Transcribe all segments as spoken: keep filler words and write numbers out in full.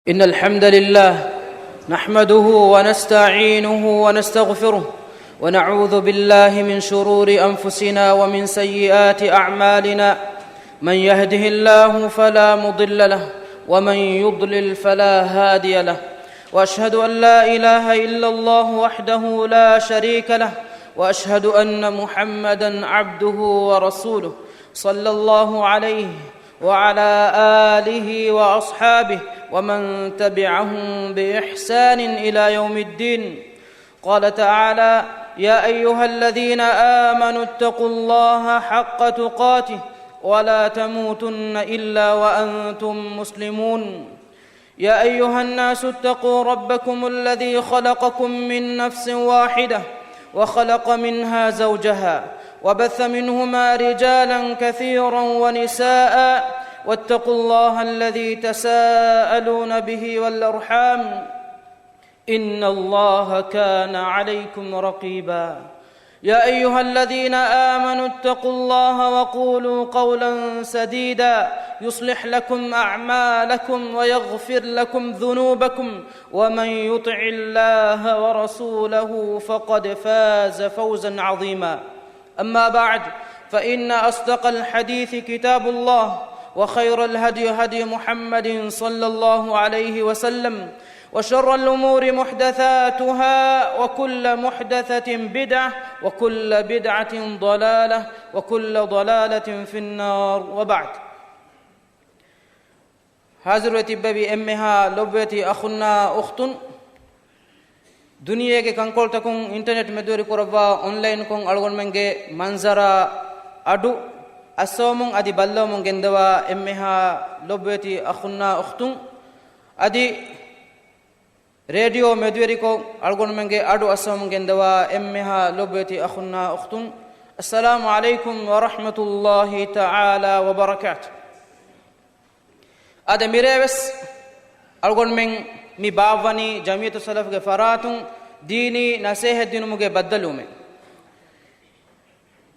إن الحمد لله نحمده ونستعينه ونستغفره، ونعوذ بالله من شرور أنفسنا ومن سيئات أعمالنا. من يهده الله فلا مضل له، ومن يضلل فلا هادي له. وأشهد أن لا إله إلا الله وحده لا شريك له، وأشهد أن محمدا عبده ورسوله، صلى الله عليه وعلى آله وأصحابه ومن تبعهم بإحسان إلى يوم الدين. قال تعالى: يا أيها الذين آمنوا اتقوا الله حق تقاته ولا تموتن إلا وأنتم مسلمون. يا أيها الناس اتقوا ربكم الذي خلقكم من نفس واحدة وخلق منها زوجها وبث منهما رجالا كثيرا ونساء، واتقوا الله الذي تساءلون به والأرحام، إن الله كان عليكم رقيبا. يا أيها الذين آمنوا اتقوا الله وقولوا قولا سديدا يصلح لكم أعمالكم ويغفر لكم ذنوبكم، ومن يطع الله ورسوله فقد فاز فوزا عظيما. أما بعد، فإن أصدق الحديث كتاب الله، وخير الهدي هدي محمد صلى الله عليه وسلم، وشر الأمور محدثاتها، وكل محدثة بدعة، وكل بدعة ضلالة، وكل ضلالة في النار، وبعد. ހާޒިރުވެ ތިއްބެވި އެންމެހާ ލޮބުވެތި އަޚުންނާ އުޚްތުން، ދުނިޔޭގެ ކަންކޮޅުތަކުން އިންޓަރނެޓް މެދުވެރި ކުރައްވާ އޮންލައިންކޮށް އަޅުގަނޑުމެންގެ މަންޒަރާ އަޑު އައްސަވަމުން އަދި ބައްލަވަމުން ގެންދަވާ އެންމެހާ ލޮބުވެތި އަޚުންނާ އުޚްތުން، އަދި ރޭޑިއޯ މެދުވެރިކޮށް އަޅުގަނޑުމެންގެ އަޑު އައްސަވަމުން ގެންދަވާ އެންމެހާ ލޮބުވެތި އަޚުންނާ އުޚްތުން، السلام عليكم ورحمة الله تعالى وبركاته. އާދެ، މިރޭވެސް އަޅުގަނޑުމެން މި ބާއްވަނީ ޖަމްޢިއްޔަތު ސަލަފްގެ ފަރާތުން ދީނީ ނަސޭހަތް ދިނުމުގެ ބައްދަލުވުމެއް.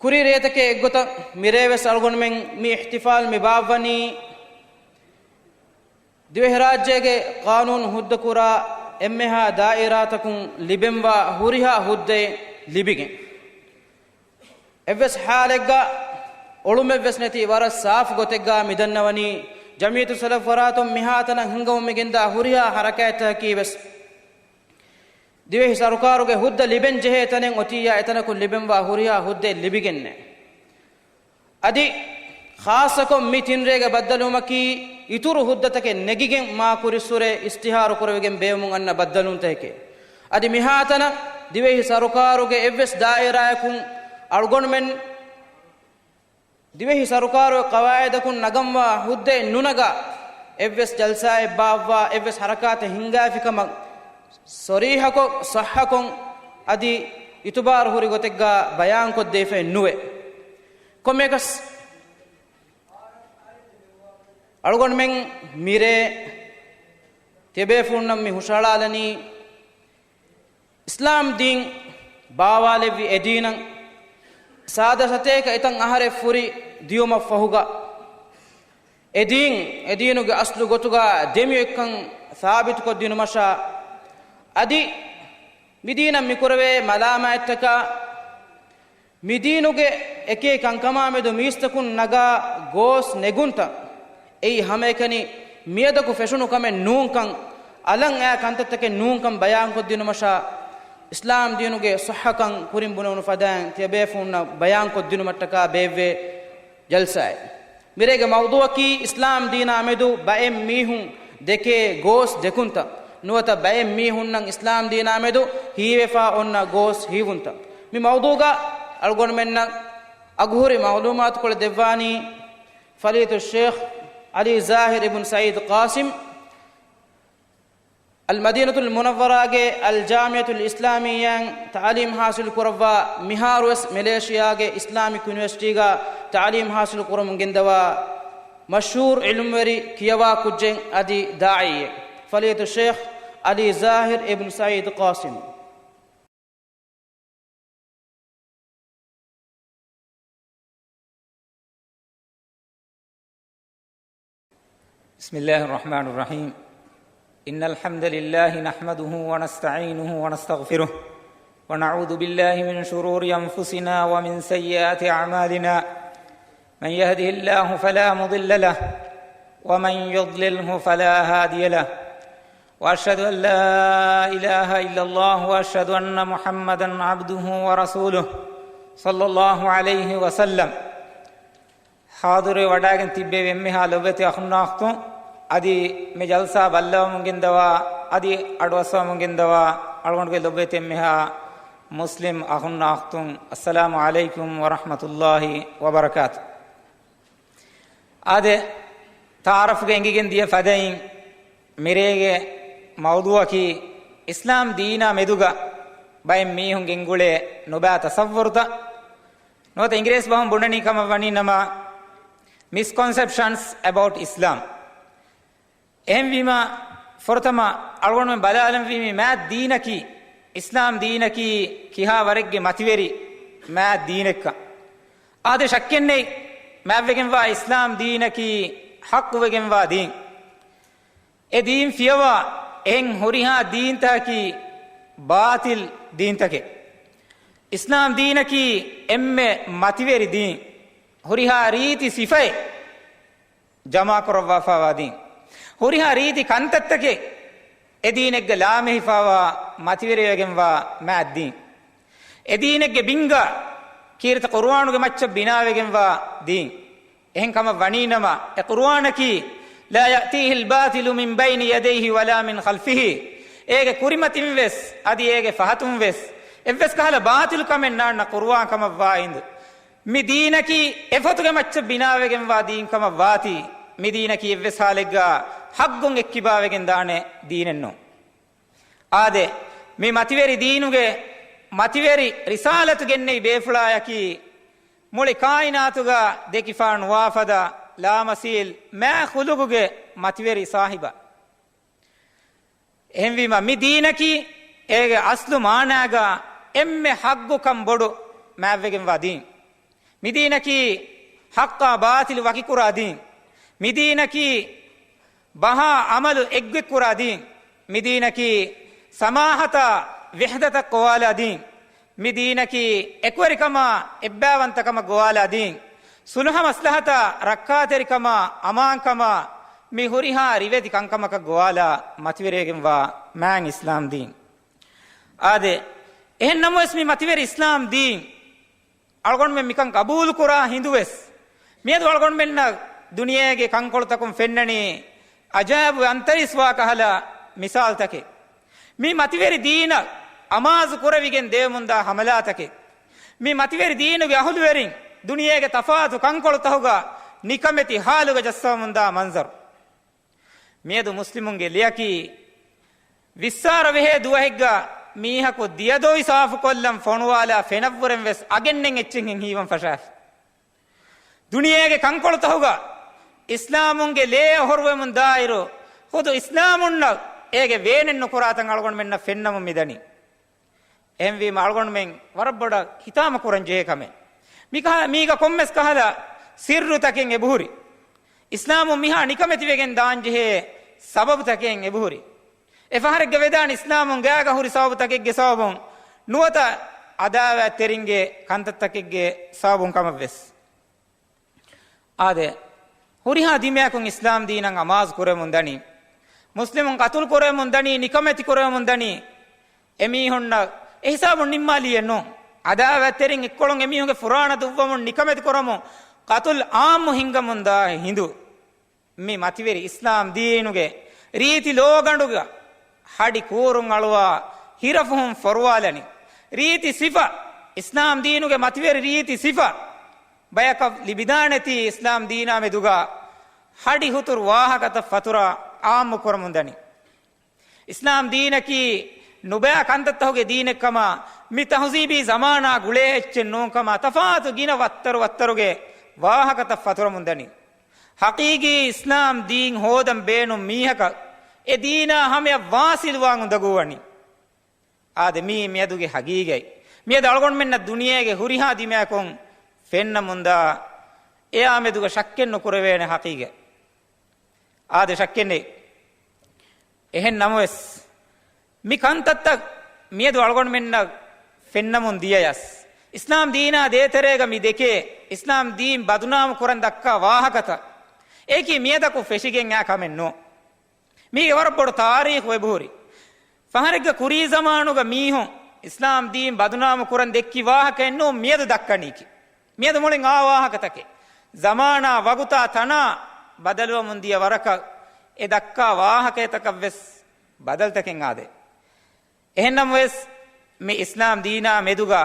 ކުރީ ރޭތަކެއް އެއްގޮތަށް މިރޭވެސް އަޅުގަނޑުމެން މި އިޙްތިފާލް މި ބާއްވަނީ ދިވެހިރާއްޖޭގެ ޤާނޫނު ހުއްދަކުރާ އެންމެހާ ދާއިރާތަކުން ލިބެންވާ ހުރިހާ ހުއްދައެއް ލިބިގެން. އެއްވެސް ޙާލެއްގަ އޮޅުމެއްވެސް ނެތި ވަރަށް ސާފު ގޮތެއްގަ މި ދަންނަވަނީ، ޖަމްޢިއްޔަތު ސަލަފް ފަރާތުން މިހާތަނަށް ހިންގަމުން މިގެންދާ ހުރިހާ ޙަރަކާތްތަކަކީވެސް ދިވެހި ސަރުކާރުގެ ހުއްދަ ލިބެން ޖެހޭ ތަނެއް އޮތިއްޔާ އެތަނަކުން ލިބެންވާ ހުރިހާ ހުއްދައެއް ލިބިގެންނޭ. އަދި ޚާއްޞަކޮށް މި ތިން ރޭގެ ބައްދަލުވުމަކީ، އިތުރު ހުއްދަތަކެއް ނެގިގެން މާ ކުރިއްސުރެ އިސްތިހާރު ކުރެވިގެން ބޭއްވުމުން އަންނަ ބައްދަލުވުންތަކެކޭ. އަދި މިހާތަނަށް ދިވެހި ސަރުކާރުގެ އެއްވެސް ދާއިރާއަކުން އަޅުގަނޑުމެން ދިވެހި ސަރުކާރުގެ ޤަވާއިދަކުން ނަގަންވާ ހުއްދައެއް ނުނަގާ، އެއްވެސް ޖަލްސާއެއް ބާއްވާ، އެއްވެސް ޙަރަކާތެއް ހިންގާފި ކަމަށް ޞަރީޙަކޮށް، ޞައްޙަކޮށް، އަދި އިތުބާރު ހުރި ގޮތެއްގަ ބަޔާންކޮށްދެވިފައެއް ނުވޭ. ކޮންމެއަކަސް، އަޅުގަނޑުމެން މިރޭ ތިޔަބޭފުޅުންނަށް މި ހުށަހަޅާލަނީ، އިސްލާމް ދީން ބާވާލެއްވި އެދީނަށް ސާދަ ސަތޭކަ އެތަން އަހަރެއް ފުރި ދިޔުމަށްފަހުގަ، އެދީން، އެދީނުގެ އަސްލު ގޮތުގަ ދެމިއޮތްކަން ސާބިތުކޮށްދިނުމަށާ، އަދި މިދީނަށް މިކުރެވޭ މަލާމާތްތަކާ، މިދީނުގެ އެކި ކަންކަމާމެދު މީސްތަކުން ނަގާ ގޯސް ނެގުންތައް، އެއީ ހަމައެކަނި މިއަދަކު ފެށުނު ކަމެއް ނޫންކަން، އަލަށް އައި ކަންތައްތަކެއް ނޫންކަން ބަޔާންކޮށްދިނުމަށާ، އިސްލާމް ދީނުގެ ޞައްޙަކަން ކުރިން ބުނެވުނު ފަދައިން ތިޔަބޭފުޅުންނަށް ބަޔާންކޮށްދިނުމަށްޓަކާ ބޭއްވޭ ޖަލްސާއެއް. މިރޭގެ މައުޟޫޢަކީ އިސްލާމް ދީނާ މެދު ބައެއް މީހުން ދެކޭ ގޯސް ދެކުންތައް ނުވަތަ ބައެއް މީހުންނަށް އިސްލާމް ދީނާ މެދު ހީވެފާ އޮންނަ ގޯސް ހީވުންތައް. މި މައުޟޫޢުގަ އަޅުގަނޑުމެންނަށް އަގުހުރި މަޢުލޫމާތުކޮޅެއް ދެއްވާނީ ފަޟީލަތުއްޝޭޚް ޢަލީ ޒާހިރު އިބްނު ސަޢީދު ޤާސިމް، އަލްމަދީނަތުލް މުނައްވަރާގެ އަލްޖާމިޢަތުލް އިސްލާމިއްޔާއިން ތަޢުލީމް ޙާޞިލު ކުރައްވާ، މިހާރުވެސް މެލޭޝިޔާގެ އިސްލާމިކް ޔުނިވަރސިޓީގަ ތަޢުލީމް ޙާޞިލު ކުރަމުން ގެންދަވާ މަޝްހޫރު ޢިލްމުވެރި ކިޔަވާ ކުއްޖެއް އަދި ދާޢީއެއް، ފަޟީލަތުއްޝޭޚް ޢަލީ ޒާހިރު އިބްނު ސަޢީދު ޤާސިމް. بسم الله الرحمن الرحيم. إن الحمد لله نحمده ونستعينه ونستغفره، ونعوذ بالله من شرور أنفسنا ومن سيئات أعمالنا. من يهده الله فلا مضل له، ومن يضلله فلا هادي له. وأشهد أن لا إله إلا الله، وأشهد أن محمدا عبده ورسوله، صلى الله عليه وسلم. ޙާޟިރުވެ ވަޑައިގެން ތިއްބެވި އެންމެހާ ލޮބުވެތި އަޚުންނާ އުޚްތުން، އަދި މި ޖަލްސާ ބައްލަވަމުން ގެންދަވާ، އަދި އަޑުއައްސަވަމުން ގެންދަވާ އަޅުގަނޑުގެ ލޮބުވެތި އެންމެހާ މުސްލިމް އަޚުންނާ އުޚްތުން، އައްސަލާމު ޢަލައިކުމް ވަރަޙްމަތުﷲި ވަބަރަކާތު. އާދެ، ތަޢާރަފްގަ އެނގިގެން ދިޔަ ފަދައިން، މިރޭގެ މައުޟޫޢަކީ އިސްލާމް ދީނާ މެދުގަ ބައެއް މީހުން ގެންގުޅޭ ނުބައި ތަޞައްވުރުތައް. ނުވަތަ އިނގިރޭސި ބަހުން ބުނަނީ ކަމަށް ވަނީ ނަމަ، misconceptions about Islam. އެހެންވީމަ، ފުރަތަމަ އަޅުގަނޑުމެން ބަލާލަންވީ މި މާތް ދީނަކީ، އިސްލާމް ދީނަކީ ކިހާ ވަރެއްގެ މަތިވެރި މާތް ދީނެއްކަން. އާދެ، ޝައްކެއްނެތް، މާތްވެގެންވާ އިސްލާމް ދީނަކީ ޙައްޤުވެގެންވާ ދީން. އެ ދީން ފިޔަވާ އެހެން ހުރިހާ ދީންތަކަކީ ބާޠިލް ދީންތަކެއް. އިސްލާމް ދީނަކީ އެންމެ މަތިވެރި ދީން. ހުރިހާ ރީތި ސިފައެއް ޖަމާކުރައްވާފައިވާ ދީން. ހުރިހާ ރީތި ކަންތައްތަކެއް އެ ދީނެއްގަ ލާމެހިފައިވާ މަތިވެރިވެގެންވާ މާތް ދީން. އެ ދީނެއްގެ ބިންގާ ކީރިތި ޤުރުއާނުގެ މައްޗަށް ބިނާވެގެންވާ ދީން. އެހެން ކަމަށް ވަނީނަމަ، އެ ޤުރުއާނަކީ، لا يأتيه الباطل من بين يديه ولا من خلفه، އޭގެ ކުރިމަތިންވެސް އަދި އޭގެ ފަހަތުންވެސް އެއްވެސް ކަހަލަ ބާޠިލު ކަމެއް ނާންނަ ޤުރުއާން ކަމަށްވާ އިނދު. މި ދީނަކީ އެފޮތުގެ މައްޗަށް ބިނާވެގެންވާ ދީން ކަމަށް ވާތީ، މި ދީނަކީ އެއްވެސް ހާލެއްގަ ޙައްޤުން އެއްކިބާވެގެން ދާނެ ދީނެއްނޫން. އާދެ، މި މަތިވެރި ދީނުގެ މަތިވެރި ރިސާލަތު ގެންނެވި ބޭފުޅާޔަކީ، މުޅި ކާއިނާތުގަ ދެކިފާ ނުވާފަދަ ލާމަސީލް މާތް ޚުލުޤުގެ މަތިވެރި ސާހިބާ. އެހެންވީމަ، މި ދީނަކީ އޭގެ އަސްލު މާނާގަ އެންމެ ޙައްޤުކަން ބޮޑު މާތްވެގެންވާ ދީން. މި ދީނަކީ ޙައްޤާ ބާޠިލު ވަކިކުރާ ދީން. މި ދީނަކީ ބަހާ ޢަމަލު އެއްގޮތްކުރާ ދީން. މި ދީނަކީ ސަމާޙަތާ ވިޙްދަތަށް ގޮވާލާ ދީން. މި ދީނަކީ އެކުވެރިކަމާ އެއްބައިވަންތަކަމަށް ގޮވާލާ ދީން. ޞުލްޙަ މަޞްލަޙަތާ ރައްކާތެރިކަމާ އަމާންކަމާ މި ހުރިހާ ރިވެތި ކަންކަމަކަށް ގޮވާލާ މަތިވެރިވެގެންވާ މާތް އިސްލާމް ދީން. އާދެ، އެހެންނަމަވެސް މި މަތިވެރި އިސްލާމް ދީން އަޅުގަނޑުމެން މިކަން ޤަބޫލުކުރާ ހިނދުވެސް، މިއަދު އަޅުގަނޑުމެންނަށް ދުނިޔޭގެ ކަންކޮޅުތަކުން ފެންނަނީ އަޖާއިބު އަންތަރީސްވާ ކަހަލަ މިސާލުތަކެއް. މި މަތިވެރި ދީނަށް އަމާޒު ކުރެވިގެން ދެވެމުންދާ ހަމަލާތަކެއް. މި މަތިވެރި ދީނުގެ އަހުލުވެރިން ދުނިޔޭގެ ތަފާތު ކަންކޮޅުތަކުގަ ނިކަމެތި ހާލުގަ ޖައްސަވަމުންދާ މަންޒަރު. މިއަދު މުސްލިމުންގެ ލެޔަކީ ވިއްސާރަ ވެހޭ ދުވަހެއްގަ މީހަކު ދިޔަދޮވި ސާފުކޮށްލަން ފޮނުވާލާ ފެނަށްވުރެން ވެސް އަގެއްނެތް އެއްޗެއްހެން ހީވަން ފަށާފި. ދުނިޔޭގެ ކަންކޮޅުތަކުގަ އިސްލާމުންގެ ލޭ އޮހޮރުވެމުން ދާއިރު، ޚުދު އިސްލާމުންނަށް އޭގެ ވޭނެއް ނުކުރާތަން އަޅުގަނޑުމެންނަށް ފެންނަމުން މިދަނީ. އެހެންވީމަ އަޅުގަނޑުމެން ވަރަށް ބޮޑަށް ހިތާމަ ކުރަން ޖެހޭ ކަމެއް. މިކަހަ-، މީގަ ކޮންމެސް ކަހަލަ ސިއްރުތަކެއް އެބަހުރި. އިސްލާމުން މިހާ ނިކަމެތިވެގެން ދާންޖެހޭ ސަބަބުތަކެއް އެބަހުރި. އެ ފަހަރެއްގަ ވެދާނެ އިސްލާމުން ގާގަ ހުރި ސަބަބުތަކެއްގެ ސަބަބުން ނުވަތަ އަދާވާތްތެރިންގެ ކަންތައްތަކެއްގެ ސަބަބުން ކަމަށްވެސް. އާދެ، ހުރިހާ ދިމާއަކުން އިސްލާމް ދީނަށް އަމާޒު ކުރެމުން ދަނީ. މުސްލިމުން ޤަތުލު ކުރެމުން ދަނީ، ނިކަމެތި ކުރެމުން ދަނީ. އެމީހުންނަށް އެހިސާބުން ނިންމާލީއެއް ނޫން. އަދާވާތްތެރިން އެއްކޮޅުން އެމީހުންގެ ފުރާނަ ދުއްވަމުން ނިކަމެތި ކުރަމުން ޤަތުލް ޢާއްމު ހިންގަމުންދާ ހިނދު. މި މަތިވެރި އިސްލާމް ދީނުގެ ރީތި ލޯގަނޑުގަ ހަޑި ކޫރުން އަޅުވާ ހިރަފުހުން ފޮރުވާލަނީ. ރީތި ސިފަ، އިސްލާމް ދީނުގެ މަތިވެރި ރީތި ސިފަ ބަޔަކަށް ލިބިދާނެތީ އިސްލާމް ދީނާ މެދުގަ ހަޑި ހުތުރު ވާހަކަތައް ފަތުރަ ޢާއްމު ކުރަމުން ދަނީ. އިސްލާމް ދީނަކީ ނުބައި ކަންތައްތަކުގެ ދީނެއްކަމާ، މި ތަހުޒީބީ ޒަމާނާ ގުޅޭ އެއްޗެއް ނޫންކަމާ، ތަފާތު ގިނަ ވައްތަރު ވައްތަރުގެ ވާހަކަތައް ފަތުރަމުން ދަނީ. ޙަޤީޤީ އިސްލާމް ދީން ހޯދަން ބޭނުން މީހަކަށް އެ ދީނާ ހަމަޔަށް ވާސިލުވާން އުނދަގޫވަނީ. އާދެ، މީ މިއަދުގެ ހަގީގަތް. މިއަދު އަޅުގަނޑުމެންނަށް ދުނިޔޭގެ ހުރިހާ ދިމާއަކުން ފެންނަމުންދާ އެއާ މެދުގަ ޝައްކެއް ނުކުރެވޭނެ ހަޤީގަތް. އާދެ، ޝައްކެއް ނެތް. އެހެން ނަމަވެސް، މި ކަންތައްތައް މިއަދު އަޅުގަނޑުމެންނަށް ފެންނަމުން ދިޔަޔަސް، އިސްލާމް ދީނާ ދޭތެރޭގަ މި ދެކޭ އިސްލާމް ދީން ބަދުނާމު ކުރަން ދައްކާ ވާހަކަތައް އެކީ މިއަދަކު ފެށިގެން އާ ކަމެއް ނޫން. މީގެ ވަރަށް ބޮޑު ތާރީޚު އެބަހުރި. ފަހަރެއްގެ ކުރީ ޒަމާނުގަ މީހުން އިސްލާމް ދީން ބަދުނާމު ކުރަން ދެއްކި ވާހަކައެއް ނޫން މިއަދު ދައްކަނީކީ. މިއަދު މުޅިން އާ ވާހަކަތަކެއް. ޒަމާނާ ވަގުތާ ތަނާ ބަދަލުވަމުން ދިޔަ ވަރަކަށް އެ ދައްކާ ވާހަކައެތަކަށް ވެސް ބަދަލުތަކެއް އާދޭ. އެހެންނަމަވެސް، މި އިސްލާމް ދީނާ މެދުގަ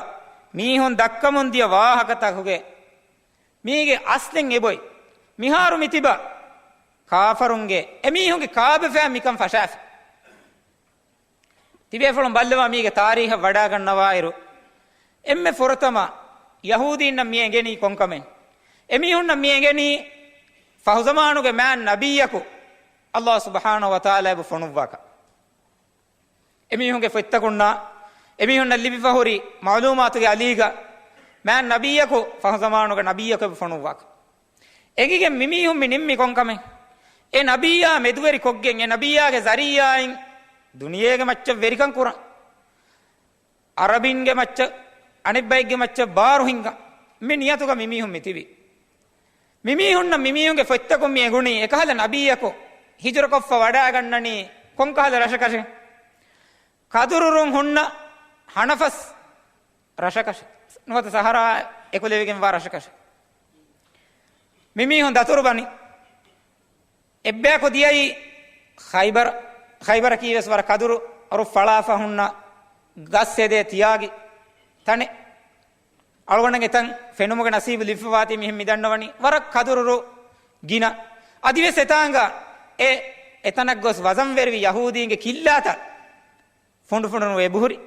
މީހުން ދައްކަމުން ދިޔަ ވާހަކަތަކުގެ މީގެ އަސްލެއް އެބޮތް. މިހާރު މި ތިބަ ކާފަރުންގެ އެމީހުންގެ ކާބަފައިން މިކަން ފަށާފި. ތިބޭފުޅުން ބައްލަވާ މީގެ ތާރީހަށް ވަޑާގަންނަވާއިރު، އެންމެ ފުރަތަމަ ޔަހޫދީންނަށް މި އެނގެނީ ކޮންކަމެއް؟ އެމީހުންނަށް މި އެނގެނީ ފަހުޒަމާނުގެ މާތް ނަބިއްޔަކު އައްލާހު ސުބްޙާނަހު ވަތަޢާލާ އެބަ ފޮނުއްވާކަން. އެމީހުންގެ ފޮތްތަކުންނާ އެމީހުންނަށް ލިބިފަ ހުރި މަޢުލޫމާތުގެ އަލީގަ މާތް ނަބިއްޔަކު ފަހުޒަމާނުގެ ނަބިއްޔަކު އެބަ ފޮނުއްވާކަން. އެނގިގެން މިމީހުން މި ނިންމި ކޮންކަމެއް؟ އެ ނަބިއްޔާ މެދުވެރި ކޮށްގެން، އެ ނަބިއްޔާގެ ޒަރީޢާއިން ދުނިޔޭގެ މައްޗަށް ވެރިކަން ކުރަން. އަރަބިންގެ މައްޗަށް، އަނެއްބައެއްގެ މައްޗަށް ބާރު ހިންގަން. މި ނިޔަތުގަ މިމީހުން މިތިބި. މިމީހުންނަށް މިމީހުންގެ ފޮތްތަކުން މި އެނގުނީ، އެކަހަލަ ނަބިއްޔަކު ހިޖުރަކޮށްފަ ވަޑާގަންނަނީ ކޮންކަހަލަ ރަށަކަށެއް؟ ކަދުރުރުން ހުންނަ ހަނަފަސް ރަށަކަށެއް. ނުވަތަ ސަހަރާ އެކުލެވިގެންވާ ރަށަކަށެއް. މިމީހުން ދަތުރުބަނި. އެއްބަޔަކު ދިޔައީ ޚައިބަރ، ޚައިބަރަކީ ވެސް ވަރަށް ކަދުރު އަރު ފަޅާފަ ހުންނަ ގަސް ހެދޭ ތިޔާގި ތަނެއް. އަޅުގަނޑަށް އެތަން ފެނުމުގެ ނަސީބު ލިބިފަވާތީ މިހެން މިދަންނަވަނީ. ވަރަށް ކަދުރުރު ގިނަ. އަދިވެސް އެތާނގަ އެ، އެތަނަށް ގޮސް ވަޒަންވެރިވި ޔަހޫދީންގެ ކިއްލާތައް ފުނޑުފުނޑުން އެބަހުރި.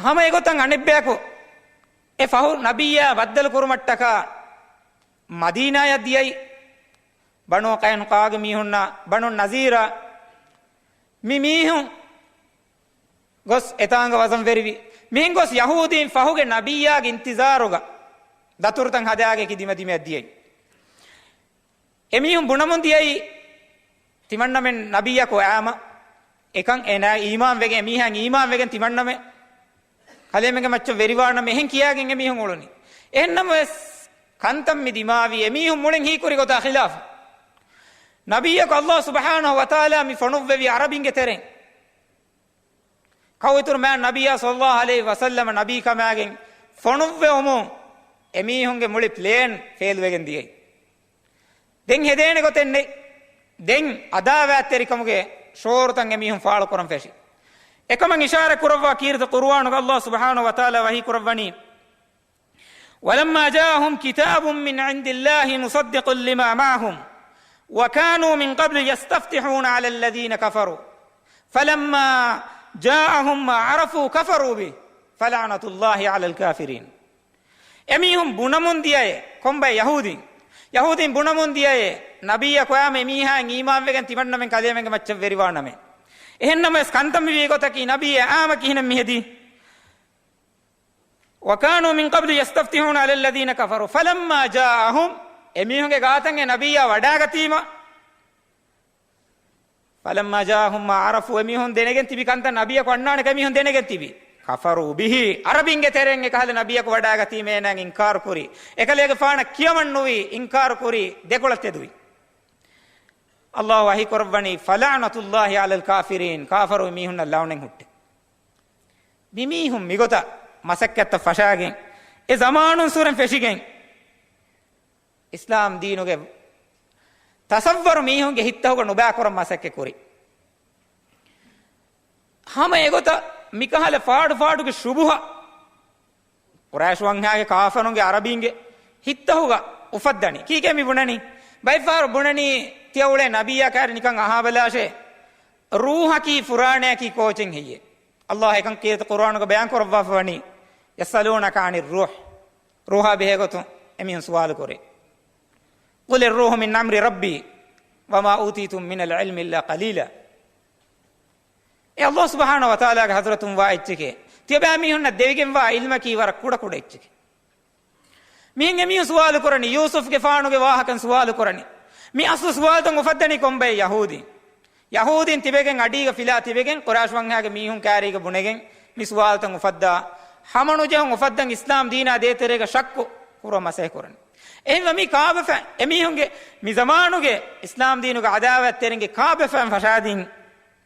ހަމަ އެގޮތަށް އަނެއްބަޔަކު އެ ފަހު ނަބިއްޔާ ބައްދަލު ކުރުމަށްޓަކާ މަދީނާޔަށް ދިޔައީ. ބަނޫ ޤައިނުޤާޢުގެ މީހުންނާ ބަނޫ ނަޒީރާ މި މީހުން ގޮސް އެތާނގަ ވަޒަންވެރިވި. މިހެން ގޮސް ޔަހޫދީން ފަހުގެ ނަބިއްޔާގެ އިންތިޒާރުގަ ދަތުރުތައް ހަދާގެ ކިދިމަ ދިމަޔަށް ދިޔައީ. އެމީހުން ބުނަމުން ދިޔައީ، ތިމަންނަމެން ނަބިއްޔަކު އައީމަ، އެކަން އޭނާ އީމާން ވެގެން، އެމީހާ އީމާން ވެގެން ތިމަންނަމެން ކަލޭމެންގެ މައްޗަށް ވެރިވާނަމޭ، އެހެން ކިޔާގެން އެމީހުން އުޅުނީ. އެހެންނަމަވެސް، ކަންތައް މި ދިމާވީ އެމީހުން މުޅިން ހީކުރި ގޮތާ ޚިލާފަށް. ނަބިއްޔަކު އައްލާހު ސުބްޙާނަހު ވަތަޢާލާ މި ފޮނުއްވެވީ އަރަބިންގެ ތެރެއިން. ކައުއިތުރު މާތް ނަބިއްޔާ ޞައްލައްލާހު ޢަލައިހި ވަސައްލަމަ ނަބީކަމާގެން ފޮނުއްވެވުމުން އެމީހުންގެ މުޅި ޕްލޭން ފެއިލްވެގެން ދިޔައީ. ދެން ހެދޭނެ ގޮތެއް ނެތް. ދެން އަދާވާތްތެރިކަމުގެ ޝުޢޫރުތައް އެމީހުން ފާޅުކުރަން ފެށި. އެކަމަށް އިޝާރަތް ކުރައްވާ ކީރިތި ޤުރުއާނުގަ އައްލާހު ސުބްޙާނަހު ވަތަޢާލާ ވަޙީ ކުރައްވަނީ، ولما جاءهم كتاب من عند الله مصدق لما معهم وكانوا من قبل يستفتحون على الذين كفروا فلما جاءهم ما عرفوا كفروا به فلعنة الله على الكافرين. އެމީހުން ބުނަމުން ދިޔައޭ، ކޮންބައެއް؟ ޔަހޫދީން. ޔަހޫދީން ބުނަމުން ދިޔައޭ، ނަބިއްޔަކު އައީމަ އެމީހާއިން އީމާންވެގެން ތިމަންނަމެން ކަލޭމެންގެ މައްޗަށް ވެރިވާނަމޭ. އެހެންނަމަވެސް، ކަންތައް މިވީ ގޮތަކީ، ނަބިއްޔާ އައީމަ ކިހިނެއް މިހެދީ؟ وكانوا من قبل يستفتحون على الذين كفروا فلما جاءهم، އެމީހުންގެ ގާތަށް އެ ނަބިއްޔާ ވަޑާގަތީމަ، فلما جاءهم ما عرفوا، އެމީހުން ދެނެގެން ތިބި ކަންތައް ނަބިއްޔަކު އަންނާނެ ކަން އެމީހުން ދެނެގެން ތިބި، كفروا به، އަރަބިންގެ ތެރެއިން އެކަހަލަ ނަބިއްޔަކު ވަޑާގަތީމަ އޭނާ އިންކާރު ކުރި، އެކަލޭގެފާނަށް ކިޔަމަން ނުވި، އިންކާރު ކުރި، ދެކޮޅަށް ތެދުވި. އައްލާހު ވަޙީ ކުރައްވަނީ، فلعنة الله على الكافرين، ކާފަރު މީހުންނަށް ލަޢުނަތް ހުއްޓޭ. މިމީހުން މިގޮތަށް މަސައްކަތްތައް ފަށާގެން، އެ ޒަމާނުން ސުރެން ފެށިގެން، އިސްލާމް ދީނުގެ ތަޞައްވަރު މީހުންގެ ހިތްތަކުގަ ނުބައިކުރަން މަސައްކަތް ކުރި. ހަމަ އެގޮތަށް މިކަހަލަ ފާޑު ފާޑުގެ ޝުބުހަ ޤުރައިޝު ވަންހާގެ ކާފަރުންގެ އަރަބީންގެ ހިތްތަކުގަ އުފައްދަނީ. ކީކޭ މި ބުނަނީ؟ ބައެއްފަހަރު ބުނަނީ، ތިޔަ އުޅޭ ނަބިއްޔާ ކައިރި ނިކަން އަހާބަލާށޭ، ރޫޙަކީ ފުރާނަޔަކީ ކޯޗެއް ހެއްޔޭ؟ އައްލާހު އެކަން ކީރިތި ޤުރުއާނުގަ ބަޔާން ކުރައްވާފަވަނީ، يسألونك عن الروح، ރޫޙާ ބެހޭގޮތުން އެމީހުން ސުވާލު ކުރޭ. قل الروح من أمر ربي وما أوتيتم من العلم إلا قليلا. އެ އައްލާހު ސުބްޙާނަހު ވަތަޢާލާގެ ޙަޟްރަތުން ވާ އެއްޗެކޭ. ތިޔަބައިމީހުންނަށް ދެވިގެންވާ ޢިލްމަކީ ވަރަށް ކުޑަކުޑަ އެއްޗެކޭ. މިހެން އެމީހުން ސުވާލު ކުރަނީ، ޔޫސުފްގެފާނުގެ ވާހަކަން ސުވާލު ކުރަނީ. މި އަސްލު ސުވާލުތައް އުފައްދަނީ ކޮންބައި؟ ޔަހޫދީން. ޔަހޫދީން ތިބެގެން އަޑީގަ ފިލާ ތިބެގެން ޤުރައިޝް ވަންހާގެ މީހުން ކާރީގަ ބުނެގެން މި ސުވާލުތައް އުފައްދާ، ހަމަނުޖެހުން އުފައްދަން އިސްލާމް ދީނާ ދޭތެރޭގަ ޝައްކު ކުރުވަން މަސައްކަތް ކުރަނީ. އެހެންވެ މީ ކާބަފަ އެމީހުންގެ މި ޒަމާނުގެ އިސްލާމް ދީނުގެ އަދާވަތްތެރިންގެ ކާބަފައިން ފަށާދިން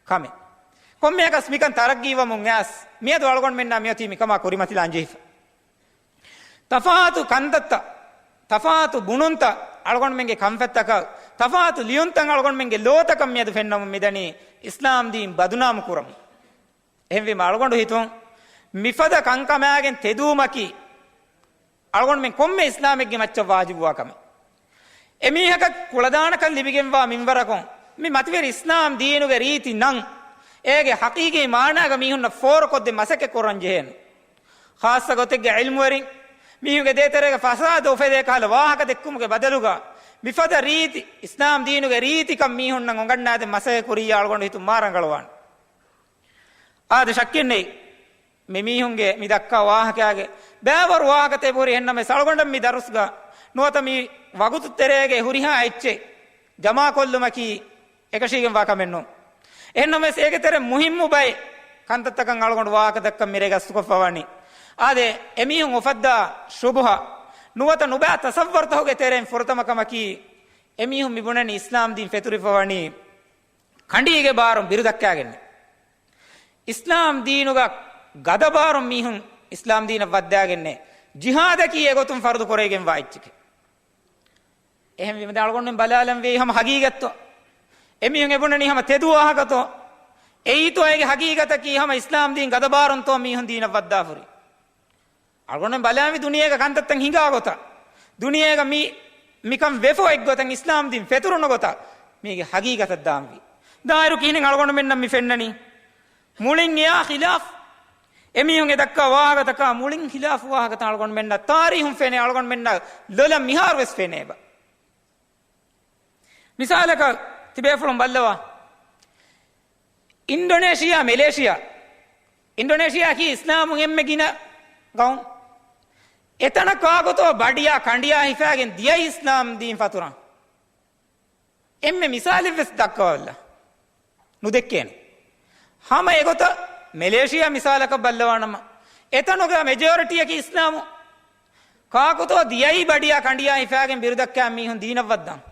ކަމެއް. ކޮންމެއަކަސް މިކަން ތަރައްގީވަމުން އައިސް މިއަދު އަޅުގަނޑުމެންނާ މިއޮތީ މިކަމާ ކުރިމަތިލާން ޖެހިފަ. ތަފާތު ކަންތައްތައް، ތަފާތު ބުނުންތައް އަޅުގަނޑުމެންގެ ކަންފަތްތަކަށް، ތަފާތު ލިޔުންތައް އަޅުގަނޑުމެންގެ ލޯތަކަށް މިއަދު ފެންނަމުން މިދަނީ އިސްލާމް ދީން ބަދުނާމު ކުރަމުން. އެހެންވީމަ އަޅުގަނޑު ހިތުން މިފަދަ ކަންކަމާގެން ތެދުވުމަކީ އަޅުގަނޑުމެން ކޮންމެ އިސްލާމެއްގެ މައްޗަށް ވާޖިބުވާ ކަމެއް. އެމީހަކަށް ކުޅަދާނަކަން ލިބިގެންވާ މިންވަރަކުން މި މަތިވެރި އިސްލާމް ދީނުގެ ރީތި ނަން، އޭގެ ހަޤީޤީ މާނާގަ މީހުންނަށް ފޯރުކޮށްދޭ މަސައްކަތް ކުރަން ޖެހޭނެ. ޚާއްޞަ ގޮތެއްގެ ޢިލްމުވެރިން މީހުންގެ ދޭތެރޭގަ ފަސާދަ އުފެދޭ ކަހަލަ ވާހަކަ ދެއްކުމުގެ ބަދަލުގަ މިފަދަ ރީތި، އިސްލާމް ދީނުގެ ރީތިކަން މީހުންނަށް އޮނގަންނާދޭ މަސައްކަތް ކުރިއްޔާ އަޅުގަނޑު ހިތުން މާ ރަނގަޅުވާނެ. އާދެ، ޝައްކެއް ނެތް. މި މީހުންގެ މި ދައްކާ ވާހަކައިގެ ބައިވަރު ވާހަކަތައް އެބަހުރި. އެހެންނަމަވެސް އަޅުގަނޑަށް މި ދަރުސްގަ ނުވަތަ މި ވަގުތު ތެރޭގެ ހުރިހާ އެއްޗެއް ޖަމާކޮށްލުމަކީ އެކަށީގެންވާ ކަމެއް ނޫން. އެހެންނަމަވެސް އޭގެ ތެރެ މުހިއްމު ބައެއް ކަންތައްތަކަށް އަޅުގަނޑު ވާހަކަ ދައްކަން މިރޭ ގަސްތުކޮށްފަ ވަނީ. އާދެ، އެމީހުން އުފައްދާ ޝުބުހަ ނުވަތަ ނުބައި ތަސައްވަރުތަކުގެ ތެރެއިން ފުރަތަމަ ކަމަކީ، އެމީހުން މި ބުނަނީ އިސްލާމް ދީން ފެތުރިފަ ވަނީ ކަނޑީގެ ބާރުން ބިރުދައްކާގެންނޭ. އިސްލާމް ދީނުގަ ގަދަ ބާރުން މީހުން އިސްލާމް ދީނަށް ވައްދާގެންނޭ. ޖިހާދަކީ އެގޮތުން ފަރުޟު ކުރެވިގެންވާ އެއްޗެކޭ. އެހެންވީމަ ދެން އަޅުގަނޑުމެން ބަލާލަން ވީ ހަމަ ހަގީގަތްތޯ؟ އެމީހުން އެބުނަނީ ހަމަ ތެދު ވާހަކަތޯ؟ އެއީތޯ އޭގެ ހަގީގަތަކީ ހަމަ އިސްލާމް ދީން ގަދަ ބާރުންތޯ މީހުން ދީނަށް ވައްދާފަ ހުރީ؟ އަޅުގަނޑުމެން ބަލާންވީ ދުނިޔޭގަ ކަންތައްތައް ހިނގާ ގޮތަށް، ދުނިޔޭގަ މި، މިކަން ވެފަ އޮތް ގޮތަށް އިސްލާމް ދީން ފެތުރުނު ގޮތަށް މީގެ ހަގީގަތަށް ދާންވީ. ދާއިރު ކިހިނެއް އަޅުގަނޑުމެންނަށް މި ފެންނަނީ؟ މުޅިން އެއާ ޚިލާފް. އެމީހުން އެ ދައްކާ ވާހަކަތަކާ މުޅިން ޚިލާފު ވާހަކަތައް އަޅުގަނޑުމެންނަށް ތާރީހުން ފެނޭ، އަޅުގަނޑުމެންނަށް ލޮލަށް މިހާރުވެސް ފެނޭބަ. މިސާލަކަށް ތިބޭފުޅުން ބައްލަވާ. އިންޑޮނޭޝިއާ، މެލޭޝިއާ. އިންޑޮނޭޝިއާއަކީ އިސްލާމުން އެންމެ ގިނަ ގައުމު. އެތަނަށް ކާކުތޯ ބަޑިއާ ކަނޑިއާ ހިފާގެން ދިޔައީ އިސްލާމް ދީން ފަތުރަން؟ އެންމެ މިސާލެއްވެސް ދައްކަވާލަ. ނުދެއްކޭނެ. ހަމަ އެގޮތަށް މެލޭޝިއާ މިސާލަކަށް ބައްލަވާނަމަ، އެތަނުގަ މެޖޯރިޓީއަކީ އިސްލާމު. ކާކުތޯ ދިޔައީ ބަޑިއާ ކަނޑިއާ ހިފާގެން ބިރުދައްކާ މީހުން ދީނަށް ވައްދަން؟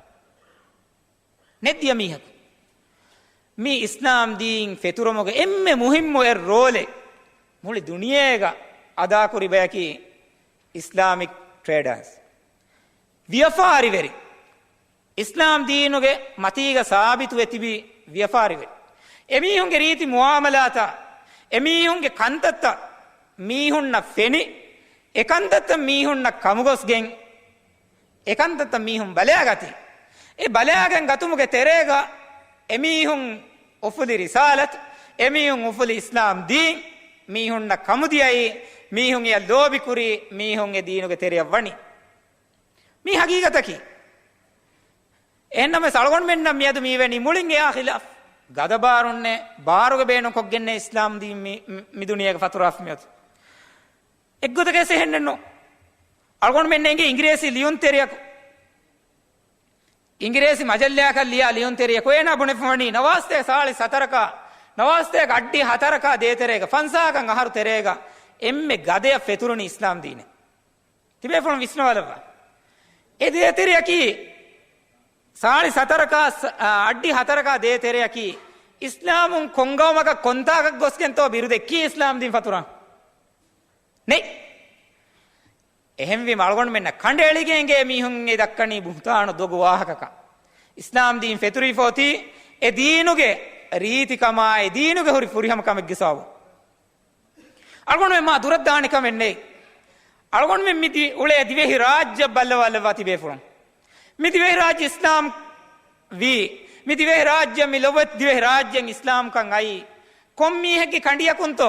ނެތް ދިޔަ މީހަކު. މި އިސްލާމް ދީން ފެތުރުމުގެ އެންމެ މުހިއްމު އެއް ރޯލެއް މުޅި ދުނިޔޭގަ އަދާކުރި ބަޔަކީ އިސްލާމިކް ޓްރޭޑާސް. ވިޔަފާރިވެރި. އިސްލާމް ދީނުގެ މަތީގަ ސާބިތުވެ ތިބި ވިޔަފާރިވެރި. އެމީހުންގެ ރީތި މުއާމަލާތާ، އެމީހުންގެ ކަންތައްތައް މީހުންނަށް ފެނި، އެ ކަންތައްތައް މީހުންނަށް ކަމުގޮސްގެން، އެ ކަންތައްތައް މީހުން ބަލައިގަތީ. އެ ބަލައިގެން ގަތުމުގެ ތެރޭގަ އެމީހުން އުފުލި ރިސާލަތު، އެމީހުން އުފުލި އިސްލާމް ދީން، މީހުންނަށް ކަމުދިޔައީ، މީހުން އެޔަށް ލޯބިކުރީ، މީހުން އެ ދީނުގެ ތެރެއަށް ވަނީ. މީ ހަގީގަތަކީ. އެހެންނަމަވެސް އަޅުގަނޑުމެންނަށް މިއަދު މީވެނީ މުޅިން އެއާ ޚިލާފް. ގަދަބާރުންނޭ، ބާރުގެ ބޭނުން ކޮށްގެންނޭ އިސްލާމް ދީން މި، މި ދުނިޔޭގަ ފަތުރާފަ މިއޮތީ. އެއްގޮތަކަށް އެހެންނެއްނު. އަޅުގަނޑުމެން އެނގޭ އިނގިރޭސި ލިޔުންތެރިޔަކު. އިނގިރޭސި މަޖައްލާއަކަށް ލިޔާ ލިޔުންތެރިޔަކު. އޭނާ ބުނެފަވަނީ ނަވާސްތޭކަ ސާޅީސް ހަތަރަކާ، ނަވާސްތޭކަ އައްޑިހަ ހަތަރަކާ ދޭތެރޭގަ، ފަންސާހަކަށް އަހަރު ތެރޭގަ އެންމެ ގަދަޔަށް ފެތުރުނީ އިސްލާމް ދީނެއް. ތިބޭފުޅުން ވިސްނަވާލައްވާ. އެ ދޭތެރެއަކީ ސާޅީސް ހަތަރަކާ، އައްޑިހަ ހަތަރަކާ ދޭތެރެއަކީ އިސްލާމުން ކޮންގައުމަކަށް ކޮންތާކަށް ގޮސްގެންތޯ ބިރުދެއްކީ އިސްލާމް ދީން ފަތުރަން؟ ނެތް. އެހެންވީމަ އަޅުގަނޑުމެންނަށް ކަނޑައެޅިގެން އެނގޭ މީހުން އެ ދައްކަނީ ބުހުތާނު ދޮގު ވާހަކަކަށް. އިސްލާމް ދީން ފެތުރިފަ އޮތީ އެ ދީނުގެ ރީތިކަމާއި ދީނުގެ ހުރި ފުރިހަމަ ކަމެއްގެ ސަބަބުން. އަޅުގަނޑުމެން މާ ދުރަށް ދާނެ ކަމެއް ނެތް. އަޅުގަނޑުމެން މި ދި-، އުޅޭ ދިވެހި ރާއްޖެ ބައްލަވާލައްވާ ތިބޭފުޅުން. މި ދިވެހި ރާއްޖެ އިސްލާމް ވީ. މި ދިވެހި ރާއްޖެ، މި ލޮބުވެތި ދިވެހި ރާއްޖެ އިސްލާމްކަން އައީ ކޮން މީހެއްގެ ކަނޑިއަކުންތޯ؟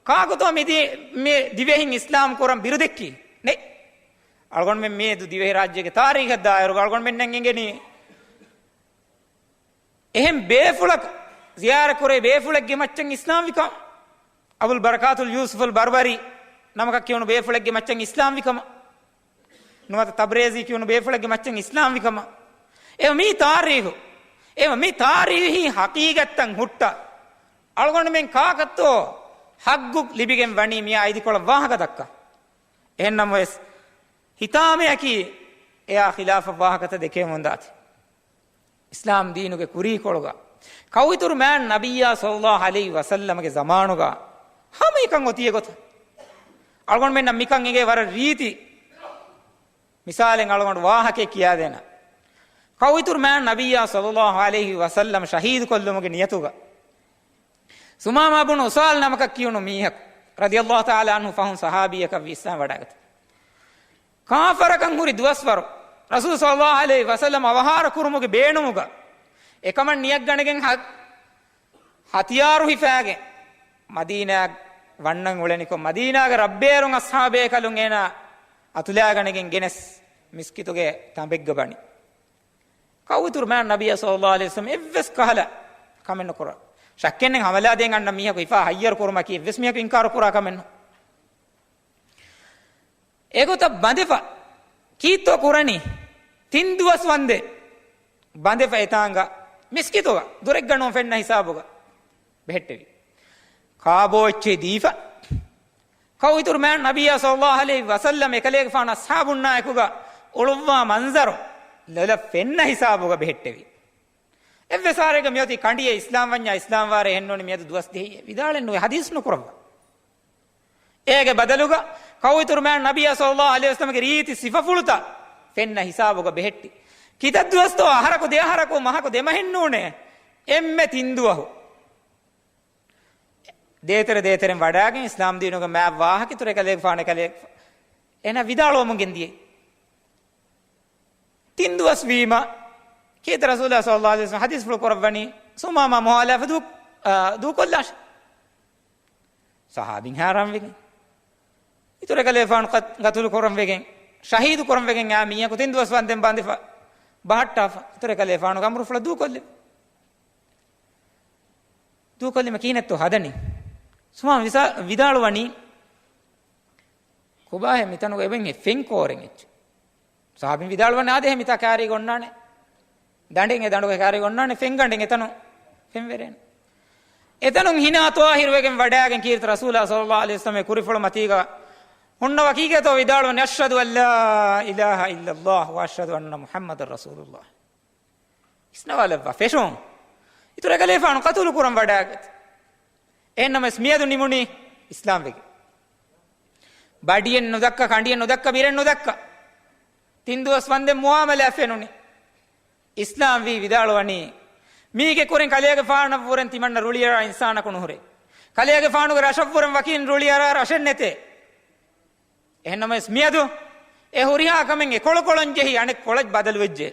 ކާކުތޯ މި ދި-، މި ދިވެހިން އިސްލާމް ކުރަން ބިރުދެއްކީ؟ ނެތް. އަޅުގަނޑުމެން މިއަދު ދިވެހި ރާއްޖޭގެ ތާރީޚަށް ދާއިރުގަ އަޅުގަނޑުމެންނަށް އެނގެނީ އެހެން ބޭފުޅަކު ޒިޔާރަތް ކުރޭ ބޭފުޅެއްގެ މައްޗަށް އިސްލާމްވިކަމަށް، އަބުލް ބަރަކާތުލް ޔޫސުފުލް ބަރުބަރީ ނަމަކަށް ކިޔުނު ބޭފުޅެއްގެ މައްޗަށް އިސްލާމްވިކަމަށް، ނުވަތަ ތަބްރޭޒީ ކިޔުނު ބޭފުޅެއްގެ މައްޗަށް އިސްލާމްވިކަމަށް. އެ މީ ތާރީހު. އެ މީ ތާރީހީ ހަޤީގަތްތައް ހުއްޓާ، އަޅުގަނޑުމެން ކާކަށްތޯ ހައްގު ލިބިގެން ވަނީ މިއާ އިދިކޮޅަށް ވާހަކަ ދައްކާ؟ އެހެންނަމަވެސް، ހިތާމަޔަކީ އެއާ ޚިލާފަށް ވާހަކަތައް ދެކެވެމުންދާތީ. އިސްލާމް ދީނުގެ ކުރީކޮޅުގަ ކައުއިތުރު މާތް ނަބިއްޔާ ޞައްލައްލާހު ޢަލައިހި ވަސައްލަމަގެ ޒަމާނުގަ ހަމައެކަން އޮތީ އެގޮތަށް. އަޅުގަނޑުމެންނަށް މިކަން އެނގޭ ވަރަށް ރީތި މިސާލެއް އަޅުގަނޑު ވާހަކައެއް ކިޔާދޭނަ. ކައުއިތުރު މާތް ނަބިއްޔާ ޞައްލައްލާހު ޢަލައިހި ވަސައްލަމަ ޝަހީދުކޮށްލުމުގެ ނިޔަތުގަ ސުމާމާ ބުނު އުސާލް ނަމަކަށް ކިޔުނު މީހަކު، ރަޟިޔައްލާހު ތަޢާލާ ޢަންހު، ފަހުން ޞަޙާބީއަކަށްވި އިސްލާމް ވަޑައިގަތީ. ކާފަރަކަށް ހުރި ދުވަސްވަރު، ރަސޫލު ޞައްލައްލާހު ޢަލައިހި ވަސައްލަމަ އަވަހާރަ ކުރުމުގެ ބޭނުމުގަ، އެކަމަށް ނިޔަތްގަނެގެން ހަ-، ހަތިޔާރު ހިފާގެން މަދީނާއަށް ވަންނަން އުޅެނިކޮށް، މަދީނާގެ ރައްބޭރުން އަޞްޙާބޭކަލުން އޭނާ އަތުލާގަނެގެން ގެނެސް މިސްކިތުގެ ތަނބެއްގަ ބަނި. ކައުއިތުރު މާތް ނަބިއްޔާ ޞައްލައްލާހު ޢަލައިހި ވަސައްލަމަ އެއްވެސް ކަހަލަ ކަމެއް ނުކުރާ. ޝައްކެއްނެތް ހަމަލާ ދޭން އަންނަ މީހަކު ހިފާ ހައްޔަރު ކުރުމަކީ އެއްވެސް މީހަކު އިންކާރު ކުރާ ކަމެއް ނޫން. އެގޮތަށް ބަނދެފަ ކީއްތޯ ކުރަނީ؟ ތިން ދުވަސް ވަންދެން ބަނދެފަ އެތާނގަ މިސްކިތުގަ ދުރެއްގަ ނޫން ފެންނަ ހިސާބުގަ ބެހެއްޓެވި. ކާބޯ އެއްޗެހި ދީފަ، ކައުއިތުރު މާތް ނަބިއްޔާ ޞައްލައްލާހު ޢަލައިހި ވަސައްލަމަ އެކަލޭގެފާނު އަޞްޙާބުންނާއެކުގަ އުޅުއްވާ މަންޒަރު ލޮލަށް ފެންނަ ހިސާބުގަ ބެހެއްޓެވި. އެއްވެސް އަހަރެއްގަ މިއޮތީ ކަނޑިއެއް އިސްލާމް ވަންޏާ އިސްލާމް ވާރޭ އެހެންނޫނީ މިއަދު ދުވަސް ދިހައެއް ވިދާޅެއް ނުވޭ ޙަދީޘް ނުކުރައްވާ. އޭގެ ބަދަލުގަ ކައުއިތުރު މާތް ނަބިއްޔާ ޞައްލައްލާހު ޢަލައިހި ވަސައްލަމަގެ ރީތި ސިފަފުޅުތައް ފެންނަ ހިސާބުގަ ބެހެއްޓި. ކިތައް ދުވަސްތޯ އަހަރަކު ދެ އަހަރަކު މަހަކު ދެ މަހެއް ނޫނޭ، އެންމެ ތިން ދުވަހު. ދޭތެރެ ދޭތެރެން ވަޑާގެން އިސްލާމް ދީނުގެ މާތް ވާހަކަ އިތުރު އެކަލޭގެފާނު އެކަލޭ އޭނާ ވިދާޅުވަމުން ގެންދިޔައީ. ތިން ދުވަސް ވީމަ ކީއްތަ ރަސޫލާ ޞައްލައްލާހު ޢަލައިހި ވަސައްލަމަ ޙަދީޘްފުޅު ކުރައްވަނީ؟ ސުމާމާ މޮހާލާފަ ދޫ-، އާ، ދޫކޮށްލާށޭ. ޞަޙާބީން ހައިރާންވެގެން، އިތުރު އެކަލޭފާނު ޤަތް-، ޤަތުލު ކުރަން ވެގެން، ޝަހީދު ކުރަން ވެގެން އާ މީހަކު ތިން ދުވަސް ވަންދެން ބަނދެފަ، ބަހައްޓާފަ، އިތުރު އެކަލޭފާނުގެ އަމުރުފުޅަށް ދޫކޮށްލި-، ދޫކޮށްލީމަ ކިހިނެއްތޯ ހަދަނީ؟ ސުމާމާ ވިސާ-، ވިދާޅުވަނީ، ކޮބާހޭ މިތަނުގަ އެބައިން އެ ފެން ކޯރެއް އެއްޗެއް؟ ޞަޙާބީން ވިދާޅުވަނީ، އާދެ، މިތާ ކާރީގަ އޮންނާނެ، ދަނޑެއް އެ ދަނޑުގެ ކާރީގަ އޮންނާނެ، ފެންގަނޑެއް އެތަނުން ފެންވެރޭނެ. އެތަނުން ހިނާ ޠާހިރުވެގެން ވަޑާގެން ކީރިތި ރަސޫލާ ޞައްލައްލާހު ޢަލައިހި ވަސައްލަމަ ކުރިފުޅު މަތީގަ ހުންނަވަ ކީކޭތޯ ވިދާޅުވަނީ، "أشهد أن لا إله إلا الله وأشهد أن محمدا رسول الله." އިސްނަވާލައްވާ ފެށުން. އިތުރު އެކަލޭފާނު ޤަތުލު ކުރަން ވަޑާގަތީ. އެހެންނަމަވެސް މިއަދު ނިމުނީ އިސްލާމް ވެގެން. ބަޑިއެއް ނުދައްކަ، ކަނޑިއެއް ނުދައްކަ، ބިރެއް ނުދައްކަ. ތިން ދުވަސް ވަންދެން މުޢާމަލާ ފެނުނީ. އިސްލާމް ވީ ވިދާޅުވަނީ، މީގެ ކުރިން ކަލޭގެފާނަށްވުރެން ތިމަންނަ ރުޅިއަރާ އިންސާނަކު ނުހުރޭ. ކަލޭގެފާނުގެ ރަށަށްވުރެން ވަކިން ރުޅިއަރާ ރަށެއް ނެތޭ. އެހެންނަމަވެސް މިއަދު އެ ހުރިހާ ކަމެއް އެކޮޅުކޮޅަށް ޖެހި އަނެއްކޮޅަށް ބަދަލުވެއްޖެ.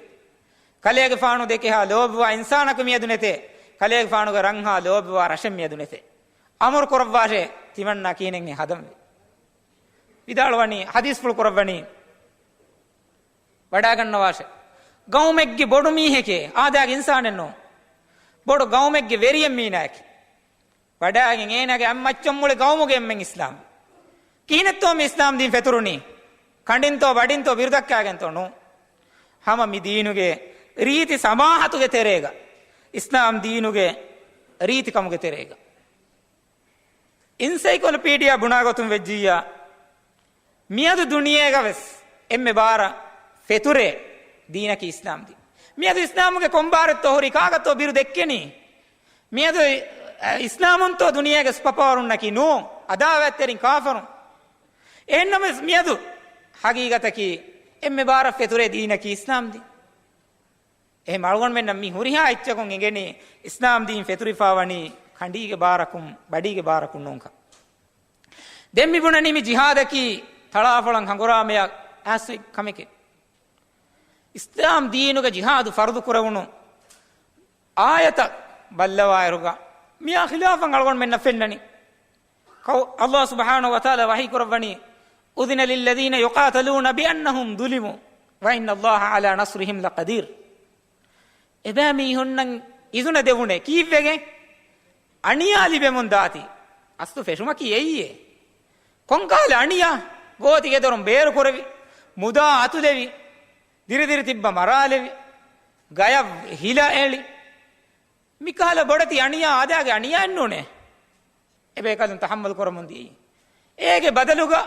ކަލޭގެފާނު ދެކެހާ ލޯބިވާ އިންސާނަކު މިއަދު ނެތޭ. ކަލޭގެފާނުގެ ރަންހާ ލޯބިވާ ރަށެއް މިއަދު ނެތޭ. އަމުރު ކުރައްވާށޭ، ތިމަންނާ ކިހިނެއްހޭ ހަދަންވީ؟ ވިދާޅުވަނީ، ޙަދީޘްފުޅު ކުރައްވަނީ، ވަޑާގަންނަވާށޭ. ގައުމެއްގެ ބޮޑު މީހެކޭ، އާދައިގެ އިންސާނެއް ނޫން. ބޮޑު ގައުމެއްގެ ވެރިއެއް މީނާއެކޭ. ވަޑާގެން އޭނާގެ އަތްމައްޗަށް މުޅި ގައުމުގެ އެންމެން އިސްލާމް. ކިހިނެއްތޯ މި އިސްލާމް ދީން ފެތުރުނީ؟ ކަނޑިންތޯ، ބަޑިންތޯ، ބިރުދައްކާގެންތޯ؟ ނޫން. ހަމަ މި ދީނުގެ ރީތި ސަމާހަތުގެ ތެރޭގަ، އިސްލާމް ދީނުގެ ރީތިކަމުގެ ތެރޭގަ. އިންސައިކްލޮޕީޑިއާ ބުނާ ގޮތުން ވެއްޖިއްޔާ، މިއަދު ދުނިޔޭގަ ވެސް އެންމެ ބާރަށް ފެތުރޭ ދީނަކީ އިސްލާމް ދީން. މިއަދު އިސްލާމުގެ ކޮން ބާރެއްތޯ ހުރީ؟ ކާކަށްތޯ ބިރު ދެއްކެނީ؟ މިއަދު، އަ، އިސްލާމުންތޯ ދުނިޔޭގެ ސުޕަ ޕަވަރުންނަކީ؟ ނޫން. އަދާވަތްތެރިން ކާފަރުން. އެހެންނަމަވެސް މިއަދު ހަގީގަތަކީ އެންމެ ބާރަށް ފެތުރޭ ދީނަކީ އިސްލާމް ދީން. އެހެން އަޅުގަނޑުމެންނަށް މި ހުރިހާ އެއްޗަކުން އެނގެނީ އިސްލާމް ދީން ފެތުރިފާ ވަނީ ކަނޑީގެ ބާރަކުން، ބަޑީގެ ބާރަކުން ނޫންކަން. ދެން މި ބުނަނީ މި ޖިހާދަކީ ތަޅާފޮޅަށް ހަނގުރާމަޔަށް އައިސް ކަމެކޭ. އިސްލާމް ދީނުގެ ޖިހާދު ފަރުޟު ކުރެވުނު އާޔަތަށް ބައްލަވާއިރުގަ މިއާ ޚިލާފަށް އަޅުގަނޑުމެންނަށް ފެންނަނީ. ކައު-، ﷲ ސުބްޙާނަހޫ ވަތަޢާލާ ވަޙީ ކުރައްވަނީ، "أذن للذين يقاتلون بأنهم ظلموا وإن الله على نصرهم لقدير." އެބައިމީހުންނަށް އިޒުނަ ދެވުނޭ ކީއްވެގެން؟ އަނިޔާ ލިބެމުން ދާތީ. އަސްލު ފެށުމަކީ އެއީއޭ. ކޮންކަހަލަ އަނިޔާ؟ ގޯތި ގެދޮރުން ބޭރު ކުރެވި، މުދާ އަތުލެވި، ދިރިދިރި ތިއްބަ މަރާލެވި، ގަޔަށް ހިލަ އެޅި. މިކަހަލަ ބޮޑެތި އަނިޔާ އާދައިގެ އަނިޔާއެއް ނޫނޭ. އެބޭކަލުން ތަޙައްމަލް ކުރަމުން ދިޔައީ. އޭގެ ބަދަލުގަ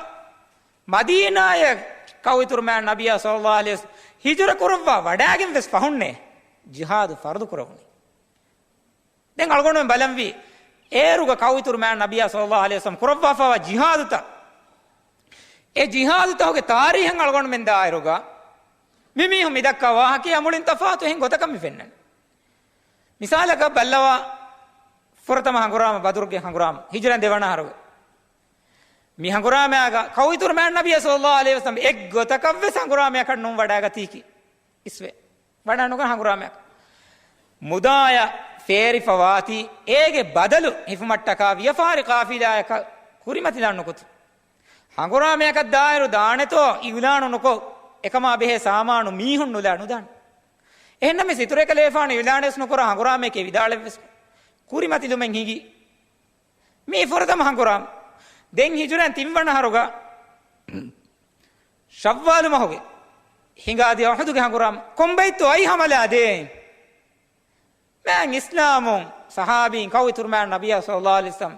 މަދީނާޔަށް ކައުއިތުރު މާތް ނަބިއްޔާ ޞައްލައްލާހު ޢަލައިހި ވަސައްލަމަ ހިޖުރަ ކުރައްވާ ވަޑާގެން ވެސް ފަހުންނޭ ޖިހާދު ފަރުޟު ކުރެވުނީ. ދެން އަޅުގަނޑުމެން ބަލަންވީ، އޭރުގަ ކައުއިތުރު މާތް ނަބިއްޔާ ޞައްލައްލާހު ޢަލައިހި ވަސައްލަމަ ކުރައްވާފައިވާ ޖިހާދުތައް، އެ ޖިހާދުތަހުގެ ތާރީހަށް އަޅުގަނޑުމެން ދާއިރުގަ، މި މީހުން މި ދައްކާ ވާހަކައާ މުޅިން ތަފާތު އެހެން ގޮތަކަށް މި ފެންނަނީ. މިސާލަކަށް ބައްލަވާ، ފުރަތަމަ ހަނގުރާމަ ބަދުރުގެ ހަނގުރާމަ، ހިޖުރަ ދެވަނަ އަހަރުގެ. މި ހަނގުރާމައިގަ ކައުއިތުރު މާތް ނަބިއްޔާ ޞައްލައްލާހު ޢަލައިހި ވަސައްލަމަ އެއްގޮތަކަށް ވެސް ހަނގުރާމަޔަކަށް ނޫން ވަޑައިގަތީކީ. އިސްވެ. ވަޑައިނުގަން ހަނގުރާމަޔަކަށް. މުދާޔަށް ފޭރިފަ ވާތީ، އޭގެ ބަދަލު ހިފުމަށްޓަކާ ވިޔަފާރި ޤާފިލާޔަކަށް ކުރިމަތިލާން ނުކުތު. ހަނގުރާމަޔަކަށް ދާއިރު ދާނެތޯ އިޢުލާނު ނުކޮށް، އެކަމާ ބެހޭ ސާމާނު މީހުން ނުލާ ނުދާނެ. އެހެންނަމަވެސް އިތުރު އެކަލޭފާނު އިޢުލާނެއް ވެސް ނުކުރާ ހަނގުރާމަޔަކީ ވިދާޅެއްވެސް ނު. ކުރިމަތިލުމެއް ހިނގި. މީ ފުރަތަމަ ހަނގުރާމަ. ދެން ހިޖުރައިން ތިންވަނަ އަހަރުގަ ޝައްވާލު މަހުގެ ހިނގާދިޔަ އުޙުދުގެ ހަނގުރާމަ. ކޮންބައިތޯ އައި ހަމަލާ ދޭ؟ މާތް އިސްލާމުން ޞަޙާބީން ކައުއިތުރު މާތް ނަބިއްޔާ ޞައްލައްލާހު ޢަލައިހި ވަސައްލަމަ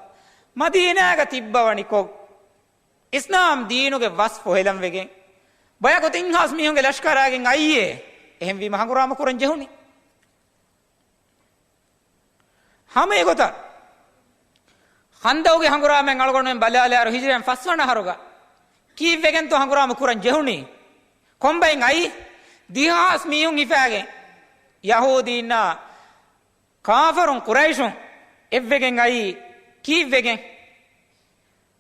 މަދީނާގަ ތިއްބަވަނިކޮށް، އިސްލާމް ދީނުގެ ވަސްފު ހެލަންވެގެން، ބަޔަކު ތިން ހާސް މީހުންގެ ލަޝްކަރާގެން އައީއޭ. އެހެންވީމަ ހަނގުރާމަ ކުރަން ޖެހުނީ. ހަމަ އެގޮތަށް ޚަންދަޤުގެ ހަނގުރާމައިން އަޅުގަނޑުމެން ބަލާލާއިރު ހިޖުރައިން ފަސްވަނަ އަހަރުގަ ކީއްވެގެންތޯ ހަނގުރާމަ ކުރަން ޖެހުނީ؟ ކޮންބައިން އައީ؟ ދިހާސް މީހުން ހިފާގެން، ޔަހޫދީންނާ ކާފަރުން ޤުރައިޝުން އެއްވެގެން އައީ ކީއްވެގެން؟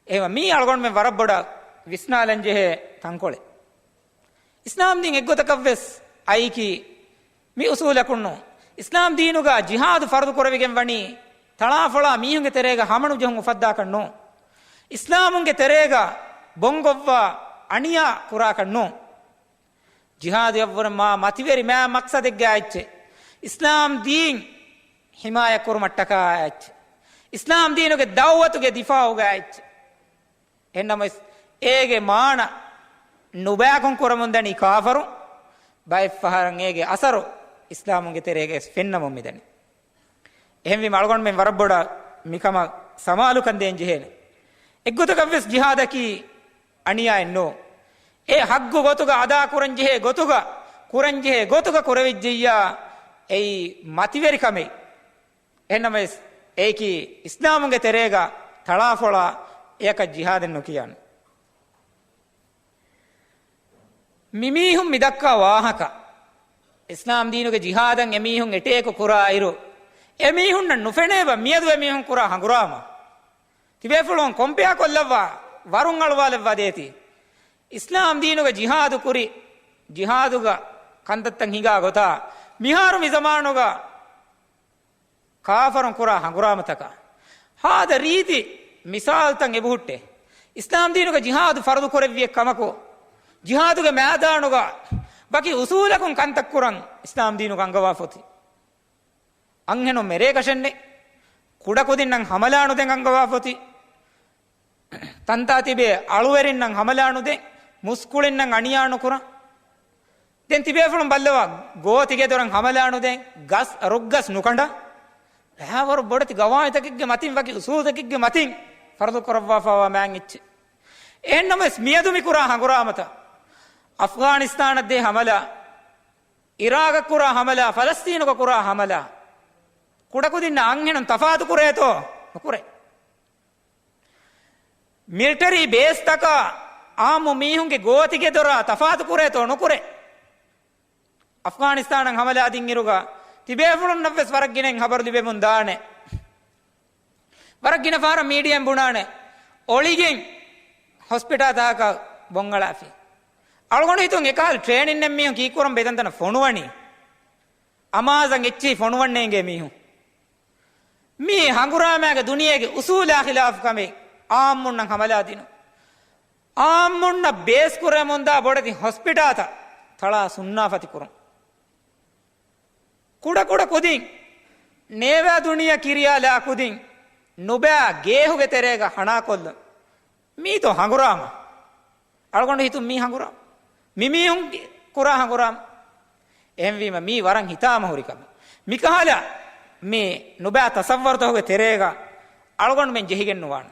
އެހެންވީމަ މީ އަޅުގަނޑުމެން ވަރަށް ބޮޑަށް ވިސްނާލަންޖެހޭ ތަންކޮޅެއް. އިސްލާމްދީން އެއްގޮތަކަށްވެސް އައީކީ މި އުސޫލަކުން ނޫން. އިސްލާމްދީނުގަ ޖިހާދު ފަރުޟު ކުރެވިގެން ވަނީ ތަޅާފޮޅާ މީހުންގެ ތެރޭގަ ހަމަނުޖެހުން އުފައްދާކަށް ނޫން. އިސްލާމުންގެ ތެރޭގަ ބޮންގޮށްވާ އަނިޔާ ކުރާކަށް ނޫން. ޖިހާދުއަށްވުރެ މާ މަތިވެރި މާ މަޤްޞަދެއްގަ އެއްޗެއް. އިސްލާމް ދީން ޙިމާޔަތް ކުރުމަށްޓަކާ އެއްޗެއް. އިސްލާމް ދީނުގެ ދަޢުވަތުގެ ދިފާޢުގަ އެއްޗެއް. އެހެންނަމަވެސް، އޭގެ މާނަ ނުބައިކޮށް ކުރަމުންދަނީ ކާފަރު، ބައެއްފަހަރަށް އޭގެ އަސަރު އިސްލާމުންގެ ތެރޭގަވެސް ފެންނަމުން މިދަނީ. އެހެންވީމަ އަޅުގަނޑުމެން ވަރަށް ބޮޑަށް މިކަމަށް ސަމާލުކަން ދޭން ޖެހޭނެ. އެއްގޮތަކަށްވެސް ޖިހާދަކީ އަނިޔާއެއް ނޫން. އެ ޙައްޤު ގޮތުގަ އަދާ ކުރަންޖެހޭ ގޮތުގަ، ކުރަންޖެހޭ ގޮތުގަ ކުރެވިއްޖެއްޔާ، އެއީ މަތިވެރިކަމެއް. އެހެންނަމަވެސް، އެއީކީ އިސްލާމުގެ ތެރޭގަ ތަޅާފޮޅާ އެޔަކަށް ޖިހާދެއް ނުކިޔާނެ. މިމީހުން މިދައްކާ ވާހަކަ، އިސްލާމް ދީނުގެ ޖިހާދަށް އެމީހުން އެޓޭކު ކުރާއިރު، އެމީހުންނަށް ނުފެނޭބަ މިއަދު އެމީހުން ކުރާ ހަނގުރާމަ. ތިބޭފުޅުން ކޮމްޕެއާ ކޮށްލައްވާ، ވަރުން އަޅުވާލައްވާ ދޭތީ. އިސްލާމް ދީނުގެ ޖިހާދު ކުރި، ޖިހާދުގަ ކަންތައްތައް ހިނގާ ގޮތާ، މިހާރު މި ޒަމާނުގަ ކާފަރުން ކުރާ ހަނގުރާމަތަކާ ހާދަ ރީތި މިސާލުތައް އެބަހުއްޓޭ. އިސްލާމް ދީނުގަ ޖިހާދު ފަރުޟު ކުރެއްވިއެއް ކަމަކު، ޖިހާދުގެ މައިދާނުގަ ވަކި އުސޫލަކުން ކަންތައް ކުރަން އިސްލާމް ދީނުގަ އަންގަވާފަ އޮތީ. އަންހެނުން މެރޭކަށެއްނެތް، ކުޑަކުދިންނަށް ހަމަލާނުދެން އަންގަވާފަ އޮތީ. ތަންތާ ތިބޭ އަޅުވެރިންނަށް ހަމަލާނުދެން، މުސްކުޅިންނަށް އަނިޔާ ނުކުރަން. ދެން ތިބޭފުޅުން ބައްލަވާ، ގޯތިގެދޮރަށް ހަމަލާނުދޭން، ގަސް، ރުއްގަސް ނުކަނޑާ. ރައިވަރު ބޮޑެތި ގަވާއިދަކެއްގެ މަތިން، ވަކި އުސޫލެކެއްގެ މަތިން ފަރުޟު ކުރައްވާފައިވާ މާތް އެއްޗެއް. އެހެންނަމަވެސް، މިއަދު މި ކުރާ ހަނގުރާމަތައް، އަފްޣާނިސްތާނަށް ދޭ ހަމަލާ، އިރާގަށް ކުރާ ހަމަލާ، ފަލަސްތީނުގަ ކުރާ ހަމަލާ، ކުޑަކުދިންނަށް އަންހެނުން ތަފާތު ކުރޭތޯ؟ ނުކުރޭ. މިލިޓަރީ ބޭސްތަކާ އާއްމު މީހުންގެ ގޯތިގެދޮރާ ތަފާތު ކުރޭތޯ؟ ނުކުރޭ. އަފްޣާނިސްތާނަށް ހަމަލާ ދިންއިރުގަ ތިބޭފުޅުންނަށްވެސް ވަރަށް ގިނައިން ހަބަރު ލިބެމުން ދާނެ. ވަރަށް ގިނަ ފަހަރަށް މީޑިއާއިން ބުނާނެ، އޮޅިގެން ހޮސްޕިޓާލްތަކަކަށް ބޮން އަޅާފި. އަޅުގަނޑު ހިތުން އެކަހަލަ ޓްރޭނިންއެއް މީހުން ކީއްކުރަން ބެ ތަންތަނަށް ފޮނުވަނީ. އަމާޒަށް އެއްޗެހި ފޮނުވަން ނޭނގޭ މީހުން. މީ ހަނގުރާމައިގެ ދުނިޔޭގެ އުސޫލާ ޚިލާފު ކަމެއް، އާއްމުންނަށް ހަމަލާ ދިނުން. އާއްމުންނަށް ބޭސްކުރެމުންދާ ބޮޑެތި ހޮސްޕިޓާލްތައް ތަޅާ ސުންނާފަތި ކުރުން. ކުޑަކުޑަ ކުދިން، ނޭވާ ދުނިޔެ ކިރިޔާލާ ކުދިން، ނުބައި ގޭހުގެ ތެރޭގަ ހަނާކޮށްލުން. މީތޯ ހަނގުރާމަ؟ އަޅުގަނޑު ހިތުން މީ ހަނގުރާމަ. މިމީހުން ކުރާ ހަނގުރާމަ. އެހެންވީމަ، މީ ވަރަށް ހިތާމަހުރި ކަމެއް. މިކަހަލަ މި ނުބައި ތަޞައްވަރުތަކުގެ ތެރޭގަ އަޅުގަނޑުމެން ޖެހިގެން ނުވާނެ.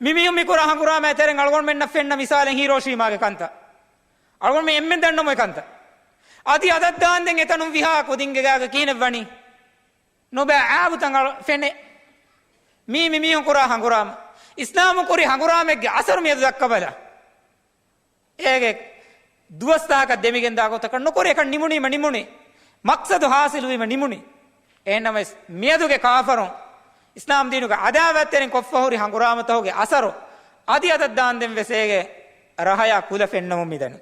މި މީހުން މި ކުރާ ހަނގުރާމައި ތެރެއިން އަޅުގަނޑުމެންނަށް ފެންނަ މިސާލެއް ހީރޯޝީމާގެ ކަންތައް. އަޅުގަނޑުމެން އެންމެން ދަންނަމު އެ ކަންތައް. އަދި އަދަށް ދާންދެން އެތަނުން ވިހާ ކުދިންގެ ގާގަ ކިހިނެއް ވަނީ؟ ނުބައި އާބުތައް އަޅު ފެނޭ. މީ މި މީހުން ކުރާ ހަނގުރާމަ. އިސްލާމު ކުރި ހަނގުރާމެއްގެ އަސަރު މިއަދު ދައްކަބަލަ. އޭގެ ދުވަސް ދަހަކަށް ދެމިގެން ދާ ގޮތަކަށް ނުކުރޭ، އެކަން ނިމުނީމަ ނިމުނީ. މަޤްޞަދު ޙާޞިލުވީމަ ނިމުނީ. އެހެންނަމަވެސް، މިއަދުގެ ކާފަރުން އިސްލާމް ދީނުގެ އަދާވަތްތެރިން ކޮށްފަ ހުރި ހަނގުރާމަތަކުގެ އަސަރު އަދި އަދަށް ދާންދެން ވެސް އޭގެ ރަހަޔާ ކުލަ ފެންނަމުން މިދަނީ.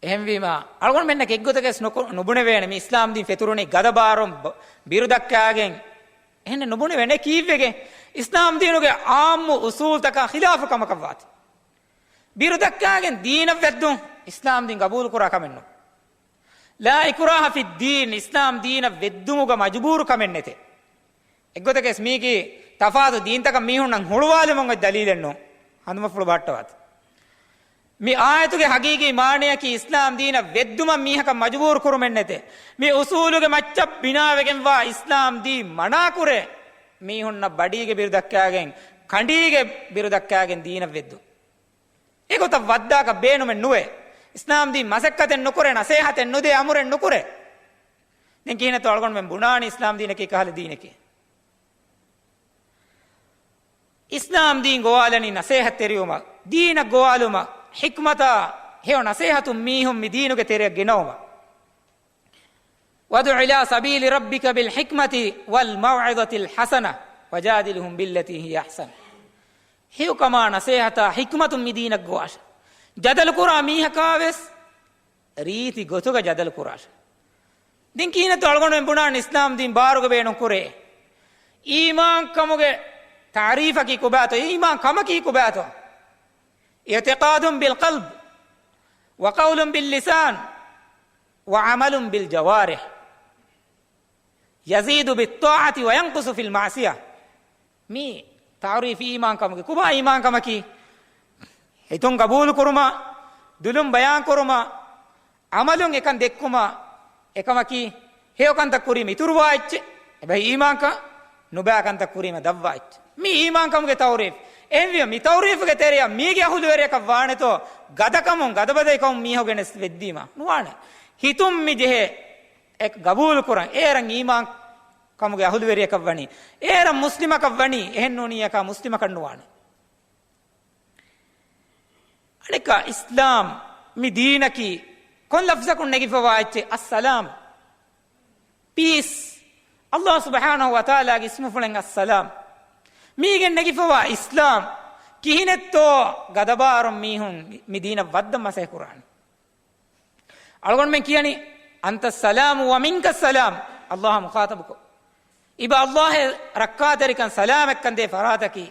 އެހެންވީމަ، އަޅުގަނޑުމެންނަކަށް އެއްގޮތަކަސް ނުކު-، ނުބުނެވޭނެ މި އިސްލާމް ދީން ފެތުރުނީ ގަދަބާރުން ބ-، ބިރުދައްކާގެން. އެހެން ނުބުނެވޭނެ ކީއްވެގެން؟ އިސްލާމް ދީނުގެ ޢާއްމު އުޞޫލުތަކާ ޚިލާފު ކަމަކަށް ވާތީ. ބިރުދައްކާގެން ދީނަށް ވެއްދުން އިސްލާމް ދީން ގަބޫލު ކުރާ ކަމެއް ނޫން. ލާ އިކްރާހަ ފިއްދީން، އިސްލާމް ދީނަށް ވެއްދުމުގަ މަޖުބޫރު ކަމެއް ނެތޭ. އެއްގޮތަކަސް މީގީ ތަފާތު ދީންތަކަށް މީހުންނަށް ހުޅުވާލުމުން އޮތް ދަލީލެއް ނޫން. ހަނދުމަފުޅު ބަހައްޓަވާތި. މި އާޔަތުގެ ހަގީގީ މާނަޔަކީ އިސްލާމް ދީނަށް ވެއްދުމަށް މީހަކަށް މަޖުބޫރު ކުރުމެއް ނެތޭ. މި އުޞޫލުގެ މައްޗަށް ބިނާވެގެންވާ އިސްލާމް ދީން މަނާކުރޭ، މީހުންނަށް ބަޑީގެ ބިރު ދައްކާގެން، ކަނޑީގެ ބިރު ދައްކާގެން ދީނަށް ވެއްދުން. އެގޮތަށް ވައްދާކަށް ބޭނުމެއް ނުވޭ. އިސްލާމް ދީން މަސައްކަތެއް ނުކުރޭ، ނަސޭހަތެއް ނުދޭ، އަމުރެއް ނުކުރޭ. ދެން ކިހިނެއްތޯ އަޅުގަނޑުމެން ބުނާނީ އިސްލާމް ދީނަކީ ކަހަލަ ދީނެކޭ؟ އިސްލާމް ދީން ގޮވާލަނީ ނަސޭހަތްތެރިވުމަށް، ދީނަށް ގޮވާލުމަށް، ޙިކްމަތާ ހެޔޮ ނަސޭހަތުން މީހުން މި ދީނުގެ ތެރެއަށް ގެނައުމަށް. وَادْعُ إِلَىٰ سَبِيلِ رَبِّكَ بِالْحِكْمَةِ وَالْمَوْعِظَةِ الْحَسَنَةِ وَجَادِلْهُمْ بِالَّتِي هِيَ أَحْسَنُ. ހެޔޮކަމާ ނަސޭހަތާ ޙިކްމަތުން މި ދީނަށް ގޮވާށޭ. ޖަދަލު ކުރާ މީހަކާވެސް ރީތި ގޮތުގަ ޖަދަލު ކުރާށޭ. ދެން ކިހިނެއްތޯ އަޅުގަނޑުމެން ބުނާނީ އިސްލާމް ދީން ބާރުގަ ބޭނުން ކުރޭ؟ އީމާން ކަމުގެ ތަޢުރީފަކީ ކޮބާތޯ؟ އީމާން ކަމަކީ ކޮބާތޯ؟ اعتقاد بالقلب وقول باللسان وعمل بالجوارح يزيد بالطاعة وينقص في المعصية. މީ ތަޢުރީފު އީމާން ކަމުގެ. ކޮބާ އީމާން ކަމަކީ؟ ހިތުން ގަބޫލު ކުރުމާ، ދުލުން ބަޔާން ކުރުމާ، އަމަލުން އެކަން ދެއްކުމާ، އެކަމަކީ، ހެޔޮ ކަންތައް ކުރީމަ އިތުރުވާ އެއްޗެއް، އެބަހީ އީމާންކަން، ނުބައި ކަންތައް ކުރީމަ ދަށްވާ އެއްޗެއް. މީ އީމާން ކަމުގެ ތަޢުރީފު. އެހެންވީމަ، މި ތަޢުރީފުގެ ތެރެއަށް މީގެ އަހުލުވެރިޔަކަށް ވާނެތޯ، ގަދަކަމުން ގަދަބަދައިކަމުން މީހަކު ގެނެސް ވެއްދީމާ؟ ނުވާނެ. ހިތުން މި ޖެހޭ އެ ގަބޫލު ކުރަން، އޭރަށް އީމާން ކަމުގެ އަހުލުވެރިޔަކަށް ވަނީ، އޭރަށް މުސްލިމަކަށް ވަނީ، އެހެން ނޫނިއްޔާ މުސްލިމަކަށް ނުވާނެ. އަނެއްކާ، އިސްލާމް މި ދީނަކީ ކޮން ލަފްޒަކުން ނެގިފަވާ އެއްޗެއް؟ އައްސަލާމް، ޕީސް. ﷲ ސުބްޙާނަހޫ ވަތަޢާލާގެ އިސްމުފުޅެއް އައްސަލާމް. މީގެން ނެގިފަވާ އިސްލާމް ކިހިނެއްތޯ ގަދަބާރުން މީހުން މި ދީނަށް ވައްދަން މަސައްކަތް ކުރާނީ؟ އަޅުގަނޑުމެން ކިޔަނީ، "أَنْتَ السَّلَامُ وَمِنْكَ السَّلَامُ." ﷲ އާ މުޚާޠަބުކޮށް، އިބަ ﷲ އެ ރައްކާތެރިކަން ސަލާމަތްކަން ދޭ ފަރާތަކީ،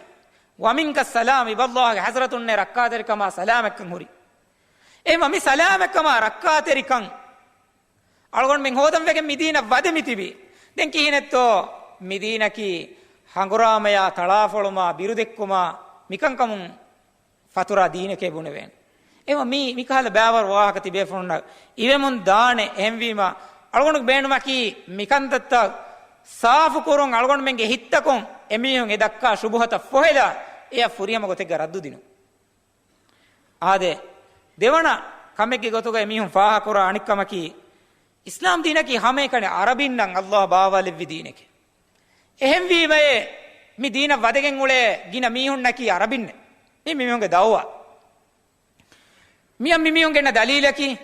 "وَمِنْكَ السَّلَامُ." އިބަ ﷲ ގެ ޙަޟްރަތުންނޭ ރައްކާތެރިކަމާ ސަލާމަތްކަން ހުރި. އެހެންވީމަ މި ސަލާމަތްކަމާ ރައްކާތެރިކަން އަޅުގަނޑުމެން ހޯދަން ވެގެން މި ދީނަށް ވަދެ މި ތިބީ. ދެން ކިހިނެއްތޯ މި ދީނަކީ ހަނގުރާމަޔާ، ތަޅާފޮޅުމާ، ބިރުދެއްކުމާ، މިކަންކަމުން ފަތުރާ ދީނެކޭ ބުނެވޭނެ. އެހެންވީމަ މީ، މިކަހަލަ ބައިވަރު ވާހަކަ ތިބޭފުޅުންނަށް އިވެމުން ދާނެ. އެހެންވީމަ އަޅުގަނޑު ބޭނުމަކީ މިކަންތައްތައް ސާފު ކުރުން، އަޅުގަނޑުމެންގެ ހިތްތަކުން އެމީހުން އެ ދައްކާ ޝުބުހަތައް ފޮހެލާ، އެއަށް ފުރިހަމަ ގޮތެއްގަ ރައްދު ދިނުން. އާދެ، ދެވަނަ ކަމެއްގެ ގޮތުގައި މީހުން ފާހަގަކުރާ އަނެއްކަމަކީ، އިސްލާމް ދީނަކީ ހަމައެކަނި ޢަރަބިންނަށް ﷲ ބާވާލެއްވި ދީނެކޭ. އެހެންވީމަޔޭ، މި ދީނަށް ވަދެގެން އުޅޭ ގިނަ މީހުންނަކީ ޢަރަބިންނޭ. މީ މިމީހުންގެ ދަޢުވާ. މިއަށް މިމީހުން ގެންނަ ދަލީލަކީ،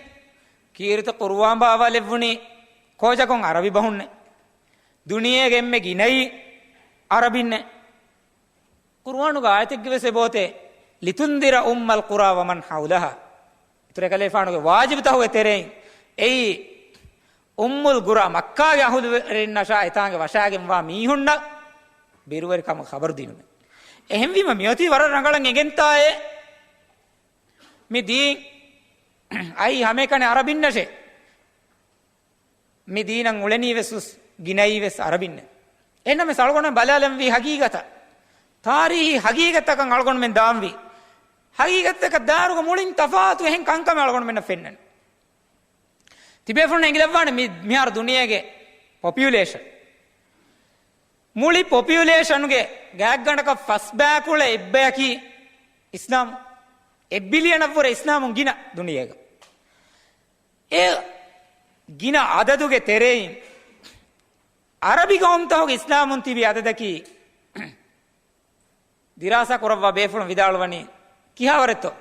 ކީރިތި ޤުރުއާން ބާވާލެއްވުނީ ކޯޗަކުން ޢަރަބި ބަހުންނޭ. ދުނިޔޭގެ އެންމެ ގިނައީ ޢަރަބިންނޭ. ޤުރުއާނުގެ އާޔަތެއްގެ ވެސް އެބައޮތޭ، "لِتُنْذِرَ أُمَّ الْقُرَىٰ وَمَنْ حَوْلَهَا." އިތުރު އެކަލޭފާނުގެ ވާޖިބުތަހުގެ ތެރެއިން އެއީ އުއްމުލް ޤުރާ، މައްކާގެ އަހުލުވެރިންނަށާ އެތާނގެ ވަށާގެންވާ މީހުންނަށް ބިރުވެރިކަމުގެ ޚަބަރު ދިނުމެއް. އެހެންވީމަ މިއޮތީ ވަރަށް ރަނގަޅަށް އެނގެންތާއޭ. މި ދީން އައީ ހަމައެކަނި ޢަރަބިންނަށޭ. މި ދީނަށް އުޅެނީ ވެސް ގިނައީ ވެސް ޢަރަބިންނޭ. އެހެންނަމަވެސް އަޅުގަނޑުމެން ބަލާލަންވީ ޙަޤީޤަތަށް. ތާރީޚީ ޙަޤީޤަތްތަކަށް އަޅުގަނޑުމެން ދާންވީ. ޙަޤީޤަތްތަކަށް ދާއިރުގަ މުޅިން ތަފާތު އެހެން ކަންކަމެއް އަޅުގަނޑުމެންނަށް ފެންނަނީ. ތިބޭފުޅުން އެނގިލައްވާނެ މި-، މިހާރު ދުނިޔޭގެ ޕޮޕިއުލޭޝަން. މުޅި ޕޮޕިއުލޭޝަނުގެ ގާތްގަނޑަކަށް ފަސް ބައިކުޅަ އެއްބަޔަކީ އިސްލާމް. އެއް ބިލިއަނަށްވުރެ އިސްލާމުން ގިނަ ދުނިޔޭގަ. އެ ގިނަ އަދަދުގެ ތެރެއިން އަރަބި ގައުމުތަކުގެ އިސްލާމުން ތިބި އަދަދަކީ ދިރާސާ ކުރައްވާ ބޭފުޅުން ވިދާޅުވަނީ ކިހާވަރެއްތޯ؟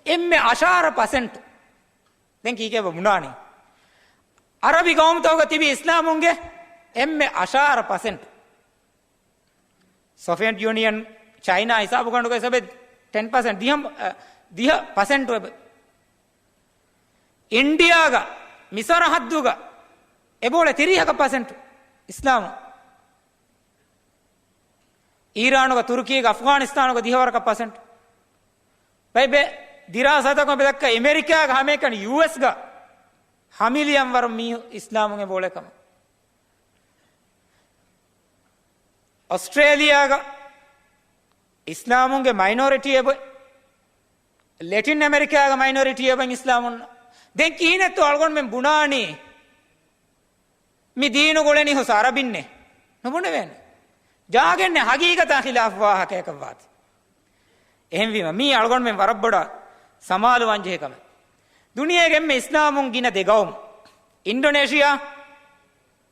އެންމެ އަށާރަ ޕަސެންޓް. ދެން ކީކޭ ބުނާނީ؟ އަރަބި ގައުމުތަކުގަ ތިބި އިސްލާމުންގެ އެންމެ އަށާރަ ޕަސެންޓް. ސޮވިއެޓް ޔޫނިއަން، ޗައިނާ ހިސާބުގަނޑުގައި ސަބެ ޓެން ޕަސެންޓް، ދިހަ، އަ، ދިހަ ޕަސެންޓް އެބަ. އިންޑިއާގަ، މިސަރަ ހައްދުގަ އެބައުޅޭ ތިރީހަކަށް ޕަސެންޓް އިސްލާމު. އީރާނުގަ، ތުރުކީގަ، އަފްޣާނިސްތާނުގަ ދިހަވަރަކަށް ޕަސެންޓް. ބައި ބެ ދިރާސާތަކުން ބެ ދައްކާ އެމެރިކާގަ ހަމައެކަނި ޔޫއެސްގަ ހަ މިލިއަން ވަރު މީހުން އިސްލާމުން އެބައުޅޭ ކަމަށް. އޮސްޓްރޭލިޔާގަ އިސްލާމުންގެ މައިނޯރިޓީ އެބަ، ލެޓިން އަމެރިކާގަ މައިނޯރިޓީ އެބަ އިސްލާމުން. ދެން ކިހިނެއްތޯ އަޅުގަނޑުމެން ބުނާނީ؟ މި ދީނު ގުޅެނީ ހުސް އަރަބިންނޭ. ނުބުނެވޭނެ. ޖާގައެއްނެ ހަގީގަތާ ޚިލާފު ވާހަކައަކަށް ވާތީ. އެހެންވީމަ، މީ އަޅުގަނޑުމެން ވަރަށް ބޮޑަށް ސަމާލުވާންޖެހޭ ކަމެއް. ދުނިޔޭގެ އެންމެ އިސްލާމުން ގިނަ ދެ ގައުމު، އިންޑޮނޭޝިއާ،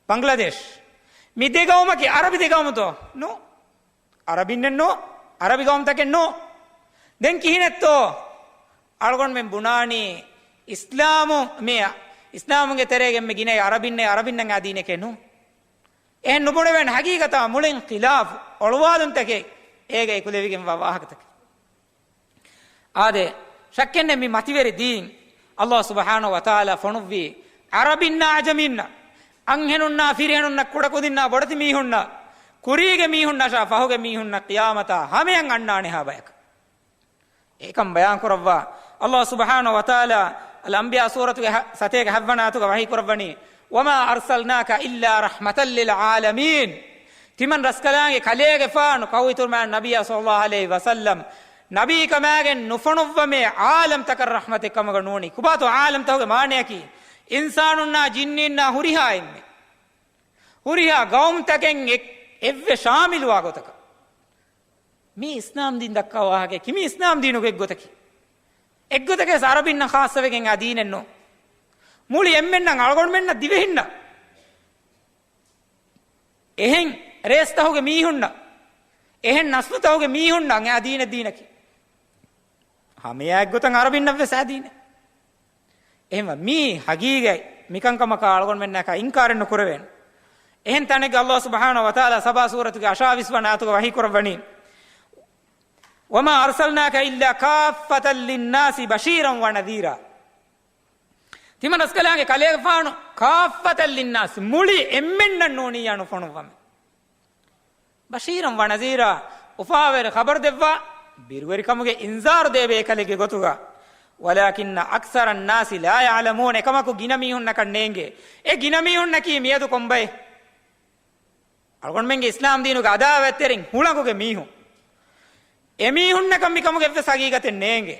ބަންގްލަދޭޝް. މި ދެ ގައުމަކީ އަރަބި ދެ ގައުމުތޯ؟ ނޫ. އަރަބިންނެއް ނޫ، އަރަބި ގައުމުތަކެއް ނޫ. ދެން ކިހިނެއްތޯ އަޅުގަނޑުމެން ބުނާނީ އިސްލާމު، މި އިސްލާމުގެ ތެރޭގެ އެންމެ ގިނައީ އަރަބިންނޭ، އަރަބިންނަށް އާ ދީނެކޭ ނޫ. އެހެން ނުބުނެވޭނެ. ހަގީގަތާ މުޅިން ޚިލާފު އޮޅުވާލުންތަކެއް އޭގަ އެކުލެވިގެންވާ ވާހަކަތަކެއް. އާދެ، ޝައްކެއްނެއް މި މަތިވެރި ދީން ﷲ ސުބްޙާނަހޫ ވަތަޢާލާ ފޮނުއްވީ އަރަބިންނާ އަޖަމީންނަށް، އަންހެނުންނާ ފިރިހެނުންނަށް ކުޑަކުދިންނާ ބޮޑެތި މީހުންނަށް، ކުރީގެ މީހުންނަށާ ފަހުގެ މީހުންނަށް ޤިޔާމަތާ ހަމަޔަށް އަންނާނެހާ ބަޔަކަށް. އެކަން ބަޔާންކުރައްވާ ﷲ ސުބްޙާނަހޫ ވަތަޢާލާ އަލްއަންބިޔާ ސޫރަތުގެ ހަ-، ސަތޭކަ ހަތްވަނަ އާޔަތުގަ ވަޙީކުރައްވަނީ، وما أرسلناك إلا رحمة للعالمين. ތިމަން ރަސްކަލާނގެ ކަލޭގެފާނު ކައުއިތުރުމާ ނަބިއްޔާ ޞައްލައްލާހު ޢަލައިހި ވަސައްލަމް ނަބީކަމާގެން ނުފޮނުއްވަމޭ ޢާލަމްތަކަށް ރަޙްމަތެއް ކަމުގަ ނޫނީ. ކޮބާތޯ ޢާލަމްތަކުގެ މާނަޔަކީ؟ އިންސާނުންނާ ޖިންނީންނާ ހުރިހާ އެންމެ، ހުރިހާ ގައުމުތަކެއް އެ-، އެއްވެ ޝާމިލުވާ ގޮތަކަށް. މީ އިސްލާމް ދީން ދައްކާ ވާހަކައަކީ، މީ އިސްލާމް ދީނުގެ އެއްގޮތަކީ. އެއްގޮތަކަށް އަރަބިންނަށް ޚާއްޞަވެގެން އާ ދީނެއް ނޫން. މުޅި އެންމެންނަށް، އަޅުގަނޑުމެންނަށް ދިވެހިންނަށް، އެހެން ރޭސްތަކުގެ މީހުންނަށް، އެހެން ނަސްލުތަކުގެ މީހުންނަށް އާ ދީނެއް ދީނަކީ. ހަމައެއާ އެއްގޮތަށް އަރަބިންނަށްވެސް އާ ދީނެއް. އެހެންވެ، މީ ހަގީގަތް މިކަންކަމަކާ އަޅުގަނޑުމެންނަކަށް އިންކާރެއް ނުކުރެވޭނެ. އެހެން ތަނެއްގަ ﷲ ސުބްޙާނަހޫ ވަތަޢާލާ ސަބާ ސޫރަތުގެ އަށާވީސް ވަނަ އާޔަތުގަ ވަޙީކުރައްވަނީ، وما أرسلناك إلا كافة للناس بشيرا ونذيرا. ތިމަން ރަސްކަލާނގެ ކަލޭގެފާނު كافة للناس، މުޅި އެންމެންނަށް ނޫނިއްޔާ ނުފޮނުއްވަމެ. بشيرا ونذيرا، އުފާވެރި ޚަބަރު ދެއްވާ، ބިރުވެރިކަމުގެ އިންޒާރު ދޭ ބޭކަލެއްގެ ގޮތުގަ. ولكن أكثر الناس لا يعلمون، އެކަމަކު ގިނަ މީހުންނަކަށް ނޭނގޭ. އެ ގިނަ މީހުންނަކީ މިއަދު ކޮންބައެއް؟ އަޅުގަނޑުމެންގެ އިސްލާމް ދީނުގެ އަދާވަތްތެރިން ހުޅަނގުގެ މީހުން. އެމީހުންނަކަށް މިކަމުގެ އެއްވެސް ހަގީގަތެއް ނޭނގެ.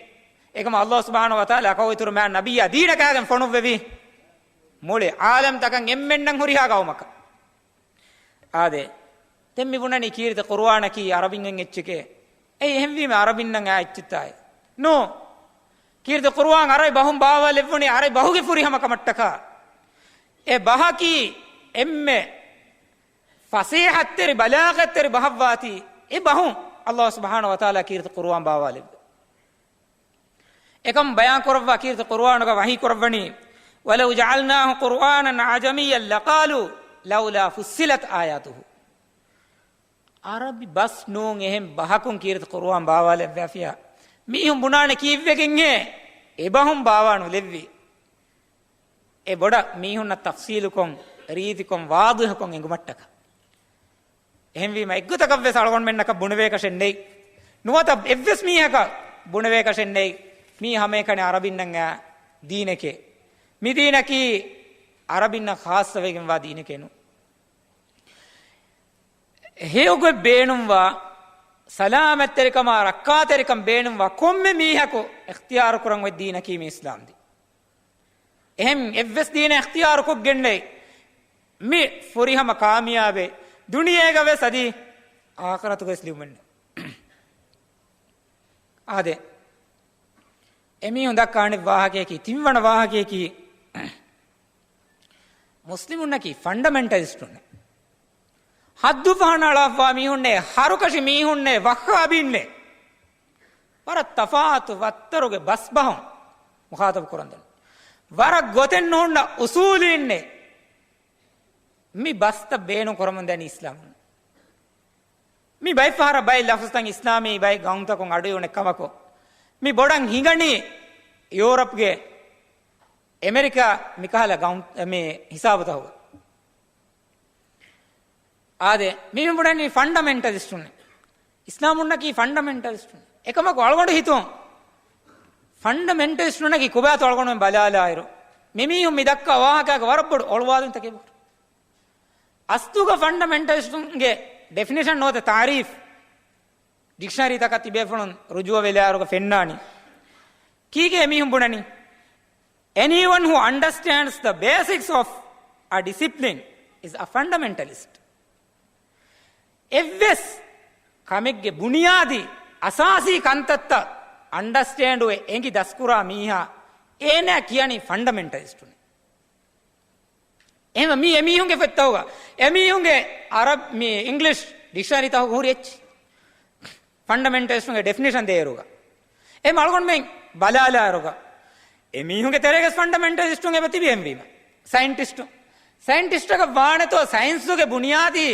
އެކަމަ ﷲ ސުބްޙާނަހޫ ވަތަޢާލާ ކައުއިތުރު މާ ނަބިއްޔާ ދީނަކާގެން ފޮނުއްވެވީ މުޅި ޢާލަމްތަކަށް އެންމެންނަށް ހުރިހާ ގައުމަކަށް. އާދެ، ދެން މި ބުނަނީ ކީރިތި ޤުރުއާނަކީ އަރަބިންގެން އެއްޗެކޭ. އެއީ އެހެންވީމަ އަރަބިންނަށް އާ އެއްޗެއްތާއޭ؟ ނޫ. ކީރިތި ޤުރުއާން އަރަބި ބަހުން ބާވާލެއްވުނީ އަރަބި ބަހުގެ ފުރިހަމަ ކަމަށްޓަކާ. އެ ބަހަކީ އެންމެ ފަސޭހަތްތެރި، ބަލާޣަތްތެރި ބަހަށްވާތީ، އެ ބަހުން ﷲ ސުބްޙާނަހޫ ވަތަޢާލާ ކީރިތި ޤުރުއާން ބާވާލެއްވި. އެކަމް ބަޔާން ކުރައްވާ ކީރިތި ޤުރުއާނުގަ ވަޙީ ކުރައްވަނީ، ولو جعلناه قرآنا أعجميا لقالوا لولا فصلت آياته. އަރަބި ބަސް ނޫން އެހެން ބަހަކުން ކީރިތި ޤުރުއާން ބާވާލެއްވާފިޔާ، މީހުން ބުނާނެ ކީއްވެގެންހޭ އެ ބަހުން ބާވާ ނުލެއްވީ؟ އެ ބޮޑަށް މީހުންނަށް ތަފްޞީލުކޮށް، ރީތިކޮށް، ވާޟިޙުކޮށް އެނގުމަށްޓަކާ. އެހެންވީމަ، އެއްގޮތަކަށްވެސް އަޅުގަނޑުމެންނަކަށް ބުނެވޭކަށެއް ނެތް. ނުވަތަ އެއްވެސް މީހަކަށް ބުނެވޭކަށެއް ނެތް. މީ ހަމައެކަނި އަރަބިންނަށް އާ ދީނެކޭ. މި ދީނަކީ އަރަބިންނަށް ޚާއްޞަވެގެންވާ ދީނެކޭ ނޫން. ހެޔޮގޮތް ބޭނުންވާ، ސަލާމަތްތެރިކަމާ ރައްކާތެރިކަން ބޭނުންވާ ކޮންމެ މީހަކު އިޚްތިޔާރު ކުރަން އޮތް ދީނަކީ މި އިސްލާމް ދީން. އެހެން އެއްވެސް ދީނެއް އިޚްތިޔާރު ކޮށްގެންނެއް މި ފުރިހަމަ ކާމިޔާބެއް ދުނިޔޭގަ ވެސް އަދި އާޚިރަތުގަ ވެސް ލިބުމެއްނެއް. އާދެ، އެމީހުން ދައްކާ އަނެއް ވާހަކަޔަކީ، ތިންވަނަ ވާހަކަޔަކީ، މުސްލިމުންނަކީ ފަންޑަމެންޓަލިސްޓުންނެއް. ހައްދުފަހަނައަޅާފަވާ މީހުންނޭ، ހަރުކަށި މީހުންނޭ، ވައްހާބީންނޭ. ވަރަށް ތަފާތު ވައްތަރުގެ ބަސްބަހުން މުޚާޠަބު ކުރަންދަނީ. ވަރަށް ގޮތެއް ނުހުންނަ އުސޫލީންނޭ. މި ބަސްތައް ބޭނުން ކުރަމުން ދަނީ އިސްލާމުން. މި ބައެއް ފަހަރަށް ބައެއް ލަފުޒުތައް އިސްލާމީ ބައެއް ގައުމުތަކުން އަޑުއިވުނެއް ކަމަކު، މި ބޮޑަށް ހިނގަނީ ޔޫރަޕްގެ، އެމެރިކާ މިކަހަލަ ގައުމު، މި ހިސާބުތަކުގަ. އާދެ، މި ބުނަނީ ފަންޑަމެންޓަލިސްޓުން. އިސްލާމުންނަކީ ފަންޑަމެންޓަލިސްޓުން. އެކަމަކު އަޅުގަނޑު ހިތުން ފަންޑަމެންޓަލިސްޓުންނަކީ ކޮބާތޯ އަޅުގަނޑުމެން ބަލާލާއިރު، މި މީހުން މި ދައްކާ ވާހަކައިގަ ވަރަށް ބޮޑު އޮޅުވާލުންތަކެއް ބުނެ. އަސްލުގަ ފަންޑަމެންޓަލިސްޓުންގެ ޑެފިނޭޝަން ނުވަތަ ތާރީފް، ޑިކްޝަނަރީތަކަށް ތިބޭފުޅުން ރުޖޫއަވެލާއިރުގަ ފެންނާނީ. ކީކޭ އެމީހުން ބުނަނީ؟ Anyone who understands the basics of a discipline is a fundamentalist. އެއްވެސް ކަމެއްގެ ބުނިޔާދީ އަސާސީ ކަންތައްތައް އަންޑަސްޓޭންޑުވެ އެނގި ދަސްކުރާ މީހާ، އޭނާ ކިޔަނީ ފަންޑަމެންޓަލިސްޓުން. އެހެންވީމަ މީ އެމީހުންގެ ފޮތްތަކުގަ، އެމީހުންގެ އަރަބް، މި އިންގްލިޝް ޑިކްޝަނަރީތަކުގަ ހުރި އެއްޗެއް. ފަންޑަމެންޓަލިސްޓުންގެ ޑެފިނޭޝަން ދޭއިރުގަ، އެ އަޅުގަނޑުމެން ބަލާލާއިރުގަ، އެމީހުންގެ ތެރޭގަސް ފަންޑަމެންޓަލިސްޓުން އެބަ ތިބި. އެހެންވީމަ ސައިންޓިސްޓު، ސައިންޓިސްޓަކަށް ވާނެތޯ ސައިންސުގެ ބުނިޔާދީ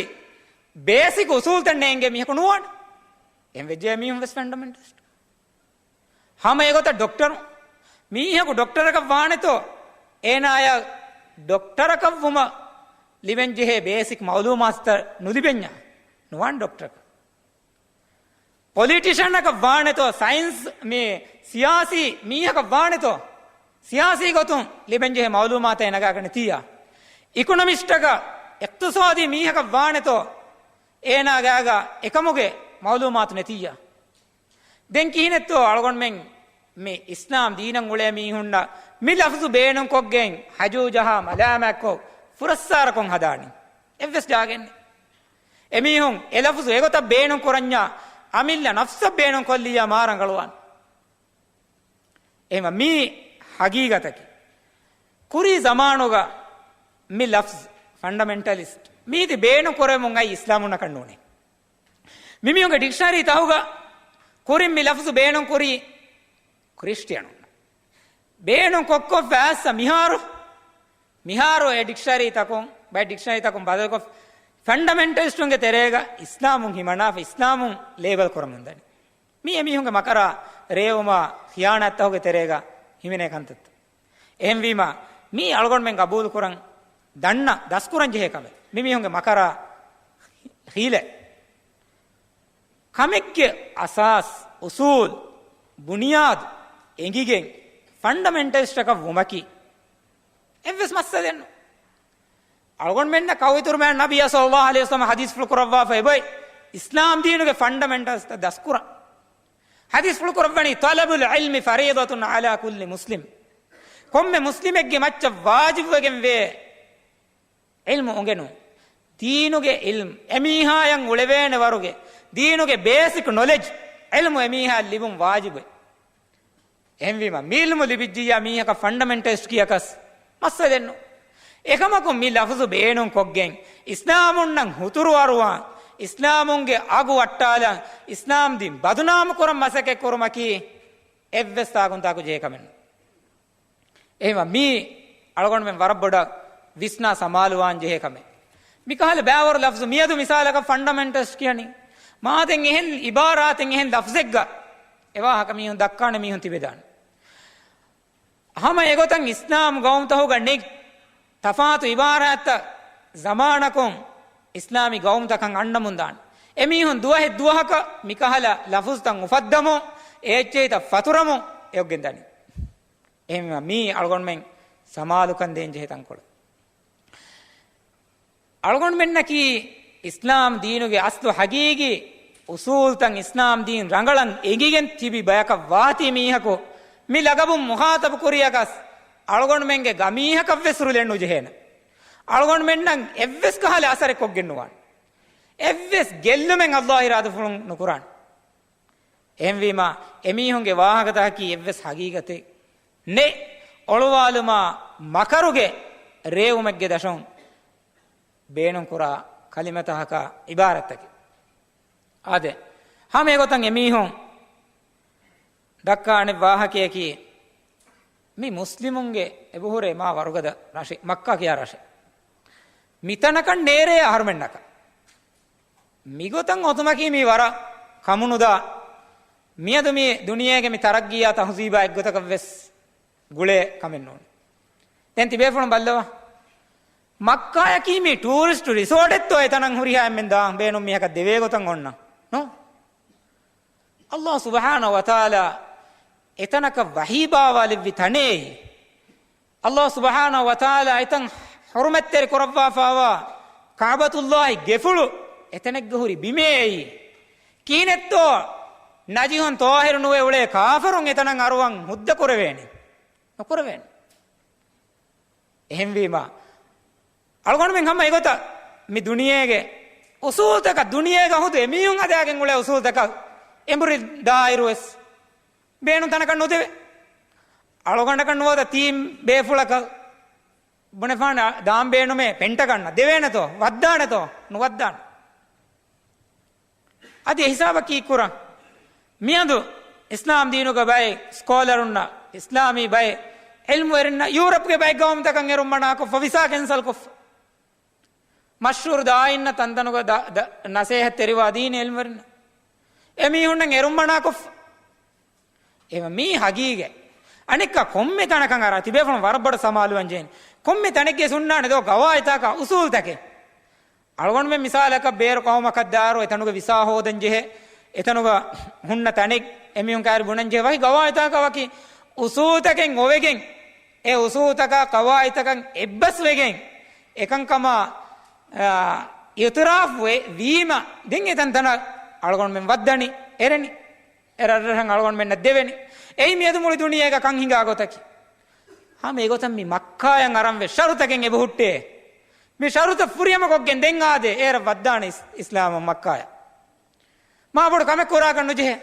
ބޭސިކް އުސޫލްތައް ނޭނގޭ މީހަކު ނުވާނެ. އެހެން ވެއްޖެ އެމީހުން ވެސް ފަންޑަމެންޓަލިސްޓު. ހަމަ އެގޮތަށް ޑޮކްޓަރު، މީހަކު ޑޮކްޓަރަކަށް ވާނެތޯ، އޭނާޔަށް ޑޮކްޓަރަކަށް ވުމަށް ލިބެންޖެހޭ ބޭސިކް މައުލޫމާތުތައް ނުލިބެންޏާ، ނުވާން ޑޮކްޓަރަކަށް. ޕޮލިޓިޝަނަކަށް ވާނެތޯ، ސައިންސް މި ސިޔާސީ މީހަކަށް ވާނެތޯ، ސިޔާސީ ގޮތުން ލިބެންޖެހޭ މައުލޫމާތެއް ނަގާގަނެތިއްޔާ، އިކޮނޮމިސްޓަކަށް، އިޤްތިޞާދީ މީހަކަށް ވާނެތޯ، އޭނާގާގަ އެކަމުގެ މައުލޫމާތު ނެތިއްޔާ. ދެން ކިހިނެއްތޯ އަޅުގަނޑުމެން މި އިސްލާމް ދީނަށް އުޅޭ މީހުންނަށް މި ލަފްޒު ބޭނުންކޮށްގެން ހަޖޫ ޖަހާ މަލާމާތްކޮށް ފުރައްސާރަކޮށް ހަދާނީ؟ އެއްވެސް ޖާގައެއް ނެތް. އެމީހުން އެ ލަފްޒު އެގޮތަށް ބޭނުން ކުރަންޏާ އަމިއްލަ ނަފްސަށް ބޭނުން ކޮށްލިއްޔާ މާ ރަނގަޅުވާނެ. އެހެންވީމަ މީ ހަގީގަތަކީ. ކުރީ ޒަމާނުގަ މި ލަފްޒު ފަންޑަމެންޓަލިސްޓް މީތި ބޭނުން ކުރެވެމުން އައި އިސްލާމުންނަކަށް ނޫނޭ. މި މީހުންގެ ޑިކްޝަނަރީ ތަހުގަ ކުރިން މި ލަފްޒު ބޭނުން ކުރީ ކްރިސްޓިއަނުންނަށް. ބޭނުން ކޮށްކޮށް ފައިސްސަ މިހާރު، މިހާރު އެ ޑިކްޝަނަރީ ތަކުން، ބައެއް ޑިކްޝަނަރީ ތަކުން ބަދަލުކޮށް، ފަންޑަމެންޓަލިސްޓުންގެ ތެރޭގަ އިސްލާމުން ހިމަނާފަ، އިސްލާމުން ލޭބަލް ކުރަމުން ދަނީ. މީ އެމީހުންގެ މަކަރާ ރޭވުމާ ޚިޔާނާތްތަކުގެ ތެރޭގަ ހިމެނޭ ކަންތައްތައް. އެހެންވީމާ، މީ އަޅުގަނޑުމެން ގަބޫލުކުރަން ދަންނަ ދަސްކުރަން ޖެހޭ ކަމެއް. މި މީހުންގެ މަކަރާ ހީލަ. ކަމެއްގެ އަސާސް، އުސޫލް، ބުނިޔާދު އެނގިގެން ފަންޑަމެންޓަލިސްޓަކަށް ވުމަކީ އެއްވެސް މައްސަލައެއް ނޫން. އަޅުގަނޑުމެންނަށް ކައު އިތުރުމާ ނަބިއްޔާ ޞައްލައްލާހު ޢަލައިހި ވަސައްލަމަ ޙަދީޘްފުޅު ކުރައްވާފަ އެބައޮތް އިސްލާމް ދީނުގެ ފަންޑަމެންޓަލްސްތައް ދަސްކުރަން. ޙަދީޘްފުޅު ކުރައްވަނީ، "طلب العلم فريضة على كل مسلم." ކޮންމެ މުސްލިމެއްގެ މައްޗަށް ވާޖިބުވެގެންވޭ ޢިލްމު އުނގެނުން. ދީނުގެ ޢިލްމު އެމީހާޔަށް އުޅެވޭނެ ވަރުގެ، ދީނުގެ ބޭސިކް ނޮލެޖް ޢިލްމު އެމީހާއަށް ލިބުން ވާޖިބު. އެހެންވީމަ، މި ޢިލްމު ލިބިއްޖިއްޔާ މީހަކަށް ފަންޑަމެންޓަލިސްޓް ކިޔަކަސް މައްސަލައެއް ނޫން. އެކަމަކު މި ލަފުޒު ބޭނުން ކޮށްގެން، އިސްލާމުންނަށް ހުތުރު އަރުވާން، އިސްލާމުންގެ އަގު ވައްޓާލަން، އިސްލާމް ދީން ބަދުނާމު ކުރަން މަސައްކަތް ކުރުމަކީ އެއްވެސް ތާކުންތާކު ޖެހޭ ކަމެއް ނޫން. އެހެންވީމަ މީ އަޅުގަނޑުމެން ވަރަށް ބޮޑަށް ވިސްނާ ސަމާލުވާން ޖެހޭ ކަމެއް. މިކަހަލަ ބައިވަރު ލަފްޒު މިއަދު މިސާލަކަށް ފަންޑަމެންޓަލިސްޓް ކިޔަނީ. މާދެން އެހެން އިބާރާތެއް އެހެން ލަފްޒެއްގަ އެވާހަކަ މީހުން ދައްކާނެ މީހުން ތިބެދާނެ. ހަމަ އެގޮތަށް އިސްލާމް ގައުމުތަކުގަ ނެތް ތަފާތު އިބާރާތްތައް ޒަމާނަކުން އިސްލާމީ ގައުމުތަކަށް އަންނަމުން ދާނެ. އެމީހުން ދުވަހެއް ދުވަހަކަށް މިކަހަލަ ލަފުޒުތައް އުފައްދަމުން، އެ އެއްޗެހިތައް ފަތުރަމުން އެއޮއްގެން ދަނީ. އެހެންވީމަ މީ އަޅުގަނޑުމެން ސަމާލުކަން ދޭން ޖެހޭ ތަންކޮޅެއް. އަޅުގަނޑުމެންނަކީ އިސްލާމް ދީނުގެ އަސްލު ހަގީގީ އުސޫލްތައް އިސްލާމް ދީން ރަނގަޅަށް އެނގިގެން ތިބި ބަޔަކަށް ވާތީ މީހަކު މި ލަގަބުން މުޚާޠަބު ކުރިޔަކަސް އަޅުގަނޑުމެންގެ ގަމީހަކަށްވެސް ހުރިލެއް ނުޖެހޭނެ. އަޅުގަނޑުމެންނަށް އެއްވެސް ކަހަލަ އަސަރެއް ކޮށްގެން ނުވާނެ. އެއްވެސް ގެއްލުމެއް އައްލާހު އިރާދަފުޅުން ނުކުރާނެ. އެހެންވީމާ، އެމީހުންގެ ވާހަކަތަކަކީ އެއްވެސް ހަގީގަތެއް ނެތް. އޮޅުވާލުމާ މަކަރުގެ ރޭވުމެއްގެ ދަށުން ބޭނުންކުރާ ކަލިމަތަކަކާ އިބާރަތްތަކެއް. އާދެ، ހަމަ އެގޮތަށް އެމީހުން ދައްކާ އަނެއް ވާހަކަޔަކީ، މި މުސްލިމުންގެ އެބަހުރޭ މާ ވަރުގަދަ ރަށެއް، މައްކާ ކިޔާ ރަށެއް. މިތަނަކަށް ނޭރޭ އަހަރުމެންނަކަށް. މިގޮތަށް އޮތުމަކީ މީ ވަރަށް ކަމުނުދާ. މިއަދު މި ދުނިޔޭގެ މި ތަރައްގީއާ ތަހުޒީބާ އެއްގޮތަކަށް ވެސް ގުޅޭ ކަމެއް ނޫން. ދެން ތިބޭފުޅުން ބައްލަވާ. މައްކާޔަކީ މީ ޓޫރިސްޓު ރިސޯޓެއްތޯ އެތަނަށް ހުރިހާ އެންމެން ދާން ބޭނުން މީހަކަށް ދެވޭ ގޮތަށް އޮންނަ؟ ނޯ. އައްލާހު ސުބްޙާނަހު ވަތަޢާލާ އެތަނަކަށް ވަޙީ ބާވާލެއްވި ތަނޭ. އައްލާހު ސުބްޙާނަހު ވަތަޢާލާ އެތަން ޙުރުމަތްތެރި ކުރައްވާފާވާ ކަޢުބަތުﷲ ގެފުޅު އެތަނެއްގަ ހުރި ބިމޭ އެއީ. ކިހިނެއްތޯ ނަޖިހުން ޠާހިރު ނުވެ އުޅޭ ކާފަރުން އެތަނަށް އަރުވަން ހުއްދަ ކުރެވޭނެ؟ ނުކުރެވޭނެ. އެހެންވީމާ، އަޅުގަނޑުމެން ހަމަ އެގޮތަށް މި ދުނިޔޭގެ އުސޫލުތަކަށް، ދުނިޔޭގަ ހުދު އެމީހުން ހަދާގެން އުޅޭ އުސޫލުތަކަށް އެނބުރި ދާއިރު ވެސް ބޭނުން ތަނަކަށް ނުދެވޭ. އަޅުގަނޑަކަށް ނުވަތަ ތީން ބޭފުޅަކަށް ބުނެފާނެ ދާން ބޭނުމޭ ޕެންޓަގަންނަށް ދެވޭނެތޯ؟ ވައްދާނެތޯ؟ ނުވައްދާނެ. އަދި އެ ހިސާބަކީ ކުރަން. މިއަދު އިސްލާމް ދީނުގެ ބައެއް ސްކޯލަރުންނަށް، އިސްލާމީ ބައެއް ޢިލްމުވެރިންނަށް ޔޫރަޕްގެ ބައެއް ގައުމުތަކަށް އެރުން މަނާކޮށްފަ، ވިސާ ކެންސަލް ކޮށްފަ. މަޝްހޫރު ދާއިންނަށް ތަންތަނުގަ ދަ-، ދަ-، ނަސޭހަތް ތެރިވާ ދީނީ ޢިލްމުވެރިންނަށް. އެމީހުންނަށް އެރުން މަނާކޮށްފަ. އެ މީ ހަގީގަތް. އަނެއްކާ ކޮންމެ ތަނަކަށް އަރާ ތިބޭފުޅުން ވަރަށް ބޮޑަށް ސަމާލުވަން ޖެހޭނެ. ކޮންމެ ތަނެއްގެ ހުންނާނެ ދޯ ގަވާއިދުތަކާ އުސޫލުތަކެއް. އަޅުގަނޑުމެން މިސާލަކަށް ބޭރު ޤައުމަކަށް ދާއިރު އެތަނުގެ ވިސާ ހޯދަން ޖެހޭ، އެތަނުގަ ހުންނަ ތަނެއް އެމީހުން ކައިރި ބުނަން ޖެހޭ ވަކި ގަވާއިދުތަކާ ވަކި އުސޫލުތަކެއް އޮވެގެން، އެ އުސޫލުތަކާ ޤަވާއިދުތަކަށް އެއްބަސްވެގެން އެކަންކަމާ، އާ، އިޢުތިރާފު ވެ-، ވީމަ ދެން އެތަންތަނަށް އަޅުގަނޑުމެން ވައްދަނީ އެރެނީ. އެ ރަށްރަށަށް އަޅުގަނޑުމެންނަށް ދެވެނީ. އެއީ މިއަދު މުޅި ދުނިޔޭގަ ކަން ހިނގާ ގޮތަކީ. ހަމަ އެގޮތަށް މި މައްކާޔަށް އަރަން ވެ ޝަރުތަކެއް އެބަހުއްޓޭ. މި ޝަރުތައް ފުރިހަމަކޮށްގެން ދެން އާދޭ އޭރަށް ވައްދާނެ އިސް-، އިސްލާމަށް މައްކާޔަށް. މާ ބޮޑު ކަމެއް ކުރާކަށް ނުޖެހޭ.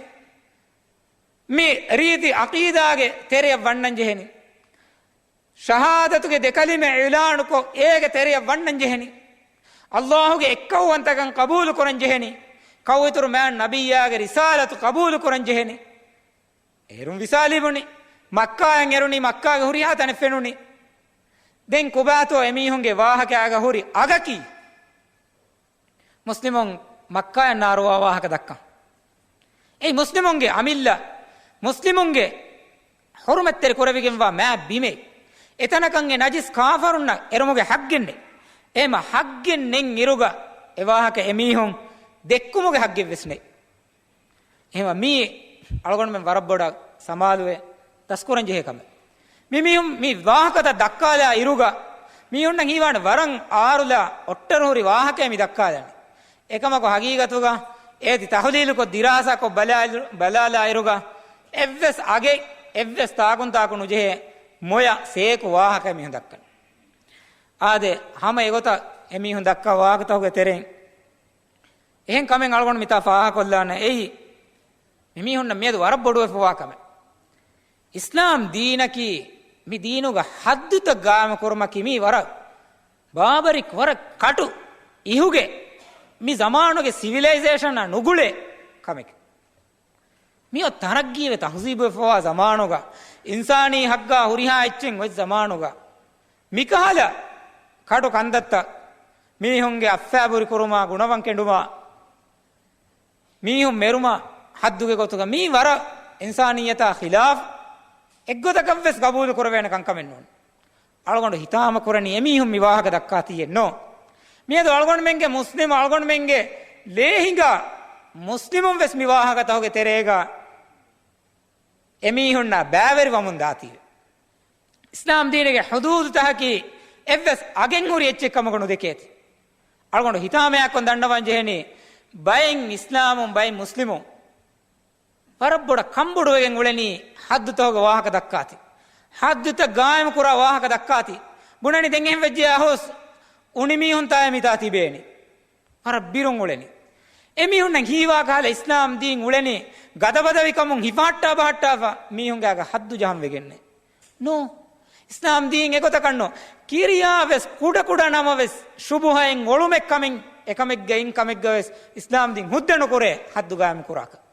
މި ރީތި ޢަޤީދާގެ ތެރެއަށް ވަންނަން ޖެހެނީ. ޝަހާދަތުގެ ދެކަލިމަ އިޢުލާނުކޮށް، އޭގެ ތެރެއަށް ވަންނަން ޖެހެނީ. އައްލާހުގެ އެއްކައުވަންތަކަން ޤަބޫލު ކުރަން ޖެހެނީ. ކައުއިތުރު މާތް ނަބިއްޔާގެ ރިސާލަތު ޤަބޫލު ކުރަން ޖެހެނީ. އޭރުން ވިސާ ލިބުނީ. މައްކާއަށް އެރުނީ، މައްކާގެ ހުރިހާ ތަނެއް ފެނުނީ. ދެން ކޮބާތޯ އެމީހުންގެ ވާހަކައިގަ ހުރި އަގަކީ؟ މުސްލިމުން މައްކާއަށް ނާރުވާ ވާހަކަ ދައްކަން. އެއީ މުސްލިމުންގެ އަމިއްލަ، މުސްލިމުންގެ ޙުރުމަތްތެރި ކުރެވިގެންވާ މާތް ބިމެއް. އެތަނަކަށް އެ ނަޖިސް ކާފަރުންނަށް އެރުމުގެ ޙައްޤެއް ނެތް. އެހެމަ ޙައްޤެއް ނެތް އިރުގަ އެ ވާހަކަ އެމީހުން ދެއްކުމުގެ ޙައްޤެއް ވެސް ނެތް. އެހެމަ މީ އަޅުގަނޑުމެން ވަރަށް ބޮޑަށް ސަމާލުވެ ދަސްކުރަން ޖެހޭ ކަމެއް. މި މީހުން މި ވާހަކަތައް ދައްކާލާ އިރުގަ މީހުންނަށް ހީވާނެ ވަރަށް އާރުލާ އޮށްޓަރު ހުރި ވާހަކައެއް މި ދައްކާލަނީ. އެކަމަކު ހަގީގަތުގަ އޭތި ތަޙުލީލުކޮށް ދިރާސާކޮށް ބަލާލި-، ބަލާލާ އިރުގަ އެއްވެސް އަގެއް އެއްވެސް ތާކުންތާކު ނުޖެހޭ މޮޔަ ސޭކު ވާހަކައެއް މީހުން ދައްކަނީ. އާދެ، ހަމަ އެގޮތަށް އެމީހުން ދައްކާ ވާހަކަތަކުގެ ތެރެއިން އެހެން ކަމެއް އަޅުގަނޑު މިތާ ފާހަގަކޮށްލާނެ. އެއީ، މި މީހުންނަށް މިއަދު ވަރަށް ބޮޑުވެފަވާ ކަމެއް. އިސްލާމް ދީނަކީ މި ދީނުގަ ޙައްދުތައް ގާއިމުކުރުމަކީ މީ ވަރަށް ބާބަރިކް، ވަރަށް ކަޓު އިހުގެ މި ޒަމާނުގެ ސިވިލައިޒޭޝަނާ ނުގުޅޭ ކަމެކެއް. މިއޮތް ތަރައްގީވެ ތަހުޒީބުވެފަވާ ޒަމާނުގަ، އިންސާނީ ޙައްޤާ ހުރިހާ އެއްޗެއް އޮތް ޒަމާނުގަ، މިކަހަލަ ކަޓު ކަންތައްތައް، މީހުންގެ އައްފާބުރިކުރުމާ، ގުނަވަން ކެނޑުމާ، މީހުން މެރުމާ، ޙައްދުގެ ގޮތުގަ މީ ވަރަށް އިންސާނިއްޔަތާ ޚިލާފް، އެއްގޮތަކަށްވެސް ގަބޫލު ކުރެވޭނެ ކަންކަމެއް ނޫން. އަޅުގަނޑު ހިތާމަ ކުރަނީ އެމީހުން މި ވާހަކަ ދައްކާތީއެއް ނޯ. މިއަދު އަޅުގަނޑުމެންގެ މުސްލިމު، އަޅުގަނޑުމެންގެ ލޭހިނގާ މުސްލިމުން ވެސް މި ވާހަކަތަކުގެ ތެރޭގަ އެމީހުންނާ ބައިވެރިވަމުން ދާތީވެ. އިސްލާމް ދީނުގެ ޙުދޫދުތަކަކީ އެއްވެސް އަގެއް ހުރި އެއްޗެއް ކަމަކު ނުދެކޭތީ. އަޅުގަނޑު ހިތާމަޔާކޮށް ދަންނަވަން ޖެހެނީ، ބައެއް އިސްލާމުން ބައެއް މުސްލިމުން ވަރަށް ބޮޑަށް ކަންބޮޑުވެގެން އުޅެނީ ޙައްދުތަކުގެ ވާހަކަ ދައްކާތީ. ޙައްދުތައް ގާއިމު ކުރާ ވާހަކަ ދައްކާތީ. ބުނަނީ ދެން އެހެން ވެއްޖެޔާ އަހުސް އުނި މީހުންތާއޭ މިތާ ތިބޭނީ. ވަރަށް ބިރުން އުޅެނީ. އެމީހުންނަށް ހީވާ ކަހަލަ އިސްލާމް ދީން އުޅެނީ ގަދަބަދަވިކަމުން ހިފަހައްޓާ ބަހައްޓާފަ މީހުންގެ އަގަށް ޙައްދު ޖަހަން ވެގެންނޭ. ނޯ. އިސްލާމް ދީން އެގޮތަކަށް ނޯ. ކިރިޔާ ވެސް ކުޑަ ކުޑަ ނަމަވެސް ޝުބުހައިން އޮޅުމެއް ކަމެއް އެކަމެއްގައި އިން ކަމެއްގަ ވެސް އިސްލާމް ދީން ހުއްދަ ނުކުރޭ ޙައްދު ގާއިމު ކުރާކަށް.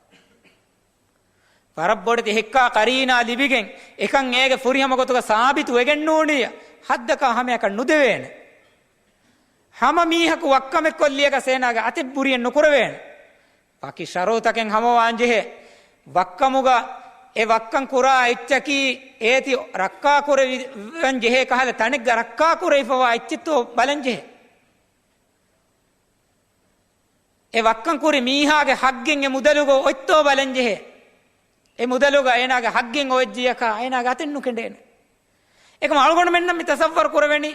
ވަރަށް ބޮޑެތި ހެއްކާ ޤަރީނާ ލިބިގެން އެކަން އޭގެ ފުރިހަމަ ގޮތުގަ ސާބިތު ވެގެން ނޫނިއްޔާ ޙައްދަކާ ހަމަޔަކަށް ނުދެވޭނެ. ހަމަ މީހަކު ވައްކަމެއް ކޮށްލިޔަކަސް އޭނާގެ އަތެއް ބުރިއެއް ނުކުރެވޭނެ. ވަކި ޝަރުތަކެއް ހަމަވާންޖެހޭ. ވައްކަމުގަ އެ ވައްކަން ކުރާ އެއްޗަކީ އޭތި ރައްކާ ކުރެވިވަން ޖެހޭ ކަހަލަ ތަނެއްގަ ރައްކާ ކުރެވިފަވާ އެއްޗެއްތޯ ބަލަން ޖެހޭ. އެ ވައްކަން ކުރި މީހާގެ ހައްގެއް އެ މުދަލުގަ އޮތްތޯ ބަލަން ޖެހޭ. އެ މުދަލުގަ އޭނާގެ ހައްގެއް އޮވެއްޖިޔަކާ އޭނާގެ އަތެއް ނުކެނޑޭނެ. އެކަމަ އަޅުގަނޑުމެންނަށް މި ތަޞައްވަރު ކުރެވެނީ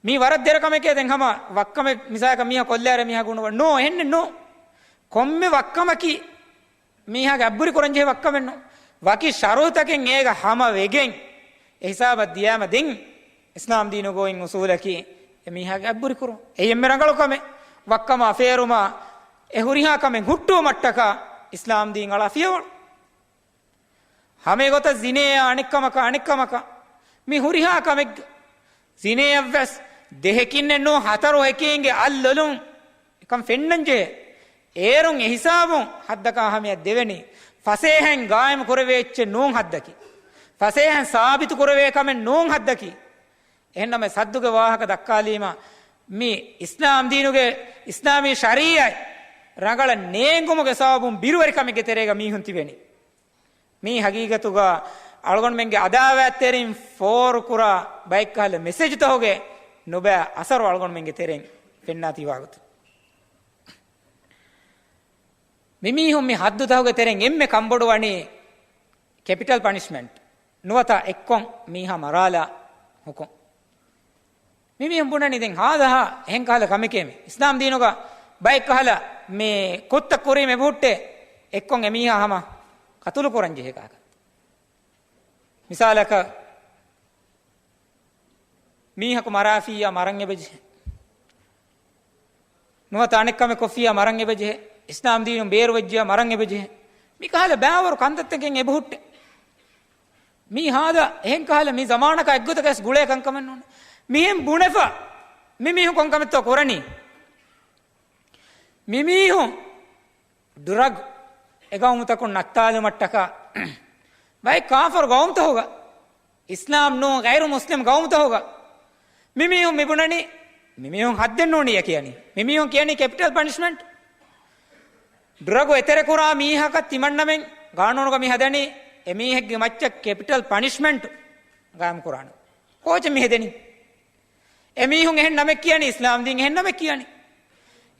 މީ ވަރަށް ދެރަ ކަމެކޭ. ދެން ހަމަ ވައްކަމެއް މިސާލަކަށް މީހާ ކޮށްލާއިރަށް މީހާ ގުނުވަ ނޯ، އެހެންނެއް ނޯ. ކޮންމެ ވައްކަމަކީ މީހާގެ އަތްބުރި ކުރަންޖެހޭ ވައްކަމެއް ނޫން. ވަކި ޝަރުތަކެއް އޭގަ ހަމަ ވެގެން އެ ހިސާބަށް ދިޔާމަ ދެން އިސްލާމް ދީނުގައި އުސޫލަކީ އެ މީހާގެ އަތްބުރި ކުރުން. އެއީ އެންމެ ރަނގަޅު ކަމެއް. ވައްކަމާ ފޭރުމާ އެ ހުރިހާ ކަމެއް ހުއްޓުވުމަށްޓަކާ އިސްލާމް ދީން އަޅާ ފިޔަވަޅު. ހަމަ އެގޮތަށް ޒިނޭއާ އަނެއްކަމަކާ އަނެއްކަމަކާ މި ހުރިހާ ކަމެއްގަ ޒިނޭއަށްވެސް ދެހެކިންނެއް ނޫން، ހަތަރު ހެކީންގެ އަތްލޮލުން އެކަން ފެންނަންޖެހޭ. އޭރުން އެހިސާބުން ހައްދަކާ ހަމަޔަށް ދެވެނީ ފަސޭހައިން ގާއިމު ކުރެވޭ އެއްޗެއް ނޫން ހައްދަކީ. ފަސޭހައިން ސާބިތު ކުރެވޭ ކަމެއް ނޫން ހައްދަކީ. އެހެންނަމަ ސައްދުގެ ވާހަކަ ދައްކާލީމަ، މި އިސްލާމް ދީނުގެ އިސްލާމީ ޝަރީއަތް ރަނގަޅަށް ނޭނގުމުގެ ސަބަބުން ބިރުވެރިކަމެއްގެ ތެރޭގަ މީހުން ތިބެނީ. މީ ހަގީގަތުގަ އަޅުގަނޑުމެންގެ އަދާވާތްތެރިން ފޯރުކުރާ ބައެއްކަހަލަ މެސެޖުތަކުގެ ނުބައި އަސަރު އަޅުގަނޑުމެންގެ ތެރެއިން ފެންނާތީ ވާގޮތުން. މިމީހުން މި ހައްދުތަކުގެ ތެރެއިން އެންމެ ކަންބޮޑުވަނީ ކެޕިޓަލް ޕަނިޝްމަންޓް ނުވަތަ އެއްކޮށް މީހާ މަރާލާ ހުކުމް. މިމީހުން ބުނަނީ ދެން ހާދަހާ އެހެން ކަހަލަ ކަމެކޭ މި. އިސްލާމް ދީނުގަ ބައެއް ކަހަލަ މި ކުށްތައް ކުރީމަ އެބަހުއްޓޭ އެއްކޮށް އެމީހާ ހަމަ ޤަތުލު ކުރަން ޖެހޭ ކަހަލަ. މިސާލަކަށް މީހަކު މަރާފިއްޔާ މަރަން އެބަޖެހޭ. ނުވަތަ އަނެއްކަމެއް ކޮށްފިއްޔާ މަރަން އެބަޖެހޭ. އިސްލާމް ދީނުން ބޭރުވެއްޖިޔާ މަރަން އެބަޖެހޭ. މި ކަހަލަ ބައިވަރު ކަންތައްތަކެއް އެބަހުއްޓޭ. މީ ހާދަ އެހެން ކަހަލަ މި ޒަމާނަކަށް އެއްގޮތަކަށް ގުޅޭ ކަންކަމެއް ނޫން. މިހެން ބުނެފަ މިމީހުން ކޮންކަމެއްތޯ ކުރަނީ؟ މިމީހުން ޑްރަގް އެ ގައުމުތަކުން ނައްތާލުމަށްޓަކާ ބައެއް ކާފަރު ގައުމުތަކުގަ، އިސްލާމް ނޫން ޣައިރު މުސްލިމް ގައުމުތަކުގަ މިމީހުން މިބުނަނީ، މިމީހުން ހައްދެއް ނޫނިއްޔާ ކިޔަނީ. މިމީހުން ކިޔަނީ ކެޕިޓަލް ޕަނިޝްމަންޓް. ޑްރަގު އެތެރެކުރާ މީހަކަށް ތިމަންނަމެން ގާނޫނުގަ މި ހަދަނީ އެމީހެއްގެ މައްޗަށް ކެޕިޓަލް ޕަނިޝްމަންޓް ގާއިމް ކުރާނެ. ކޯޗެއް މި ހެދެނީ؟ އެމީހުން އެހެން ނަމެއް ކިޔަނީ، އިސްލާމް ދީން އެހެން ނަމެއް ކިޔަނީ.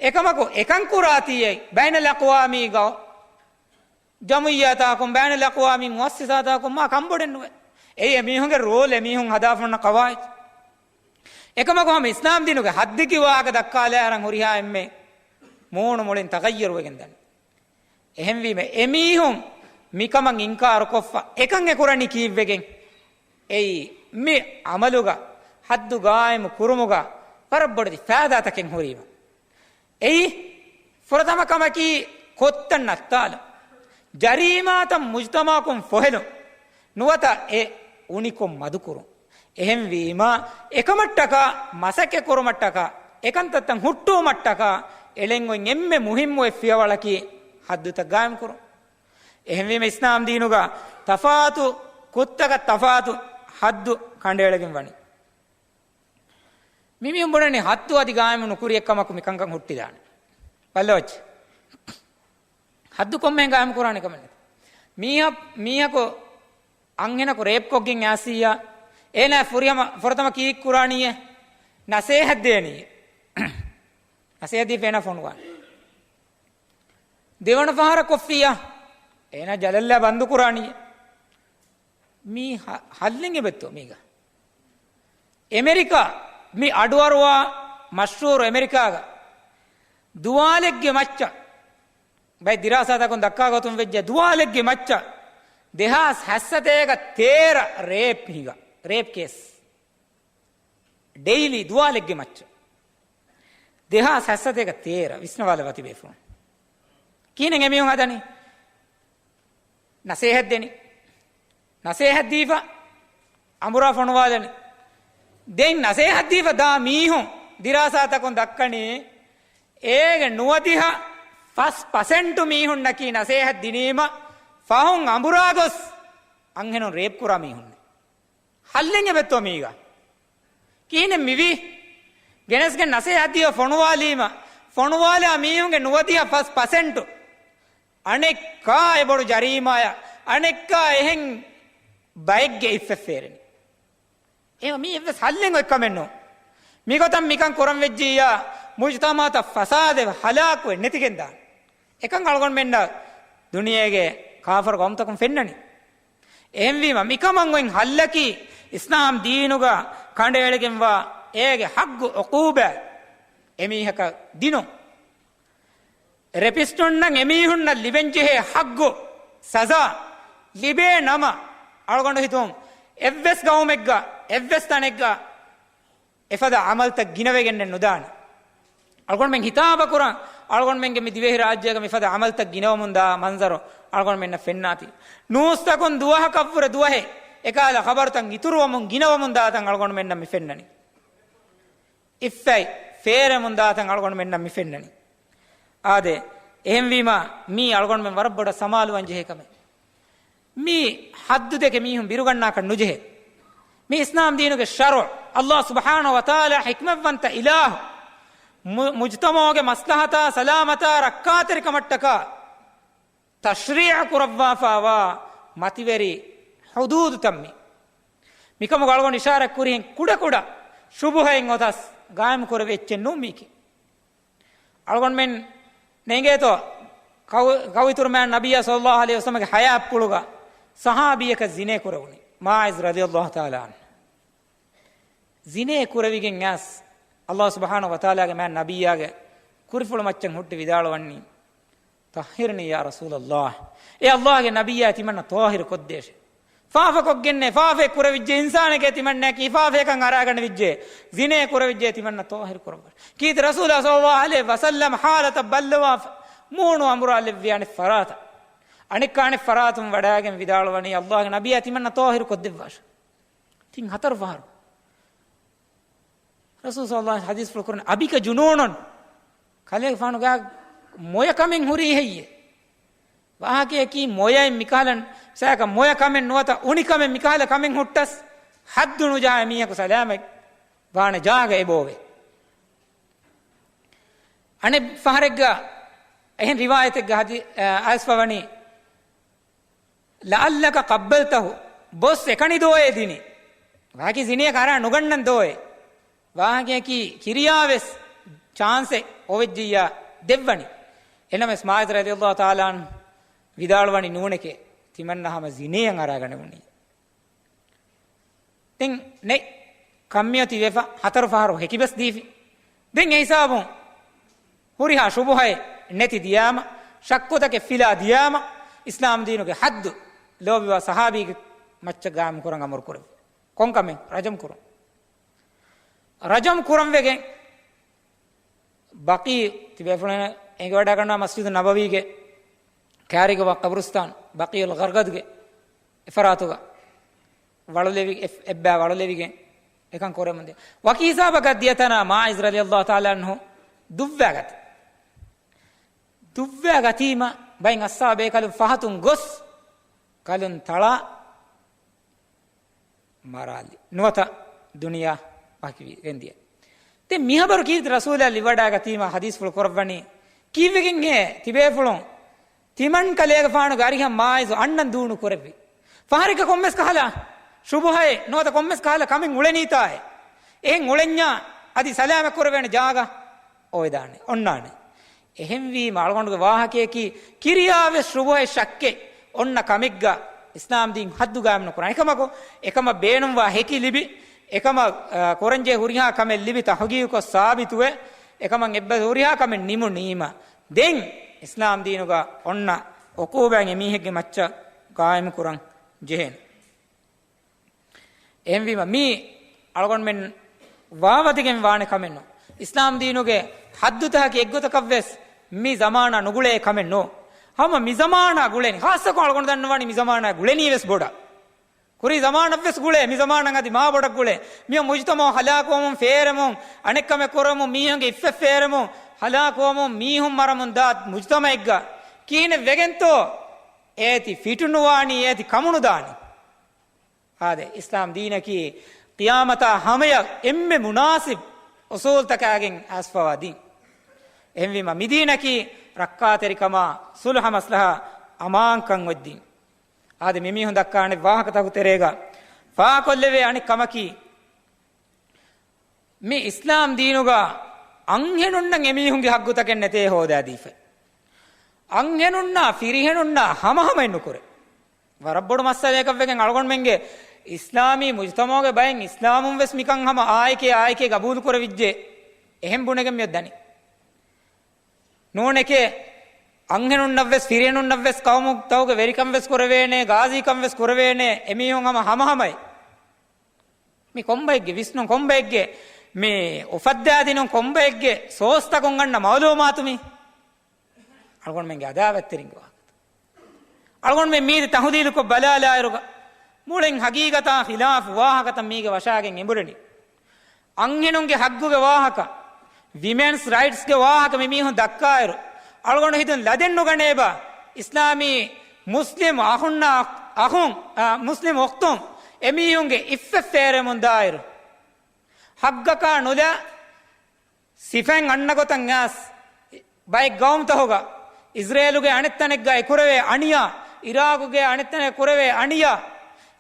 އެކަމަކު އެކަން ކުރާތީ އެއީ ބައިނަލްއަޤްވާމީ ގަ-، ޖަމުއިއްޔާތާކުން، ބައިނަލްއަޤްވާމީ މުއައްސަސާތާކުން މާ ކަންބޮޑެއް ނުވޭ. އެއީ އެމީހުންގެ ރޯލް، އެމީހުން ހަދާފަ އޮންނަ ޤަވާއިދު. އެކަމަކު ހަމަ އިސްލާމް ދީނުގެ ހައްދެއްގެ ވާހަކަ ދައްކާލާއިރަށް ހުރިހާ އެންމެ މޫނު މުޅިން ތަޣައްޔަރު ވެގެން ދަނީ. އެހެންވީމަ އެމީހުން މިކަމަށް އިންކާރުކޮށްފަ އެކަން އެކުރަނީ ކީއްވެގެން؟ އެއީ މި ޢަމަލުގަ ޙައްދު ގާއިމު ކުރުމުގަ ވަރަށް ބޮޑެތި ފައިދާތަކެއް ހުރީމަ. އެއީ ފުރަތަމަ ކަމަކީ ކޮށްތައް ނައްތާލުން، ޖަރީމާތައް މުޖްތަމަޢަކުން ފޮހެލުން، ނުވަތަ އެ އުނިކޮށް މަދުކުރުން. އެހެންވީމަ، އެކަމަށްޓަކާ، މަސައްކަތް ކުރުމަށްޓަކާ، އެކަންތައްތައް ހުއްޓުވުމަށްޓަކާ އެޅެން އޮތް އެންމެ މުހިއްމު އެއް ފިޔަވަޅަކީ ޙައްދުތައް ގާއިމް ކުރުން. އެހެންވީމަ، އިސްލާމް ދީނުގަ ތަފާތު ކުށްތަކަށް ތަފާތު ޙައްދު ކަނޑައެޅިގެން ވަނީ. މި މީހުން ބުނަނީ ޙައްދު އަދި ގާއިމު ނުކުރި އެއްކަމަކު މިކަންކަން ހުއްޓިދާނެ. ބައްލަވައްޗެ. ޙައްދު ކޮންމެހެން ގާއިމު ކުރާނެ ކަމެއް ނެތް. މީހަ-، މީހަކު އަންހެނަކު ރޭޕް ކޮށްގެން އައިސިއްޔާ، އޭނާ ފުރިހަމަ ފުރަތަމަ ކީއްކުރާނީއޭ؟ ނަސޭހަތް ދޭނީ. ނަސޭހަތް ދީފަ އޭނާ ފޮނުވާނެ. ދެވަނަ ފަހަރަށް ކޮށްފިއްޔާ، އޭނާ ޖަލަށްލާ ބަންދު ކުރާނީ. މީ ހަ-، ހައްލެއް އެބައޮތްތޯ މީގަ؟ އެމެރިކާ މި އަޑުއަރުވާ މަޝްހޫރު އެމެރިކާގަ ދުވާލެއްގެ މައްޗަށް، ބައެއް ދިރާސާތަކުން ދައްކާ ގޮތުން ވެއްޖެ، ދުވާލެއްގެ މައްޗަށް ދެހާސް ހަތްސަތޭކަ ތޭރަ ރޭޕް ހިނގާ، ރޭޕް ކޭސް. ޑެއިލީ ދުވާލެއްގެ މައްޗަށް. ދެހާސް ހަތްސަތޭކަ ތޭރަ ވިސްނަވާލައްވާ ތިބޭފުޅުން. ކިހިނެއް އެމީހުން ހަދަނީ؟ ނަސޭހަތް ދެނީ. ނަސޭހަތް ދީފަ އަނބުރާ ފޮނުވާލަނީ. ދެން ނަސޭހަތް ދީފަ ދާ މީހުން ދިރާސާތަކުން ދައްކަނީ، އޭގެ ނުވަދިހަ ފަސް ޕަސެންޓު މީހުންނަކީ ނަސޭހަތް ދިނީމަ ފަހުން އަނބުރާ ގޮސް އަންހެނުން ރޭޕް ކުރާ މީހުންނެއް. ހައްލެއް އެބައޮތްތޯ މީގަ؟ ކިހިނެއް މިވީ؟ ގެނެސްގެން ނަސޭހަތް ދީފަ ފޮނުވާލީމަ، ފޮނުވާލާ މީހުންގެ ނުވަދިހަ ފަސް ޕަސެންޓު އަނެއްކާ އެބޮޑު ޖަރީމާޔަށް، އަނެއްކާ އެހެން ބައެއްގެ އިއްފަށް ފޭރެނީ. އެހެންވީމަ މީ އެއްވެސް ހައްލެއް އޮތް ކަމެއް ނޫން. މިގޮތަށް މިކަން ކުރަން ވެއްޖިއްޔާ، މުޖުތަމަޢަތަށް ފަސާދެއް ހަލާކުވެ ނެތިގެންދާނެ. އެކަން އަޅުގަނޑުމެންނަށް ދުނިޔޭގެ ކާފަރު ޤައުމުތަކުން ފެންނަނީ. އެހެންވީމަ މިކަމަށް އޮތް ހައްލަކީ، އިސްލާމް ދީނުގަ ކަނޑައެޅިގެންވާ އޭގެ ޙައްޤު ޢުޤޫބާތް އެމީހަކަށް ދިނުން. ރެޕިސްޓުންނަށް އެމީހުންނަށް ލިބެންޖެހޭ ޙައްޤު ސަޒާ ލިބޭ ނަމަ، އަޅުގަނޑު ހިތުން އެއްވެސް ޤައުމެއްގަ، އެއްވެސް ތަނެއްގަ އެފަދަ ޢަމަލްތައް ގިނަވެގެންނެއް ނުދާނެ. އަޅުގަނޑުމެން ހިތާބަކުރަން، އަޅުގަނޑުމެންގެ މި ދިވެހިރާއްޖޭގަ މިފަދަ ޢަމަލްތައް ގިނަވަމުންދާ މަންޒަރު އަޅުގަނޑުމެންނަށް ފެންނާތީ. ނޫސްތަކުން ދުވަހަކަށްވުރެ ދުވަހެއް އެކަހަލަ ޚަބަރުތައް އިތުރުވަމުން ގިނަވަމުންދާތަން އަޅުގަނޑުމެންނަށް މި ފެންނަނީ. އިއްފަތް ފޭރެމުންދާތަން އަޅުގަނޑުމެންނަށް މި ފެންނަނީ. އާދެ، އެހެންވީމަ މީ އަޅުގަނޑުމެން ވަރަށް ބޮޑަށް ސަމާލުވާން ޖެހޭ ކަމެއް. މީ ޙައްދު ދެކެ މީހުން ބިރުގަންނާކަށް ނުޖެހޭ. މީ އިސްލާމް ދީނުގެ ޝަރުޢު، ﷲ ސުބްޙާނަހޫ ވަތަޢާލާ ޙިކްމަތްވަންތަ އިލާހު، މު-، މުޖުތަމަޢުގެ މަސްލަހަތާ ސަލާމަތާ ރައްކާތެރިކަމަށްޓަކާ ތަޝްރީޢު ކުރައްވާފައިވާ މަތިވެރި ޙުދޫދުތައް މީ. މިކަމުގަ އަޅުގަނޑު އިޝާރަތް ކުރިހެން ކުޑަކުޑަ ޝުބުހައިން އޮތަސް ގާއިމް ކުރެވި އެއްޗެއް ނޫން މީކީ. އަޅުގަނޑުމެން ނޭނގޭތޯ، ކައު-، ކައުއިތުރު މާތް ނަބިއްޔާ ޞައްލައްލާހު ޢަލައިހި ވަސައްލަމަގެ ޙަޔާތްޕުޅުގަ ޞަޙާބީއަކަށް ޒިނޭ ކުރެވުނީ، މާޢިޒު ރަޟިޔައްލާހު ތަޢާލާ ޢަންހު. ޒިނޭ ކުރެވިގެން އައިސް، ﷲ ސުބްޙާނަހޫ ވަތަޢާލާގެ މާތް ނަބިއްޔާގެ ކުރިފުޅު މައްޗަށް ހުއްޓި ވިދާޅުވަނީ، "طهّرني يا رسول الله." އޭ ﷲގެ ނަބިއްޔާ، ތިމަންނަ ޠާހިރު ކޮށްދޭށޭ. ފާފަކޮށްގެންނޭ، ފާފައެއް ކުރެވިއްޖެ، އިންސާނެކޭ ތިމަންނައަކީ، ފާފައެއްކަން އަރާގަނެވިއްޖެ، ޒިނޭ ކުރެވިއްޖެ، ތިމަންނަ ޠާހިރު ކުރައްވާށޭ. ކީރިތި ރަސޫލާ ޞައްލައްލާހު ޢަލައިހި ވަސައްލަމް ޙާލަތަށް ބައްލަވާފަ، މޫނު އަނބުރާލެއްވި އަނެއް ފަރާތަށް. އަނެއްކާ އަނެއް ފަރާތުން ވަޑައިގެން ވިދާޅުވަނީ، ﷲގެ ނަބިއްޔާ، ތިމަންނަ ޠާހިރު ކޮށްދެއްވާށޭ. ތިން ހަތަރު ފަހަރު. ރަސޫލު ޞައްލައްލާހު ޢަލައިހި ވަސައްލަމަ ޙަދީޘްފުޅު ކުރަނީ، "أبك جنون؟" ކަލޭގެފާނުގެ މޮޔަ ކަމެއް ހުރީ ހެއްޔޭ؟ ވާހަކަޔަކީ މޮޔައެއް މިކަހަލަ، ސާކަ މޮޔަ ކަމެއް ނުވަތަ އުނި ކަމެއް މިކަހަލަ ކަމެއް ހުއްޓަސް، ޙައްދު ނުޖަހާ މީހަކު ސަލާމަތް ވާނެ ޖާގަ އެބައޮވޭ. އަނެއް ފަހަރެއްގަ އެހެން ރިވާޔަތެއްގަ ޙަދީ-، އައިސްފަވަނީ، "لعلك قبلته." ބޮސް އެކަނި ދޯއޭ ދިނީ. ވާކި ޒިނޭ ކަރާ ނުގަންނަން ދޯއޭ. ވާހަކަޔަކީ ކިރިޔާވެސް ޗާންސެއް އޮވެއްޖިއްޔާ ދެއްވަނީ. އެނަމެސް މާޢިޒު ރަޟިޔައްލާހު ތަޢާލާ ޢަންހު ވިދާޅުވަނީ ނޫނެކޭ. ތިމަންނަ ހަމަ ޒިނޭއަށް އަރާގަނެވުނީ. ދެން ނެތް ކަންމިއޮތީ ވެފަ ހަތަރު ފަހަރު ހެކިބަސް ދީފި. ދެން އެ ހިސާބުން ހުރިހާ ޝުބުހައެއް ނެތި ދިޔާމަ، ޝައްކުތަކެއް ފިލާ ދިޔާމަ، އިސްލާމް ދީނުގެ ޙައްދު ލޯބިވާ ޞަޙާބީގެ މައްޗަށް ޤާއިމް ކުރަން އަމުރު ކުރެވި. ކޮންކަމެއް؟ ރަޖަމް ކުރުން. ރަޖަމް ކުރަން ވެގެން ބަޤީޢު ތިބޭފުޅުން އެނގިވަޑައިގަންނަވާ މަސްޖިދު ނަބަވީގެ ކާރިގަ ވާ ޤަބުރުސްތާން، ބަޤީޢުލް ޣަރްޤަދުގެ އެފަރާތުގަ ވަޅުލެވި-، އެ-، އެއްބައި ވަޅުލެވިގެން އެކަން ކުރަމުންދިޔަ. ވަކި ހިސާބަކަށް ދިޔަ ތަނާ މާޢިޒު ރަޟިޔައްލާހު ތަޢާލާ ޢަންހު ދުއްވާގަތީ. ދުއްވާގަތީމަ ބައެއް އަޞްޙާބޭކަލުން ފަހަތުން ގޮސް ކަލުން ތަޅާ މަރާލި. ނުވަތަ ދުނިޔެ ވަކިވެގެން ދިޔަ. ދެން މިހަބަރު ކީރިތި ރަސޫލާ ލިބިވަޑައިގަތީމަ ޙަދީޘްފުޅު ކުރައްވަނީ، ކީއްވެގެންހޭ ތިބޭފުޅުން ތިމަން ކަލޭގެފާނުގެ އަރިހަށް މާޢިޒު އަންނަން ދޫނު ކުރެއްވި؟ ފަހަރެއްގަ ކޮންމެސް ކަހަލަ ޝުބުހައެއް ނުވަތަ ކޮންމެސް ކަހަލަ ކަމެއް އުޅެނީތާއޭ. އެހެން އުޅެންޏާ އަދި ސަލާމަތް ކުރެވޭނެ ޖާގަ އޮވެދާނެ، އޮންނާނެ. އެހެންވީމަ އަޅުގަނޑުގެ ވާހަކަޔަކީ ކިރިޔާވެސް ޝުބުހައެއް ޝައްކެއް އޮންނަ ކަމެއްގަ އިސްލާމް ދީން ޙައްދު ޤާއިމް ނުކުރާނެ. އެކަމަކު، އެކަމަށް ބޭނުންވާ ހެކި ލިބި، އެކަމަށް، އާ، ކުރަންޖެހޭ ހުރިހާ ކަމެއް ލިބި ތަޙުޤީޤުކޮށް ސާބިތުވެ، އެކަމަށް އެއްބަސް ހުރިހާ ކަމެއް ނިމުނީމަ، ދެން އިސްލާމް ދީނުގަ އޮންނަ ޢުޤޫބާތް އެމީހެއްގެ މައްޗަށް ޤާއިމު ކުރަން ޖެހޭނެ. އެހެންވީމަ، މީ އަޅުގަނޑުމެން ވާވަދިގެން ވާނެ ކަމެއް ނޫން. އިސްލާމް ދީނުގެ ޙައްދުތަކަކީ އެއްގޮތަކަށްވެސް މި ޒަމާނާ ނުގުޅޭ ކަމެއް ނޫން. ހަމަ މި ޒަމާނާ ގުޅެނީ. ޚާއްޞަކޮށް އަޅުގަނޑު ދަންނަވާނީ މި ޒަމާނާ ގުޅެނީ ވެސް ބޮޑަށް. ކުރީ ޒަމާނަށްވެސް ގުޅޭ، މި ޒަމާނަށް އަދި މާ ބޮޑަށް ގުޅޭ. މި މުޖުތަމަޢު ހަލާކުވަމުން ފޭރެމުން، އަނެއްކަމެއް ކުރަމުން، މީހުންގެ އިއްފަތް ފޭރެމުން، ހަލާކުވަމުން، މީހުން މަރަމުން ދާ މުޖުތަމަޢެއްގަ ކިހިނެއް ވެގެންތޯ؟ އޭތި ފިޓުނުވާނީ، އޭތި ކަމުނުދާނީ. އާދެ، އިސްލާމް ދީނަކީ ޤިޔާމަތާ ހަމަޔަށް އެންމެ މުނާސިބް އުސޫލްތަކާގެން އައިސްފަވާ ދީން. އެހެންވީމަ، މިދީނަކީ ރައްކާތެރިކަމާ، ޞުލްޙަ މަސްލަހަ، އަމާންކަން އޮތް ދީން. އާދެ، މިމީހުން ދައްކާ އަނެއް ވާހަކަތަކު ތެރޭގަ ފާހަކޮށްލެވޭ އަނެއް ކަމަކީ، މި އިސްލާމް ދީނުގަ އަންހެނުންނަށް އެމީހުންގެ ހައްގުތަކެއް ނެތޭ ހޯދާދީފައި. އަންހެނުންނާ ފިރިހެނުންނާ ހަމަހަމައެއް ނުކުރޭ. ވަރަށް ބޮޑު މައްސަލައަކަށްވެގެން އަޅުގަނޑުމެންގެ އިސްލާމީ މުޖުތަމަޢުގެ ބައެއް އިސްލާމުން ވެސް މިކަން ހަމަ އާއެކޭ އާއެކޭ ގަބޫލު ކުރެވިއްޖެ. އެހެން ބުނެގެން މިއޮއްދަނީ. ނޫނެކޭ، އަންހެނުންނަށްވެސް ފިރިހެނުންނަށްވެސް ޤައުމުތަކުގެ ވެރިކަން ވެސް ކުރެވޭނެ، ޣާޒީކަން ވެސް ކުރެވޭނެ، އެމީހުން ހަމަ ހަމަހަމައެއް. މި ކޮންބައެއްގެ ވިސްނުން، ކޮންބައެއްގެ މި އުފައްދާދިނުން، ކޮންބައެއްގެ ސޯސްތަކުން އަންނަ މަޢުލޫމާތު މީ؟ އަޅުގަނޑުމެންގެ އަދާވަތްތެރިންގެ ވާހަކަ. އަޅުގަނޑުމެން މީތި ތަޙުލީލުކޮށް ބަލާލާއިރުގަ، މުޅިން ޙަޤީޤަތާ ޚިލާފު ވާހަކަތައް މީގެ ވަށާގެން އެނބުރެނީ. އަންހެނުންގެ ޙައްގުގެ ވާހަކަ، ވިމެންސް ރައިޓްސްގެ ވާހަކަ މިމީހުން ދައްކާއިރު، އަޅުގަނޑު ހިތުން ލަދެއް ނުގަނޭބާ، އިސްލާމީ މުސްލިމް އަޚުންނާ އަޚުން، އާ، މުސްލިމް އުޚްތުން އެމީހުންގެ އިއްފަތް ފޭރެމުން ދާއިރު، ޙައްޤަކާ ނުލާ، ސިފައިން އަންނަ ގޮތަށް އައިސް، ބައެއް ގައުމުތަހުގަ، އިޒްރޭލުގެ އަނެއްތަނެއްގައި ކުރެވޭ އަނިޔާ، އިރާގުގެ އަނެއްތަނެއް ކުރެވޭ އަނިޔާ،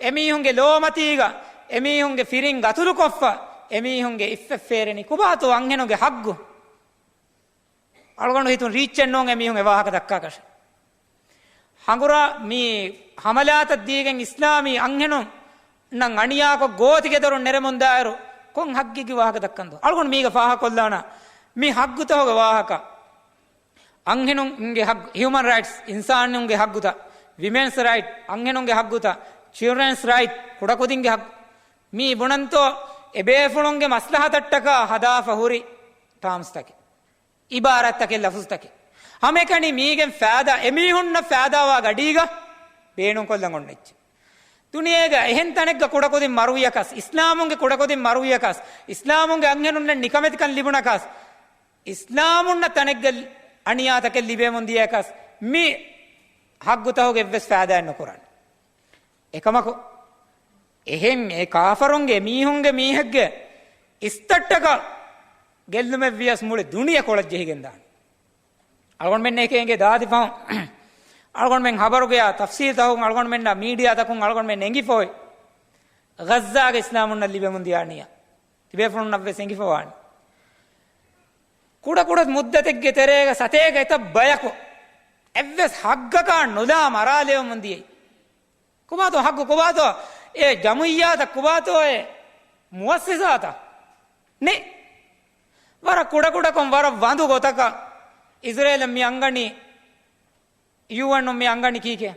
އެމީހުންގެ ލޯމަތީގަ، އެމީހުންގެ ފިރިން ގަތުލުކޮށްފަ، އެމީހުންގެ އިއްފަތް ފޭރެނީ ކޮބާތޯ އަންހެނުގެ ހައްގު؟ އަޅުގަނޑު ހިތުން ރީއްޗެއް ނޫން އެމީހުން އެ ވާހަކަ ދައްކާކަށެއް. ހަނގުރާ މި ހަމަލާތައް ދީގެން އިސްލާމީ އަންހެނުންނަށް އަނިޔާކޮށް ގޯތިގެދޮރުން ނެރެމުންދާއިރު، ކޮން ހައްގެއްގެ ވާހަކަ ދައްކަންދޯ؟ އަޅުގަނޑު މީގަ ފާހަކޮށްލާނަ މި ހައްގުތަހުގެ ވާހަކަ. އަންހެނުންގެ ހައްގު، ހިއުމަން ރައިޓްސް، އިންސާނުންގެ ހައްގުތައް، ވިމެންސް ރައިޓް، އަންހެނުންގެ ހައްގުތައް، ޗިލްޑްރެންސް ރައިޓް، ކުޑަކުދިންގެ ހައްގު. މީ ބުނަންތޯ އެބޭފުޅުންގެ މަސްލަހަތަށްޓަކާ ހަދާފަ ހުރި ޓާމްސްތަކެއް. އިބާރާތްތަކެއް، ލަފުޒުތަކެއް. ހަމައެކަނި މީގެން ފައިދާ، އެމީހުންނަށް ފައިދާވާ ގަޑީގަ ބޭނުންކޮށްލަން އޮންނަ އެއްޗެއް. ދުނިޔޭގަ އެހެން ތަނެއްގަ ކުޑަކުދިން މަރުވިޔަކަސް، އިސްލާމުންގެ ކުޑަކުދިން މަރުވިޔަކަސް، އިސްލާމުންގެ އަންހެނުންނަށް ނިކަމެތިކަން ލިބުނަކަސް، އިސްލާމުންނަށް ތަނެއްގަ އަނިޔާތަކެއް ލިބެމުން ދިޔަކަސް، މި ހައްގުތަހުގެ އެއްވެސް ފައިދާއެއް ނުކުރާނެ. އެކަމަކު، އެހެން އެ ކާފަރުންގެ މީހުންގެ މީހެއްގެ އިސްތައްޓަކަށް ގެއްލުމެއް ވިޔަސް މުޅި ދުނިޔެ ކޮޅަށް ޖެހިގެން ދާނެ. އަޅުގަނޑުމެން އެކޭ އެނގޭ ދާދި ފަހުން، އަޅުގަނޑުމެން ހަބަރުގެޔާ ތަފްސީލް ތަހުން އަޅުގަނޑުމެންނަށް މީޑިއާ ތަކުން އަޅުގަނޑުމެން އެނގިފަ އޮތް، ޣައްޒާގެ އިސްލާމުންނަށް ލިބެމުން ދިޔަ އަނިޔާ ތިބޭފުޅުންނަށްވެސް އެނގިފަ ވާނެ. ކުޑަކުޑަ މުއްދަތެއްގެ ތެރޭގަ ސަތޭކަ އެތައް ބަޔަކު އެއްވެސް ހައްގަކާ ނުލާ މަރާލެވެމުން ދިޔައީ. ކޮބާތޯ ހައްގު؟ ކޮބާތޯ އެ ޖަމުއިއްޔާތައް؟ ކޮބާތޯ އެ މުއައްސިސާތައް؟ ނެ. ވަރަށް ކުޑަކުޑަކޮށް ވަރަށް ވަނދު ގޮތަކަށް އިޒްރޭލަށް މި އަންގަނީ، ޔޫއެން މި އަންގަނީ ކީކޭ؟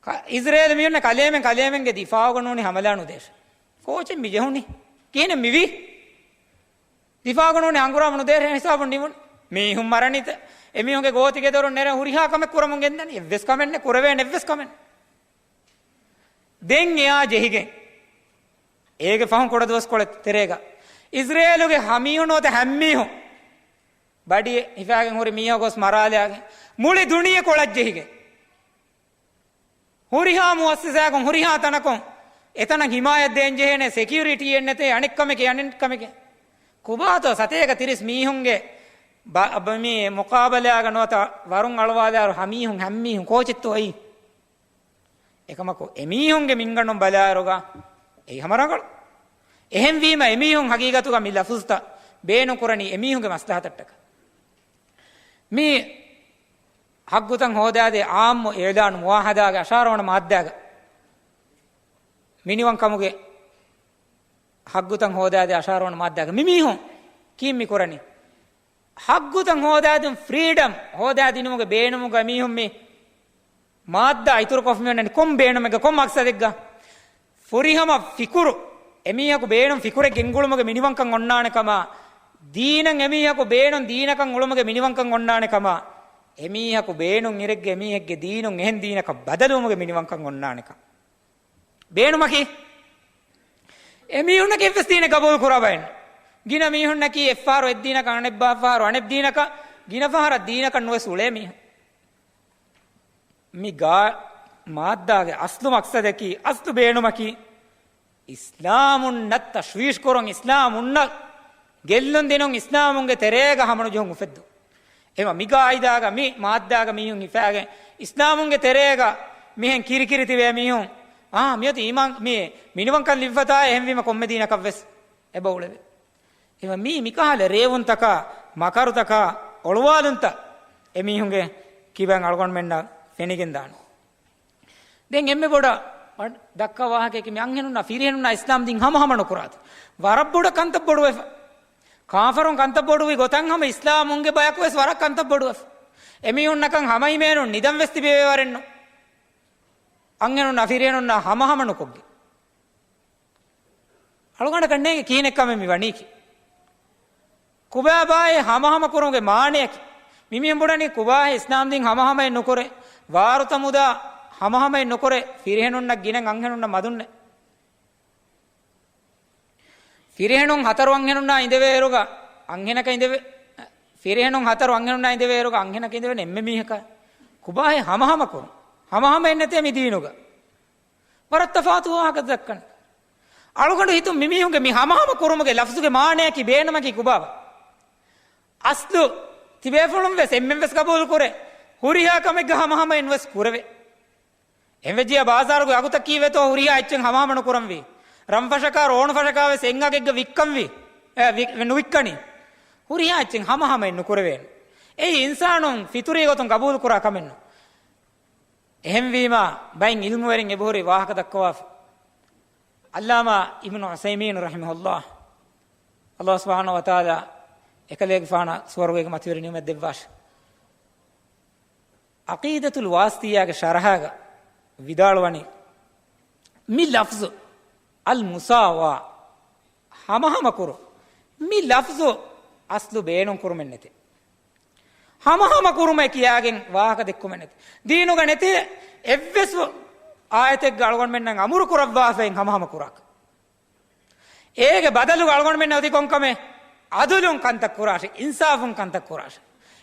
ކަ-، އިޒްރޭލް މިއޮންނަ ކަލޭމެން ކަލޭމެންގެ ދިފާއުގަ ނޫނީ ހަމަލާ ނުދޭށޭ. ކޯޗެއް މި ޖެހުނީ؟ ކިހިނެއް މިވީ؟ ދިފާގަ ނޫނީ ހަނގުރާމަ ނުދޭށޭ ހިސާބުން ނިމުން. މީހުން މަރަނީތަ؟ އެމީހުންގެ ގޯތިގެދޮރުން ނެރެ ހުރިހާ ކަމެއް ކުރަމުން ގެންދަނީ. އެއްވެސް ކަމެއް ނެ، ކުރެވޭނެ އެއްވެސް ކަމެއް. ދެން އެއާ ޖެހިގެން އޭގެ ފަހުން ކުޑަ ދުވަސްކޮޅެއް ތެރޭގަ އިޒްރޭލުގެ ހަމީހުން ނުވަތަ ހައްމީހުން ބަޑި ހިފާގެން ހުރި މީހާ ގޮސް މަރާލާގެން މުޅި ދުނިޔެ ކޮޅަށް ޖެހިގެން. ހުރިހާ މުއައްސިސާއަކުން، ހުރިހާ ތަނަކުން އެތަނަށް ހިމާޔަތް ދޭން ޖެހޭނެ، ސެކިއުރިޓީއެއް ނެތޭ، އަނެއްކަމެކޭ، އަނެއްކަމެކޭ. ކޮބާތޯ ސަތޭކަ ތިރީސް މީހުންގެ ބަ-، ބަ-، މި މުޤާބަލާގަ ނުވަތަ ވަރުން އަޅުވާލާއިރު ހަމީހުން، ހައްމީހުން ކޯޗެއްތޯ އެއީ؟ އެކަމަކު އެމީހުންގެ މިންގަނޑުން ބަލާއިރުގަ އެއީ ހަމަ ރަނގަޅު. އެހެންވީމަ އެމީހުން ހަގީގަތުގަ މި ލަފުޒުތައް ބޭނުން ކުރަނީ އެމީހުންގެ މަސްލަހަތަށްޓަކަ. މި ހައްގުތައް ހޯދާދޭ އާއްމު އިޢުލާނު މުޢާހަދާގެ އަށާރަ ވަނަ މާއްދާގަ މިނިވަންކަމުގެ ހައްގުތައް ހޯދާދޭ އަށާރަ ވަނަ މާއްދާގަ މިމީހުން ކީއް މި ކުރަނީ؟ ހައްގުތައް ހޯދާދިން، ފްރީޑަމް ހޯދާދިނުމުގެ ބޭނުމުގަ މީހުން މި މާއްދާ އިތުރުކޮށް މިއޮންނަނީ ކޮން ބޭނުމެއްގަ، ކޮން މަޤްޞަދެއްގަ؟ ފުރިހަމަ ފިކުރު، އެމީހަކު ބޭނުން ފިކުރެއް ގެންގުޅުމުގެ މިނިވަންކަން އޮންނާނެ ކަމަށް، ދީނަށް އެމީހަކު ބޭނުން ދީނަކަށް އުޅުމުގެ މިނިވަންކަން އޮންނާނެ ކަމަށް، އެމީހަކު ބޭނުން އިރެއްގެ އެމީހެއްގެ ދީނުން އެހެން ދީނަކަށް ބަދަލުވުމުގެ މިނިވަންކަން އޮންނާނެ ކަމަށް. ބޭނުމަކީ، އެމީހުންނަކީ އެއްވެސް ދީނެއް ގަބޫލު ކުރާ ބައެއް ނޫން. ގިނަ މީހުންނަކީ އެއްފަހަރު އެއްދީނަކަށް، އަނެއްބާފަހަރު އަނެއްދީނަކަށް، ގިނަ ފަހަރަށް ދީނަކަށް ނުވެސް އުޅޭ މީހުން. މި ގާ-، މާއްދާގެ އަސްލު މަޤްޞަދަކީ، އަސްލު ބޭނުމަކީ، އިސްލާމުންނަށް ތަޝްވީޝް ކުރުން، އިސްލާމުންނަށް ގެއްލުން ދިނުން، އިސްލާމުންގެ ތެރޭގަ ހަމަނުޖެހުން އުފެއްދުން. އެމަ މި ގާއިދާގަ މި މާއްދާގަ މީހުން ހިފާގެން، އިސްލާމުންގެ ތެރޭގަ މިހެން ކިރިކިރި ތިބޭ މީހުން، އާ، މިއޮތީ އީމާން، މި މިނިވަންކަން ލިބިފަތާ، އެހެންވީމަ ކޮންމެ ދީނަކަށްވެސް އެބަ އުޅެވޭ. އެމަ މީ މިކަހަލަ ރޭވުންތަކާ، މަކަރުތަކާ، އޮޅުވާލުންތައް އެމީހުންގެ ކިބައިން އަޅުގަނޑުމެންނަށް ފެނިގެންދާނެ. ދެން އެންމެ ބޮޑަށް ދައްކާ ވާހަކައަކީ މި އަންހެނުންނާ ފިރިހެނުންނާ އިސްލާމް ދީން ހަމަހަމަ ނުކުރާތި. ވަރަށް ބޮޑަށް ކަންތައް ބޮޑުވެފަ. ކާފަރުން ކަންތައް ބޮޑުވި ގޮތަށް ހަމަ އިސްލާމުންގެ ބަޔަކު ވެސް ވަރަށް ކަންތައް ބޮޑުވެފަ. އެމީހުންނަކަށް ހަމަ އިމޭނުން ނިދަން ވެސް ތިބެވޭ ވަރެއްނު. އަންހެނުންނާ ފިރިހެނުންނާ ހަމަހަމަ ނުކޮށްގެން. އަޅުގަނޑަކަށް ނޭނގެ ކިހިނެއްކަމެއް މި ވަނީކީ. ކުބާބާއޭ ހަމަހަމަ ކުރުމުގެ މާނަޔަކީ. މި މީހުން ބުނަނީ ކުބާއޭ އިސްލާމް ދީން ހަމަހަމައެއް ނުކުރޭ. ވާރުތަ މުދާ ހަމަހަމައެއް ނުކުރޭ. ފިރިހެނުންނަށް ގިނަ އަންހެނުންނަށް މަދުންނޭ. ފިރިހެނުން ހަތަރު އަންހެނުންނާ އިނދެވޭއިރުގަ އަންހެނަކަށް އިނދެވޭ، ފިރިހެނުން ހަތަރު އަންހެނުންނާ އިނދެވޭއިރުގަ އަންހެނަކަށް އިނދެވޭނެ އެންމެ މީހަކަށް. ކުބާއޭ ހަމަހަމަ ކުރުން. ހަމަހަމައެއް ނެތޭ މި ދީނުގަ. ވަރަށް ތަފާތު ވާހަކަ ދައްކަން. އަޅުގަނޑު ހިތުން މިމީހުންގެ މި ހަމަހަމަ ކުރުމުގެ ލަފްޒުގެ މާނަޔަކީ ބޭނުމަކީ ކުބާބާ؟ އަސްލު ތިބޭފުޅުން ވެސް އެންމެން ވެސް ގަބޫލު ކުރޭ. ހުރިހާ ކަމެއްގަ ހަމަހަމައެއް ނުވެސް ކުރެވޭ. އެހެންވެއްޖިއްޔާ ބާޒާރުގެ އަގުތައް ކީއްވެތޯ ހުރިހާ އެއްޗެއް ހަމަހަމަ ނުކުރަންވީ. ރަންފަށަކާ ރޯނުފަށަކާ ވެސް އެއް އަގެއްގަ ވިއްކަންވީ. އެ، ވި-، ނުވިއްކަނީ. ހުރިހާ އެއްޗެއް ހަމަހަމައެއް ނުކުރެވޭނެ. އެއީ އިންސާނުން ފިތުރީ ގޮތުން ގަބޫލު ކުރާ ކަމެއްނު. އެހެންވީމާ، ބައެއް ޢިލްމުވެރިން އެބަހުރި ވާހަކަ ދައްކަވާފަ. ޢައްލާމާ އިބްނު ޢުޘައިމީން ރަޙިމަހުﷲ، ﷲ ސުބްޙާނަހޫ ވަތަޢާލާ އެކަލޭގެފާނަށް ސުވަރުގޭގެ މަތިވެރި ނިޢުމަތް ދެއްވާށި. ޢަޤީދަތުލް ވާސިޠިއްޔާގެ ޝަރަޙާގަ ވިދާޅުވަނީ، މި ލަފްޒު އަލް މުސާވާ، ހަމަހަމަ ކުރުން، މި ލަފްޒު އަސްލު ބޭނުން ކުރުމެއް ނެތޭ. ހަމަހަމަ ކުރުމޭ ކިޔާގެން ވާހަކަ ދެއްކުމެއް ނެތޭ. ދީނުގަ ނެތޭ އެއްވެސް އާޔަތެއްގަ އަޅުގަނޑުމެންނަށް އަމުރު ކުރައްވާފައި ހަމަހަމަ ކުރާކަށް. އޭގެ ބަދަލުގަ އަޅުގަނޑުމެންނަށް އޮތީ ކޮންކަމެއް؟ ޢަދުލުން ކަންތައް ކުރާށޭ، އިންސާފުން ކަންތައް ކުރާށޭ.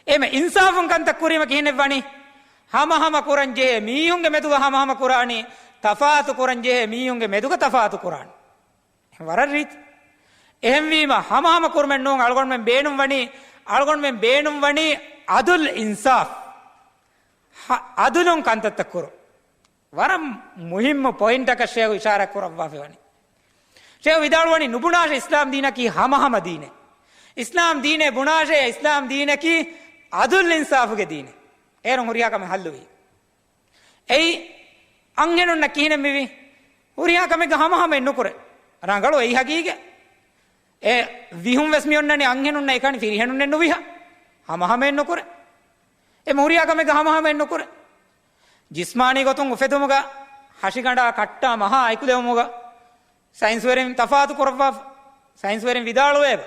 އެމެ އިންސާފުން ކަންތައް ކުރީމަ ކިހިނެއް ވަނީ؟ ހަމަހަމަ ކުރަން ޖެހޭ މީހުންގެ މެދުގަ ހަމަހަމަ ކުރާނީ، ތަފާތު ކުރަން ޖެހޭ މީހުންގެ މެދުގަ ތަފާތު ކުރާނީ. ވަރަށް ރީތި. އެހެންވީމަ، ހަމަހަމަ ކުރުމެއް ނޫން އަޅުގަނޑުމެން ބޭނުން ވަނީ، އަޅުގަނޑުމެން ބޭނުން ވަނީ ޢަދުލް އިންސާފް. ހަ-، ޢަދުލުން ކަންތައްތައް ކުރުން. ވަރަށް މުހިއްމު ޕޮއިންޓަކަށް ޝޭޚު އިޝާރާތް ކުރައްވާފައި ވަނީ. ޝޭޚު ވިދާޅުވަނީ، ނުބުނާށޭ އިސްލާމް ދީނަކީ ހަމަހަމަ ދީނެއް. އިސްލާމް ދީނޭ ބުނާށޭ، އިސްލާމް ދީނަކީ ޢަދުލް އިންސާފުގެ ދީނެއް. އޭރުން ހުރިހާ ކަމެއް ޙައްލުވީ. އެއީ އަންހެނުންނަށް ކިހިނެއް މިވީ؟ ހުރިހާ ކަމެއްގަ ހަމަހަމައެއް ނުކުރޭ. ރަނގަޅު އެއީ ޙަޤީޤަތް. އެ ވިހުން ވެސް މި އޮންނަނީ އަންހެނުންނަށް އެކަނި ފިރިހެނުންނެއް ނުވިހަ. ހަމަހަމައެއް ނުކުރޭ. އެ ހުރިހާ ކަމެއްގަ ހަމަހަމައެއް ނުކުރޭ. ޖިސްމާނީ ގޮތުން އުފެދުމުގަ ހަށިގަނޑާ ކައްޓާ މަހާ އެކުލެވުމުގަ ސައިންސްވެރިން ތަފާތު ކުރައްވާފަ. ސައިންސްވެރިން ވިދާޅުވެއެވެ.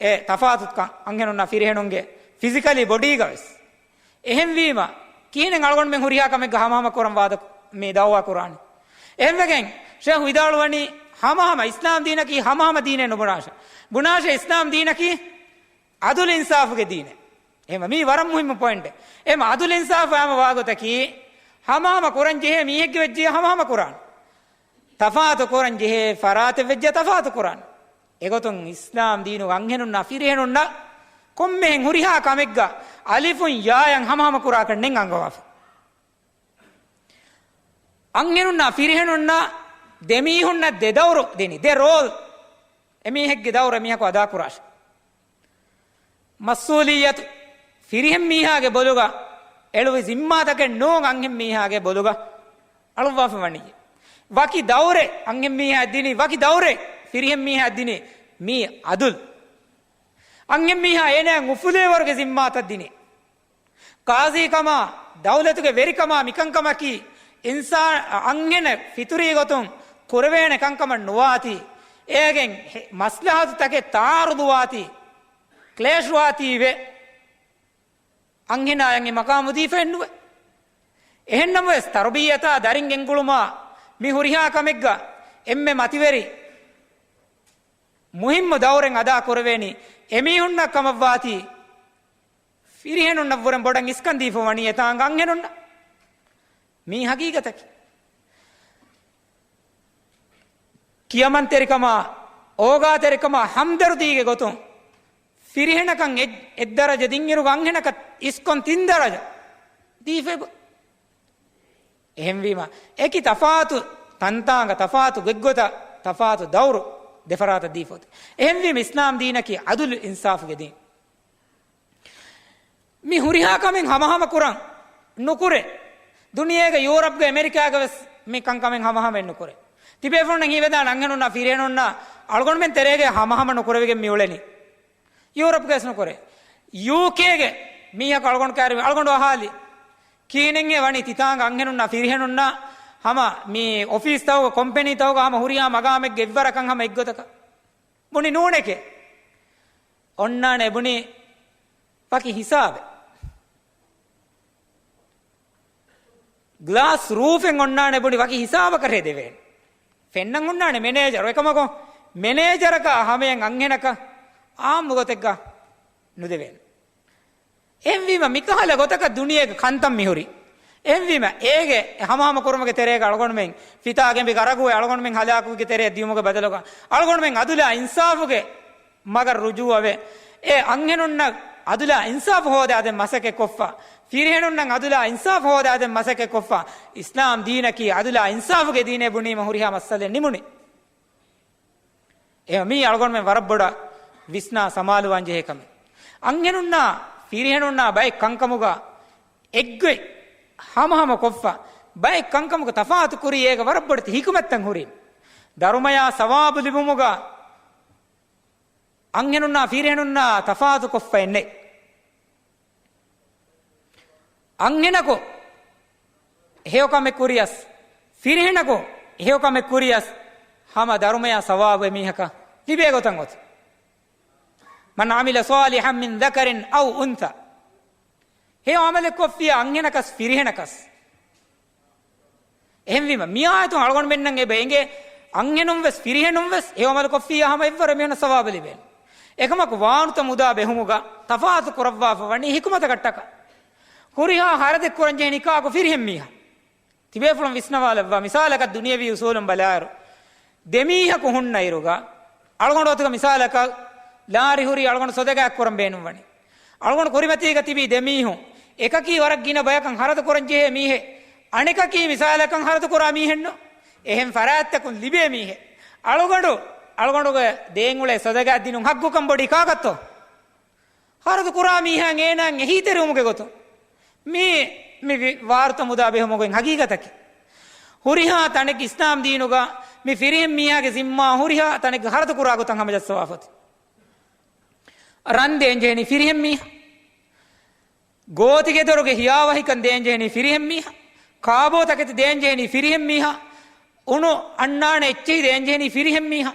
އެ ތަފާތުކަން އަންހެނުންނާ ފިރިހެނުންގެ ފިޒިކަލީ ބޮޑީގަ ވެސް. އެހެންވީމަ، ކިހިނެއް އަޅުގަނޑުމެން ހުރިހާ ކަމެއްގަ ހަމަހަމަ ކުރަން ވާދަ މި ދަޢުވާ ކުރާނީ؟ އެހެންވެގެން ޝޭޚު ވިދާޅުވަނީ، ހަމަހަމަ އިސްލާމް ދީނަކީ ހަމަހަމަ ދީނެއް ނުބުނާށޭ. ބުނާށޭ އިސްލާމް ދީނަކީ ޢަދުލު އިންސާފުގެ ދީނެއް. އެހެންވީމަ މީ ވަރަށް މުހިއްމު ޕޮއިންޓެއް. އެހެންވީމަ ޢަދުލު އިންސާފު ހަމަ ވާގޮތަކީ، ހަމަހަމަ ކުރަން ޖެހޭ މީހެއްގެ ވެއްޖެ ހަމަހަމަ ކުރާން. ތަފާތު ކުރަން ޖެހޭ ފަރާތެއް ވެއްޖެ ތަފާތު ކުރާން. އެގޮތުން އިސްލާމް ދީނުގަ އަންހެނުންނާ ފިރިހެނުންނަށް ކޮންމެހެން ހުރިހާ ކަމެއްގަ އަލިފުން ޔާޔަށް ހަމަހަމަ ކުރާކަށް ނެތް އަންގަވާފަ. އަންހެނުންނާ ފިރިހެނުންނަށް ދެމީހުންނަށް ދެ ދައުރު ދިނީ، ދެ ރޯލް. އެމީހެއްގެ ދައުރު އެމީހަކު އަދާކުރާށޭ. މަސްއޫލިއްޔަތު ފިރިހެން މީހާގެ ބޮލުގަ އެޅުވި ޒިންމާތަކެއް ނޫން އަންހެން މީހާގެ ބޮލުގަ އަޅުއްވާފަ ވަނީ. ވަކި ދައުރެއް އަންހެން މީހާ ދިނީ، ވަކި ދައުރެއް ފިރިހެން މީހާ ދިނީ. މީ ޢަދުލް. އަންހެން މީހާ އޭނާ އުފުލޭވަރުގެ ޒިންމާތައް ދިނީ. ޤާޟީ ކަމާ، ދައުލަތުގެ ވެރިކަމާ މިކަންކަމަކީ، އިންސާ-، އަންހެނެއް ފިތުރީ ގޮތުން ކުރެވޭނެ ކަންކަމަށް ނުވާތީ، އޭގެން ހެ-، މަސްލަހަތުތަކެއް ތައާރުދުވާތީ، ކްލޭޝްވާތީވެ، އަންހެނާޔަށް އެ މަޤާމު ދީފައެއްނުވޭ. އެހެންނަމަވެސް، ތަރުބިއްޔަތާ ދަރިން ގެންގުޅުމާ މި ހުރިހާ ކަމެއްގަ އެންމެ މަތިވެރި މުހިއްމު ދައުރެއް އަދާ ކުރެވޭނީ އެމީހުންނަށް ކަމަށްވާތީ، ފިރިހެނުންނަށްވުރެން ބޮޑަށް އިސްކަން ދީފަ ވަނީ އެތާނގަ އަންހެނުންނަށް. މީ ހަގީގަތަކީ. ކިޔަމަންތެރިކަމާ، އޯގާތެރިކަމާ، ހަމްދަރުދީގެ ގޮތުން ފިރިހެނަކަށް އެއް، އެއްދަރަޖަ ދިންއިރުގަ އަންހެނަކަށް އިސްކޮން ތިން ދަރަޖަ ދީފައިބު. އެހެންވީމަ، އެކި ތަފާތު ތަންތާނގަ، ތަފާތު ގޮތްގޮތަށް، ތަފާތު ދައުރު ދެފަރާތަށް ދީފަ އޮތީ. އެހެންވީމަ، އިސްލާމް ދީނަކީ އަދުލު އިންސާފުގެ ދީން. މި ހުރިހާ ކަމެއް ހަމަހަމަ ކުރަން ނުކުރޭ. ދުނިޔޭގެ ޔޫރަޕްގެ އެމެރިކާގެ ވެސް މި ކަންކަމެއް ހަމަހަމައެއް ނުކުރޭ. ތިބޭފުޅުންނަށް ހީވެދާނެ އަންހެނުންނާ ފިރިހެނުންނާ އަޅުގަނޑުމެން ތެރޭގަ ހަމަހަމަ ނުކުރެވިގެން މި އުޅެނީ. ޔޫރަޕްގަ ވެސް ނުކުރޭ. ޔޫކޭގެ މީހަކު އަޅުގަނޑު ކައިރި އަޅުގަނޑު އަހާލި. ކިހިނެއްހޭ ވަނީ ތިތާނގަ އަންހެނުންނާ ފިރިހެނުންނާ ހަމަ މި އޮފީސްތަކުގަ ކޮމްޕެނީތަކުގަ ހަމަ ހުރިހާ މަގާމެއްގެ އެއްވަރަކަށް ހަމަ އެއްގޮތަކަށް؟ ބުނި ނޫނެކޭ. އޮންނާނެ ބުނި ވަކި ހިސާބެއް. ގްލާސް ރޫފެއް އޮންނާނެ ބުނި ވަކި ހިސާބަކަށޭ ދެވޭނެ. ފެންނަން އޮންނާނެ މެނޭޖަރު. އެކަމަކު މެނޭޖަރަކާ ހަމަޔަށް އަންހެނަކަށް އާއްމު ގޮތެއްގަ ނުދެވޭނެ. އެހެންވީމަ، މިކަހަލަ ގޮތަކަށް ދުނިޔޭގެ ކަންތައް މިހުރީ. އެހެންވީމަ، އޭގެ ހަމަހަމަ ކުރުމުގެ ތެރޭގަ އަޅުގަނޑުމެން ފިތާ ގެނބި ގަރަގުވެ އަޅުގަނޑުމެން ހަލާކުވެގެ ތެރެއަށް ދިޔުމުގެ ބަދަލުގަ އަޅުގަނޑުމެން އަދުލާ އިންސާފުގެ މަގަށް ރުޖޫއަވެ، އެ އަންހެނުންނަށް އަދުލާ އިންސާފު ހޯދާދޭން މަސައްކަތް ކޮށްފަ، ފިރިހެނުންނަށް އަދުލާ އިންސާފު ހޯދާދޭން މަސައްކަތް ކޮށްފަ، އިސްލާމް ދީނަކީ އަދުލާ އިންސާފުގެ ދީނޭ ބުނީމަ ހުރިހާ މައްސަލައެއް ނިމުނީ. އެހެން މީ އަޅުގަނޑުމެން ވަރަށް ބޮޑަށް ވިސްނާ ސަމާލުވާން ޖެހޭ ކަމެއް. އަންހެނުންނާ ފިރިހެނުންނާ ބައެއް ކަންކަމުގަ އެއްގޮތް ހަމަހަމަ ކޮށްފަ، ބައެއް ކަންކަމުގަ ތަފާތު ކުރީ އޭގަ ވަރަށް ބޮޑެތި ހިކުމަތްތައް ހުރީ. ދަރުމަޔާ ސަވާބު ލިބުމުގަ އަންހެނުންނާ ފިރިހެނުންނާ ތަފާތު ކޮށްފައެއް ނެތް. އަންހެނަކު ހެޔޮކަމެއް ކުރިޔަސް، ފިރިހެނަކު ހެޔޮކަމެއް ކުރިޔަސް، ހަމަ ދަރުމަޔާ ސަވާބު އެމީހަކަށް ލިބޭ ގޮތަށް އޮތީ. من عمل صالحا من ذكر أو أنثى. ހެޔޮ ޢަމަލެއް ކޮށްފިޔާ އަންހެނަކަސް ފިރިހެނަކަސް. އެހެންވީމަ، މި އާޔަތުން އަޅުގަނޑުމެންނަށް އެބަ އެނގޭ، އަންހެނުން ވެސް ފިރިހެނުން ވެސް ހެޔޮ ޢަމަލު ކޮށްފިއްޔާ ހަމަ އެއްވަރު މީހުންނަށް ސަވާބު ލިބޭނެ. އެކަމަކު ވާނުތަ މުދާ ބެހުމުގަ ތަފާތު ކުރައްވާފަ ވަނީ ހިކުމަތަކަށްޓަކާ. ހުރިހާ ހަރަދެއް ކުރަން ޖެހެނީ ކާކު؟ ފިރިހެން މީހާ. ތިބޭފުޅުން ވިސްނަވާލައްވާ، މިސާލަކަށް ދުނިޔަވީ އުސޫލުން ބަލާއިރު، ދެމީހަކު ހުންނަ އިރުގަ، އަޅުގަނޑު އޮތުގަ މިސާލަކަށް ލާރި ހުރީ އަޅުގަނޑު ސޮދަގާތް ކުރަން ބޭނުންވަނީ. އަޅުގަނޑު ކުރިމަތީގަ ތިބީ ދެމީހުން، އެކަކީ ވަރަށް ގިނަ ބަޔަކަށް ހަރަދު ކުރަން ޖެހޭ މީހެއް، އަނެކަކީ މިސާލަކަށް ހަރަދު ކުރާ މީހެއްނު. އެހެން ފަރާތްތަކުން ލިބޭ މީހެއް. އަޅުގަނޑު، އަޅުގަނޑުގެ ދޭން އުޅޭ ސޮދަގާތް ދިނުން ހައްގުކަން ބޮޑީ ކާކަށްތޯ؟ ހަރަދު ކުރާ މީހާ އޭނާއަށް އެހީތެރިވުމުގެ ގޮތުން. މީ، މި ވި-، ވާރުތަ މުދާ ބެހުމުގެ ހަގީގަތަކީ. ހުރިހާ ތަނެއްގެ އިސްލާމް ދީނުގަ މި ފިރިހެން މީހާގެ ޒިންމާ ހުރިހާ ތަނެއްގަ ހަރަދު ކުރާ ގޮތަށް ހަމަޖައްސަވާފަތި. ރަން ދޭން ޖެހެނީ ފިރިހެން މީހާ. ގޯތިގެދޮރުގެ ހިޔާވަހިކަން ދޭން ޖެހެނީ ފިރިހެން މީހާ. ކާބޯ ތަކެތި ދޭން ޖެހެނީ ފިރިހެން މީހާ. އުނު އަންނާނެ އެއްޗެހި ދޭން ޖެހެނީ ފިރިހެން މީހާ.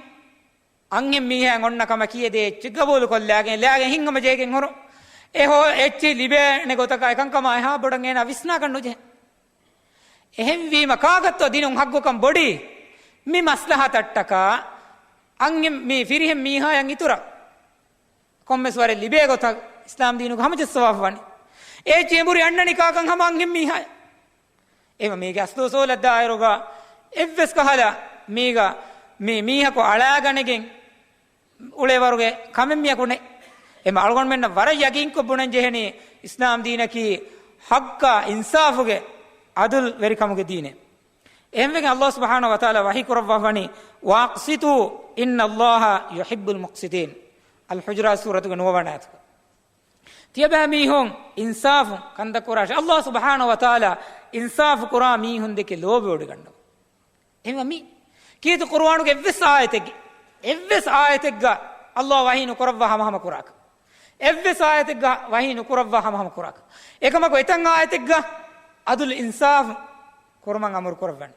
އަންހެން މީހާއަށް އޮންނަ ކަމަކީ އެ ދޭ އެއްޗެއް ގަބޫލުކޮށްލާގެން، ލާގެން ހިތްހަމަޖެހިގެން ހުރުން. އެ ހޯ އެއްޗެއް ލިބޭނެ ގޮތަކާ އެކަންކަމާ އެހާ ބޮޑަށް އޭނާ ވިސްނާކަށް ނުޖެހޭ. އެހެންވީމަ ކާކަށްތޯ ދިނުން ހައްގުކަން ބޮޑީ؟ މި މަސްލަހަތަށްޓަކާ އަންހެން މި ފިރިހެން މީހާއަށް އިތުރަށް ކޮންމެސް ވަރެއް ލިބޭ ގޮތަށް އިސްލާމް ދީނުގަ ހަމަޖައްސަވާފަ ވަނީ. އޭ ޗޭބުރި އަންނަނީ ކާކަށް ހަމަ އަންހެން މީހާއެއް. އެހެންވީމަ މީގެ އަސްލު އުސޫލަށް ދާއިރުގަ އެއްވެސް ކަހަލަ މީގަ މި މީހަކު އަޅާގަނެގެން އުޅޭވަރުގެ ކަމެއް މިއަކު ނެތް. އެހެންވީމަ އަޅުގަނޑުމެންނަށް ވަރަށް ޔަގީންކޮށް ބުނަން ޖެހެނީ އިސްލާމް ދީނަކީ ހައްގާ އިންސާފުގެ އަދުލްވެރިކަމުގެ ދީނެއް. އެހެންވެގެން ﷲ ސުބްޙާނަހޫ ވަތަޢާލާ ވަޙީ ކުރައްވާފަ ވަނީ، "وَأَقْسِطُوا إِنَّ اللَّهَ يُحِبُّ الْمُقْسِطِينَ." އަލްޙުޖުރާތް ސޫރަތުގެ ނުވަވަނަ އާޔަތުގަ. ތިޔަބައިމީހުން އިންސާފު ކަންތައް ކުރާށޭ. ﷲ ސުބްޙާނަހޫ ވަތަޢާލާ އިންސާފު ކުރާ މީހުން ދެކެ ލޯބިވޮޑިގަންނަވާ. އެހެންވީމަ މި ކީރިތި ޤުރުއާނުގެ އެއްވެސް އާޔަތެއްގެ، އެއްވެސް އާޔަތެއްގަ ﷲ ވަޙީ ނުކުރައްވާ ހަމަހަމަ ކުރާކަށް. އެއްވެސް އާޔަތެއްގަ ވަޙީ ނުކުރައްވާ ހަމަހަމަ ކުރާކަށް. އެކަމަކު އެތައް އާޔަތެއްގަ ޢަދުލު އިންސާފު ކުރުމަށް އަމުރު ކުރައްވަނީ.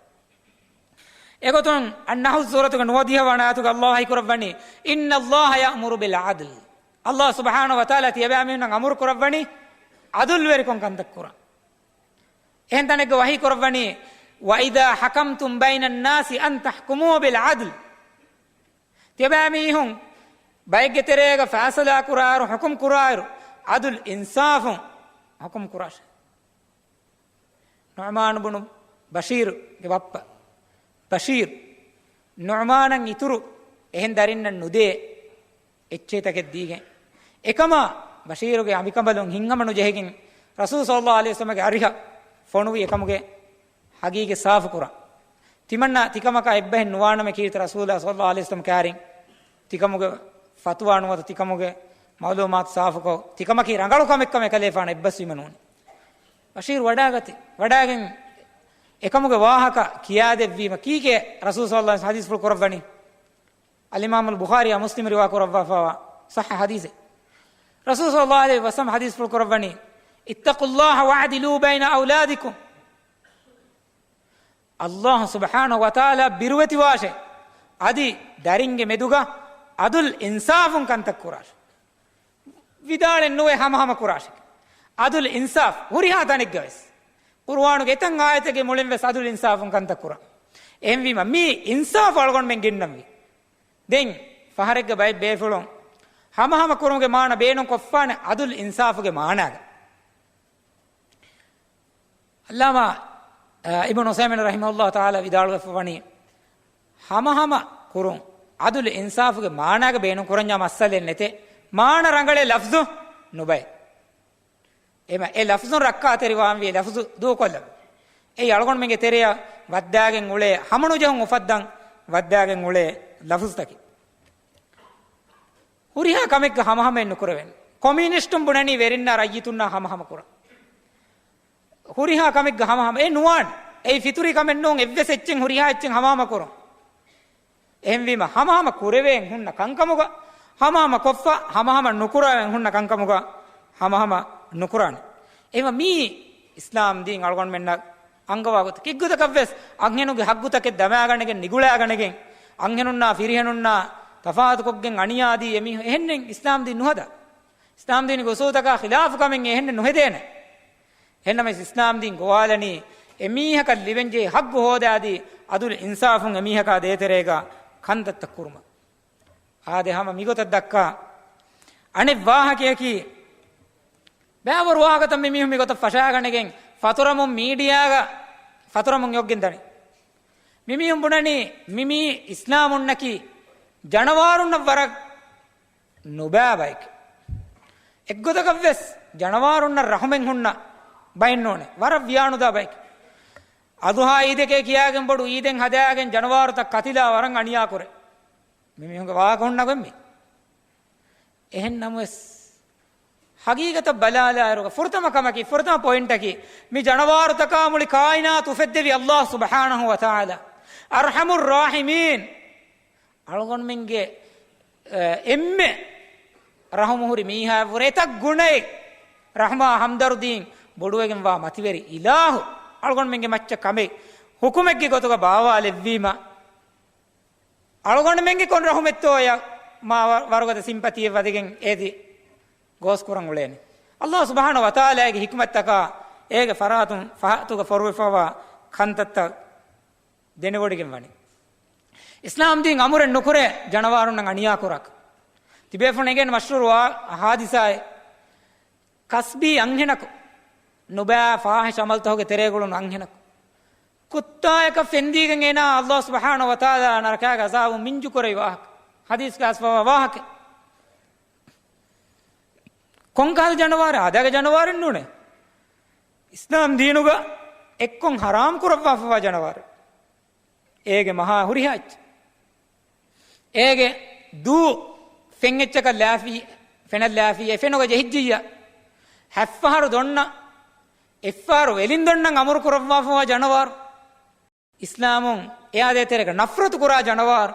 އެގޮތުން އައްނަޙްލު ސޫރަތުގެ ނުވަދިހަ ވަނަ އާޔަތުގަ ﷲ ވަޙީ ކުރައްވަނީ، إن الله يأمر بالعدل. ﷲ ސުބްޙާނަހޫ ވަތަޢާލާ ތިޔަބައިމީހުންނަށް އަމުރު ކުރައްވަނީ ޢަދުލުވެރިކޮށް ކަންތައް ކުރަން. އެހެން ތަނެއްގަ ވަޙީ ކުރައްވަނީ، وإذا حكمتم بين الناس أن تحكموا بالعدل. ތިޔަބައިމީހުން ބައެއްގެ ތެރޭގަ ފައިސަލާ ކުރާއިރު، ޙުކުމް ކުރާއިރު، ޢަދުލު އިންސާފުން ޙުކުމް ކުރާށޭ. ނުޢުމާނު ބުނު ބަޝީރުގެ ބައްޕަ ބަޝީރު، ނުޢުމާނަށް އިތުރު އެހެން ދަރިންނަށް ނުދޭ އެއްޗެހިތަކެއް ދީގެން. އެކަމާ ބަޝީރުގެ އަނބިކަނބަލުން ހިތްހަމަ ނުޖެހިގެން، ރަސޫލު ޞައްލައްލާހު ޢަލައިހި ވަސައްލަމަގެ އަރިހަށް ފޮނުވި އެކަމުގެ ޙަޤީޤަތް ސާފުކުރަން. ތިމަންނަ ތިކަމަކާ އެއްބަހެއް ނުވާނަމޭ ކީރިތި ރަސޫލާ ޞައްލައްލާހު ޢަލައިހި ވަސައްލަމަ ކާރިން ތިކަމުގެ ފަތުވާ ނުވަތަ ތިކަމުގެ މަޢުލޫމާތު ސާފުކޮށް، ތިކަމަކީ ރަނގަޅު ކަމެއްކަމަށް އެކަލޭފާނަށް އެއްބަސްވީމަ ނޫނީ. ބަޝީރު ވަޑާގަތީ. ވަޑާގެން އެކަމުގެ ވާހަކަ ކިޔާދެއްވީމަ ކީކޭ ރަސޫލު ޞައްލައްލާހު ޢަލައިހި ވަސައްލަމަ ޙަދީޘްފުޅު ކުރައްވަނީ؟ އަލްއިމާމުލް ބުޚާރީއާ މުސްލިމް ރިވާ ކުރައްވާފައިވާ ޞައްޙަ ޙަދީޘެއް. ރަސޫލު ޞައްލައްލާހު ޢަލައިހި ވަސައްލަމަ ޙަދީޘްފުޅު ކުރައްވަނީ، اتقوا الله واعدلوا بين أولادكم. ﷲ ސުބްޙާނަހޫ ވަތަޢާލާ ބިރުވެތިވާށޭ، އަދި ދަރިންގެ މެދުގަ ޢަދުލު އިންސާފުން ކަންތައް ކުރާށޭ. ވިދާޅެއް ނުވޭ ހަމަހަމަ ކުރާށޭ. ޢަދުލު އިންސާފު ހުރިހާ ތަނެއްގަވެސް. ޤުރުއާނުގެ އެތައް އާޔަތެއްގެ މުޅިން ވެސް ޢަދުލު އިންސާފުން ކަންތައް ކުރާ. އެހެންވީމަ މީ އިންސާފު އަޅުގަނޑުމެން ގެންނަންވީ. ދެން ފަހަރެއްގަ ބައެއް ބޭފުޅުން ހަމަހަމަ ކުރުމުގެ މާނަ ބޭނުން ކޮށްފާނެ ޢަދުލު އިންސާފުގެ މާނާގަ. ޢައްލާމާ، އަ، އިބްނު ޢުސައިމީން ރަޙިމަހުﷲ ތަޢާލާ ވިދާޅުވެފަ ވަނީ، ހަމަހަމަ ކުރުން ޢަދުލު އިންސާފުގެ މާނާގަ ބޭނުން ކުރަންޏާ މައްސަލައެއް ނެތޭ. މާނަ ރަނގަޅޭ ލަފްޒު ނުބައޭ. އެމަ އެ ލަފްޒުން ރައްކާތެރިވާންވީ ލަފްޒު ދޫކޮށްލަ. އެއީ އަޅުގަނޑުމެންގެ ތެރެއަށް ވައްދާގެން އުޅޭ ހަމަނުޖެހުން އުފައްދަން ވައްދާގެން އުޅޭ ލަފްޒުތަކެއް. ހުރިހާ ކަމެއްގަ ހަމަހަމައެއް ނުކުރެވޭނެ. ކޮމިއުނިސްޓުން ބުނަނީ ވެރިންނާ ރައްޔިތުންނާ ހަމަހަމަ ކުރަން. ހުރިހާ ކަމެއްގަ ހަމަހަމަ. އެ ނުވާނެ. އެއީ ފިތުރީ ކަމެއް ނޫން، އެއްވެސް އެއްޗެއް ހުރިހާ އެއްޗެއް ހަމަހަމަ ކުރުން. އެހެންވީމަ ހަމަހަމަ ކުރެވޭން ހުންނަ ކަންކަމުގަ ހަމަހަމަ ކޮށްފަ، ހަމަހަމަ ނުކުރެވޭން ހުންނަ ކަންކަމުގަ ހަމަހަމަ ނުކުރާނެ. އެހެންވީމަ މީ އިސްލާމް ދީން އަޅުގަނޑުމެންނަށް އަންގަވާ ގޮތަކީ. އެއްގޮތަކަށްވެސް އަންހެނުންގެ ހައްގުތަކެއް ދަމާގަނެގެން، ނިގުޅާގަނެގެން، އަންހެނުންނާ ފިރިހެނުންނާ ތަފާތުކޮށްގެން އަނިޔާދީ އެމީހުން އެހެންނެއް އިސްލާމް ދީން ނުހަދާ. އިސްލާމް ދީނުގެ އުސޫލުތަކާ ޚިލާފު ކަމެއް އެހެންނެއް ނުހެދޭނެ. އެހެންނަމަވެސް އިސްލާމް ދީން ގޮވާލަނީ އެމީހަކަށް ލިބެންޖެހޭ ހައްގު ހޯދާދީ، އަދުލު އިންސާފުން އެމީހަކާ ދޭތެރޭގަ ކަންތައްތައް ކުރުމަށް. އާދެ، ހަމަ މިގޮތަށް ދައްކާ އަނެއް ވާހަކަޔަކީ، ބައިވަރު ވާހަކަތައް މި މީހުން މިގޮތަށް ފަށާގަނެގެން، ފަތުރަމުން މީޑިއާގަ ފަތުރަމުން އޮއްގެން ދަނީ. މި މީހުން ބުނަނީ، މި މީ އިސްލާމުންނަކީ ޖަނަވާރުންނަށް ވަރަށް ނުބާ ބަޔެކޭ. އެއްގޮތަކަށްވެސް ޖަނަވާރުންނަށް ރަޙުމެއް ހުންނަ ބައެއް ނޫނޭ. ވަރަށް ވިޔާނުދާ ބަޔެކޭ. އަޟުޙާ އީދެކޭ ކިޔާގެން ބޮޑު އީދެއް ހަދާގެން ޖަނަވާރުތައް ކަތިލާ ވަރަށް އަނިޔާކުރޭ. މި މީހުންގެ ވާހަކަ ހުންނަ ގޮތް މީ. އެހެން ނަމަވެސް، ހަގީގަތަށް ބަލާލާއިރުގަ ފުރަތަމަ ކަމަކީ، ފުރަތަމަ ޕޮއިންޓަކީ، މި ޖަނަވާރުތަކާ މުޅި ކާއިނާތު އުފެއްދެވި ﷲ ސުބްޙާނަހޫ ވަތަޢާލާ، އަރްޙަމުއްރާޙިމީން، އަޅުގަނޑުމެންގެ، އެ، އެންމެ ރަޙުމުހުރި މީހާއަށްވުރެ އެތައް ގުނައެއް ރަޙްމާ ހަމްދަރުދީން ބޮޑުވެގެންވާ މަތިވެރި އިލާހު، އަޅުގަނޑުމެންގެ މައްޗަށް ކަމެއް ޙުކުމެއްގެ ގޮތުގަ ބާވާލެއްވީމަ، އަޅުގަނޑުމެންގެ ކޮން ރަޙުމެއްތޯ އެޔަށް މާ ވަ-، ވަރުގަދަ ސިމްޕަތީއެއް ވަދެގެން އޭތި ގޯސް ކުރަން އުޅޭނެ. ﷲ ސުބްޙާނަހޫ ވަތަޢާލާގެ ޙިކުމަތްތަކާ އޭގެ ފަރާތުން ފަހަތުގަ ފޮރުވެފައިވާ ކަންތައްތައް ދެނެވޮޑިގެން ވަނީ. އިސްލާމް ދީން އަމުރެއް ނުކުރޭ ޖަނަވާރުންނަށް އަނިޔާ ކުރާކަށް. ތިބޭފުޅުން އެނގޭނެ މަޝްހޫރު ވާ ޙާދިސާއެއް. ކަސްބީ އަންހެނަކު، ނުބައި ފާޙިޝް ޢަމަލުތަކުގެ ތެރޭގަ އުޅުނު އަންހެނަކު، ކުއްތާޔަކަށް ފެންދީގެން އޭނާ ﷲ ސުބްޙާނަހޫ ވަތަޢާލާ ނަރަކައިގެ ޢަޛާބުން މިންޖުކުރެވި ވާހަކަ. ޙަދީޘްގަ އައިސްފައިވާ ވާހަކަ. ކޮންކަހަލަ ޖަނަވާރެއް؟ އާދައިގެ ޖަނަވާރެއް ނޫނޭ. އިސްލާމް ދީނުގަ އެއްކޮށް ޙަރާމް ކުރައްވާފައިވާ ޖަނަވާރެއް. އޭގެ މަހާ ހުރިހާ އެއްޗެއް. އޭގެ ދޫ ފެންއެއްޗަކަށް ލާފި، ފެނަށް ލާފި، އެ ފެނުގަ ޖެހިއްޖިއްޔާ، ހަތްފަހަރު ދޮންނަ، އެއްފަހަރު ވެލިން ދޮންނަން އަމުރު ކުރައްވާފައިވާ ޖަނަވާރު. އިސްލާމުން އެއާ ދޭތެރޭގަ ނަފްރަތު ކުރާ ޖަނަވާރު.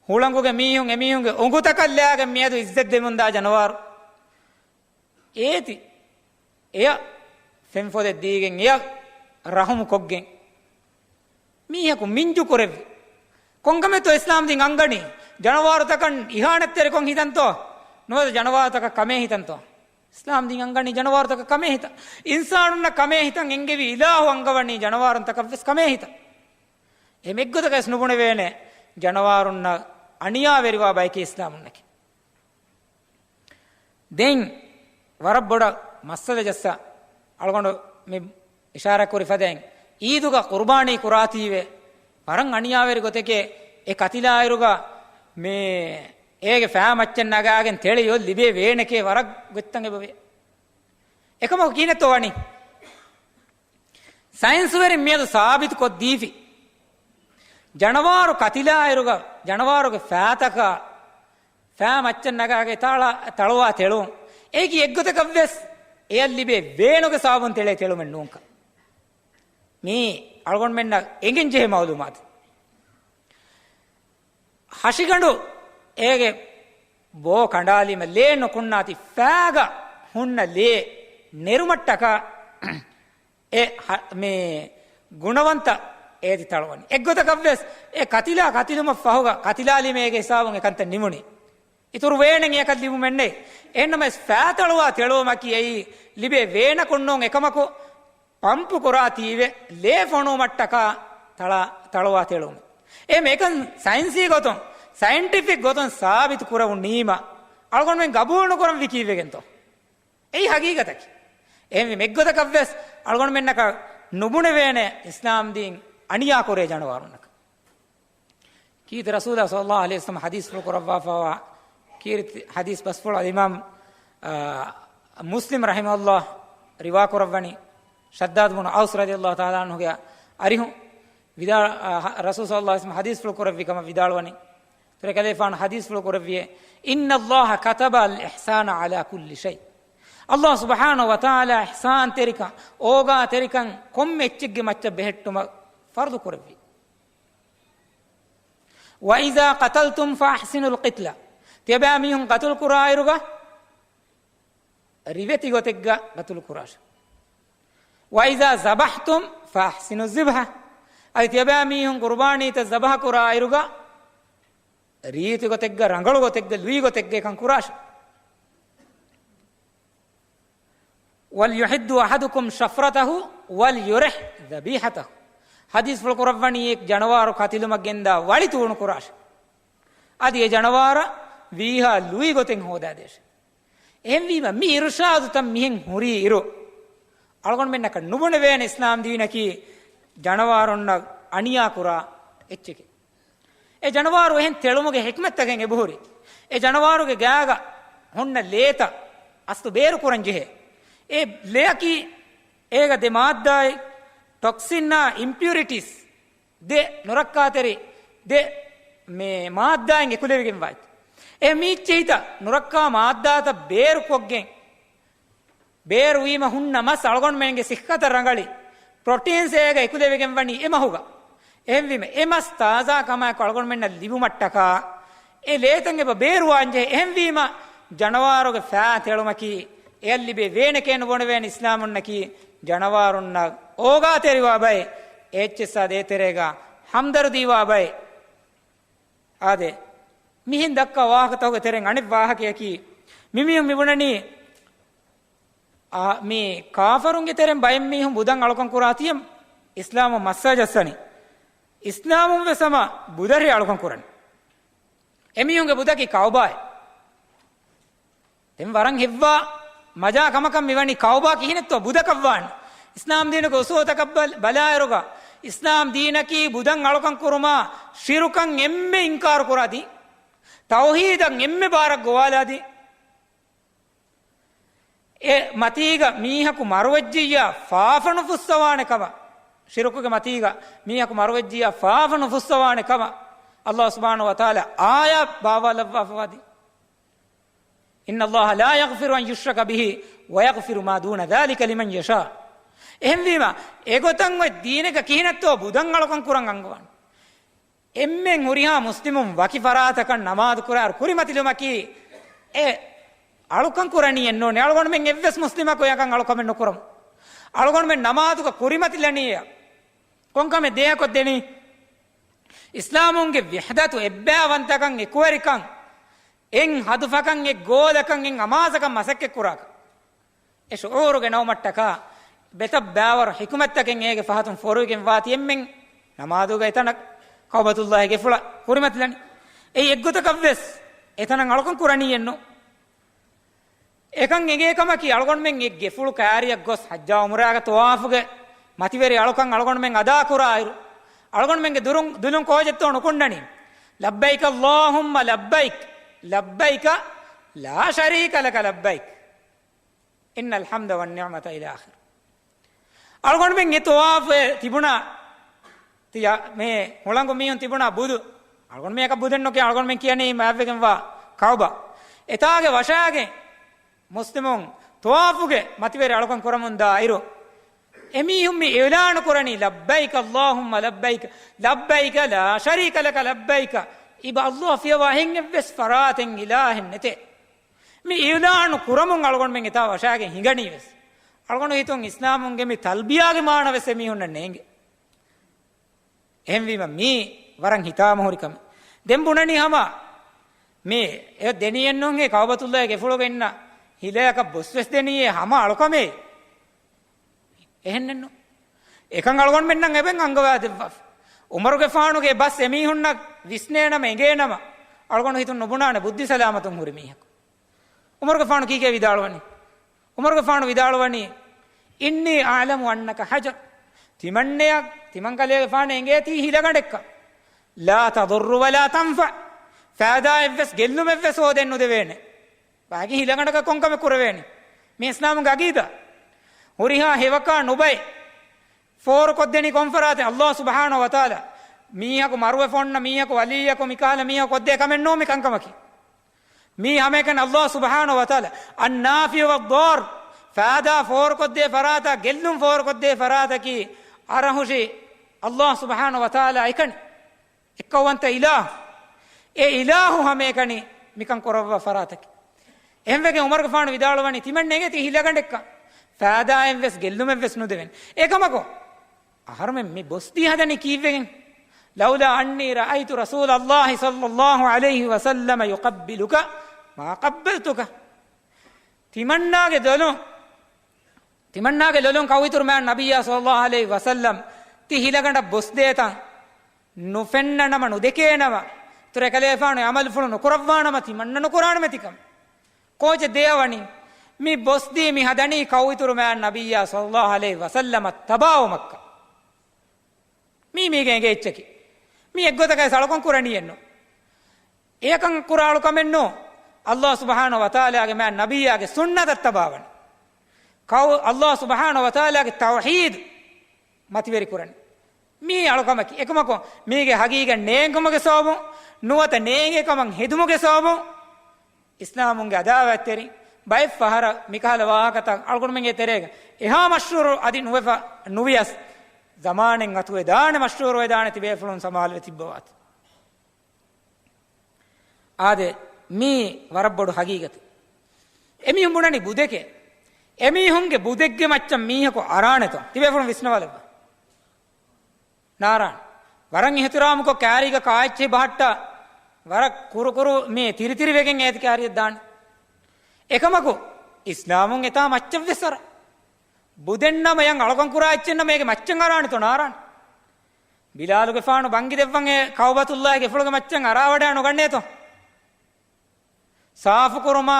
ހުޅަނގުގެ މީހުން އެމީހުންގެ އުނގުތަކަށް ލާގެން މިއަދު އިއްޒަތް ދެމުންދާ ޖަނަވާރު. އޭތި އެޔަށް ފެންފޮދެއް ދީގެން އެޔަށް ރަހުމު ކޮށްގެން މީހަކު މިންޖު ކުރެއްވި. ކޮންކަމެއްތޯ އިސްލާމް ދީން އަންގަނީ؟ ޖަނަވާރުތަކަށް އިހާނެތްތެރިކޮށް ހިތަންތޯ؟ ނުވަތަ ޖަނަވާރުތަކަށް ކަމޭ ހިތަންތޯ؟ އިސްލާމް ދީން އަންގަނީ ޖަނަވާރުތަކަށް ކަމޭ ހިތަށް. އިންސާނުންނަށް ކަމޭ ހިތަށް އެންގެވި އިލާހު އަންގަވަނީ ޖަނަވާރުންތަކަށް ވެސް ކަމޭ ހިތަށް. އެހެން އެއްގޮތަކަށް ވެސް ނުބުނެވޭނެ ޖަނަވާރުންނަށް އަނިޔާވެރިވާ ބަޔަކީ އިސްލާމުންނަކީ. ދެން ވަރަށް ބޮޑަށް މައްސަލަ ޖައްސާ އަޅުގަނޑު މި އިޝާރާތް ކުރި ފަދައިން، އީދުގަ ޤުރުބާނީ ކުރާތީވެ ވަރަށް އަނިޔާވެރި ގޮތެކޭ. އެ ކަތިލާއިރުގަ މި އޭގެ ފައި މައްޗަށް ނަގާގެން ތެޅި އޮތް ލިބޭ ވޭނެކޭ ވަރަށް ގޮތްތައް އެބަވޭ. އެކަމަކު ކިހިނެއްތޯ ވަނީ؟ ސައިންސުވެރިން މިއަދު ސާބިތު ކޮށްދީފި، ޖަނަވާރު ކަތިލާއިރުގަ ޖަނަވާރުގެ ފައިތަކާ ފައި މައްޗަށް ނަގާގެ ތަޅާ، ތަޅުވާ ތެޅުން. އޭގެ އެއްގޮތަކަށްވެސް އެޔަށް ލިބޭ ވޭނުގެ ސަބަބުން ތެޅޭ ތެޅުމެއް ނޫންކަން. މީ އަޅުގަނޑުމެންނަށް އެނގެން ޖެހޭ މައުލޫމާތު. ހަށިގަނޑު އޭގެ ބޯ ކަނޑާލީމަ ލޭ ނުކުންނާތި ފައިގަ ހުންނަ ލޭ ނެރުމަށްޓަކާ އެ ހަ-، މި ގުނަވަންތަ އޭތި ތަޅުވަނީ. އެއްގޮތަކަށްވެސް އެ ކަތިލާ ކަތިލުމަށް ފަހުގަ ކަތިލާލީމަ އޭގެ ހިސާބުން އެކަންތައް ނިމުނީ. އިތުރު ވޭނެއް އެކަށް ލިބުމެއްނެތް. އެހެންނަމަވެސް ފައިތަޅުވާ ތެޅުވުމަކީ އެއީ ލިބޭ ވޭނަކުން ނޫން އެކަމަކު ޕަމްޕު ކުރާތީވެ ލޭ ފޮނުވުމަށްޓަކާ ތަޅާ، ތަޅުވާ ތެޅުވުމެއް. އެހެން އެކަން ސައިންސީ ގޮތުން، ސައިންޓިފިކް ގޮތުން ސާބިތު ކުރެވުނީމަ އަޅުގަނޑުމެން ގަބޫލު ނުކުރަންވީ ކީއްވެގެންތޯ؟ އެއީ ހަގީގަތަކީ. އެހެންވީމަ އެއްގޮތަކަށްވެސް އަޅުގަނޑުމެންނަކަށް ނުބުނެވޭނެ އިސްލާމް ދީން އަނިޔާ ކުރޭ ޖަނަވާރުންނަކަށް. ކީރިތި ރަސޫލާ ޞައްލައްލާހު ޢަލައިހި ވަސައްލަމަ ޙަދީޘްފުޅު ކުރައްވާފައިވާ ކީރިތި ޙަދީޘް ބަސްފުޅު އަލްއިމާމް، އާ، މުސްލިމް ރަޙިމަހުﷲ ރިވާ ކުރައްވަނީ، ޝައްދާދު ބުނު އައުސް ރަޟިޔަﷲ ތަޢާލާ ޢަންހުގެ އަރިހު ވިދާ-، އާ، ރަސޫލު ޞައްލައްލާހު ޢަލައިހި ވަސައްލަމަ ޙަދީޘްފުޅު ކުރެއްވި ކަމަށް ވިދާޅުވަނީ. ތުރެކަލޭފާނު ޙަދީޘްފުޅު ކުރެއްވިއޭ، إن الله كتب الإحسان على كل شيء. ﷲ ސުބްޙާނަހު ވަތަޢާލާ އިޙްސާންތެރިކަން، އޯގާތެރިކަން ކޮންމެ އެއްޗެއްގެ މައްޗަށް ބެހެއްޓުމަށް ފަރުޟު ކުރެއްވި. وإذا قتلتم فأحسنوا القتلة. ތިޔަބައިމީހުން ޤަތުލު ކުރާއިރުގަ ރިވެތި ގޮތެއްގަ ޤަތުލު ކުރާށެ. وإذا ذبحتم فأحسنوا الذبحة. އަދި ތިޔަބައިމީހުން ޤުރުބާނީތައް ޒަބަޙަ ކުރާއިރުގަ ރީތި ގޮތެއްގަ، ރަނގަޅު ގޮތެއްގަ، ލުއި ގޮތެއްގަ އެކަން ކުރާށެ. وليحد أحدكم شفرته وليرح ذبيحته. ޙަދީޘްފުޅު ކުރައްވަނީ އެ ޖަނަވާރު ކަތިލުމަށް ގެންދާ ވަޅި ތޫނު ކުރާށެ. އަދި އެ ޖަނަވާރަށް ވީހާ ލުއި ގޮތެއް ހޯދާދޭށެ. އެހެންވީމަ، މި އިރުޝާދުތައް މިހެން ހުރީ އިރު، އަޅުގަނޑުމެންނަކަށް ނުބުނެވޭނެ އިސްލާމް ދީނަކީ ޖަނަވާރުންނަށް އަނިޔާ ކުރާ އެއްޗެކޭ. އެ ޖަނަވާރު އެހެން ތެޅުމުގެ ޙިކްމަތްތަކެއް އެބަހުރި. އެ ޖަނަވާރުގެ ގާގަ ހުންނަ ލޭތައް އަސްލު ބޭރު ކުރަން ޖެހޭ. އެ ލެއަކީ އޭގަ ދެ މާއްދާއެއް، ޓޮކްސިންއާ އިމްޕިއުރިޓީސް، ދެ ނުރައްކާތެރި، ދެ މޭ މާއްދާއިން އެކުލެވިގެންވާތީ. އެ މީއްޗެހިތައް ނުރައްކާ މާއްދާތައް ބޭރުކޮށްގެން، ބޭރުވީމަ ހުންނަ މަސް އަޅުގަނޑުމެންގެ ސިއްހަތަށް ރަނގަޅި ޕްރޮޓީންސް އޭގަ އެކުލެވިގެން ވަނީ އެ މަހުގަ. އެހެންވީމަ، އެ މަސް ތާޒާ ކަމާއެކު އަޅުގަނޑުމެންނަށް ލިބުމަށްޓަކާ، އެ ލޭތައް އެބަ ބޭރުވާންޖެހޭ. އެހެންވީމަ، ޖަނަވާރުގެ ފައި ތެޅުމަކީ، އެޔަށް ލިބޭ ވޭނެކޭ ނުބުނެވޭނެ އިސްލާމުންނަކީ، ޖަނަވާރުންނަށް އޯގާތެރިވާ ބައެއް، އެއްޗެއްސާ ދޭތެރޭގަ ހަމްދަރުދީވާ ބައެއް. އާދެ، މިހެން ދައްކާ ވާހަކަތަކުގެ ތެރެއިން އަނެއް ވާހަކަޔަކީ، މިމީހުން މިބުނަނީ، އާ، މި ކާފަރުންގެ ތެރެއިން ބައެއް މީހުން ބުދަށް އަޅުކަން ކުރާތީ އިސްލާމުން މައްސަލަ ޖައްސަނީ. އިސްލާމުން ވެސް ހަމަ ބުދަށް އަޅުކަން ކުރަނީ. އެމީހުންގެ ބުދަކީ ކައުބާއެއް. ދެން ވަރަށް ހެއްވާ މަޖާ ކަމަކަށް މިވަނީ. ކައުބާ ކިހިނެއްތޯ ބުދަކަށް ވާން؟ އިސްލާމް ދީނުގެ އުސޫލުތަކަށް ބަލާއިރުގަ، އިސްލާމް ދީނަކީ ބުދަށް އަޅުކަން ކުރުމާ ޝިރުކަށް އެންމެ އިންކާރު ކުރާ ދީން. ތައުހީދަށް އެންމެ ބާރަށް ގޮވާލާ ދީން. އެ މަތީގަ މީހަކު މަރުވެއްޖިއްޔާ ފާފަ ނުފުއްސަވާނެ ކަމަށް، ޝިރުކުގެ މަތީގަ މީހަކު މަރުވެއްޖިއްޔާ ފާފަ ނުފުއްސަވާނެ ކަމަށް ﷲ ސުބްޙާނަހޫ ވަތަޢާލާ އާޔަތް ބާވާލައްވާފަވާ ދީން. إن الله لا يغفر أن يشرك به ويغفر ما دون ذلك لمن يشاء. އެހެންވީމަ، އެގޮތަށް އޮތް ދީނެއްގަ ކިހިނެއްތޯ ބުދަށް އަޅުކަން ކުރަން އަންގަވާނެ؟ އެންމެން ހުރިހާ މުސްލިމުން ވަކި ފަރާތަކަށް ނަމާދު ކުރާއިރު ކުރިމަތިލުމަކީ އެ އަޅުކަން ކުރަނީއެއް ނޫނޭ. އަޅުގަނޑުމެން އެއްވެސް މުސްލިމަކު އެކަން އަޅުކަމެއް ނުކުރަމު. އަޅުގަނޑުމެން ނަމާދުގަ ކުރިމަތިލަނީ ކޮންކަމެއް ދޭހަކޮށްދެނީ؟ އިސްލާމުންގެ ވިޙްދަތު، އެއްބައިވަންތަކަން، އެކުވެރިކަން، އެއް ހަދުފަކަން، އެއް ގޯލަކަން، އެއް އަމާޒަކަން މަސައްކަތްކުރާކަން. އެ ޝުޢޫރުގެ ނައުމަށްޓަކާ ބެތައް ބައިވަރު ޙިކުމަތްތަކެއް އޭގެ ފަހަތުން ފޮރުވިގެން ވާތީ އެންމެން ނަމާދުގަ އެތަނަށް ކައުބަތުﷲގެ ގެފުޅަށް ކުރިމަތިލަނީ. އެއީ އެއްގޮތަކަށްވެސް އެތަނަށް އަޅުކަން ކުރަނީއެއްނު. އެކަން އެނގޭ ކަމަކީ، އަޅުގަނޑުމެން އެ ގެފުޅު ކައިރިއަށް ގޮސް ޙައްޖާ ޢުމްރާގެ ޠަވާފުގެ މަތިވެރި އަޅުކަން އަޅުގަނޑުމެން އަދާކުރާއިރު، އަޅުގަނޑުމެންގެ ދުރުން، ދުލުން ކޯޗެއްތޯ ނުކުންނަނީ؟ لبيك اللهم لبيك، لبيك لا شريك لك لبيك، إن الحمد والنعمة إلى آخره. އަޅުގަނޑުމެން އެ ޠަވާފު ތިބުނާ، ތިޔަ މޭ ހުޅަނގު މީހުން ތިބުނާ ބުދު. އަޅުގަނޑުމެން އެކަށް ބުދެއްނުކޭ، އަޅުގަނޑުމެން ކިޔަނީ މާތްވެގެންވާ ކައުބާ. އެތާގެ ވަށާގެން މުސްލިމުން ޠަވާފުގެ މަތިވެރި އަޅުކަން ކުރަމުން ދާއިރު، އެމީހުން މި އިޢުލާނު ކުރަނީ، لبيك اللهم لبيك، لبيك لا شريك لك لبيك. އިބަ ﷲ ފިޔަވާ އެހެން އެއްވެސް ފަރާތެއް، އިލާހެއް ނެތޭ. މި އިޢުލާނު ކުރަމުން އަޅުގަނޑުމެން އެތާ ވަށާގެން ހިނގަނީވެސް. އަޅުގަނޑު ހިތުން އިސްލާމުންގެ މި ތަލްބިޔާގެ މާނަވެސް އެމީހުންނަށް ނޭނގެ. އެހެންވީމަ މީ ވަރަށް ހިތާމަހުރި ކަމެއް. ދެން ބުނަނީ ހަމަ މީ އެ ދެނީއެއްނޫންހޭ ކައުބަތުﷲގެ ގެފުޅުގަ އިންނަ ހިލަޔަކަށް ބޮސްވެސް ދެނީއޭ ހަމަ އަޅުކަމޭ. އެހެންނެއްނު. އެކަން އަޅުގަނޑުމެންނަށް އެބަ އަންގަވާދެއްވާފަ. ޢުމަރުގެފާނުގެ ބަސް އެމީހުންނަށް ވިސްނޭނަމަ، އެނގޭނަމަ، އަޅުގަނޑު ހިތުން ނުބުނާނެ ބުއްދި ސަލާމަތުން ހުރި މީހަކު. ޢުމަރުގެފާނު ކީކޭ ވިދާޅުވަނީ؟ ޢުމަރުގެފާނު ވިދާޅުވަނީ، إني أعلم أنك حجر. ތިމަންނެއަށް، ތިމަންކަލޭގެފާނަށް އެނގޭތީ ހިލަގަނޑެއްކަން. لا تضر ولا تنفع. ފައިދާއެއްވެސް ގެއްލުމެއްވެސް ހޯދެއް ނުދެވޭނެ. ބައެއްގެ ހިލަގަނޑަކަށް ކޮންކަމެއް ކުރެވޭނެ؟ މި އިސްލާމުގެ އަގީދާ. ހުރިހާ ހެޔޮކާ ނުބައި ފޯރުކޮށްދެނީ ކޮންފަރާތެއް؟ ﷲ ސުބްޙާނަހޫ ވަތަޢާލާ. މީހަކު މަރުވެފަ އޮންނަ މީހަކު، ވަލިއްޔަކު، މިކަހަލަ މީހަކު ކޮށްދޭ ކަމެއް ނޫން މި ކަންކަމަކީ. މީ ހަމައެކަނި ﷲ ސުބްޙާނަހޫ ވަތަޢާލާ، النافع والضار، ފައިދާ ފޯރުކޮށްދޭ ފަރާތާ، ގެއްލުން ފޯރުކޮށްދޭ ފަރާތަކީ އަރަހުށި ﷲ ސުބްޙާނަހޫ ވަތަޢާލާ އެކަނި. އެއްކައުވަންތަ އިލާހު. އެ އިލާހު ހަމައެކަނި މިކަން ކުރައްވާ ފަރާތަކީ. އެހެންވެގެން ޢުމަރުގެފާނު ވިދާޅުވަނީ، ތިމަންނަ އެނގޭތީ ހިލަގަނޑެއްކަން. ފައިދާއެއްވެސް ގެއްލުމެއްވެސް ނުދެވެން. އެކަމަކު، އަހަރުމެން މި ބޮސްދީ ހަދަނީ ކީއްވެގެން؟ لولا أني رأيت رسول الله صلى الله عليه وسلم يقبلك ما قبلتك. ތިމަންނާގެ ލޮލުން، ތިމަންނާގެ ލޮލުން ކައުއިތުރު މާތް ނަބިއްޔާ ޞައްލައްލާހު ޢަލައިހި ވަސައްލަމް ތި ހިލަގަނޑަށް ބޮސްދޭތަން ނުފެންނަނަމަ، ނުދެކޭނަމަ، އިތުރު އެކަލޭފާނު އެ ޢަމަލުފުޅު ނުކުރައްވާނަމަ، ތިމަންނަ ނުކުރާނަމޭ ތިކަން. ކޯޗެއް ދެއަވަނީ؟ މި ބޮސްދީ މި ހަދަނީ ކައުއިތުރު މާތް ނަބިއްޔާ ޞައްލައްލާހު ޢަލައިހި ވަސައްލަމަށް ތަބާވުމަށްކަން. މީ މީގެ އެނގޭ އެއްޗަކީ. މީ އެއްގޮތަކަށް އަޅުކަން ކުރަނީއެއްނު. އެޔަކަން ކުރާ އަޅުކަމެއްނު. ﷲ ސުބްޙާނަހޫ ވަތަޢާލާގެ މާތް ނަބިއްޔާގެ ސުންނަތަށް ތަބާވަނީ. ކައު، ﷲ ސުބްޙާނަހޫ ވަތަޢާލާގެ ތައުޙީދު މަތިވެރި ކުރަނީ. މީ އަޅުކަމަކީ. އެކަމަކު، މީގެ ހަގީގަތް ނޭނގުމުގެ ސަބަބުން، ނުވަތަ ނޭނގޭ ކަމަށް ހެދުމުގެ ސަބަބުން، އިސްލާމުންގެ އަދާވަތްތެރިން ބައެއް ފަހަރަށް މިކަހަލަ ވާހަކަތައް އަޅުގަނޑުމެންގެ ތެރޭގަ އެހާ މަޝްހޫރު އަދި ނުވެފަ ނުވިޔަސް، ޒަމާނެއް އަތުވެދާނެ، މަޝްހޫރުވެދާނެ ތިބޭފުޅުން ސަމާލުވެ ތިއްބަވާތި. އާދެ، މީ ވަރަށް ބޮޑު ހަގީގަތެއް. އެމީހުން ބުނަނީ ބުދެކޭ. އެމީހުންގެ ބުދެއްގެ މައްޗަށް މީހަކު އަރާނެތޯ؟ ތިބޭފުޅުން ވިސްނަވާލައްވާ. ނާރާން. ވަރަށް އިޙްތިރާމުކޮށް ކާރީގަ ކާއެއްޗެހި ބަހައްޓާ، ވަރަށް ކުރުކުރު މި ތިރިތިރިވެގެން އޭތި ކާރިއަށް ދާނެ. އެކަމަކު، އިސްލާމުން އެތާ މައްޗަށްވެސް އަރާ. ބުދެއްނަމަ ޔަން އަޅުކަން ކުރާ އެއްޗެއްނަމަ އޭގެ މައްޗަށް އަރާނެތޯ ނާރާން. ބިލާލުގެފާނު ބަންގި ދެއްވަން އެ ކައުބަތުﷲގެ ފުޅުގެ މައްޗަށް އަރާވަޑައި ނުގަންނޭތޯ؟ ސާފުކުރުމާ،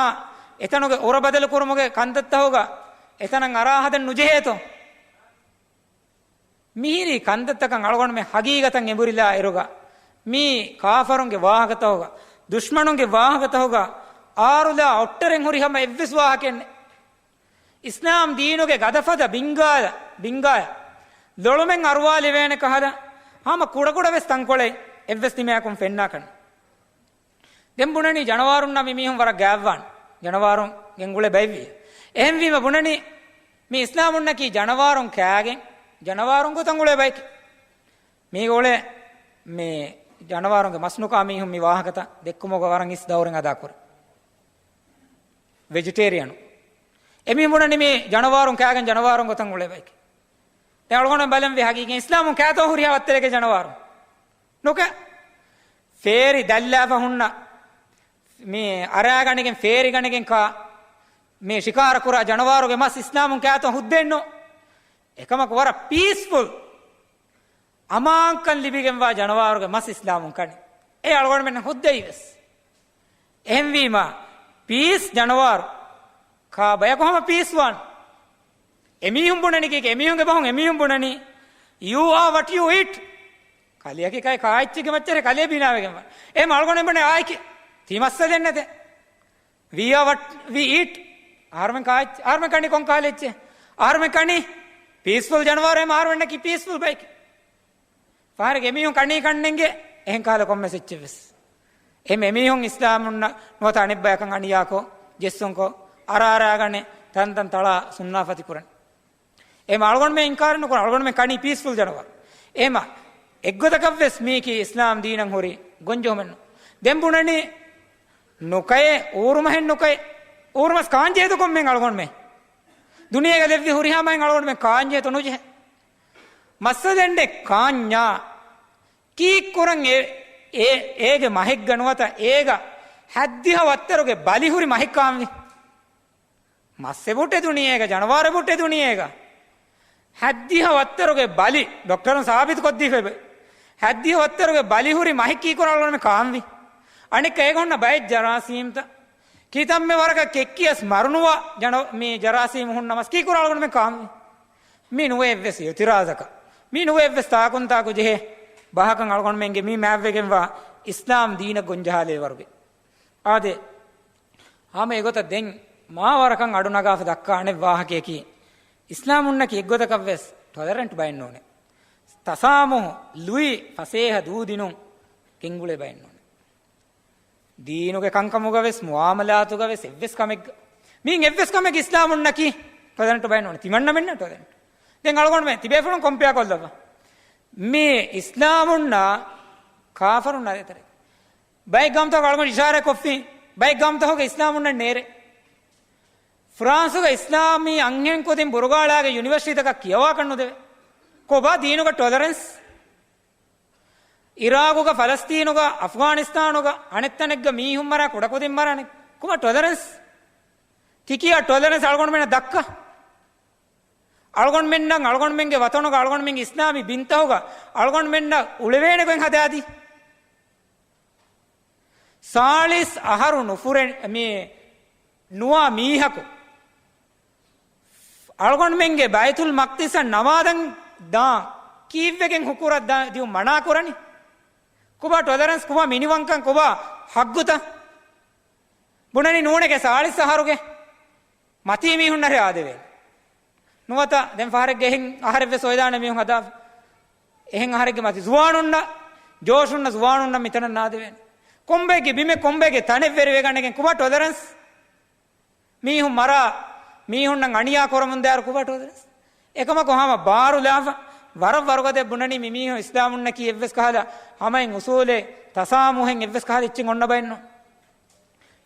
އެތަނުގެ އުރަ ބަދަލުކުރުމުގެ ކަންތައްތަހުގަ އެތަނަށް އަރާ ހަދަން ނުޖެހޭތޯ؟ މިހިރީ ކަންތައްތަކަށް އަޅުގަނޑުމެން ހަގީގަތަށް އެނބުރިލާ އިރުގަ، މީ ކާފަރުންގެ ވާހަކަތަހުގަ، ދުޝްމަނުންގެ ވާހަކަތަހުގަ އާރުލާ އޮށްޓަރެން ހުރި ހަމަ އެއްވެސް ވާހަކައެއްނެއް. އިސްލާމް ދީނުގެ ގަދަފަދަ ބިންގާ، ބިންގާޔަށް ލޮޅުމެއް އަރުވާލެވޭނެ ކަހަލަ، ހަމަ ކުޑަކުޑަވެސް ތަންކޮޅެއް އެއްވެސް ތިމާއަކުން ފެންނާކަށް. ދެން ބުނަނީ ޖަނަވާރުންނާ މި މީހުން ވަރަށް ގާތްވާން. ޖަނަވާރުން ގެންގުޅޭ ބައެއްވިއްޔާ. އެހެންވީމަ ބުނަނީ މި އިސްލާމުންނަކީ ޖަނަވާރުން ކާގެން، ޖަނަވާރުން ގޮތަށް އުޅޭ ބަޔަކީ. މީގަ އުޅޭ މި ޖަނަވާރުންގެ މަސް ނުކާ މީހުން މި ވާހަކަތައް ދެއްކުމުގަ ވަރަށް އިސް ދައުރެއް އަދާކުރޭ. ވެޖިޓޭރިއަނު. އެމީހުން ބުނަނީ މި ޖަނަވާރުން ކާގެން ޖަނަވާރުން ގޮތަށް އުޅޭ ބަޔަކީ. ދެން އަޅުގަނޑު ބަލަން ވީ ހަގީގީ އިސްލާމުން ކާތޯ ހުރިހާ ވައްތަރެއްގެ ޖަނަވާރު؟ ނުކާ. ފޭރި ދަށްލާފަ ހުންނަ މި އަރާގަނެގެން ފޭރި ގަނެގެން ކާ މި ޝިކާރަ ކުރާ ޖަނަވާރުގެ މަސް އިސްލާމުން ކާތޯ ހުއްދައެއްނު. އެކަމަކު ވަރަށް ޕީސްފުލް، އަމާންކަން ލިބިގެންވާ ޖަނަވާރުގެ މަސް އިސްލާމުން ކަނީ. އެ އަޅުގަނޑުމެން ހުއްދައީވެސް. އެހެންވީމަ، ޕީސް ޖަނަވާރު ކާ ބަޔަކު ހަމަ ޕީސް ވާން. އެމީހުން ބުނަނީ ކީކޭ؟ އެމީހުންގެ ބަހުން އެމީހުން ބުނަނީ، "You are what you eat." ކަލެއަކީ ކައި ކާ އެއްޗެއްގެ މައްޗަށް ކަލޭ ބިނާވެގެން ވާ. އެހެން އަޅުގަނޑު ބުނެ އާއެކޭ. ތީ މައްސަލައެއް ނެތޭ. "We are what we eat." އަހަރުމެން ކާ އެއްޗެއް؟ އަހަރުމެން ކަނީ ކޮން ކާލެއްޗެއް؟ އަހަރުމެން ކަނީ ޕީސްފުލް ޖަނަވާރު. އެހެން އަހަރުމެންނަކީ ޕީސްފުލް ބަޔަކީ. ފަހަރެއްގެ އެމީހުން ކަނީ ކަންނެނގެ އެހެން ކަހަލަ ކޮންމެސް އެއްޗެއްވެސް. އެހެން އެމީހުން އިސްލާމުންނަށް ނުވަތަ އަނެއްބަޔަކަށް އަނިޔާކޮށް، ޖެއްސުންކޮށް، އަރާރާގަނެ ތަންތަން ތަޅާ ސުންނާފަތި ކުރަން. އެހެމަ އަޅުގަނޑުމެން އިންކާރެއް ނުކުރަން، އަޅުގަނޑުމެން ކަނީ ޕީސްފުލް ޖަނަވާރު. އެހެމަ އެއްގޮތަކަށްވެސް މީކީ އިސްލާމް ދީނަށް ހުރި ގޮންޖެހުމެއްނު. ދެން ބުނަނީ ނުކައެ، އޫރުމަހެއް ނުކައެ، އޫރުމަސް ކާންޖެހޭތޯ ކޮންމެހެން އަޅުގަނޑުމެން؟ ދުނިޔޭގަ ލެއްވި ހުރިހާ މައެއް އަޅުގަނޑުމެން ކާންޖެހޭތޯ ނުޖެހޭ. މައްސަލައެއްނެ ކާންޏާ. ކީއްކުރަން އެ، އޭ، އޭގެ މަހެއްގަ ނުވަތަ އޭގަ ހައްދިހަ ވައްތަރުގެ ބަލި ހުރި މަހެއް ކާންވީ؟ މައްސެއް ބުއްޓެ ދުނިޔޭގަ، ޖަނަވާރެއް ބުއްޓެ ދުނިޔޭގަ. ހައްދިހަ ވައްތަރުގެ ބަލި، ޑޮކްޓަރުން ސާބިތު ކޮށްދީފައި ބެ. ހައްދިހަ ވައްތަރުގެ ބަލި ހުރި މަހެއް ކީކުރަން އަޅުގަނޑުމެން ކާންވީ؟ އަނެއްކާ އޭގަ ހުންނަ ބައެއް ޖަރާސީމްތައް ކިތަންމެ ވަރަކަށް ކެއްކިޔަސް މަރުނުވާ ޖަނަ-، މި ޖަރާސީމް ހުންނަ މަސް ކީކުރަން އަޅުގަނޑުމެން ކާންވީ؟ މީ ނުވޭ އެއްވެސް އިއުތިރާޒަކަށް. މީ ނުވޭ އެއްވެސް ތާކުންތާކު ޖެހޭ ބަހަކަށް އަޅުގަނޑުމެންގެ މި މާތްވެގެންވާ އިސްލާމް ދީނަށް ގޮންޖަހާލޭ ވަރުގެ. އާދެ، ހަމަ އެގޮތަށް ދެން މާ ވަރަކަށް އަޑު ނަގާފަ ދައްކާ އަނެއް ވާހަކަޔަކީ، އިސްލާމުންނަކީ އެއްގޮތަކަށްވެސް ޓޮލަރެންޓް ބައެއްނޫނޭ. ތަސާމުހު، ލުއި ފަސޭހަ ދޫ ދިނުން ގެންގުޅޭ ބައެއްނޫނޭ. ދީނުގެ ކަންކަމުގަވެސް، މުއާމަލާތުގަވެސް އެއްވެސް ކަމެއްގަ، މިއިން އެއްވެސް ކަމެއްގަ އިސްލާމުންނަކީ ޓޮލަރެންޓް ބައެއްނޫނޭ. ތިމަންނަމެންނަށް ޓޮލަރެންޓް. ދެން އަޅުގަނޑުމެން ތިބޭފުޅުން ކޮމްޕެއާ ކޮށްލައްވާ. މި އިސްލާމުންނާ ކާފަރުންނާ ދޭތެރޭ. ބައެއް ގައުމުތަކުގަ އަޅުގަނޑު އިޝާރާތް ކޮށްފި، ބައެއް ގައުމުތަކުގަ އިސްލާމުންނަށް ނޭރޭ. ފްރާންސުގަ އިސްލާމީ އަންހެން ކުދިން ބުރުގާ އަޅާގެން ޔުނިވަރސިޓީތަކަށް ކިޔަވާކަށް ނުދެވޭ. ކޮބާ ދީނުގަ ޓޮލަރެންސް؟ އިރާގުގަ، ފަލަސްތީނުގަ، އަފްޣާނިސްތާނުގަ އަނެއް ތަނެއްގަ މީހުން މަރާ، ކުޑަކުދިން މަރާނެ. ކޮބާ ޓޮލަރެންސް؟ ތިކިޔާ ޓޮލަރެންސް އަޅުގަނޑުމެންނަށް ދައްކާ؟ އަޅުގަނޑުމެންނަށް، އަޅުގަނޑުމެންގެ ވަތަނުގަ، އަޅުގަނޑުމެންގެ އިސްލާމީ ބިންތަހުގަ އަޅުގަނޑުމެންނަށް އުޅެވޭނެ ގޮތް ހަދާދީ. ސާޅީސް އަހަރު ނުފުރެ-، މި ނުވާ މީހަކު އަޅުގަނޑުމެންގެ ބައިތުލް މަޤްދިސަށް ނަމާދަށް ދާން ކީއްވެގެން ހުކުރަށް ދާ-، ދިއުން މަނާ ކުރަނީ؟ ކޮބާ ޓޮލަރެންސް، ކޮބާ މިނިވަންކަން، ކޮބާ ހައްގުތައް؟ ބުނަނީ ނޫނެކޭ ސާޅީސް އަހަރުގެ މަތީ މީހުންނަށް އާދެވޭނެ. ނުވަތަ ދެން ފަހަރެއްގަ އެހެން އަހަރެއްވެސް އޮވެދާނެ މީހުން ހަދާފަ. އެހެން އަހަރެއްގެ މަތި ޒުވާނުންނަށް، ޖޯޝުންނަ ޒުވާނުންނަށް މިތަނަށް ނާދެވޭނެ. ކޮންބައެއްގެ ބިމެއް ކޮންބައެއްގެ ތަނެއް ވެރިވެގަނެގެން ކޮބާ ޓޮލަރެންސް؟ މީހުން މަރާ، މީހުންނަށް އަނިޔާ ކުރަމުން ދާއިރު ކޮބާ ޓޮލަރެންސް؟ އެކަމަކު ހަމަ ބާރުލާފަ، ވަރަށް ވަރުގަދަ ބުނަނީ މި މީހުން އިސްލާމުންނަކީ އެއްވެސް ކަހަލަ ހަމައިން އުސޫލެއް، ތަސާމުހެއް އެއްވެސް ކަހަލަ އެއްޗެއް އޮންނަ ބައެއްނު.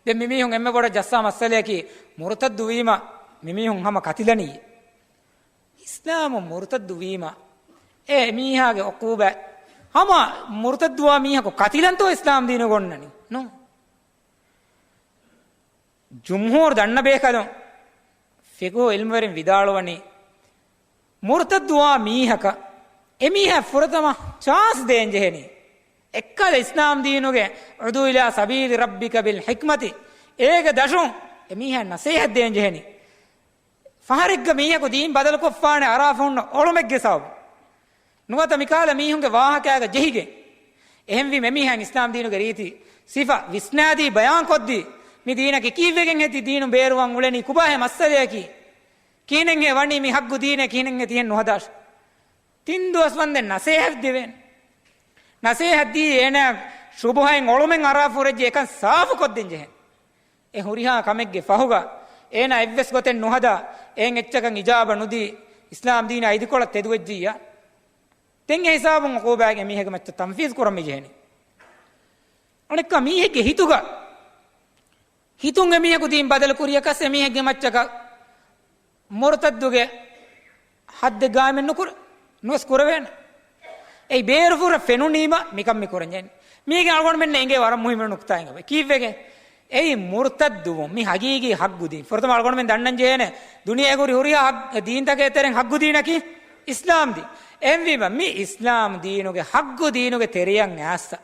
ދެން މި މީހުން އެންމެ ބޮޑަށް ޖައްސާ މައްސަލަޔަކީ މުރުތައްދު ވީމަ މި މީހުން ހަމަ ކަތިލަނީ. އިސްލާމުން މުރުތައްދު ވީމަ އެ މީހާގެ އުޤޫބާތް ހަމަ މުރުތައްދުވާ މީހަކު ކަތިލަންތޯ އިސްލާމް ދީނު ގޮންނަނީ؟ ނޫން. ޖުމްހޫރު ދަންނަ ބޭކަލުން ފިޤުހު އިލްމުވެރިން ވިދާޅުވަނީ، މުރުތައްދުވާ މީހަކަށް އެމީހާ ފުރަތަމަ ޗާންސް ދޭން ޖެހެނީ. އެއްކަލަ އިސްލާމް ދީނުގެ އުދު އިލާ ސަބީލި ރައްބިކަ ބިލް ޙިކްމަތި، އޭގެ ދަށުން އެމީހާ ނަސޭހަތް ދޭން ޖެހެނީ. ފަހަރެއްގަ މީހަކު ދީން ބަދަލުކޮށްފާނެ އަރާފަ ހުންނަ އޮޅުމެއްގެ ސަބަބު. ނުވަތަ މިކަހަލަ މީހުންގެ ވާހަކައިގަ ޖެހިގެން. އެހެންވީމަ އެމީހާ އިސްލާމް ދީނުގެ ރީތި ސިފަ ވިސްނާދީ ބަޔާންކޮށްދީ، މި ދީނަކީ ކީއްވެގެން ހެއްދި ދީނު ބޭރުވަން އުޅެނީ ކޮބާހޭ މައްސަލަޔަކީ؟ ކިހިނެއްހޭ ވަނީ މި ހައްގު ދީނެއް ކިހިނެއްހޭ ތިހެން ނުހަދާށޭ؟ ތިން ދުވަސް ވަންދެން ނަސޭހަތް ދެވޭނެ. ނަސޭހަތް ދީ އޭނާ ޝުބުހައިން އޮޅުމެއް އަރާފަ ހުރެއްޖެ އެކަން ސާފުކޮށްދޭން ޖެހޭނެ. އެ ހުރިހާ ކަމެއްގެ ފަހުގަ އޭނާ އެއްވެސް ގޮތެއް ނުހަދާ، އެހެން އެއްޗަކަށް އިޖާބަ ނުދީ، އިސްލާމް ދީނާ އިދިކޮޅަށް ތެދުވެއްޖިއްޔާ، ދެން އެ ހިސާބުން އުޤޫބާތް އެމީހެއްގެ މައްޗަށް ތަންފީޒު ކުރަން މިޖެހެނީ. އަނެއްކާ މީހެއްގެ ހިތުގަ، ހިތުން އެމީހަކު ދީން ބަދަލު ކުރިޔަކަސް އެމީހެއްގެ މައްޗަކަށް މުރުތައްދުގެ ހައްދެއް ގާއިމެއް ނުކުރ-، ނުވެސް ކުރެވޭނެ. އެއީ ބޭރުފުރަށް ފެނުނީމަ މިކަން މި ކުރަންޖެހެނީ. މީގެ އަޅުގަނޑުމެންނަށް އެނގޭ ވަރަށް މުހިއްމު ނުކުތާއެއް ކީއްވެގެ؟ އެއީ މުރުތައްދުވުން. މި ހަގީގީ ހައްގު ދީން. ފުރަތަމަ އަޅުގަނޑުމެން ދަންނަން ޖެހޭނެ ދުނިޔޭގެ ހުރި ހުރިހާ ހައް-، ދީންތަކެއް ތެރެއިން ހައްގު ދީނަކީ އިސްލާމް ދީން. އެހެންވީމަ މި އިސްލާމް ދީނުގެ ހައްގު ދީނުގެ ތެރެއަށް އައިސް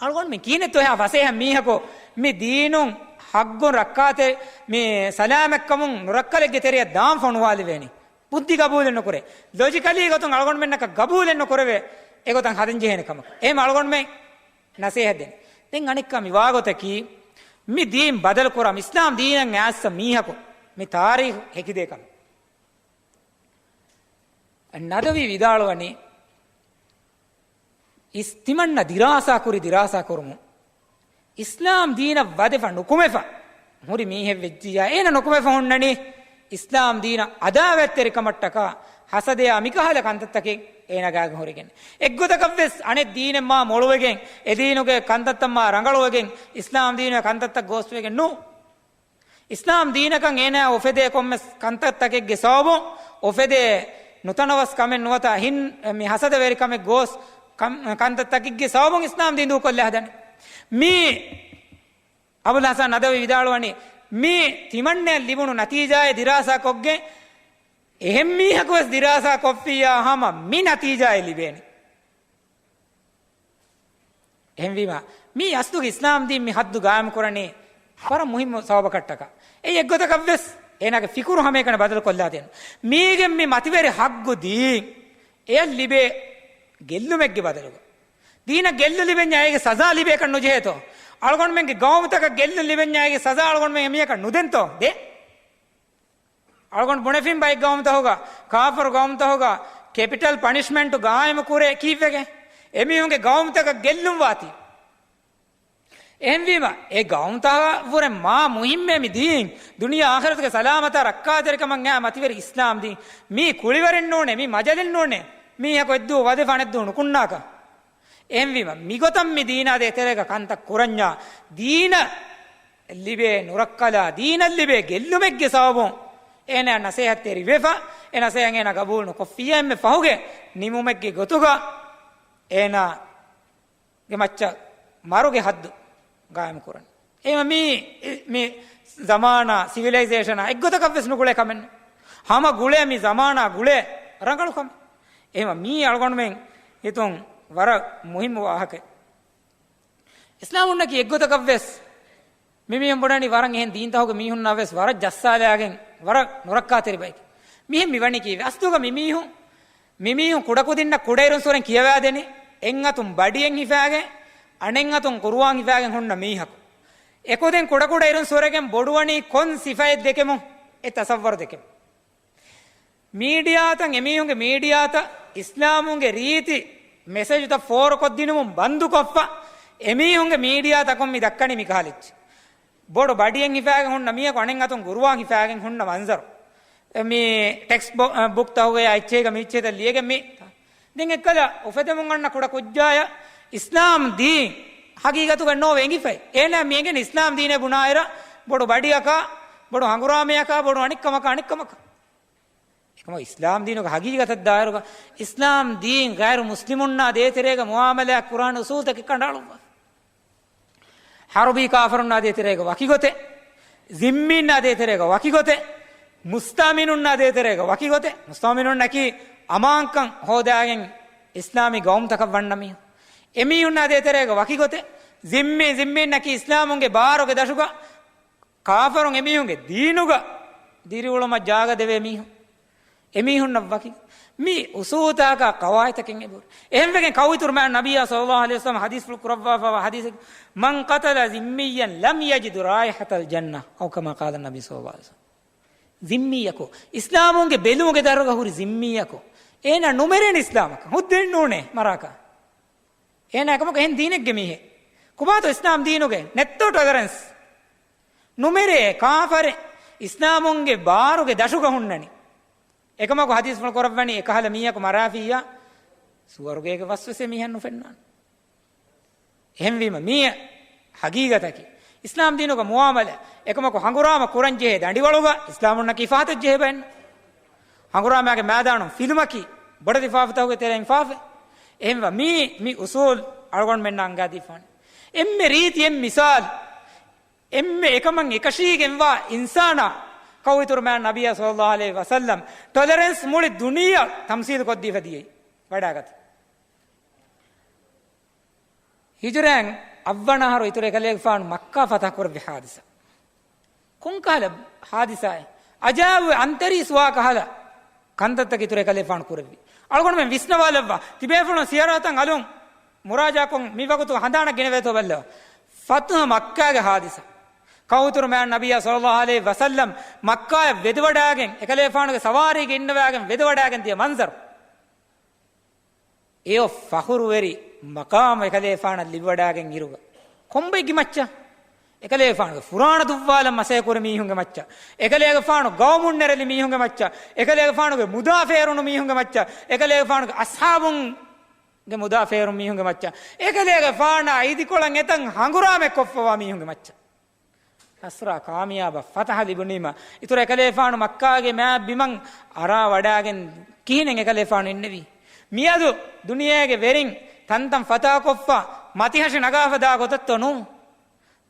އަޅުގަނޑުމެން ކިހިނެއްތޯ އެހާ ފަސޭހަ މީހަކު މި ދީނުން ހައްގުން ރައްކާތެރި، މި ސަލާމަތްކަމުން ނުރައްކަލެއްގެ ތެރެއަށް ދާން ފޮނުވާލެވޭނީ؟ ބުއްދި ގަބޫލެއް ނުކުރޭ. ލޮޖިކަލީ ގޮތުން އަޅުގަނޑުމެންނަކަށް ގަބޫލެއް ނުކުރެވޭ އެގޮތަށް ހަދަން ޖެހޭނެ ކަމަކަށް. އެހެން އަޅުގަނޑުމެން ނަސޭހަތް ދޭނެ. ދެން އަނެއްކާ މި ވާގޮތަކީ، މި ދީން ބަދަލު ކުރާ، އިސްލާމް ދީނަށް އައިސް މީހަކު މި ތާރީޚު ހެކިދޭ ކަމެއް. ނަދަވީ ވިދާޅުވަނީ، އިސް-، ތިމަންނަ ދިރާސާ ކުރި ދިރާސާ ކުރުމުން، އިސްލާމް ދީނަށް ވަދެފަ ނުކުމެފަ ހުރި މީހެއް ވެއްޖިއްޔާ، އޭނަ ނުކުމެފަ ހުންނަނީ އިސްލާމް ދީނަށް އަދާވަތްތެރިކަމަށްޓަކާ، ހަސަދަޔާ މިކަހަލަ ކަންތައްތަކެއް އޭނަ ގާގަ ހުރެގެން. އެއްގޮތަކަށްވެސް އަނެއް ދީނެއް މާ މޮޅުވެގެން، އެ ދީނުގެ ކަންތައްތައް މާ ރަނގަޅުވެގެން، އިސްލާމް ދީނުގެ ކަންތައްތައް ގޯސްވެގެން ނޫ. އިސްލާމް ދީނަކަށް އޭނާ އުފެދޭ ކޮންމެސް ކަންތައްތަކެއްގެ ސަބަބުން އުފެދޭ ނުތަނަވަސް ކަމެއް ނުވަތަ ހިން މި ހަސަދަވެރިކަމެއް ގޯސް ކަން-، ކަންތައްތަކެއްގެ ސަބަބުން އިސްލާމް ދީން ދޫކޮށްލާ ހަދަނީ. މީ އަބުލް ހަސަން ނަދަވީ ވިދާޅުވަނީ، މީ ތިމަންނައަށް ލިބުނު ނަތީޖާއެއް ދިރާސާ ކޮށްގެން، އެހެން މީހަކު ވެސް ދިރާސާ ކޮށްފިއްޔާ ހަމަ މި ނަތީޖާއެއް ލިބޭނެ. އެހެންވީމަ، މީ އަސްލުގެ އިސްލާމް ދީން މި ހައްދު ގާއިމް ކުރަނީ ވަރަށް މުހިއްމު ސަބަބަކަށްޓަކާ. އެއީ އެއްގޮތަކަށްވެސް އޭނާގެ ފިކުރު ހަމައެކަނި ބަދަލު ކޮށްލާދޭން. މީގެން މި މަތިވެރި ހައްގު ދީން އެޔަށް ލިބޭ ގެއްލުމެއްގެ ބަދަލުގަ. ދީނަށް ގެއްލުން ލިބެންޏާ އޭގެ ސަޒާ ލިބޭކަށް ނުޖެހޭތޯ؟ އަޅުގަނޑުމެންގެ ގައުމުތަކަށް ގެއްލުން ލިބެންޏާ އޭގެ ސަޒާ އަޅުގަނޑުމެން އެމީހަކަށް ނުދެންތޯ؟ ދޭ. އަޅުގަނޑު ބުނެފިން ބައެއް ގައުމުތަކުގަ، ކާފަރު ގައުމުތަކުގަ ކެޕިޓަލް ޕަނިޝްމަންޓު ގާއިމު ކުރޭ ކީއްވެގެން؟ އެމީހުންގެ ގައުމުތަކަށް ގެއްލުން ވާތީ. އެހެންވީމަ، އެ ގައުމުތަކަށްވުރެ މާ މުހިއްމޭ މި ދީން، ދުނިޔެ އާޚިރަތުގެ ސަލާމަތާ ރައްކާތެރިކަމަށް އައި މަތިވެރި އިސްލާމް ދީން. މީ ކުޅިވަރެއް ނޫނޭ، މީ މަޖަލެއް ނޫނޭ. މީހަކު އެއްދުވަހު ވަދެފަ އަނެއްދުވަހު ނުކުންނާކަށް. އެހެންވީމަ، މިގޮތަށް މި ދީނާ ދޭތެރޭގަ ކަންތައް ކުރަންޏާ، ދީނަށް ލިބޭ ނުރައްކަލާ، ދީނަށް ލިބޭ ގެއްލުމެއްގެ ސަބަބުން އޭނާ ނަސޭހަތްތެރިވެފަ، އެ ނަސޭހަތް އޭނާ ގަބޫލު ނުކޮށްފިއްޔާ އެންމެ ފަހުގެ ނިމުމެއްގެ ގޮތުގަ އޭނާގެ މައްޗަށް މަރުގެ ހައްދު ގާއިމު ކުރަން. އެހެންވީމަ މީ، މި ޒަމާނާ، ސިވިލައިޒޭޝަނާ އެއްގޮތަކަށްވެސް ނުގުޅޭ ކަމެއް ނޫން. ހަމަ ގުޅޭ މި ޒަމާނާ ގުޅޭ ރަނގަޅު ކަމެއް. އެހެންވީމަ މީ އަޅުގަނޑުމެން ހިތުން ވަރަށް މުހިއްމު ވާހަކައެއް. އިސްލާމުންނަކީ އެއްގޮތަކަށްވެސް މިމީހުން ބުނަނީ ވަރަށް އެހެން ދީންތަކުގެ މީހުންނާވެސް ވަރަށް ޖައްސާލާގެން ވަރަށް ނުރައްކާތެރި ބައެކޭ. މިހެން މިވަނީ ކީއްވެ؟ އަސްލުގަ މިމީހުން، މިމީހުން ކުޑަކުދިންނަށް ކުޑައިރުންސުރެން ކިޔަވާދެނީ، އެއްއަތުން ބަޑިއެއް ހިފާގެން، އަނެއްއަތުން ގުރުއާން ހިފާގެން ހުންނަ މީހަކު. އެކުދިން ކުޑަކުޑަ އިރުން ސުރެގެން ބޮޑުވަނީ ކޮން ސިފައެއް ދެކެމުން؟ އެ ތަސައްވަރު ދެކެމުން. މީޑިއާތައް، އެމީހުންގެ މީޑިއާތައް، އިސްލާމުންގެ ރީތި މެސެޖުތައް ފޯރުކޮށްދިނުމުން ބަންދުކޮށްފަ، އެމީހުންގެ މީޑިއާތަކުން މި ދައްކަނީ މިކަހަލަ އެއްޗެއް. ބޮޑު ބަޑިއެއް ހިފާގެން ހުންނަ މީހަކު އަނެއްއަތުން ގުރުއާން ހިފާގެން ހުންނަ މަންޒަރު. މި ޓެކްސްޓް ބު-، ބުކްތަކުގައި އެއްޗެހިގަ މި އެއްޗެހިތައް ލިޔެގެން މި. ދެން އެއްކަލަ އުފެދެމުން އަންނަ ކުޑަ ކުއްޖާޔަށް އިސްލާމް ދީން ހަގީގަތުގަ ނޯވެ އެނގިފައި. އޭނާ މި އެނގެން އިސްލާމް ދީނޭ ބުނާއިރަށް ބޮޑު ބަޑިއަކާ، ބޮޑު ހަނގުރާމަޔަކާ، ބޮޑު އަނެއްކަމަކާ، އަނެއްކަމަކާ. އެކަމަކު އިސްލާމް ދީނުގެ ހަގީގަތަށް ދާއިރުގަ އިސްލާމް ދީން ޣައިރު މުސްލިމުންނާ ދޭތެރޭގަ މުއާމަލާތް ކުރާނެ އުސޫލުތަކެއް ކަނޑައަޅުއްވާފަ. ޙަރުބީ ކާފަރުންނާ ދޭތެރޭގަ ވަކިގޮތެއް، ޒިންމީންނާ ދޭތެރޭގަ ވަކިގޮތެއް، މުސްތައުމިނުންނާ ދޭތެރޭގަ ވަކިގޮތެއް، މުސްތައުމިނުންނަކީ އަމާންކަން ހޯދާގެން އިސްލާމީ ގައުމުތަކަށް ވަންނަ މީހުން. އެމީހުންނާ ދޭތެރޭގަ ވަކިގޮތެއް، ޒިންމީ، ޒިންމީންނަކީ އިސްލާމުންގެ ބާރުގެ ދަށުގަ ކާފަރުން އެމީހުންގެ ދީނުގަ ދިރިއުޅުމަށް ޖާގަ ދެވޭ މީހުން. އެމީހުންނަށް ވަކި މި އުސޫލުތަކާ ޤަވާޢިދުތަކެއް އެބަހުރި. އެހެންވެގެން ކައުއިތުރު މާތް ނަބިއްޔާ ޞައްލައްލާހު ޢަލައިހި ވަސައްލަމަ ޙަދީޘްފުޅު ކުރައްވާފައިވާ ޙަދީޘެއް، "من قتل ذميا لم يجد رائحة الجنة" أو كما قال النبي صلى الله عليه وسلم. ޒިންމީއަކު، އިސްލާމުންގެ ބެލުމުގެ ދަށުގަ ހުރި ޒިންމީއަކު، އޭނާ ނުމެރޭނެ އިސްލާމަކަށް، ހުއްދައެއް ނޫނޭ މަރާކަށް. އޭނާ އެކަމަކު އެހެން ދީނެއްގެ މީހެއް. ކޮބާތޯ އިސްލާމް ދީނުގެ ނެތްތޯ ޓޮލަރެންސް؟ ނުމެރޭ ކާފަރެއް އިސްލާމުންގެ ބާރުގެ ދަށުގަ ހުންނަނީ. އެކަމަކު ޙަދީޘްފުޅު ކުރައްވަނީ އެކަހަލަ މީހަކު މަރާފިއްޔާ ސުވަރުގޭގެ ވަސްވެސް އެމީހަށް ނުފެންނާނެ. އެހެންވީމަ މީ ހަގީގަތަކީ އިސްލާމް ދީނުގަ މުއާމަލާތް. އެކަމަކު ހަނގުރާމަ ކުރަންޖެހޭ ދަނޑިވަޅުގަ އިސްލާމުންނަކީ ފަހަތަށް ޖެހޭ ބައެއްނު. ހަނގުރާމައިގެ މައިދާނުން ފިލުމަކީ ބޮޑެތި ފާފަތަކުގެ ތެރެއިން ފާފަ. އެހެންވެ މީ، މި އުސޫލް އަޅުގަނޑުމެންނަށް އަންގާދީފާނެ. އެންމެ ރީތި، އެންމެ މިސާލު، އެންމެ އެކަމަށް އެކަށީގެންވާ އިންސާނާ ކައުއިތުރު މާތް ނަބިއްޔާ ޞައްލައްލާހު ޢަލައިހި ވަސައްލަމް ޓޮލަރެންސް މުޅި ދުނިޔެއަށް ތަމްސީލު ކޮށްދީފަ ދިޔައީ. ވަޑާގަތީ. ހިޖުރައިން އަށްވަނަ އަހަރު އިތުރު އެކަލޭގެފާނު މައްކާ ފަތަޙަ ކުރެއްވި ޙާދިސާ. ކޮންކަހަލަ ޙާދިސާއެއް؟ އަޖާއިބު އަންތަރީސް ވާ ކަހަލަ ކަންތައްތަކެއް އިތުރު އެކަލޭފާނު ކުރެއްވި. އަޅުގަނޑުމެން ވިސްނަވާލައްވާ. ތިބޭފުޅުން ސިޔަރާތައް އަލުން މުރާޖާކޮށް މި ވަގުތު ހަނދާނަށް ގެނެވޭތޯ ބައްލަވާ. ފަތުޙު މައްކާގެ ޙާދިސާ. ކައުއިތުރު މާތް ނަބިއްޔާ ޞައްލައްލާހު ޢަލައިހި ވަސައްލަމް މައްކާއަށް ވެދެވަޑައިގެން، އެކަލޭފާނުގެ ސަވާރީގަ އިންނަވައިގެން ވެދެވަޑައިގެން ދިޔަ މަންޒަރު. އެއޮށް ފަޚުރުވެރި މަޤާމު އެކަލޭފާނަށް ލިބިވަޑައިގެން އިރުގަ، ކޮންބައެއްގެ މައްޗަށް؟ އެކަލޭފާނުގެ ފުރާނަ ދުއްވާލަން މަސައްކަތް ކުރި މީހުންގެ މައްޗަށް، އެކަލޭގެފާނު ގައުމުން ނެރެލި މީހުންގެ މައްޗަށް، އެކަލޭގެފާނުގެ މުދާ ފޭރުނު މީހުންގެ މައްޗަށް، އެކަލޭގެފާނުގެ އަޞްޙާބުންގެ މުދާ ފޭރުނު މީހުންގެ މައްޗަށް، އެކަލޭގެފާނާ އިދިކޮޅަށް އެތަން ހަނގުރާމަ ކޮށްފަވާ މީހުންގެ މައްޗަށް. ނަޞްރާ، ކާމިޔާބަށް ފަތަޙަ ލިބުނީމަ، އިތުރަށް އެކަލޭފާނު މައްކާގެ މާތް ބިމަށް އަރާ ވަޑައިގެން ކިހިނެއް އެކަލޭފާނު އިންނެވީ؟ މިއަދު ދުނިޔޭގެ ވެރިން ތަންތަން ފަތާކޮށްފަ، މަތިހަށި ނަގާފަ ދާ ގޮތަށްތޯ ނޫން؟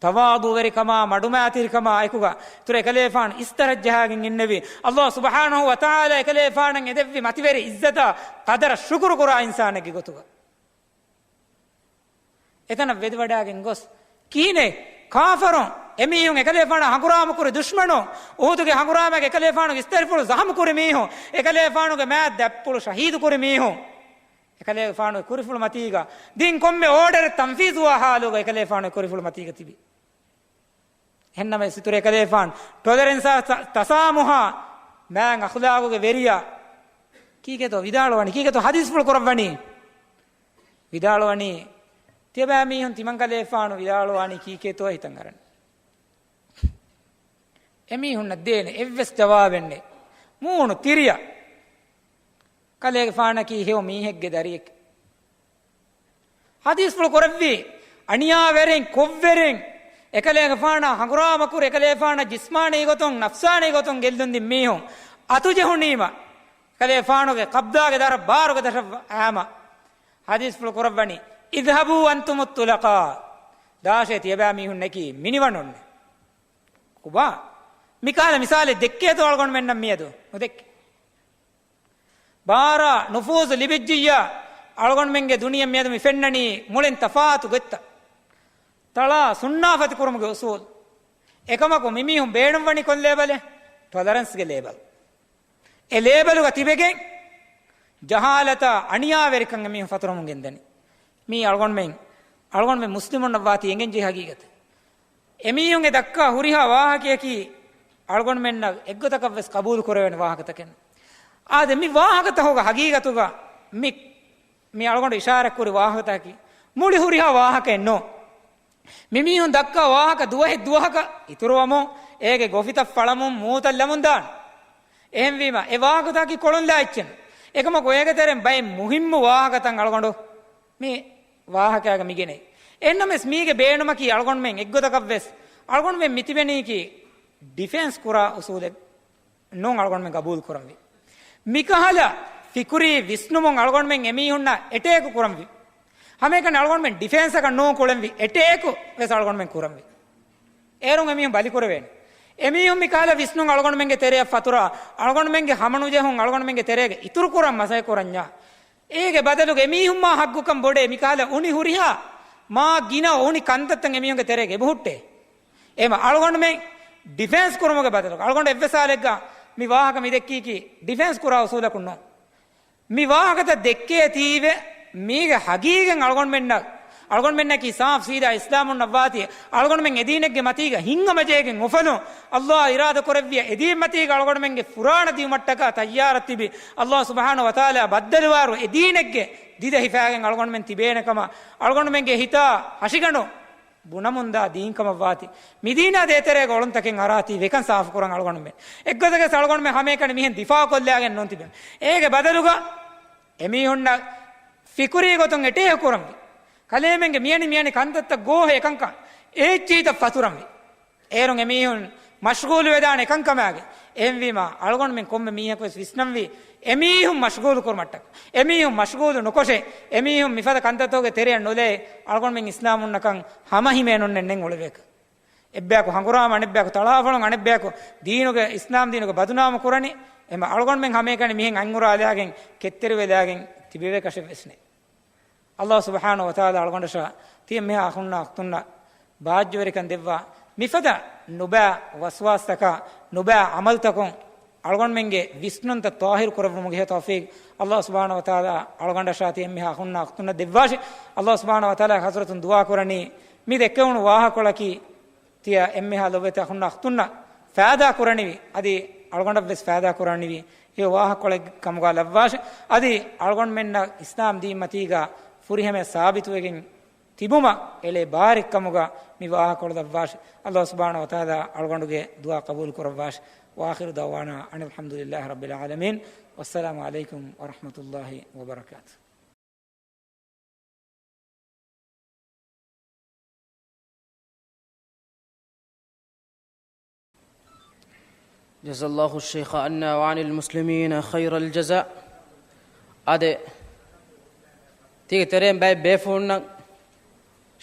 ތަވާޟުވެރިކަމާ، މަޑުމައިތިރިކަމާ އެކުގަ އިތުރަށް އެކަލޭފާނު އިސްތަށި ޖަހާގެން އިންނެވީ. ﷲ ސުބްޙާނަހޫ ވަތަޢާލާ އެކަލޭފާނަށް އެދެއްވި މަތިވެރި ޢިއްޒަތާ ޤަދަރަށް ޝުކުރު ކުރާ އިންސާނެއްގެ ގޮތުގަ. އެތަނަށް ވެދެވަޑައިގެން ގޮސް ކިހިނެއް؟ ކާފަރުން އެމީހުން އެކަލޭފާނާ ހަނގުރާމަ ކުރި ދުޝްމަނުން، އުޙުދުގެ ހަނގުރާމައިގަ އެކަލޭފާނުގެ އިސްތަށިފުޅު ޒަޚަމު ކުރި މީހުން، އެކަލޭފާނުގެ މާތް ދަތްޕުޅު ޝަހީދު ކުރި މީހުން، އެކަލޭފާނުގެ ކުރިފުޅު މަތީގަ ދިން ކޮންމެ އޯޑަރެއް ތަންފީޒުވާ ޙާލުގަ އެކަލޭފާނުގެ ކުރިފުޅު މަތީގަ ތިބި. އެހެންނަމަވެސް އިތުރު އެކަލޭފާނު ޓޮލަރެންސާ ތަ-، ތަސާމުހާ މާތް އަޚްލާގުގެ ވެރިޔާ ކީކޭތޯ ވިދާޅުވަނީ؟ ކީކޭތޯ ޙަދީޘްފުޅު ކުރައްވަނީ؟ ވިދާޅުވަނީ، ތިޔަބައިމީހުން ތިމަންކަލޭފާނު ވިދާޅުވާނީ ކީކޭތޯ ހިތަށް އަރަން. އެމީހުންނަށް ދޭނެ އެއްވެސް ޖަވާބެއް ނެތް. މޫނު ތިރިއަށް. ކަލޭގެފާނަކީ ހެޔޮ މީހެއްގެ ދަރިއެއް. ޙަދީޘްފުޅު ކުރެއްވި އަނިޔާވެރިން، ކޮށްވެރިން، އެކަލޭގެފާނާ ހަނގުރާމަކުރި، އެކަލޭފާނަށް ޖިސްމާނީ ގޮތުން، ނަފްސާނީ ގޮތުން ގެއްލުންދިން މީހުން އަތުޖެހުނީމަ، އެކަލޭފާނުގެ ޤަބްޟާގެ ދަށަށް ބާރުގެ ދަށަށް އައިމަ، ޙަދީޘްފުޅު ކުރައްވަނީ، "اذهبوا أنتم الطلقاء." ދާށޭ ތިޔަބައިމީހުންނަކީ މިނިވަނުންނޭ. ކޮބާ؟ މިކަހަލަ މިސާލެއް ދެއްކޭތޯ އަޅުގަނޑުމެންނަށް މިއަދު؟ ނުދެއްކޭ. ބާރަށް ނުފޫޒު ލިބިއްޖިއްޔާ، އަޅުގަނޑުމެންގެ ދުނިޔެ މިއަދު މި ފެންނަނީ މުޅިން ތަފާތު ގޮތްތައް. ތަޅާ ސުންނާފަތި ކުރުމުގެ އުސޫލް. އެކަމަކު މިމީހުން ބޭނުންވަނީ ކޮން ލޭބަލެއް؟ ޓޮލަރެންސްގެ ލޭބަލް. އެ ލޭބަލުގަ ތިބެގެން ޖަހާލަތާ އަނިޔާވެރިކަން އެމީހުން ފަތުރަމުން ގެންދަނީ. މީ އަޅުގަނޑުމެން، އަޅުގަނޑުމެން މުސްލިމުންނަށް ވާތީ އެނގެންޖެހޭ ހަގީގަތެއް. އެމީހުން އެ ދައްކާ ހުރިހާ ވާހަކަޔަކީ އަޅުގަނޑުމެންނަށް އެއްގޮތަކަށްވެސް ޤަބޫލު ކުރެވޭނެ ވާހަކަތަކެއް. އާދެ، މި ވާހަކަތަކުގަ ހަގީގަތުގަ މި، މި އަޅުގަނޑު އިޝާރަތްކުރި ވާހަކަތަކަކީ މުޅި ހުރިހާ ވާހަކައެއް ނޫން. މިމީހުން ދައްކާ ވާހަކަ ދުވަހެއް ދުވަހަކަށް އިތުރުވަމުން، އޭގެ ގޮފިތައް ފަޅަމުން، މޫތައް ލަމުން ދާން. އެހެންވީމަ، އެ ވާހަކަތަކަކީ ކޮޅުންލާ އެއްޗެއް. އެކަމަކު އޭގެ ތެރެއިން ބައެއް މުހިއްމު ވާހަކަތައް އަޅުގަނޑު މި ވާހަކައިގަ މިގެނައީ. އެހެންނަމަވެސް މީގެ ބޭނުމަކީ އަޅުގަނޑުމެން އެއްގޮތަކަށްވެސް އަޅުގަނޑުމެން މިތިބެނީކީ ޑިފެންސް ކުރާ އުސޫލެއް ނޫން އަޅުގަނޑުމެން ގަބޫލު ކުރަންވީ. މިކަހަލަ ފިކުރީ ވިސްނުމުން އަޅުގަނޑުމެން އެމީހުންނަށް އެޓޭކު ކުރަންވީ. ހަމައެކަނި އަޅުގަނޑުމެން ޑިފެންސަކަށް ނޫން ކުޅެންވީ، އެޓޭކު ވެސް އަޅުގަނޑުމެން ކުރަންވީ. އޭރުން އެމީހުން ބަލިކުރެވޭނެ. އެމީހުން މިކަހަލަ ވިސްނުން އަޅުގަނޑުމެންގެ ތެރެއަށް ފަތުރާ، އަޅުގަނޑުމެންގެ ހަމަނުޖެހުން އަޅުގަނޑުމެންގެ ތެރޭގަ އިތުރުކުރަން މަސައްކަތް ކުރަންޏާ. އޭގެ ބަދަލުގަ އެމީހުންމާ ހައްގުކަން ބޮޑޭ މިކަހަލަ އުނި ހުރިހާ މާ ގިނަ އުނި ކަންތައްތައް އެމީހުންގެ ތެރޭގަ އެބަހުއްޓޭ. އެހެންވީމަ އަޅުގަނޑުމެން ޑިފެންސް ކުރުމުގެ ބަދަލުގަ، އަޅުގަނޑު އެއްވެސް ހާލެއްގަ މި ވާހަކަ މި ދެއްކީކީ ޑިފެންސް ކުރާ އުސޫލަކުން ނޫން. މި ވާހަކަތައް ދެއްކޭތީވެ، މީގެ ހަގީގަތް އަޅުގަނޑުމެންނަށް، އަޅުގަނޑުމެންނަކީ ސާފު ސީދާ އިސްލާމުންނަށް ވާތީ، އަޅުގަނޑުމެން އެދީނެއްގެ މަތީގަ ހިތްހަމަޖެހިގެން އުފަލުން، ﷲ އިރާދަ ކުރެއްވިޔާ އެދީން މަތީގަ އަޅުގަނޑުމެންގެ ފުރާނަ ދިއުމަށްޓަކާ ތައްޔާރަށް ތިބި، ﷲ ސުބްޙާނަހޫ ވަތަޢާލާ ބައްދަލުވާއިރު އެދީނެއްގެ ދިދަ ހިފާގެން އަޅުގަނޑުމެން ތިބޭނެ ކަމަށް އަޅުގަނޑުމެންގެ ހިތާ ހަށިގަނޑު ބުނަމުންދާ ދީންކަމަށް ވާތީ، މިދީނާ ދޭތެރޭގަ އޮޅުންތަކެއް އަރާތީ ވެކަން ސާފުކުރަން އަޅުގަނޑުމެން. އެއްގޮތަކަސް އަޅުގަނޑުމެން ހަމައެކަނި މިހެން ދިފާޢު ކޮށްލާގެން ނޫން ތިބެން. އޭގެ ބަދަލުގަ އެމީހުންނަށް ފިކުރީ ގޮތުން އެޓޭކް ކުރަންވީ. ކަލޭމެންގެ މިޔަނި މިޔަނި ކަންތައްތައް ގޯހޭ ކަންކަން އޭއްޗިހިތައް ފަތުރަންވީ. އޭރުން އެމީހުން މަޝްޣޫލުވެދާނެ ކަންކަމާގެ، އެހެންވީމާ، އަޅުގަނޑުމެން ކޮންމެ މީހަކުވެސް ވިސްނަންވީ، އެމީހުން މަޝްޣޫލު ކުރުމަށްޓަކަ. އެމީހުން މަޝްޣޫލު ނުކޮށެ، އެމީހުން މިފަދަ ކަންތައްތަކުގެ ތެރެއަށް ނުލައެ، އަޅުގަނޑުމެން އިސްލާމް ހުންނަކަން ހަމަ ހިމޭނުންނެއް ނެތް އުޅެވޭކަށް. އެއްބަޔަކު ހަނގުރާމަ އަނެއްބަޔަކު ތަޅާފޮޅުން އަނެއްބަޔަކު ދީނުގެ، އިސްލާމް ދީނުގެ ބަދުނާމު ކުރަނީ. އެމަ އަޅުގަނޑުމެން ހަމައެކަނި މިހެން އަތްއުރާލާގެން ކެތްތެރިވެލާގެން ތިބެވޭކަށެއްވެސް ނެތް. އައްލާހު ސުބްޙާނަހު ވަތަޢާލާ އަޅުގަނޑަށާ ތިޔަ އެންމެހާ އަޚުންނާ އުޚްތުންނަށް ބާއްޖަވެރިކަން ދެއްވާ، މިފަދަ ނުބައި ވަސްވާސްތަކާ، ނުބައި ޢަމަލުތަކުން އަޅުގަނޑުމެންގެ ވިސްނުންތައް ޠާހިރު ކުރެއްވުމުގެ ތައުފީޤު އައްލާހު ސުބްޙާނަހު ވަތަޢާލާ އަޅުގަނޑަށާ ތިޔަ އެންމެހާ އަޚުންނާ އުޚްތުންނަށް ދެއްވާށި. އައްލާހު ސުބްޙާނަހު ވަތަޢާލާގެ ޙަޟްރަތުން ދުޢާ ކުރަނީ، މި ދެއްކެވުނު ވާހަކަކޮޅަކީ ތިޔަ އެންމެހާ ލޮބުވެތި އަޚުންނާ އުޚްތުންނަށް ފައިދާ ކުރަނިވި، އަދި އަޅުގަނޑަށްވެސް ފައިދާ ކުރަނިވި، އެ ވާހަކަކޮޅެއް ކަމުގަ ލައްވާށި. އަދި އަޅުގަނޑުމެންނަށް އިސްލާމް ދީން މަތީގަ ފުރިހަމަޔަށް ސާބިތުވެގެން ތިބުމަށް އެޅޭ ބާރެއް ކަމުގަ މި ވާހަކަކޮޅު ލައްވާށި. އައްލާހު ސުބްޙާނަހު ވަތަޢާލާ އަޅުގަނޑުގެ ދުޢާ ޤަބޫލު ކުރައްވާށި. وآخر دعوانا أن الحمد لله رب العالمين. والسلام عليكم ورحمة الله وبركاته. جزى الله الشيخ عنا وعن المسلمين خير الجزاء. އާދެ، ތީގެ ތެރެއިން ބައެއް ބޭފުޅުންނަށް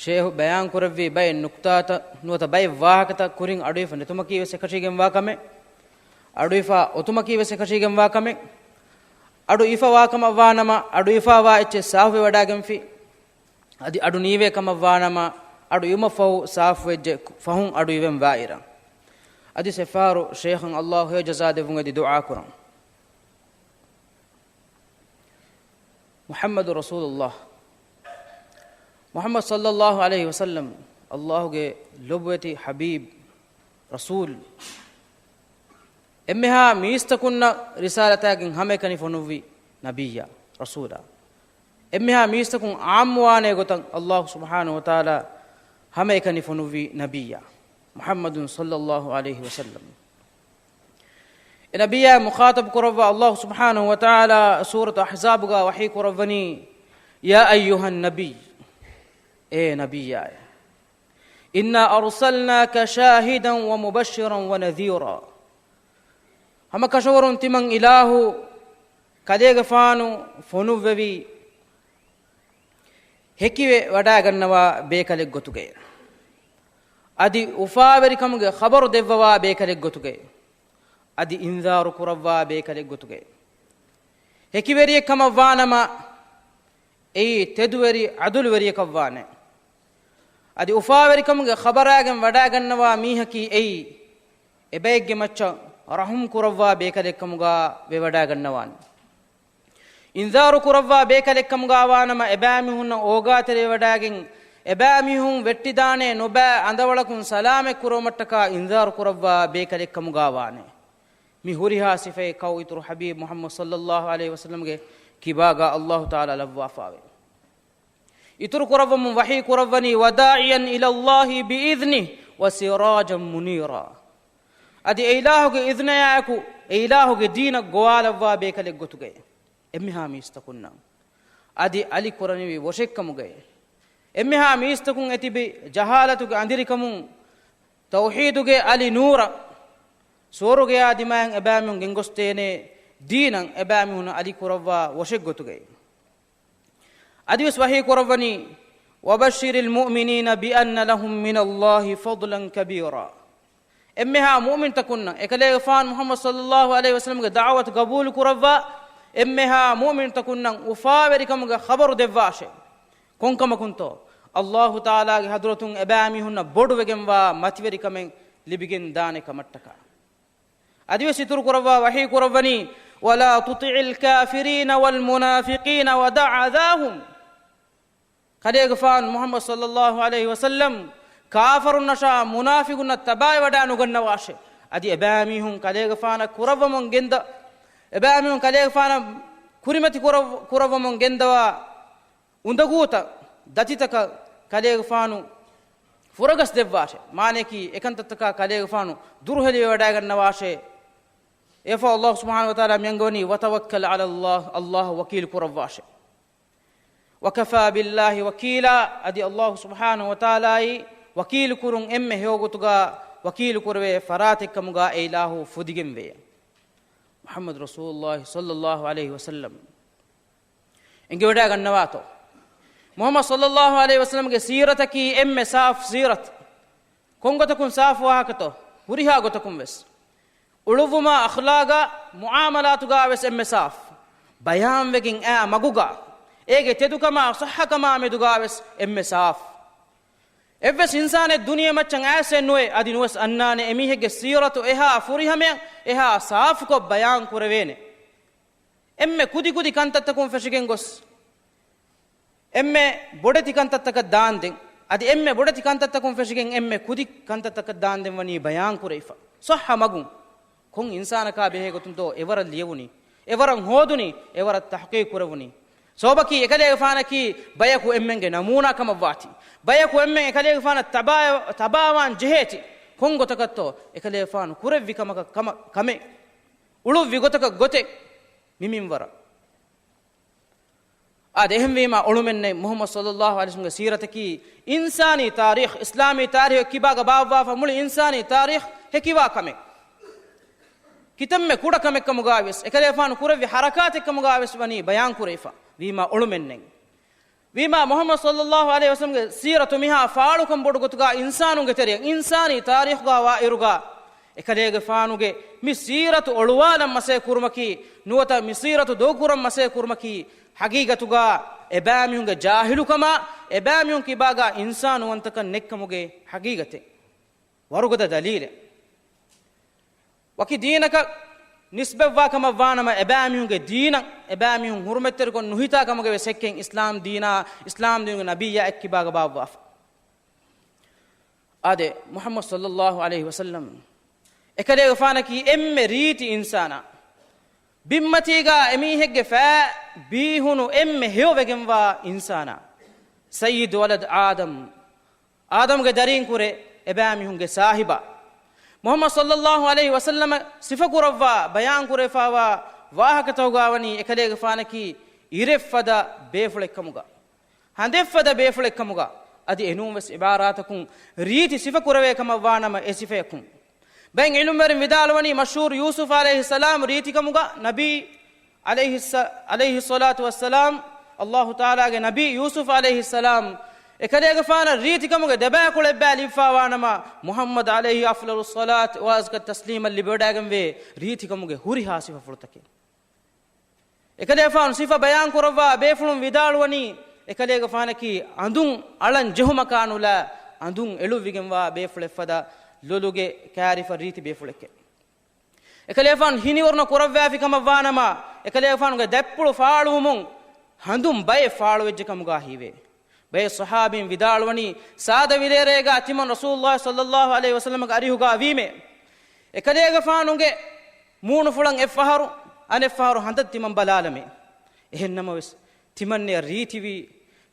ޝޭހު ބަޔާން ކުރެއްވި ބައެއް ނުކުތާތައް ނުވަތަ ބައެއް ވާހަކަތައް ކުރިން އަޑުއިފަ ނެތުމަކީ ވެސް އެކަށީގެންވާ ކަމެއް. އަޑުއިފާ އޮތުމަކީ ވެސް އެކަށީގެންވާ ކަމެއް. އަޑު އިފަވާ ކަމަށްވާނަމަ، އަޑު އިފާވާ އެއްޗެއް ސާފުވެވަޑައިގެންފި. އަދި އަޑު ނީވޭ ކަމަށްވާނަމަ، އަޑު އިވުމަށްފަހު ސާފުވެއްޖެ ފަހުން އަޑު އިވެން ވާއިރަށް. އަދި އެއްފަހަރު ޝޭޚަށް އައްލާހު ހެޔޮ ޖަޒާ ދެއްވުން އެދި ދުޢާ ކުރަން. މުޙައްމަދު ރަސޫލުﷲ. މުޙައްމަދު ޞައްލައްލާހު ޢަލައިހި ވަސައްލަމް އައްލާހުގެ ލޮބުވެތި ޙަބީބް ރަސޫލް. އެންމެހާ މީސްތަކުންނަށް ރިސާލަތާގެން ހަމައެކަނި ފޮނުއްވި ނަބިއްޔާ، ރަސޫލާ. އެންމެހާ މީސްތަކުން ޢާއްމުވާނޭ ގޮތަށް އައްލާހު ސުބްޙާނަހު ވަތަޢާލާ ހަމައެކަނި ފޮނުއްވި ނަބިއްޔާ، މުޙައްމަދު ޞައްލައްލާހު ޢަލައިހި ވަސައްލަމް. އެ ނަބިއްޔާ މުޚާޠަބު ކުރައްވާ އައްލާހު ސުބްޙާނަހު ވަތަޢާލާ ސޫރަތު އަޙްޒާބުގަ ވަޙީ ކުރައްވަނީ، يا أيها النبي، އޭ ނަބިއްޔާއޭ، إنا أرسلناك شاهدا ومبشرا ونذيرا. ހަމަކަށަވަރުން ތިމަން އިލާހު ކަލޭގެފާނު ފޮނުއްވެވީ، ހެކިވެ ވަޑައިގަންނަވާ ބޭކަލެއް ގޮތުގައި، އަދި އުފާވެރިކަމުގެ ޚަބަރު ދެއްވަވާ ބޭކަލެއް ގޮތުގައި، އަދި އިންޒާރު ކުރައްވާ ބޭކަލެއް ގޮތުގައި. ހެކިވެރިއެއް ކަމަށް ވާނަމަ، އެއީ ތެދުވެރި ޢަދުލުވެރިޔަކަށް ވާނެ. އަދި އުފާވެރިކަމުގެ ޚަބަރާގެން ވަޑައިގަންނަވާ މީހަކީ އެއީ، އެބައެއްގެ މައްޗަށް ރަޙުމް ކުރައްވާ ބޭކަލެއްކަމުގަ ވެވަޑައިގަންނަވާނެ. އިންޒާރު ކުރައްވާ ބޭކަލެއްކަމުގަ ވާނަމަ، އެބައިމީހުންނަށް އޯގާތެރިވެވަޑައިގެން، އެބައިމީހުން ވެއްޓިދާނެ ނުބައި އަނދަވަޅަކުން ސަލާމަތް ކުރުވުމަށްޓަކާ އިންޒާރު ކުރައްވާ ބޭކަލެއްކަމުގަ ވާނެ. މި ހުރިހާ ސިފައެއް ކައު އިތުރު ޙަބީބް މުޙައްމަދު ޞައްލައްލާހު ޢަލައިހި ވަސައްލަމްގެ ކިބާގަ އައްލާހު ތަޢާލާ ލައްވާފައެވެ. އިތުރު ކުރައްވަމުން ވަޙީ ކުރައްވަނީ، وداعيا إلى الله بإذنه وسراجا منيرا. އަދި އެ އިލާހުގެ އިޒްނަޔާއެކު އެ އިލާހުގެ ދީނަށް ގޮވާލައްވާ ބޭކަލެއް ގޮތުގައި އެންމެހާ މީސްތަކުންނަށް އަދި އަލި ކުރަނިވި ވޮށެއްކަމުގައި، އެންމެހާ މީސްތަކުން އެތިބި ޖަހާލަތުގެ އަނދިރިކަމުން ތައުޙީދުގެ އަލި ނޫރަށް ސުވަރުގެއާ ދިމާއިން އެބައިމީހުން ގެންގޮސްދޭނެ ދީނަށް އެބައިމީހުން އަލި ކުރައްވާ ވޮށެއްގޮތުގައި. އަދިވެސް ވަޙީ ކުރައްވަނީ، وبشر المؤمنين بأن لهم من الله فضلا كبيرا. އެންމެހާ މުއުމިންތަކުންނަށް، އެކަލޭގެފާނު މުޙައްމަދު ޞައްލައްލާހު ޢަލައިހި ވަސައްލަމްގެ ދަޢުވަތު ގަބޫލު ކުރައްވާ އެންމެހާ މުއުމިންތަކުންނަށް އުފާވެރިކަމުގެ ޚަބަރު ދެއްވާށޭ. ކޮންކަމަކުންތޯ؟ އައްލާހު ތަޢާލާގެ ޙަޟްރަތުން އެބައިމީހުންނަށް ބޮޑުވެގެންވާ މަތިވެރިކަމެއް ލިބިގެން ދާނެ ކަމަށްޓަކާ. އަދިވެސް އިތުރު ކުރައްވާ ވަޙީ ކުރައްވަނީ، ولا تطع الكافرين والمنافقين ودع أذاهم. ކަލޭގެފާނު މުޙައްމަދު ޞައްލައްލާހު ޢަލައިހި ވަސައްލަމް ކާފަރުންނަށާ މުނާފިޤުންނަށް ތަބާވެވަޑައި ނުގަންނަވާށޭ. އަދި އެބައިމީހުން ކަލޭގެފާނަށް ކުރައްވަމުން ގެންދަ، އެބައިމީހުން ކަލޭގެފާނަށް ކުރިމަތި ކުރައް-، ކުރައްވަމުން ގެންދަވާ އުނދަގޫތައް، ދަތިތަކަށް ކަލޭގެފާނު ފުރަގަސް ދެއްވާށޭ. މާނަޔަކީ، އެކަންތައްތަކާ ކަލޭގެފާނު ދުރުހެލިވެވަޑައިގަންނަވާށޭ. އެފަ އައްލާހު ސުބްޙާނަހު ވަތަޢާލާ މިއަންގަވަނީ، وتوكل على الله، އައްލާހަށް ވަކީލު ކުރައްވާށޭ. وكفى بالله وكيلا، އަދި އައްލާހު ސުބްޙާނަހު ވަތަޢާލާއީ ވަކީލު ކުރުން އެންމެ ހެޔޮގޮތުގަ ވަކީލު ކުރެވޭ ފަރާތެއްކަމުގާ އެއިލާހު ފުދިގެންވޭ. މުޙައްމަދު ރަސޫލުﷲ ޞައްލަﷲ ޢަލައިހި ވަސައްލަމް އެނގިވަޑައިގަންނަވާތޯ؟ މުޙައްމަދު ޞައްލަﷲ ޢަލައިހި ވަސައްލަމްގެ ސީރަތަކީ އެންމެ ސާފު ސީރަތު. ކޮންގޮތަކުން ސާފު ވާހަކަތޯ؟ ހުރިހާ ގޮތަކުން ވެސް. އުޅުއްވުމާ، އަޚްލާގާ، މުޢާމަލާތުގާ ވެސް އެންމެ ސާފު. ބަޔާންވެގެން އާ މަގުގާ، އޭގެ ތެދުކަމާ ޞައްޙަކަމާ މެދުގާ ވެސް އެންމެ ސާފު. އެއްވެސް އިންސާނެއް ދުނިޔެ މައްޗަށް އައިސެއް ނުވޭ، އަދި ނުވެސް އަންނާނެ އެމީހެއްގެ ސީރަތު އެހާ ފުރިހަމަޔަށް، އެހާ ސާފުކޮށް ބަޔާން ކުރެވޭނެ. އެންމެ ކުދި ކުދި ކަންތައްތަކުން ފެށިގެން ގޮސް، އެންމެ ބޮޑެތި ކަންތައްތަކަށް ދާންދެން، އަދި އެންމެ ބޮޑެތި ކަންތައްތަކުން ފެށިގެން އެންމެ ކުދި ކަންތައްތަކަށް ދާންދެން ވަނީ ބަޔާން ކުރެވިފަ. ޞައްޙަ މަގުން. ކޮން އިންސާނަކާ ބެހޭ ގޮތުންތޯ އެވަރަށް ލިޔެވުނީ، އެވަރަށް ހޯދުނީ، އެވަރަށް ތަޙްޤީޤު ކުރެވުނީ. ސަބަބަކީ އެކަލޭގެފާނަކީ ބަޔަކު އެންމެންގެ ނަމޫނާ ކަމަށްވާތީ. ބަޔަކު އެންމެން އެކަލޭގެފާނަށް ތަބާ، ތަބާވާން ޖެހޭތީ. ކޮން ގޮތަކަށްތޯ އެކަލޭގެފާނު ކުރެއްވި ކަމަކަށް ކަމަ، ކަމެއް. އުޅުއްވި ގޮތަކަށް ގޮތެއް މި މިންވަރަށް. އާދެ، އެހެންވީމާ އުޅުމެއްނެތް މުޙައްމަދު ޞައްލަﷲ ޢަލައިހި ވަސައްލަމްގެ ސީރަތަކީ އިންސާނީ ތާރީޚް، އިސްލާމީ ތާރީޚް ކިބާގަ ބާއްވާފަ މުޅި އިންސާނީ ތާރީޚް ހެކިވާ ކަމެއް. ކިތަންމެ ކުޑަ ކަމެއްކަމުގާވިޔަސް، އެކަލޭފާނު ކުރެއްވި ޙަރަކާތެއްކަމުގާވިޔަސް ވަނީ ބަޔާން ކުރެވިފަ. ވީމާ އުޅުމެއްނެތް. ވީމާ މުޙައްމަދު ޞައްލަﷲ ޢަލައިހި ވަސައްލަމްގެ ސީރަތު މިހާ ފާޅުކަން ބޮޑު ގޮތުގާ އިންސާނުންގެ ތެރެއަށް، އިންސާނީ ތާރީޚުގާ ވާއިރުގާ، އެކަލޭގެފާނުގެ މި ސީރަތު އޮޅުވާލަން މަސޭ ކުރުމަކީ، ނުވަތަ މި ސީރަތު ދޮގުކުރަން މަސޭ ކުރުމަކީ، ޙަޤީޤަތުގާ އެބައިމީހުންގެ ޖާހިލުކަމާ، އެބައިމީހުން ކިބާގާ އިންސާނުވަންތަކަން ނެތްކަމުގެ ޙަޤީޤަތެއް. ވަރުގަދަ ދަލީލެއް. ވަކި ދީނަކަށް ނިސްބަތްވާ ކަމަށް ވާނަމަ، އެބައިމީހުންގެ ދީނަށް އެބައިމީހުން ހުރުމަތްތެރިކޮށް ނުހިތާ ކަމުގެ ވެސް ހެއްކެއް އިސްލާމް ދީނާ، އިސްލާމް ދީނުގެ ނަބިއްޔާ އެއްކިބާގަ ބާއްވާފަ. އާދެ، މުޙައްމަދު ޞައްލަﷲ ޢަލައިހި ވަސައްލަމް އެކަލޭގެފާނަކީ އެންމެ ރީތި އިންސާނާ. ބިންމަތީގާ އެމީހެއްގެ ފައި ބީހުނު އެންމެ ހެޔޮވެގެންވާ އިންސާނާ. ސައްޔިދު ވަލަދު އާދަމް، އާދަމްގެ ދަރީން ކުރެ އެބައިމީހުންގެ ސާހިބާ. މުޙައްމަދު ޞައްލަﷲ ޢަލައިހި ވަސައްލަމަށް ސިފަކުރައްވާ، ބަޔާން ކުރެވިފާވާ ވާހަކަތަކުގާ ވަނީ އެކަލޭގެފާނަކީ އިރެއްފަދަ ބޭފުޅެއްކަމުގާ، ހަނދެއްފަދަ ބޭފުޅެއްކަމުގާ، އަދި އެނޫންވެސް އިބާރާތަކުން ރީތި ސިފަކުރެވޭ ކަމަށް ވާނަމަ އެ ސިފަޔަކުން. ބައެއް ޢިލްމުވެރިން ވިދާޅުވަނީ މަޝްހޫރު ޔޫސުފް ޢަލައިހިއްސަލާމް ރީތިކަމުގަ ނަބީ ޢަލައިހިއްސަ-، ޢަލައިހިއްޞަލާތު ވައްސަލާމް، ﷲ ތަޢާލާގެ ނަބީ ޔޫސުފް ޢަލައިހިއްސަލާމް އެކަލޭގެފާނަށް ރީތިކަމުގެ ދެބައިކުޅަ އެއްބައި ލިބިފާވާނަމަ، މުޙައްމަދު ޢަލައިހި އަފްޟަލުއްޞަލާތު ވައަޒްކަ ތަސްލީމަށް ލިބިވަޑައިގެންވޭ ރީތިކަމުގެ ހުރިހާ ސިފަފުޅުތަކެއް. އެކަލޭގެފާނު ސިފަ ބަޔާން ކުރައްވާ ބޭފުޅުން ވިދާޅުވަނީ، އެކަލޭގެފާނަކީ އަނދުން އަޅަން ޖެހުމަކާ ނުލާ، އަނދުން އެޅުއްވިގެންވާ ބޭފުޅެއްފަދަ ލޮލުގެ ކާރިފަ ރީތި ބޭފުޅެކޭ. އެކަލޭގެފާނު ހިނިވަރުނަ ކުރައްވާފި ކަމަށް ވާނަމަ، އެކަލޭގެފާނުގެ ދަތްޕުޅު ފާޅުވުމުން ހަނދުން ބައެއް ފާޅުވެއްޖެ ކަމުގާ ހީވޭ. ބައެއް ޞަޙާބީން ވިދާޅުވަނީ، ސާދަ ވިލޭރޭގާ ތިމަން ރަސޫލުﷲ ޞައްލަﷲ ޢަލައިހި ވަސައްލަމްގެ އަރިހުގާ ވީމޭ، އެކަލޭގެފާނުގެ މޫނުފުޅަށް އެއްފަހަރު، އަނެއްފަހަރު ހަނދަށް ތިމަން ބަލާލަމޭ. އެހެންނަމަވެސް، ތިމަންނަޔަށް ރީތިވީ،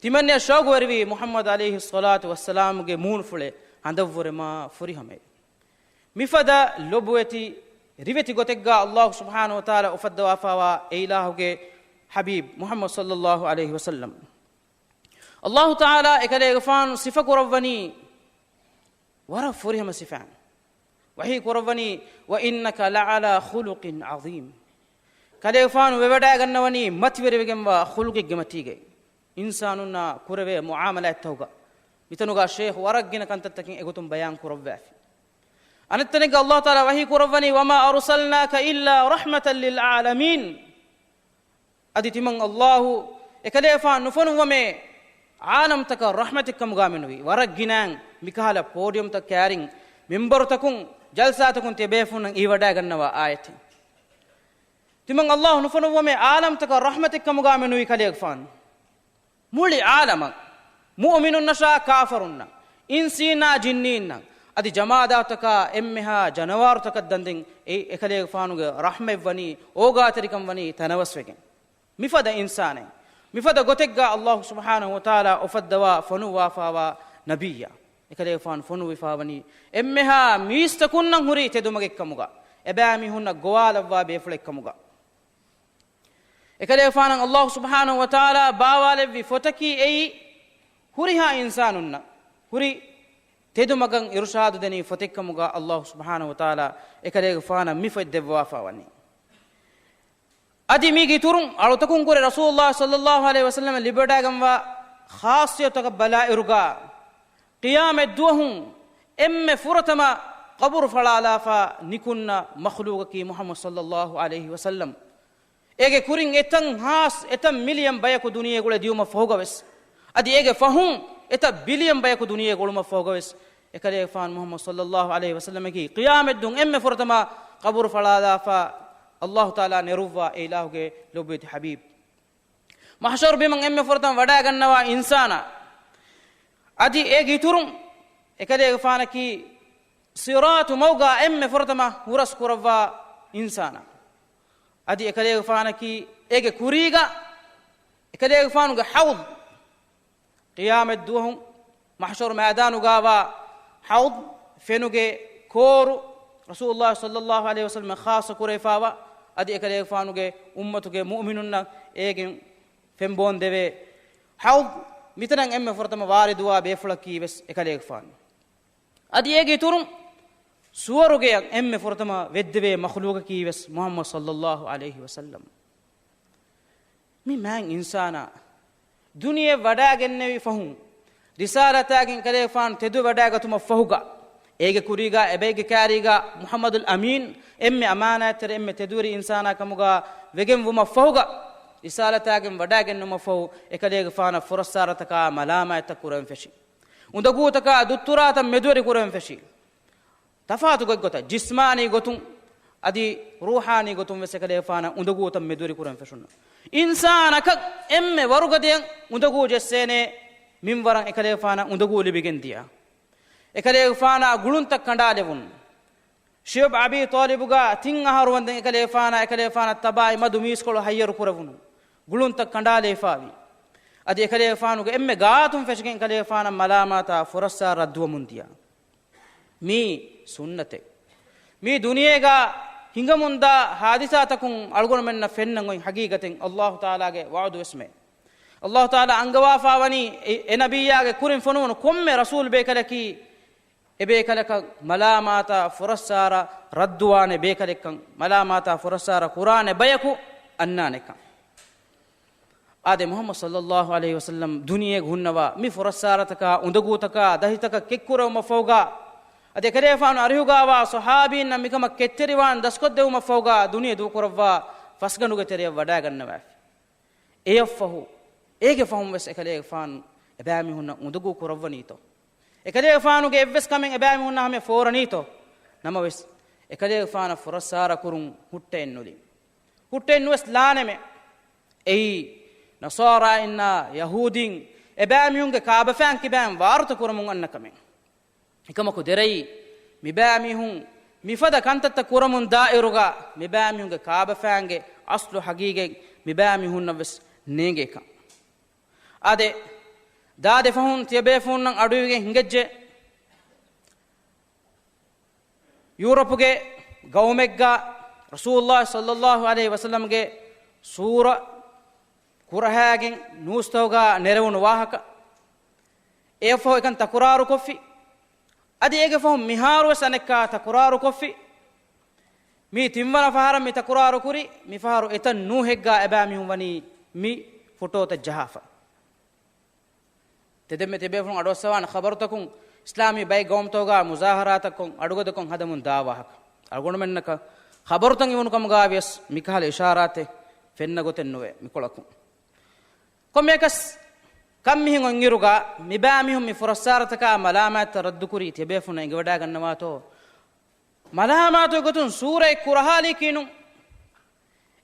ތިމަންނަޔަށް ޝައުގުވެރިވީ މުޙައްމަދު ޢަލައިހިއްޞަލާތު ވައްސަލާމްގެ މޫނުފުޅެއް ހަނދަށްވުރެ މާ ފުރިހަމައެއް. މިފަދަ ލޮބުވެތި، ރިވެތި ގޮތެއްގާ ﷲ ސުބްޙާނަހޫ ވަތަޢާލާ އުފައްދަވާފާވާ އެއިލާހުގެ ޙަބީބް މުޙައްމަދު ޞައްލަﷲ ޢަލައިހި ވަސައްލަމް. ﷲ ތަޢާލާ އެކަލޭގެފާނު ސިފަކުރައްވަނީ ވަރަށް ފުރިހަމަ ސިފައިން. ވަޙީ ކުރައްވަނީ، "وَإِنَّكَ لَعَلَىٰ خُلُقٍ عَظِيمٍ." ކަލޭގެފާނު ވެވަޑައިގަންނަވަނީ މަތިވެރިވެގެންވާ ޚުލްޤެއްގެ މަތީގައި. އިންސާނުންނާ ކުރެވޭ މުޢާމަލާތްތަކުގަ. މިތަނުގަ ޝޭޚް ވަރަށް ގިނަ ކަންތައްތަކެއް އެގޮތުން ބަޔާން ކުރައްވާފި. އަނެއްތަނެއްގަ ﷲ ތަޢާލާ ވަޙީ ކުރައްވަނީ، "وَمَا أَرْسَلْنَاكَ إِلَّا رَحْمَةً لِلْعَالَمِينَ." އަދި ތިމަން ﷲ އެކަލޭފާނު ނުފޮނުއްވަމޭ، ޢާލަމްތަކަށް ރަޙްމަތެއްކަމުގާ މެނުވީ. ވަރަށް ގިނައިން މިކަހަލަ ޕޯޑިއަމްތައް ކައިރިން، މިންބަރުތަކުން، ޖަލްސާތަކުން ތިޔަބޭފުޅުންނަށް އީވަޑައިގަންނަވާ އާޔަތެއް. ތިމަން ﷲ ނުފޮނުއްވަމޭ، ޢާލަމްތަކަށް ރަޙްމަތެއްކަމުގާ މެނުވީ ކަލޭގެފާނު. މުޅި ޢާލަމަށް، މުއުމިނުންނަށާ ކާފަރުންނަށް، އިންސީންނާ ޖިންނީންނަށް، އަދި ޖަމާދާތަކާ އެންމެހާ ޖަނަވާރުތަކަށް ދަންދެން އެ އެކަލޭގެފާނުގެ ރަޙްމަތްވަނީ، އޯގާތެރިކަން ވަނީ ތަނަވަސްވެގެން. މިފަދަ އިންސާނެއް، މިފަދަ ގޮތެއްގާ ﷲ ސުބްޙާނަހޫ ވަތަޢާލާ އުފައްދަވާ ފޮނުއްވާފާވާ ނަބިއްޔާ، އެކަލޭގެފާނު ފޮނުއްވިފާވަނީ އެންމެހާ މީސްތަކުންނަށް ހުރި ތެދުމަގެއްކަމުގަ، އެބައިމީހުންނަށް ގޮވާލައްވާ ބޭފުޅެއްކަމުގަ. އެކަލޭގެފާނަށް ﷲ ސުބްޙާނަހޫ ވަތަޢާލާ ބާވާލެއްވި ފޮތަކީ އެއީ، ހުރިހާ އިންސާނުންނަށް ހުރި ތެދުމަގަށް އިރުޝާދު ދެނީ ފޮތެއްކަމުގަ ﷲ ސުބްޙާނަހޫ ވަތަޢާލާ އެކަލޭގެފާނަށް މި ފޮތް ދެއްވާފަ ވަނީ. އަދި މީގެ އިތުރުން އަޅުތަކުން ކުރެ ރަސޫލުﷲ ޞައްލައްލާހު ޢަލައިހި ވަސައްލަމަ ލިބިވަޑައިގަންވާ ޚާއްޞިއްޔަތުތަކަށް ބަލާއިރުގަ، ޤިޔާމަތް ދުވަހު އެންމެ ފުރަތަމަ ޤަބުރު ފަޅާލާފަ ނިކުންނަ މަޚްލޫޤަކީ މުޙައްމަދު ޞައްލައްލާހު ޢަލައިހި ވަސައްލަމަ. އޭގެ ކުރިން އެތައް ހާސް، އެތައް މިލިއަން ބަޔަކު ދުނިޔޭގަ އުޅެ ދިޔުމަށް ފަހުގަވެސް، އަދި އޭގެ ފަހުން އެތައް ބިލިއަން ބަޔަކު ދުނިޔޭގަ އުޅުމަށް ފަހުގަވެސް، އެކަލޭގެފާނު މުޙައްމަދު ޞައްލައްލާހު ޢަލައިހި ވަސައްލަމަކީ ޤިޔާމަތް ދުވަހު އެންމެ ފުރަތަމަ ޤަބުރު ފަޅާލާފަ ﷲ ތަޢާލާ ނެރުއްވާ އެ އިލާހުގެ ލޮބުވެތި ޙަބީބު. މަޙްޝަރު ބިމަށް އެންމެ ފުރަތަމަ ވަޑައިގަންނަވާ އިންސާނާ، އަދި އޭގެ އިތުރުން އެކަލޭގެފާނަކީ ޞިރާޠު މަގުގަ އެންމެ ފުރަތަމަ ހުރަސް ކުރައްވާ އިންސާނާ، އަދި އެކަލޭގެފާނަކީ އޭގެ ކުރީގަ އެކަލޭގެފާނުގެ ޙައުޟް، ޤިޔާމަތް ދުވަހު މަޙްޝަރު މައިދާނުގަވާ ޙައުޟް ފެނުގެ ކޯރު، ރަސޫލުﷲ ޞައްލައްލާހު ޢަލައިހި ވަސައްލަމަ ޚާއްޞަ ކުރެވިފައިވާ، އަދި އެކަލޭގެފާނުގެ އުއްމަތުގެ މުއުމިނުންނަށް އޭގެން ފެންބޯން ދެވޭ ޙައުޟް، މިތަނަށް އެންމެ ފުރަތަމަ ވާރިދުވާ ބޭފުޅަކީ ވެސް އެކަލޭގެފާނު. އަދި އޭގެ އިތުރުން ސުވަރުގެއަށް އެންމެ ފުރަތަމަ ވެއްދެވޭ މަޚްލޫޤަކީ ވެސް މުޙައްމަދު ޞައްލައްލާހު ޢަލައިހި ވަސައްލަމަ. މި މާތް އިންސާނާ ދުނިޔެ ވަޑައިގެންނެވި ފަހުން، ރިސާލަތާގެން އެކަލޭގެފާނު ތެދު ވަޑައިގަތުމަށް ފަހުގަ، އޭގެ ކުރީގަ އެބައިގެ ކާރީގަ މުޙައްމަދުލް އަމީން އެންމެ އަމާނާތްތެރި، އެންމެ ތެދުވެރި އިންސާނާ ކަމުގަ ވެގެން ވުމަށް ފަހުގަ، ރިސާލަތާގެން ވަޑައިގެންނުމަށް ފަހު، އެކަލޭގެފާނަށް ފުރައްސާރަތަކާ މަލާމާތްތައް ކުރަން ފެށި. އުނދަގޫތަކާ ދުއްތުރާތައް މެދުވެރި ކުރަން ފެށި. ތަފާތު ގޮތްގޮތަށް، ޖިސްމާނީ ގޮތުން އަދި ރޫޙާނީ ގޮތުން ވެސް އެކަލޭގެފާނަށް އުނދަގޫތައް މެދުވެރި ކުރަން ފެށުނު. އިންސާނަކަށް އެންމެ ވަރުގަދަޔަށް އުނދަގޫ ޖެއްސޭނެ މިންވަރަށް އެކަލޭގެފާނަށް އުނދަގޫ ލިބިގެން ދިޔަ. އެކަލޭގެފާނާ ގުޅުންތައް ކަނޑާލެވުނު. ޝިޢުބް އަބީ ޠާލިބުގަ ތިން އަހަރު ވަންދެން އެކަލޭގެފާނާ، އެކަލޭގެފާނަށް ތަބާއި މަދު މީސްކޮޅު ހައްޔަރު ކުރެވުނު. ގުޅުންތައް ކަނޑާލެވިފައިވި. އަދި އެކަލޭގެފާނުގެ އެންމެ ގާތުން ފެށިގެން އެކަލޭގެފާނަށް މަލާމާތާ ފުރައްސާރަ ރައްދުވަމުން ދިޔަ. މީ ސުންނަތެއް. މީ ދުނިޔޭގަ ހިނގަމުންދާ ހާދިސާތަކުން އަޅުގަނޑުމެންނަށް ފެންނަން އޮތް ހަގީގަތެއް ﷲ ތަޢާލާގެ ވަޢުދު ވެސްމެ. ﷲ ތަޢާލާ އަންގަވާފައިވަނީ އެ، އެ ނަބިއްޔާގެ ކުރިން ފޮނުވުނު ކޮންމެ ރަސޫލު ބޭކަލަކީ އެބޭކަލަކަށް މަލާމާތާ ފުރައްސާރަ ރައްދުވާނެ ބޭކަލެއްކަން، މަލާމާތާ ފުރައްސާރަ ކުރާނެ ބަޔަކު އަންނާނެކަން. އާދެ، މުޙައްމަދު ޞައްލައްލާހު ޢަލައިހި ވަސައްލަމް ދުނިޔޭގަ ހުންނަވާ މި ފުރައްސާރަތަކާ، އުނދަގޫތަކާ، ދަހިތަކަށް ކެތްކުރެވުމަށްފަހުގަ، އަދި އެކަލޭގެފާނު އަރިހުގަވާ ޞަޙާބީންނަށް މިކަމަށް ކެތްތެރިވާން ދަސްކޮށްދެވުމަށްފަހުގަ، ދުނިޔެ ދޫކުރައްވާ ފަސްގަނޑުގެ ތެރެއަށް ވަޑައިގަންނަވާފި. އެއަށްފަހު، އޭގެ ފަހުން ވެސް އެކަލޭގެފާނު އެބައިމީހުންނަށް އުނދަގޫ ކުރައްވަނީތޯ؟ އެކަލޭގެފާނުގެ އެއްވެސް ކަމެއް އެބައިމީހުންނާ ހަމަޔަށް ފޯރަނީތޯ؟ ނަމަވެސް، އެކަލޭގެފާނަށް ފުރައްސާރަ ކުރުން ހުއްޓައެއް ނުލި. ހުއްޓައެއް ނުވެސް ލާނަމޭ. އެއީ، ނަޞާރާއިންނާ ޔަހޫދީން އެބައިމީހުންގެ ކާބަފައިން ކިބައިން ވާރުތަ ކުރަމުން އަންނަ ކަމެއް. އެކަމަކު ދެރައީ، މިބައިމީހުން މިފަދަ ކަންތައްތައް ކުރަމުން ދާއިރުގަ، މިބައިމީހުންގެ ކާބަފައިންގެ އަސްލު ހަގީގަތް މިބައިމީހުންނަށް ވެސް ނޭނގޭކަން. އާދެ، ދާދެ ފަހުން ތިޔަބޭފުޅުންނަށް އަޑުއިވިގެން ހިނގައްޖެ. ޔޫރަޕުގެ ގައުމެއްގަ ރަސޫލުﷲ ޞައްލައްލާހު ޢަލައިހި ވަސައްލަމްގެ ސޫރަ ކުރަހައިގެން ނޫސްތަކުގަ ނެރެވުނު ވާހަކަ. އެއަށްފަހު އެކަން ތަކުރާރުކޮށްފި. އަދި އޭގެ ފަހުން މިހާރުވެސް އަނެއްކާ ތަކުރާރުކޮށްފި. މީ ތިންވަނަ ފަހަރަށް މި ތަކުރާރުކުރި، މިފަހަރު އެތައް ނޫހެއްގަ އެބައިމީހުން ވަނީ މި ފޮޓޯތައް ޖަހާފަ. ތެދެއްމެ ތިޔަބޭފުޅުން އަޑުއައްސަވާނެ ޚަބަރުތަކުން، އިސްލާމީ ބައެއް ގައުމުތަކުގަ މުޒާހަރާތައްކޮށް، އަޑުގަދަކޮށް ހަދަމުން ދާ ވާހަކަ. އަޅުގަނޑުމެންނަކަށް ޚަބަރުތައް އިވުނު ކަމުގައި ވިޔަސް މިކަހަލަ އިޝާރާތެއް ފެންނަ ގޮތެއް ނުވޭ މިކޮޅަކުން. ކޮންމެއަކަސް ކަން މިހެން އޮތްއިރުގަ، މިބައިމީހުން މި ފުރައްސާރަތަކާ މަލާމާތްތައް ރައްދުކުރީ ތިޔަބޭފުޅުންނަށް އެނގިވަޑައިގަންނަވާތޯ؟ މަލާމާތުގެ ގޮތުން ސޫރައެއް ކުރަހާލީކީނު،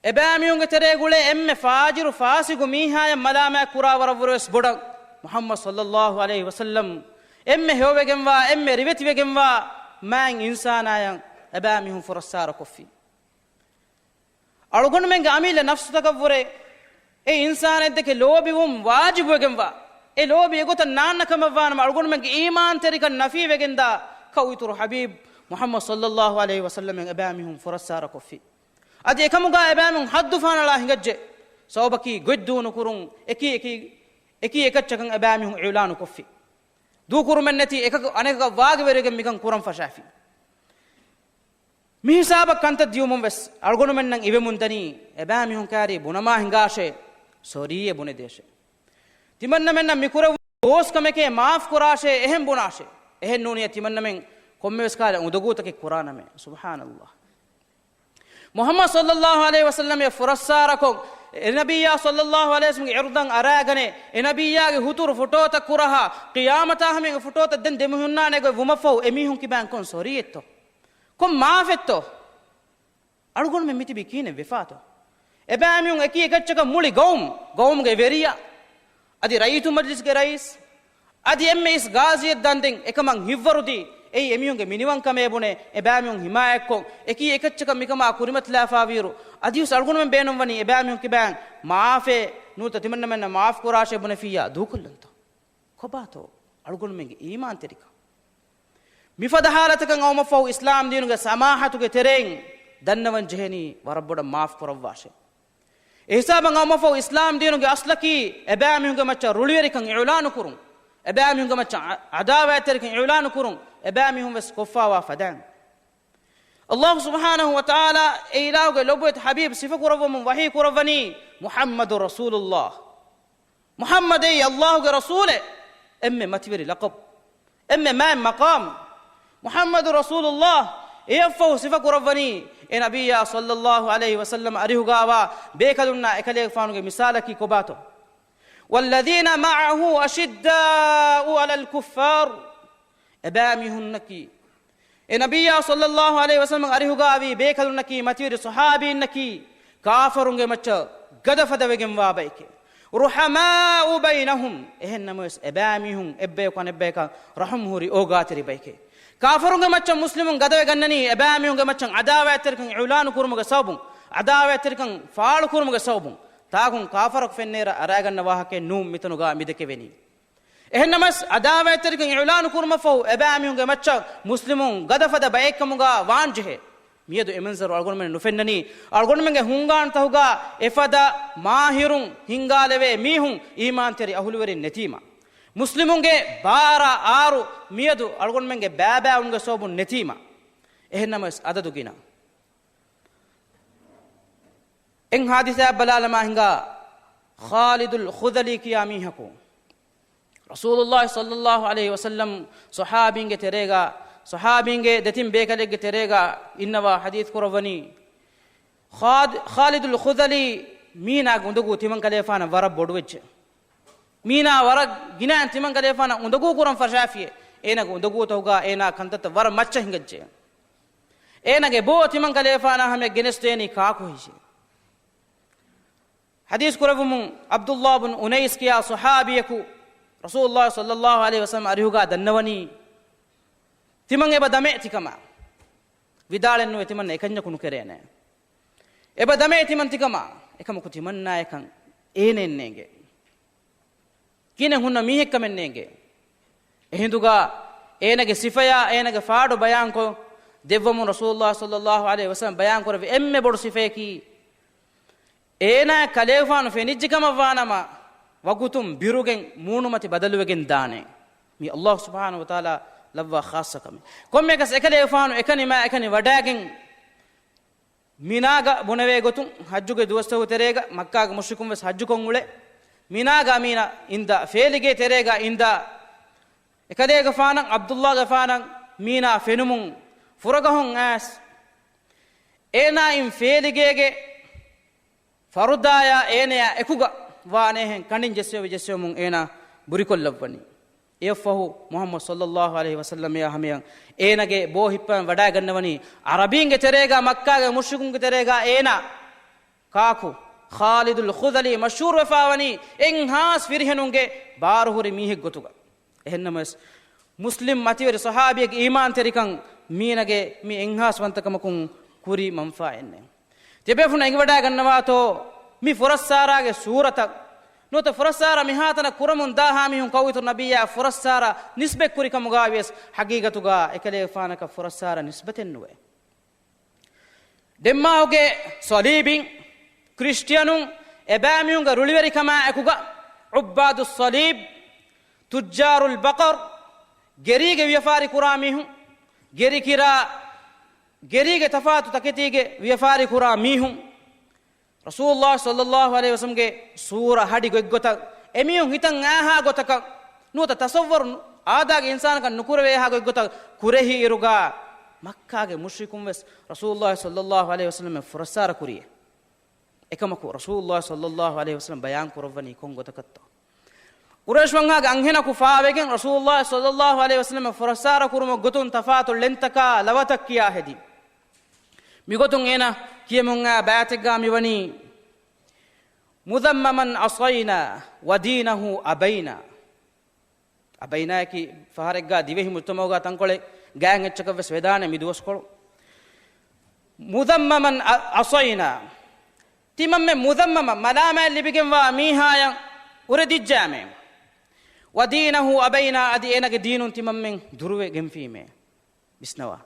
އެބައިމީހުންގެ ތެރޭގަ އުޅޭ އެންމެ ފާޖިރު ފާސިގު މީހާޔަށް މަލާމާތް ކުރާ ވަރަށްވުރެވެސް ބޮޑަށް، މުޙައްމަދު ޞައްލައްލާހު ޢަލައިހި ވަސައްލަމް އެންމެ ހެޔޮވެގެންވާ، އެންމެ ރިވެތިވެގެންވާ މާތް އިންސާނާޔަށް އެބައިމީހުން ފުރައްސާރަކޮށްފި. އަޅުގަނޑުމެންގެ އަމިއްލަ ނަފްސުތަކަށްވުރެ އެ އިންސާނެއްދެކެ ލޯބިވުން ވާޖިބުވެގެންވާ، އެ ލޯބި އެގޮތަށް ނާންނަ ކަމަށްވާނަމަ، އަޅުގަނޑުމެންގެ އީމާންތެރިކަން ނަފީވެގެންދާ ކައު އިތުރު ޙަބީބް މުޙައްމަދު ޞައްލައްލާހު ޢަލައިހި ވަސައްލަމަށް އެބައިމީހުން ފުރައްސާރަކޮށްފި. އަދި އެކަމުގަ އެބައިމީހުން ޙައްދު ފާނަޅާ ހިނގައްޖެ. ސަބަބަކީ ގޮތްދޫނުކުރުން އެކީ އެކީ، އެކީ އެކައްޗަކަށް އެބައިމީހުން އިޢުލާނުކޮށްފި. ދޫކުރުމެއްނެތި އެކަކު އަނެކަކަށް ވާގިވެރިވެގެން މިކަން ކުރަން ފަށާފި. މިހިސާބަށް ކަންތައް ދިޔުމުން ވެސް އަޅުގަނޑުމެންނަށް އިވެމުންދަނީ، އެބައިމީހުން ކާރީ ބުނަމާ ހިނގާށޭ، ސޮރީއޭ ބުނެދޭށޭ. ތިމަންނަމެންނަށް މިކުރެވުނު ގޯސްކަމެކޭ މާފް ކުރާށޭ، އެހެން ބުނާށޭ. އެހެން ނޫނިޔަ ތިމަންނަމެން ކޮންމެވެސް ކާލެ އުނދަގޫތަކެއް ކުރާނަމޭ. ސުބްޙާނަﷲ. މުޙައްމަދު ޞައްލައްލާހު ޢަލައިހި ވަސައްލަމައަށް ފުރައްސާރަކޮށް، އެ ނަބިއްޔާ ޞައްލައްލާހު ޢަލައިހި ވަސައްލަމްގެ ޢިރުޟަށް އަރާގަނެ، އެ ނަބިއްޔާގެ ހުތުރު ފޮޓޯތައް ކުރަހާ، ޤިޔާމަތާ ހަމަ އެ ފޮޓޯތައް ދެން ދެމިހުންނާނެ ގޮތް ވުމަށްފަހު، އެމީހުން ކިބައިން ކޮން ސޮރީއެއްތޯ؟ ކޮން މާފެއްތޯ؟ އަޅުގަނޑުމެން މިތިބީ ކިހިނެއް ވެފާތޯ؟ އެބައިމީހުން އެކީ އެކައްޗަކަށް މުޅި ގައުމު، ގައުމުގެ ވެރިޔާ، އަދި ރައްޔިތު މަޖިލިސްގެ ރައީސް، އަދި އެންމެ އިސް ގާޒީއެއް ދަންދެން އެކަމަށް ހިތްވަރުދީ، އެއީ އެމީހުންގެ މިނިވަންކަމޭ ބުނެ، އެބައިމީހުން ހިމާޔަތްކޮށް، އެކީ އެކައްޗަކަށް މިކަމާ ކުރިމަތިލާފާވިއިރު، އަދިވެސް އަޅުގަނޑުމެން ބޭނުންވަނީ އެބައިމީހުން ކިބައިން މާފޭ ނުވަތަ ތިމަންނަމެންނަށް މާފް ކުރާށޭ ބުނެފިއްޔާ ދޫކޮށްލަންތޯ؟ ކޮބާތޯ އަޅުގަނޑުމެންގެ އީމާންތެރިކަން؟ މިފަދަ ޙާލަތަކަށް އައުމަށްފަހު އިސްލާމް ދީނުގެ ސަމާޙަތުގެ ތެރެއިން ދަންނަވަން ޖެހެނީ ވަރަށް ބޮޑަށް މާފް ކުރައްވާށޭ. އެ ހިސާބަށް އައުމަށްފަހު އިސްލާމް ދީނުގެ އަސްލަކީ އެބައިމީހުންގެ މައްޗަށް ރުޅިވެރިކަން އިޢުލާނު ކުރުން، އެބައިމީހުންގެ މައްޗަށް ޢަ-، ޢަދާވާތްތެރިކަން އިޢުލާނު ކުރުން، އެބައިމީހުން ވެސް ކޮށްފާވާ ފަދައިން. ﷲ ސުބްޙާނަހޫ ވަތަޢާލާ އެ އިލާހުގެ ލޮބުވެތި ޙަބީބް ސިފަކުރައްވަމުން ވަޙީ ކުރައްވަނީ، މުޙައްމަދު ރަސޫލުﷲ. މުޙައްމަދޭ ﷲގެ ރަސޫލެއް، އެންމެ މަތިވެރި ލަޤަބު، އެންމެ މާތް މަޤާމު. މުޙައްމަދު ރަސޫލުﷲ އެއަށްފަހު ސިފަކުރައްވަނީ، އެ ނަބިއްޔާ ޞައްލައްލާހު ޢަލައިހި ވަސައްލަމަ އަރިހުގާވާ ބޭކަލުންނާ އެކަލޭގެފާނުގެ މިސާލަކީ ކޮބާތޯ؟ والذين معه أشداء على الكفار. އެބައިމީހުންނަކީ، އެ ނަބިއްޔާ ޞައްލައްލާހު ޢަލައިހި ވަސައްލަމަ އަރިހުގާވީ ބޭކަލުންނަކީ، މަތިވެރި ޞަޙާބީންނަކީ، ކާފަރުންގެ މައްޗަށް ގަދަފަދަ ވެގެންވާ ބައެކޭ. رحماء بينهم، އެހެން ނަމަވެސް އެބައިމީހުން އެއްބަޔަކު އަނެއްބަޔަކަށް ރަޙުމް ހުރި އޯގާތެރި ބައެކޭ. ކާފަރުންގެ މައްޗަށް މުސްލިމުން ގަދަވެގަންނަނީ އެބައިމީހުންގެ މައްޗަށް ޢަދާވާތްތެރިކަން އިޢުލާނު ކުރުމުގެ ސަބަބުން، ޢަދާވާތްތެރިކަން ފާޅުކުރުމުގެ ސަބަބުން. ތާކުން ކާފަރަކު ފެންނައިރަށް އަރާގަންނަވާ ހައްޤެއް ނޫން މިތަނުގާ މި ދެކެވެނީ. އެހެންނަމަވެސް، ޢަދާވާތްތެރިކަން އިޢުލާނު ކުރުމަށްފަހު އެބައިމީހުންގެ މައްޗަށް މުސްލިމުން ގަދަފަދަ ބައެއްކަމުގާ ވާންޖެހޭ. މިއަދު އެ މަންޒަރު އަޅުގަނޑުމެން ނުފެންނަނީ. އަޅުގަނޑުމެންގެ ހުންގާނުތަކުގާ އެފަދަ މާހިރުން ހިންގާލެވޭ މީހުން އީމާންތެރި އަހުލުވެރިން ނެތީމަ، މުސްލިމުންގެ ބާރަ އާރު މިއަދު އަޅުގަނޑުމެންގެ ބައިބައިވުމުގެ ސަބަބުން ނެތީމަ، އެހެންނަމަވެސް އަދަދު ގިނަ. އެއް ޙާދިސާއެއް ބަލާލަމާ ހިނގާ، ޚާލިދުލް ޚުޛަލީ ކިޔާ މީހަކު ރަސޫލުﷲ ޞައްލައްލާހު ޢަލައިހި ވަސައްލަމް ޞަޙާބީންގެ ތެރޭގަ، ޞަޙާބީންގެ ދެތިން ބޭކަލެއްގެ ތެރޭގަ އިންނަވާ ޙަދީޘް ކުރައްވަނީ، ޚާދ-، ޚާލިދުލް ޚުޛަލީ މީނާގެ އުނދަގޫ ތިމަންކަލޭފާނަށް ވަރަށް ބޮޑުވެއްޖެ. މީނާ ވަރަށް ގިނައިން ތިމަންކަލޭފާނަށް އުނދަގޫ ކުރަން ފަށާފިއޭ. އޭނާގެ އުނދަގޫތަކުގާ އޭނާ ކަންތައްތައް ވަރަށް މައްޗަށް ހިނގައްޖެ. އޭނާގެ ބޯ ތިމަންކަލޭފާނާ ހަމަޔަށް ގެނެސްދޭނީ ކާކު ހެއްޔޭ؟ ޙަދީޘް ކުރެއްވުމުން ޢަބްދުﷲ ބުން އުނައިސް ކިޔާ ޞަޙާބީއަކު ރަސޫލުﷲ ޞައްލައްލާހު ޢަލައިހި ވަސައްލަމަ އަރިހުގާ ދަންނަވަނީ، ތިމަން އެބަ ދަމޭ ތިކަމާ. ވިދާޅެއްނުވޭ ތިމަންނަ އެކަންޏަކު ނުކެރޭނެ. އެބަ ދަމޭ ތިމަން ތިކަމާ. އެކަމަކު ތިމަންނާއަކަށް އޭނައެއް ނޭނގޭ. ކިހިނެއް ހުންނަ މީހެއްކަމެއް ނޭނގޭ. އެހިނދުގާ އޭނަގެ ސިފަޔާ އޭނަގެ ފާޑު ބަޔާންކޮށް ދެއްވަމުން ރަސޫލުﷲ ޞައްލައްލާހު ޢަލައިހި ވަސައްލަމަ ބަޔާންކުރެއްވި އެންމެ ބޮޑު ސިފަޔަކީ، އޭނާ ކަލޭގެފާނު ފެނިއްޖެ ކަމަށްވާނަމަ، ވަގުތުން ބިރުގެން މޫނުމަތި ބަދަލުވެގެން ދާނެ. މީ ﷲ ސުބްޙާނަހޫ ވަތަޢާލާ ލައްވާ ޚާއްޞަ ކަމެއް. ކޮންމެއަކަސް އެކަލޭގެފާނު އެކަނި މާ އެކަނި ވަޑައިގެން، މިނާގަ ބުނެވޭ ގޮތުން ޙައްޖުގެ ދުވަސްތަކުގެ ތެރޭގަ މައްކާގެ މުޝްރިކުން ވެސް ޙައްޖުކޮށް އުޅޭ. މިނާގަ މީނަ އިންދާ، ފޭލިގޭ ތެރޭގަ އިންދާ، އެކަލޭގެފާނަށް ޢަބްދުﷲގެފާނަށް މީނާ ފެނުމުން ފުރަގަހުން އައިސް، އޭނާއިން ފޭލިގޭގެ ފަރުދާޔާ އޭނަޔާ އެކުގަ ވާނޭހެން ކަނޑިން ޖެއްސެވި ޖެއްސެވުމުން އޭނާ ބުރިކޮށްލައްވަނީ. އެއަށްފަހު މުޙައްމަދު ޞައްލައްލާހު ޢަލައިހި ވަސައްލަމަޔާ ހަމަޔަށް އޭނަގެ ބޯ ހިއްޕަވަން ވަޑައިގަންނަވަނީ، ޢަރަބީންގެ ތެރޭގަ މައްކާގެ މުޝްރިކުންގެ ތެރޭގަ އޭނާ ކާކު؟ ޚާލިދުލް ޚުޛަލީ މަޝްހޫރުވެފާވަނީ އެއްހާސް ފިރިހެނުންގެ ބާރުހުރި މީހެއް ގޮތުގަ. އެހެންނަމަވެސް، މުސްލިމް މަތިވެރި ޞަޙާބީއެއްގެ އީމާންތެރިކަން މީނަގެ މި އެއްހާސްވަންތަކަމަކުން ކުރި މަންފާއެއް ނެތް. ތިބޭފުޅުން އެނގިވަޑައިގަންނަވާތޯ، މި ފުރައްސާރާގެ ސޫރަތަށް ނުވަތަ ފުރައްސާރަ މިހާތަނަށް ކުރަމުން ދާހާ މީހުން ކައުއިތުރު ނަބިއްޔާ ފުރައްސާރަ ނިސްބަތްކުރި ކަމުގާވިޔަސް، ޙަޤީޤަތުގާ އެކަލޭގެފާނަކަށް ފުރައްސާރަ ނިސްބަތެއްނުވޭ. ޑެންމާކުގެ ޞަލީބީން، ކްރިސްޓިއަނުން، އެބައިމީހުންގެ ރުޅިވެރިކަމާ އެކުގަ، ޢުއްބާދުއްޞަލީބް، ތުއްޖާރުލް ބަޤަރް، ގެރީގެ ވިޔަފާރި ކުރާ މީހުން، ގެރިކިރާ، ގެރީގެ ތަފާތު ތަކެތީގެ ވިޔަފާރި ކުރާ މީހުން، ރަސޫލުﷲ ޞައްލަﷲ ޢަލައިހި ވަސައްލަމްގެ ސޫރަ ހަޑި ގޮތްގޮތަށް، އެމީހުން ހިތަށް އާހާ ގޮތަކަށް، ނުވަތަ ތަޞައްވަރު އާދައިގެ އިންސާނަކަށް ނުކުރެވޭހާ ގޮތްގޮތަށް ކުރެހި އިރުގަ، މައްކާގެ މުޝްރިކުން ވެސް ރަސޫލުﷲ ޞައްލަﷲ ޢަލައިހި ވަސައްލަމަށް ފުރައްސާރަ ކުރިއެ. އެކަމަކު، ރަސޫލުﷲ ޞައްލަﷲ ޢަލައިހި ވަސައްލަމް ބަޔާން ކުރައްވަނީ ކޮން ގޮތަކަށްތޯ؟ ޤުރައިޝް ވަންހާގެ އަންހެނަކު ފާވެގެން ރަސޫލުﷲ ޞައްލަﷲ ޢަލައިހި ވަސައްލަމަށް ފުރައްސާރަ ކުރުމަށް ގޮތުން ތަފާތު ޅެންތަކާ ލަވަތައް ކިޔާ ހެދި. މިގޮތުން އޭނަ ކިޔަމުން އާ ބައިތެއްގަ މިވަނީ، مذمما عصينا ودينه أبينا. އަބައިނާއަކީ ފަހަރެއްގަ ދިވެހި މުޖުތަމަޢުގަ ތަންކޮޅެއް ގާތް އެއްޗަކަށް ވެސް ވެދާނެ މި ދުވަސްކޮޅު. مذمما عصينا. ތިމަންމެން މުޛައްމަމަ، މަލާމާތް ލިބިގެންވާ މީހާޔަށް އުރެދިއްޖާމޭ. ودينه أبينا، އަދި އޭނަގެ ދީނުން ތިމަންމެން ދުރުވެގެންފީމޭ. ވިސްނަވާ.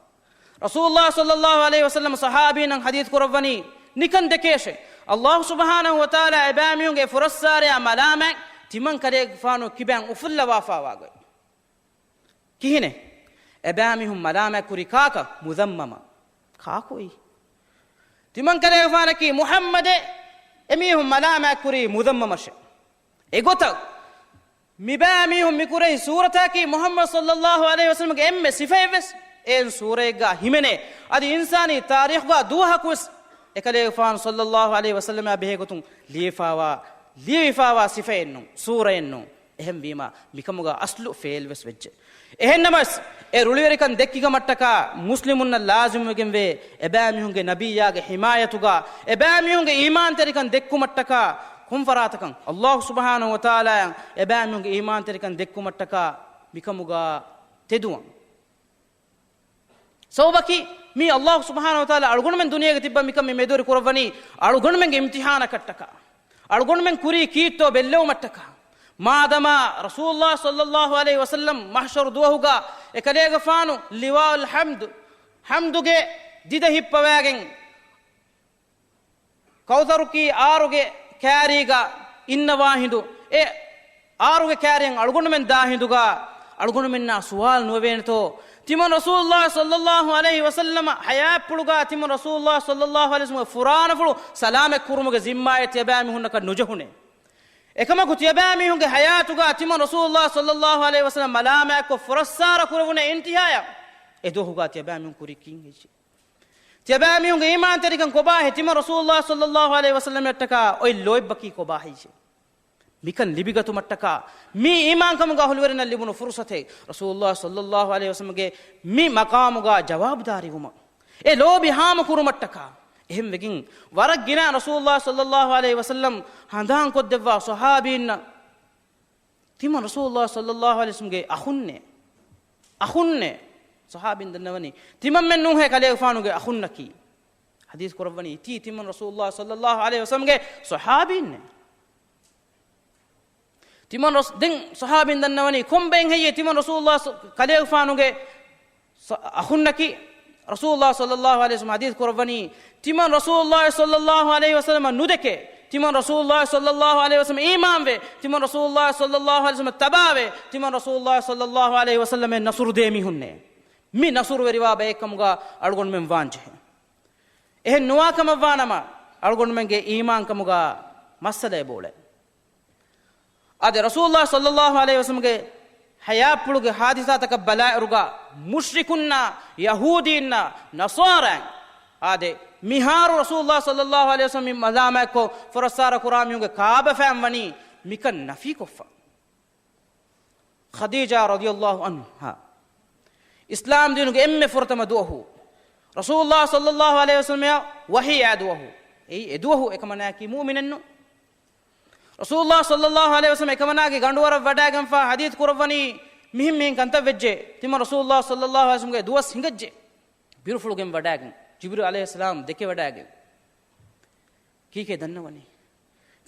ރަސޫލުﷲ ޞައްލަﷲ ޢަލައިހި ވަސައްލަމަ ޞަޙާބީންނަށް ޙަދީޘް ކުރައްވަނީ ނިކަން ދެކޭށޭ. ﷲ ސުބްޙާނަހޫ ވަތަޢާލާ އެބައިމީހުންގެ ފުރައްސާރަޔާ މަލާމާތް ތިމަން ކަލޭގެފާނު ކިބައިން އުފުއްލަވާފާވާ ގޮތް. ކިހިނެއް؟ އެބައިމީހުން މަލާމާތް ކުރީ ކާކަށް؟ މުޛައްމަމަ. ކާކުއީ؟ ތިމަން ކަލޭގެފާނަކީ މުޙައްމަދޭ، އެމީހުން މަލާމާތް ކުރީ މުޛައްމަމަށޭ. އެގޮތަށް މިބައިމީހުން މިކުރެހި ސޫރަތަކީ މުޙައްމަދު ޞައްލަﷲ ޢަލައިހި ވަސައްލަމްގެ އެންމެ ސިފައެއްވެސް އެއިން ސޫރައެއްގަ ހިމެނޭ. އަދި އިންސާނީ ތާރީޚުގަ ދުވަހަކުވެސް އެކަލޭގެފާނު ޞައްލަﷲ ޢަލައިހި ވަސައްލަމާ ބެހޭގޮތުން ލިޔެފާވާ، ލިޔެވިފާވާ ސިފައެއްނޫން، ސޫރައެއްނޫން. އެހެންވީމާ، މިކަމުގަ އަސްލު ފެއިލްވެސް ވެއްޖެ. އެހެންނަމަވެސް، އެ ރުޅިވެރިކަން ދެއްކިކަމަށްޓަކާ މުސްލިމުންނަށް ލާޒިމުވެގެންވޭ، އެބައިމީހުންގެ ނަބިއްޔާގެ ޙިމާޔަތުގަ، އެބައިމީހުންގެ އީމާންތެރިކަން ދެއްކުމަށްޓަކާ، ކޮންފަރާތަކަށް؟ ﷲ ސުބްޙާނަހޫ ވަތަޢާލާއަށް އެބައިމީހުންގެ އީމާންތެރިކަން ދެއްކުމަށްޓަކާ މިކަމުގަ ތެދުވަން. ސަބަބަކީ، މީ ﷲ ސުބްޙާނަހޫ ވަތަޢާލާ އަޅުގަނޑުމެން ދުނިޔޭގަ ތިއްބަ މިކަން މި މެދުވެރި ކުރައްވަނީ އަޅުގަނޑުމެންގެ އިމްތިޙާނަކަށްޓަކާ. އަޅުގަނޑުމެން ކުރީ ކީއްތޯ ބެއްލެވުމަށްޓަކާ. މާދަމާ ރަސޫލުﷲ ޞައްލަﷲ ޢަލައިހި ވަސައްލަމް މަޙްޝަރު ދުވަހުގަ އެކަލޭގެފާނު ލިވާއުލް ޙަމްދު، ޙަމްދުގެ ދިދަ ހިއްޕަވައިގެން، ކައުޘަރުކީ އާރުގެ ކާރީގަ އިންނަވާ ހިނދު، އެ އާރުގެ ކާރިއަށް އަޅުގަނޑުމެން ދާ ހިނދުގަ އަޅުގަނޑުމެންނާ ސުވާލު ނުވެވޭނެތޯ؟ ތިމަން ރަސޫލުﷲ ޞައްލަﷲ ޢަލައިހި ވަސައްލަމަ ޙަޔާތްޕުޅުގަ ތިމަން ރަސޫލުﷲ ޞައްލަﷲ ޢަލައިހި ވަސައްލަމަ ފުރާނަފުޅު ސަލާމަތް ކުރުމުގެ ޒިންމާއެއް ތިޔަބައިމީހުންނަކަށް ނުޖެހުނޭ. އެކަމަކު ތިޔަބައިމީހުންގެ ޙަޔާތުގަ ތިމަން ރަސޫލުﷲ ޞައްލަﷲ ޢަލައިހި ވަސައްލަމަ މަލާމާތްކޮށް ފުރައްސާރަ ކުރެވުނޭ އިންތިހާޔަށް. އެ ދުވަހުގަ ތިޔަބައިމީހުން ކުރީ ކީއްހެއްޗޭ؟ ތިޔަބައިމީހުންގެ އީމާންތެރިކަން ކޮބާހޭ؟ ތިމަން ރަސޫލުﷲ ޞައްލަﷲ ޢަލައިހި ވަސައްލަމަށްޓަކާ އޮތް ލޯތްބަކީ ކޮބާހޭ؟ މިކަން ލިބިގަތުމަށްޓަކާ މީ އީމާންކަމުގަ އަހުލުވެރިންނަށް ލިބުނު ފުރުޞަތެއް. ރަސޫލުﷲ ޞައްލަﷲ ޢަލައިހި ވަސައްލަމްގެ މި މަޤާމުގަ ޖަވާބުދާރީވުމަށް، އެ ލޯބި ހާމަކުރުމަށްޓަކާ. އެހެންވެގެން ވަރަށް ގިނަ ރަސޫލުﷲ ޞައްލަﷲ ޢަލައިހި ވަސައްލަމް ހަނދާންކޮށްދެއްވާ ޞަޙާބީންނަށް ތިމަން ރަސޫލުﷲ ޞައްލަﷲ ޢަލައިހި ވަސައްލަމްގެ އަޚުންނޭ. އަޚުންނޭ. ޞަޙާބީން ދަންނަވަނީ ތިމަންމެން ނޫންހޭ ކަލޭގެފާނުގެ އަޚުންނަކީ. ޙަދީޘް ކުރައްވަނީ ތީ ތިމަން ރަސޫލުﷲ ޞައްލަﷲ ޢަލައިހި ވަސައްލަމްގެ ޞަޙާބީންނޭ. ތިމަން ރަސް-، ދެން ޞަޙާބީން ދަންނަވަނީ ކޮންބައެއް ހެއްޔޭ ތިމަން ރަސޫލުﷲ ކަލޭގެފާނުގެ ޞަ-، އަޚުންނަކީ؟ ރަސޫލުﷲ ޞައްލަﷲ ޢަލައިހި ވަސައްލަމް ޙަދީޘް ކުރައްވަނީ، ތިމަން ރަސޫލުﷲ ޞައްލަﷲ ޢަލައިހި ވަސައްލަމަށް ނުދެކޭ، ތިމަން ރަސޫލުﷲ ޞައްލަﷲ ޢަލައިހި ވަސައްލަމަށް އީމާންވޭ، ތިމަން ރަސޫލުﷲ ޞައްލަﷲ ޢަލައިހި ވަސައްލަމަށް ތަބާވޭ، ތިމަން ރަސޫލުﷲ ޞައްލަﷲ ޢަލައިހި ވަސައްލަމަށް ނަޞްރު ދޭ މީހުންނޭ. މި ނަޞްރުވެރިވާ ބައެއްކަމުގަ އަޅުގަނޑުމެން ވާންޖެހޭ. އެހެން ނުވާކަމަށްވާނަމަ، އަޅުގަނޑުމެންގެ އީމާންކަމުގަ މައްސަލައެއް ބޯޅޭ. އާދެ، ރަސޫލުﷲ ޞައްލަﷲ ޢަލައިހި ވަސައްލަމްގެ ޙަޔާތްޕުޅުގެ ޙާދިސާތަކަށް ބަލާއިރުގަ، މުޝްރިކުންނާ، ޔަހޫދީންނާ، ނަޞާރާއިން، އާދެ، މިހާރު ރަސޫލުﷲ ޞައްލަﷲ ޢަލައިހި ވަސައްލަމް މަލާމާތްކޮށް ފުރައްސާރަ ކުރާ މީހުންގެ ކާބަފައިން ވަނީ މިކަން ނަފީކޮށްފަ. ޚަދީޖާ ރަޟިޔަﷲ ޢަންހާ، އިސްލާމް ދީނުގެ އެންމެ ފުރަތަމަ ދުވަހު، ރަސޫލުﷲ ޞައްލަﷲ ޢަލައިހި ވަސައްލަމަށް ވަޙީ އާ ދުވަހު. އެއީ އެ ދުވަހު އެކަމަނާއަކީ މުއުމިނެއްނު. ރަސޫލުﷲ ޞައްލަﷲ ޢަލައިހި ވަސައްލަމް އެކަމަނާގެ ގަނޑުވަރަށް ވަޑައިގެންފާ ޙަދީޘް ކުރައްވަނީ މިހެން މިހެން ކަންތައް ވެއްޖެ. ތިމަން ރަސޫލުﷲ ޞައްލަﷲ ޢަލައިހި ވަސައްލަމްގެ ދުވަސް ހިނގައްޖެ. ބިރުފުޅުގެން ވަޑައިގެން، ޖިބްރީލް ޢަލައިހިއްސަލާމް ދެކެ ވަޑައިގެން. ކީކޭ ދަންނަވަނީ؟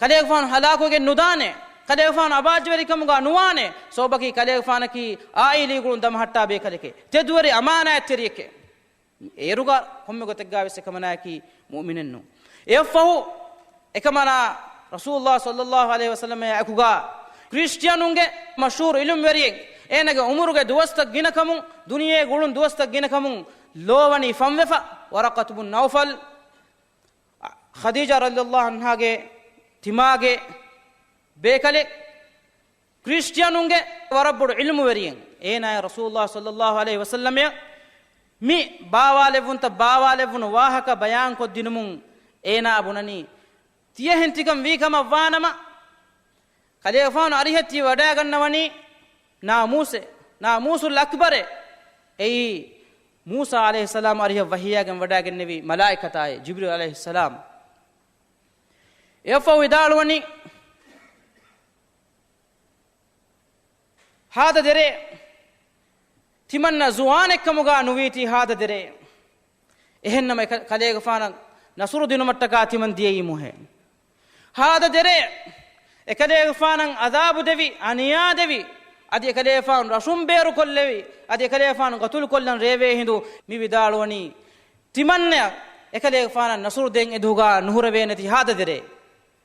ކަލޭގެފާނު ހަލާކުވެގެން ނުދާނެ. ކަލޭގެފާނު އަބާއްޖަވެރިކަމުގަ ނުވާނެ. ސަބަބަކީ ކަލޭގެފާނަކީ އާއިލީ ގުޅުން ދަމަހައްޓާ ބޭކަލެކޭ. ތެދުވެރި އަމާނާތްތެރިއެކޭ. އޭރުގަ ކޮންމެ ގޮތެއްގަ ވެސް އެކަމަނާއަކީ މުއުމިނެއްނު. އެއަށްފަހު އެކަމަނާ ރަސޫލުﷲ ޞައްލަﷲ ޢަލައިހި ވަސައްލަމާ އެކުގަ ކްރިސްޓިއަނުންގެ މަޝްހޫރު ޢިލްމުވެރިއެއް، އޭނާގެ އުމުރުގެ ދުވަސްތައް ގިނަކަމުން، ދުނިޔޭގެ އުޅުނު ދުވަސްތައް ގިނަކަމުން ލޯވަނީ ފަންވެފަ، ވަރަޤަތު ބުން ނައުފަލް، ޚަދީޖާ ރަޟިޔަﷲ ޢަންހާގެ ތިމާގެ ބޭކަލެއް، ކްރިސްޓިއަނުންގެ ވަރަށް ބޮޑު ޢިލްމުވެރިއެއް. އޭނާއަށް ރަސޫލުﷲ ޞައްލަﷲ ޢަލައިހި ވަސައްލަމައަށް މި ބާވާލެއްވުންތައް ބާވާލެއްވުނު ވާހަކަ ބަޔާންކޮށްދިނުމުން އޭނާ ބުނަނީ، ތިޔަހެން ތިކަން ވީ ކަމަށް ވާނަމަ، ކަލޭގެފާނު އަރިހަށް ތި ވަޑައިގަންނަވަނީ ނާމޫސެއް، ނާމޫސުލް އަކްބަރެއް. އެއީ، މޫސާ ޢަލައިހިއްސަލާމް އަރިހަށް ވަޙީއާގެން ވަޑައިގެންނެވި މަލާއިކަތާއޭ، ޖިބްރީލް ޢަލައިހިއްސަލާމް. އެއަށްފަހު ވިދާޅުވަނީ، ހާދަ ދެރޭ، ތިމަންނަ ޒުވާނެއްކަމުގަ ނުވީތީ ހާދަ ދެރޭ. އެހެންނަމަ އެކަ-، ކަލޭގެފާނަށް ނަޞްރު ދިނުމަށްޓަކާ ތިމަން ދިޔައީ މޮހޭ. ހާދަ ދެރޭ، އެކަލޭގެފާނަށް ޢަޛާބު ދެވި، އަނިޔާ ދެވި، އަދި އެކަލޭގެފާނު ރަށުން ބޭރުކޮށްލެވި، އަދި އެކަލޭގެފާނު ޤަތުލުކޮށްލަން ރޭވޭ ހިނދު މި ވިދާޅުވަނީ، ތިމަންނަ އެކަލޭގެފާނަށް ނަޞްރު ދޭން އެދުހުގަ ނުހުރެވޭނެތީ ހާދަ ދެރޭ.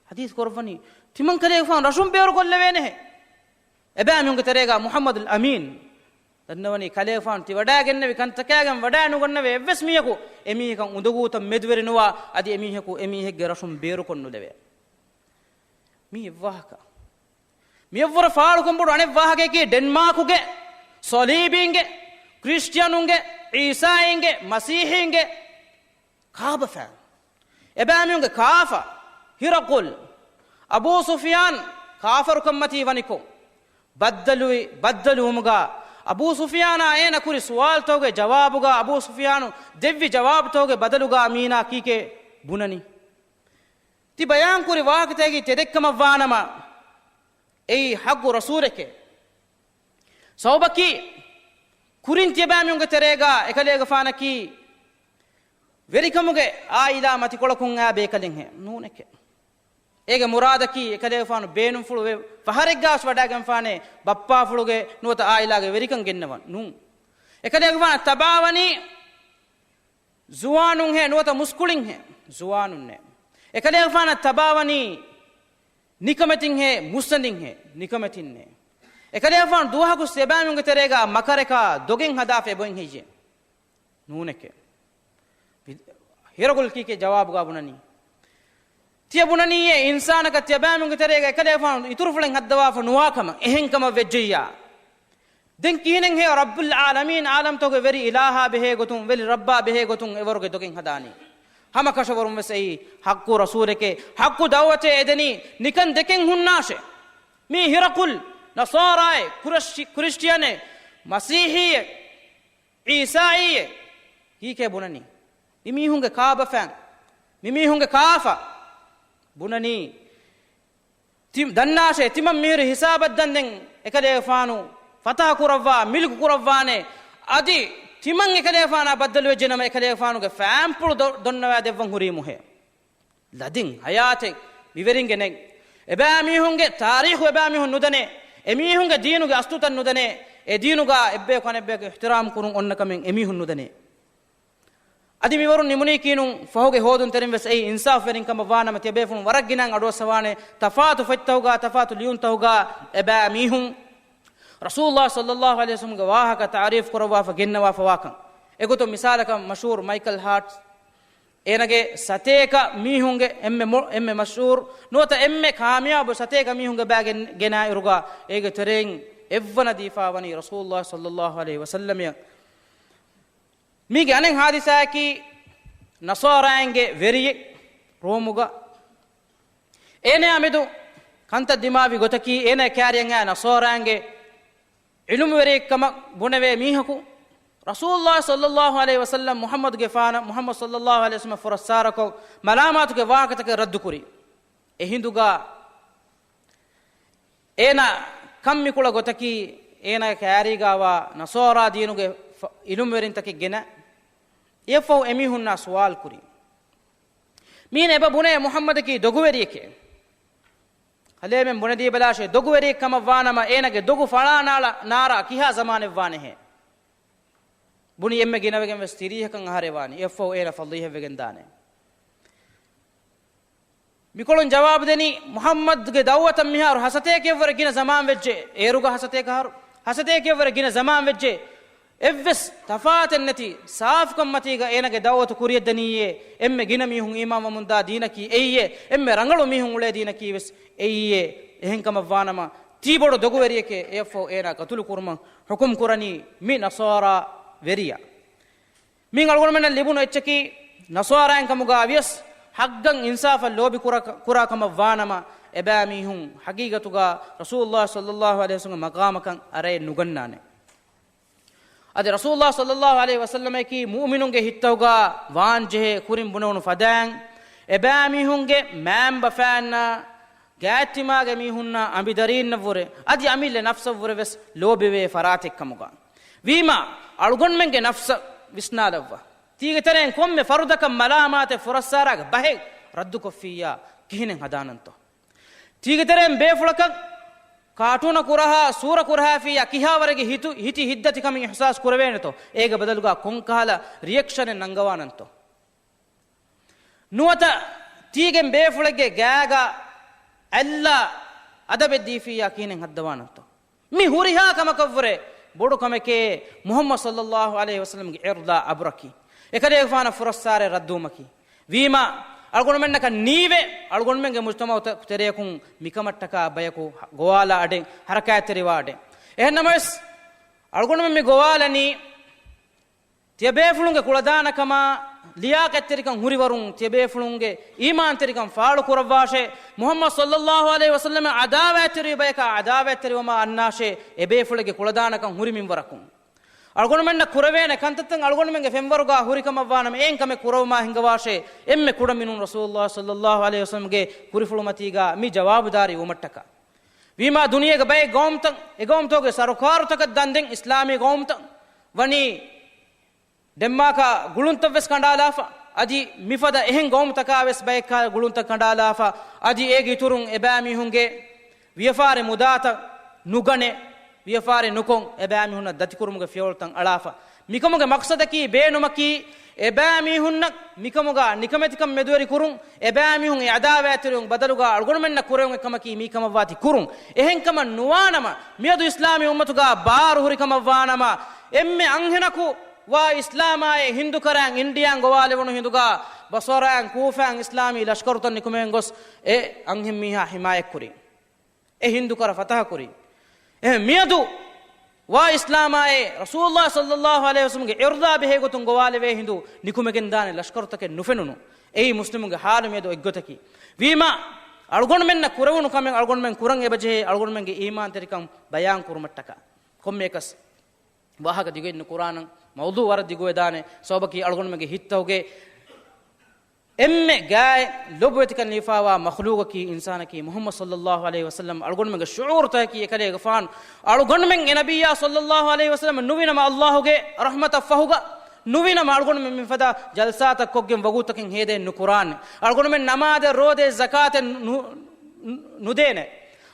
ޙަދީޘް ކުރައްވަނީ، ތިމަން ކަލޭގެފާނު ރަށުން ބޭރުކޮށްލެވޭނެހެ. އެބައިމީހުންގެ ތެރޭގަ މުޙައްމަދުލް އަމީން. ދަންނަވަނީ ކަލޭގެފާނު ތި ވަޑައިގެންނެވި ކަންތަކާގެން ވަޑައިނުގަންނަވޭ އެއްވެސް މީހަކު އެމީހަކަށް އުނދަގޫތައް މެދުވެރިނުވާ، އަދި އެމީހަކު އެމީހެއްގެ ރަށުން ބޭރުކޮށްނުލެވޭ. މީ އެއްވާހަކަ. މިއަށްވުރެ ފާޅުކޮށް ބޮޑު އަނެއް ވާހަކައަކީ ޑެންމާކުގެ ޞަލީބީންގެ، ކްރިސްޓިއަނުންގެ، ޢީސާއީންގެ، މަސީޙީންގެ ކާބަފައިން. އެބައިމީހުންގެ ކާފަ، ހިރަޤުލް، އަބޫ ސުފިޔާން ކާފަރުކަންމަތީ ވަނިކޮށް، ބައްދަލުވި، ބައްދަލުވުމުގަ އަބޫ ސުފިޔާނާ އޭނަ ކުރި ސުވާލުތަކުގެ ޖަވާބުގަ، އަބޫ ސުފިޔާނު ދެއްވި ޖަވާބުތަކުގެ ބަދަލުގަ މީނާ ކީކޭ ބުނަނީ؟ ތި ބަޔާންކުރި ވާހަކަތަކީ ތެދެއްކަމަށްވާނަމަ، އެއީ ޙައްޤު ރަސޫލެކޭ. ސަބަބަކީ، ކުރިން ތިޔަބައިމީހުންގެ ތެރޭގަ އެކަލޭގެފާނަކީ ވެރިކަމުގެ އާއިލާ މަތިކޮޅަކުން އާ ބޭކަލެއްހެ ނޫނެކޭ. އޭގެ މުރާދަކީ އެކަލޭގެފާނު ބޭނުންފުޅު ވެ ފަހަރެއްގާސް ވަޑައިގެންފާނޭ ބައްޕާފުޅުގެ ނުވަތަ އާއިލާގެ ވެރިކަން ގެންނަވަން ނޫން. އެކަލޭގެފާނަށް ތަބާވަނީ ޒުވާނުންހޭ ނުވަތަ މުސްކުޅިންހޭ؟ ޒުވާނުންނޭ. އެކަލޭގެފާނަށް ތަބާވަނީ ނިކަމެތިންހޭ މުއްސަނދިންހޭ؟ ނިކަމެތިންނޭ. އެކަލޭގެފާނު ދުވަހަކު ތިޔަބައިމީހުންގެ ތެރޭގަ މަކަރަކާ ދޮގެއް ހަދާފަ އެބައޮތް ހެއްޔޭ؟ ނޫނެކޭ. ހިރަޤުލް ކީކޭ ޖަވާބުގަ ބުނަނީ؟ ތިޔަ ބުނަނީއޭ އިންސާނަކަށް ތިޔަބައިމީހުންގެ ތެރޭގަ އެކަލޭގެފާނު އިތުރުފުޅެއް ހައްދަވާފަ ނުވާކަމަށް، އެހެންކަމަށް ވެއްޖެއްޔާ. ދެން ކިހިނެއްހޭ ރައްބުލް ޢާލަމީން، ޢާލަމްތަކުގެ ވެރި އިލާހާ ބެހޭގޮތުން، ވެރި ރައްބާ ބެހޭގޮތުން އެވަރުގެ ދޮގެއް ހަދާނީ؟ ހަމަކަށަވަރުން ވެސް އެއީ ޙައްޤު ރަސޫލެކޭ، ޙައްޤު ދަޢުވަތޭ އެދެނީ. ނިކަން ދެކެން ހުންނާށޭ. މީ ހިރަޤުލް، ނަޞާރާއޭ، ކުރަޝް-، ކްރިސްޓިއަނޭ، މަސީޙީއޭ، ޢީސާއީއޭ، ކީކޭ ބުނަނީ؟ މިމީހުންގެ ކާބަފައިން، މިމީހުންގެ ކާފަ ބުނަނީ. ތި-، ދަންނާށޭ، ތިމަން މިހިރި ހިސާބަށް ދަންދެން އެކަލޭގެފާނު ފަތަހަ ކުރައްވާ، މިލްކު ކުރައްވާނޭ. އަދި ތިމަން އެކަލޭގެފާނާ ބައްދަލުވެއްޖެނަމަ، އެކަލޭގެފާނުގެ ފައިންޕުޅު ދޮ-، ދޮންނަވާ ދެއްވަން ހުރީ މޮހޭ؟ ލަދިން ހަޔާތެއް މިވެރިންގެ ނެތް. އެބައިމީހުންގެ ތާރީޚު އެބައިމީހުން ނުދަނޭ. އެމީހުންގެ ދީނުގެ އަސްލުތައް ނުދަނޭ. އެ ދީނުގަ އެއްބަޔަކު އަނެއްބަޔަކަށް އިޙްތިރާމް ކުރުން އޮންނަ ކަމެއް އެމީހުން ނުދަނޭ. އަދި މިވަރުން ނިމުނީކީނު ފަހުގެ ހޯދުންތެރިން ވެސް އެއީ އިންސާފުވެރިން ކަމަށް ވާނަމަ، ތިޔަބޭފުޅުން ވަރަށް ގިނައިން އަޑުއައްސަވާނެ ތަފާތު ފޮތްތަކުގަ، ތަފާތު ލިޔުންތަކުގަ އެބައިމީހުން ރަސޫލުﷲ ޞައްލަﷲ ޢަލައިހި ވަސައްލަމްގެ ވާހަކަ ތަޢުރީފު ކުރައްވާފަ ގެންނަވާފަ ވާކަން. އެގޮތުން މިސާލަކަށް މަޝްހޫރު މައިކަލް ހާޓްސް، އޭނަގެ ސަތޭކަ މީހުންގެ އެންމެ މޮ-، އެންމެ މަޝްހޫރު ނުވަތަ އެންމެ ކާމިޔާބު ސަތޭކަ މީހުންގެ ބައި ގެން-، ގެނައިރުގަ އޭގެ ތެރެއިން އެއްވަނަ ދީފާވަނީ ރަސޫލުﷲ ޞައްލަﷲ ޢަލައިހި ވަސައްލަމައަށް. މީގެ އަނެއް ހާދިސާއަކީ، ނަޞާރާއިންގެ ވެރިއެއް ރޯމުގަ އޭނާ މެދު ކަންތައް ދިމާވި ގޮތަކީ، އޭނާ ކައިރިއަށް އައި ނަޞާރާއިންގެ ޢިލްމުވެރިއެއްކަމަށް ބުނެވޭ މީހަކު، ރަސޫލުﷲ ޞައްލަﷲ ޢަލައިހި ވަސައްލަމް މުޙައްމަދުގެފާނަށް، މުޙައްމަދު ޞައްލަﷲ ޢަލައިހި ވަސައްލަމަށް ފުރައްސާރަކޮށް، މަލާމާތުގެ ވާހަކަތަކެއް ރައްދުކުރި. އެހިނދުގަ އޭނާ ކަން މިކުޅަ ގޮތަކީ، އޭނާގެ ކައިރީގަވާ ނަޞާރާ ދީނުގެ ފަ-، ޢިލްމުވެރިންތަކެއް ގެނަ، އެއަށްފަހު އެމީހުންނާ ސުވާލު ކުރި. މީނަ އެބަ ބުނޭ މުޙައްމަދަކީ ދޮގުވެރިއެކޭ. ކަލޭމެން ބުނެދީބަލާށޭ، ދޮގުވެރިއެއް ކަމަށް ވާނަމަ، އޭނާގެ ދޮގު ފަޅާ ނާޅަ-، ނާރާ ކިހާ ޒަމާނެއް ވާނެހޭ؟ ބުނި އެންމެ ގިނަވެގެން ވެސް ތިރީހަކަށް އަހަރެއް ވާނީ. އެއަށްފަހު އޭނާ ފަޟީޙަތްވެގެން ދާނެ. މިކޮޅުން ޖަވާބު ދެނީ، މުޙައްމަދުގެ ދަޢުވަތަށް މިހާރު ހަސަތޭކައެއްވުރެ ގިނަ ޒަމާން ވެއްޖެ. އޭރުގަ ހަސަތޭކަ އަހަރު. ހަސަދަޔަކަށްވުރެ ގިނަ ޒަމާން ވެއްޖެ. އެއްވެސް ތަފާތެއް ނެތި ސާފުކަން މަތީގަ އޭނާގެ ދައުވަތު ކުރިޔަށްދަނީއޭ. އެންމެ ގިނަ މީހުން އީމާންވަމުންދާ ދީނަކީ އެއީއޭ. އެންމެ ރަނގަޅު މީހުން އުޅޭ ދީނަކީވެސް އެއީއޭ. އެހެންކަމަށްވާނަމަ، ތީ ބޮޑު ދޮގުވެރިއެކޭ އެއަށްފަހު އޭނާ ޤަތުލު ކުރުމަށް ޙުކުމް ކުރަނީ މި ނަޞާރާ ވެރިޔާ. މި އަޅުގަނޑުމެންނަށް ލިބުނު އެއްޗަކީ، ނަޞާރާއިން ކަމުގަ ވިޔަސް ޙައްޤަށް އިންސާފަށް ލޯބި ކުރާ، ކުރާ ކަމަށް ވާނަމަ، އެބައިމީހުން ޙަޤީޤަތުގަ ރަސޫލުﷲ ޞައްލަﷲ ޢަލައިހި ވަސައްލަމްގެ މަޤާމަކަށް އަރައެއް ނުގަންނާނެ. އަދި ރަސޫލުﷲ ޞައްލަﷲ ޢަލައިހި ވަސައްލަމަކީ މުއުމިނުންގެ ހިތްތަކުގަ ވާންޖެހޭ ކުރިން ބުނެވުނު ފަދައިން، އެބައިމީހުންގެ މައިންބަފައިންނާ، ގާތްތިމާގެ މީހުންނާ، އަނބިދަރީންނަށްވުރެ، އަދި އަމިއްލަ ނަފްސަށްވުރެވެސް ލޯބިވޭ ފަރާތެއްކަމުގަ. ވީމާ، އަޅުގަނޑުމެންގެ ނަފްސަށް ވިސްނާލައްވާ. ތީގެ ތެރެއިން ކޮންމެ ފަރުދަކަށް މަލާމާތެއް ފުރައްސާރާގެ ބަހެއް ރައްދުކޮށްފިއްޔާ ކިހިނެއް ހަދާނަންތޯ؟ ތީގެ ތެރެއިން ބޭފުޅަކަށް ކާޓޫނަށް ކުރަހާ، ސޫރަ ކުރަހާފިއްޔާ ކިހާވަރެއްގެ ހިތު، ހިތި ހިތްދަތިކަމެއް އިޙްސާސް ކުރެވޭނެތޯ؟ އޭގެ ބަދަލުގަ ކޮންކަހަލަ ރިއެކްޝަނެއް ނަންގަވާނަންތޯ؟ ނުވަތަ ތީގެން ބޭފުޅެއްގެ ގާގަ އަތްލާ އަދަބެއް ދީފިއްޔާ ކިހިނެއް ހައްދަވާނަންތޯ؟ މި ހުރިހާ ކަމަކަށްވުރެ ބޮޑު ކަމެކޭ މުޙައްމަދު ޞައްލަﷲ ޢަލައިހި ވަސައްލަމްގެ އިރްޟާ އަބުރަކީ. އެކަލޭގެފާނަށް ފުރައްސާރަ ރައްދުވުމަކީ. ވީމާ، އަޅުގަނޑުމެންނަކަށް ނީވެ، އަޅުގަނޑުމެންގެ މުޖްތަމަޢު ތެ-، ތެރެޔަކުން މިކަމަށްޓަކާ ބަޔަކު ގޮވާލާ އަޑެއް، ޙަރަކާތްތެރިވާ އަޑެއް. އެހެންނަމަވެސް، އަޅުގަނޑުމެން މި ގޮވާލަނީ، ތިޔަބޭފުޅުންގެ ކުޅަދާނަކަމާ، ލިޔާގަތްތެރިކަން ހުރިވަރުން ތިޔަބޭފުޅުންގެ އީމާންތެރިކަން ފާޅުކުރައްވާށޭ، މުޙައްމަދު ޞައްލަﷲ ޢަލައިހި ވަސައްލަމަށް ޢަދާވާތްތެރިވި ބަޔަކާ ޢަދާވާތްތެރިވަމާ އަންނާށޭ، އެބޭފުޅެއްގެ ކުޅަދާނަކަން ހުރި މިންވަރަކުން. އަޅުގަނޑުމެންނަށް ކުރެވޭނެ ކަންތައްތައް އަޅުގަނޑުމެންގެ ފެންވަރުގަ ހުރިކަމަށްވާނަމަ، އެހެން ކަމެއް ކުރައްވަމާ ހިނގަވާށޭ، އެންމެ ކުޑަމިނުން ރަސޫލުﷲ ޞައްލަﷲ ޢަލައިހި ވަސައްލަމްގެ ކުރިފުޅުމަތީގަ މި ޖަވާބުދާރީ ވުމަށްޓަކާ. ވީމާ ދުނިޔޭގެ ބައެއް ގައުމުތައް، އެ ގައުމުތަކުގެ ސަރުކާރުތަކަށް ދަންދެން އިސްލާމީ ގައުމުތައް ވަނީ ޑެންމާކާ ގުޅުންތައް ވެސް ކަނޑާލާފަ، އަދި މިފަދަ އެހެން ގައުމުތަކާ ވެސް ބައެއްކާ ގުޅުންތައް ކަނޑާލާފަ، އަދި އޭގެ އިތުރުން އެބައިމީހުންގެ ވިޔަފާރި މުދާތައް ނުގަނެ، ވިޔަފާރި ނުކޮށް، އެބައިމީހުންނަށް ދަތިކުރުމުގެ ފިޔަވަޅުތައް އަޅާފަ. މިކަމުގެ މަޤްޞަދަކީ ބޭނުމަކީ، އެބައިމީހުންނަށް މިކަމުގަ ނިކަމެތިކަން މެދުވެރި ކުރުން، އެބައިމީހުން އެ ޢަދާވާތްތެރިވުން ބަދަލުގަ އަޅުގަނޑުމެންނަށް ކުރެވުން އެއްކަމަކީ މިކަމަށްވާތީ ކުރުން. އެހެންކަމަށް ނުވާނަމަ، މިއަދު އިސްލާމީ އުއްމަތުގަ ބާރު ހުރިކަމަށްވާނަމަ، އެންމެ އަންހެނަކު ވާ އިސްލާމާއި ހިންދުކަރައިން އިންޑިޔާން ގޮވާލެވުނު ހިނދުގަ، ބަޞްރާއިން ކޫފާއިން އިސްލާމީ ލަޝްކަރުތައް ނިކުމެވެން ގޮސް، އެ އަންހެން މީހާ ޙިމާޔަތްކުރި، އެ ހިންދުކަރަ ފަތަޙަކުރި. އެހެން މިއަދު ވާ އިސްލާމާއި ރަސޫލުﷲ ޞައްލަﷲ ޢަލައިހި ވަސައްލަމްގެ އިރްޟާ ބެހޭގޮތުން ގޮވާލެވޭ ހިނދު ނިކުމެގެންދާނެ ލަޝްކަރުތަކެއް ނުފެނުނު. އެއީ މުސްލިމުންގެ ޙާލު މިއަދު އޮތްގޮތަކީ. ވީމާ، އަޅުގަނޑުމެންނަށް ކުރެވުނު ކަމެއް އަޅުގަނޑުމެން ކުރަން އެބަޖެހޭ އަޅުގަނޑުމެންގެ އީމާންތެރިކަން ބަޔާން ކުރުމަށްޓަކާ. ކޮންމެއަކަސް ވާހަކަ ދިގު ނުކުރާނަން، މައުޟޫޢު ވަރަށް ދިގުވެދާނެ. ސަބަބަކީ އަޅުގަނޑުމެންގެ ހިތްތަކުގެ އެންމެ ގާތް ލޮބުވެތިކަން ލިބިފައިވާ މަޚްލޫޤަކީ އިންސާނަކީ މުޙައްމަދު ޞައްލަﷲ ޢަލައިހި ވަސައްލަމް. އަޅުގަނޑުމެންގެ ޝުޢޫރުތަކަކީ އެކަލޭގެފާނު. އަޅުގަނޑުމެން އެ ނަބިއްޔާ ޞައްލަﷲ ޢަލައިހި ވަސައްލަމް ނުވިނަމަ ﷲގެ ރަޙްމަތަށް ފަހުގަ، ނުވިނަމަ އަޅުގަނޑުމެން މިފަދަ ޖަލްސާތައް ކޮށްގެން ވަގުތުތަކެއް ހޭދައެއް ނުކުރާނެ. އަޅުގަނޑުމެން ނަމާދެއް ރޯދައެއް ޒަކާތެއް ނު-، ނު-، ނުދޭނެ.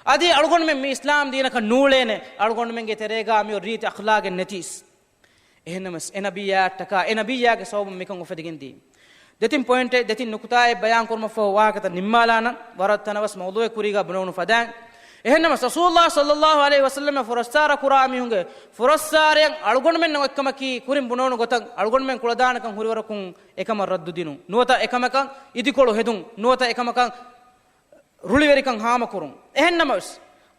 އަދި އަޅުގަނޑުމެން މި އިސްލާމް ދީނަކަށް ނޫޅޭނެ. އަޅުގަނޑުމެންގެ ތެރޭގަ މިއޮތް ރީތި އަޚްލާގެއް ނެތީސް. އެހެންނަމަވެސް، އެ ނަބިއްޔާއަށްޓަކާ، އެ ނަބިއްޔާގެ ސަބަބުން މިކަން އުފެދިގެންދީ. ދެތިން ޕޮއިންޓެއް، ދެތިން ނުކުތާއެއް ބަޔާން ކުރުމަށްފަހު ވާހަކަތައް ނިންމާލާނަން، ވަރަށް ތަނަވަސް މައުޟޫޢެއް ކުރީގަ ބުނެވުނު ފަދައިން. އެހެންނަމަވެސް، ރަސޫލުﷲ ޞައްލަﷲ ޢަލައިހި ވަސައްލަމަށް ފުރައްސާރަ ކުރާ މީހުންގެ ފުރައްސާރައަށް އަޅުގަނޑުމެންނަށް އޮތްކަމަކީ ކުރިން ބުނެވުނު ގޮތަށް އަޅުގަނޑުމެން ކުޅަދާނަކަން ހުރިވަރަކުން އެކަމަށް ރައްދު ދިނުން. ނުވަތަ އެކަމަކަށް އިދިކޮޅު ހެދުން. ނުވަތަ އެކަމަކަށް ރުޅިވެރިކަން ހާމަކުރުން. އެހެންނަމަވެސް،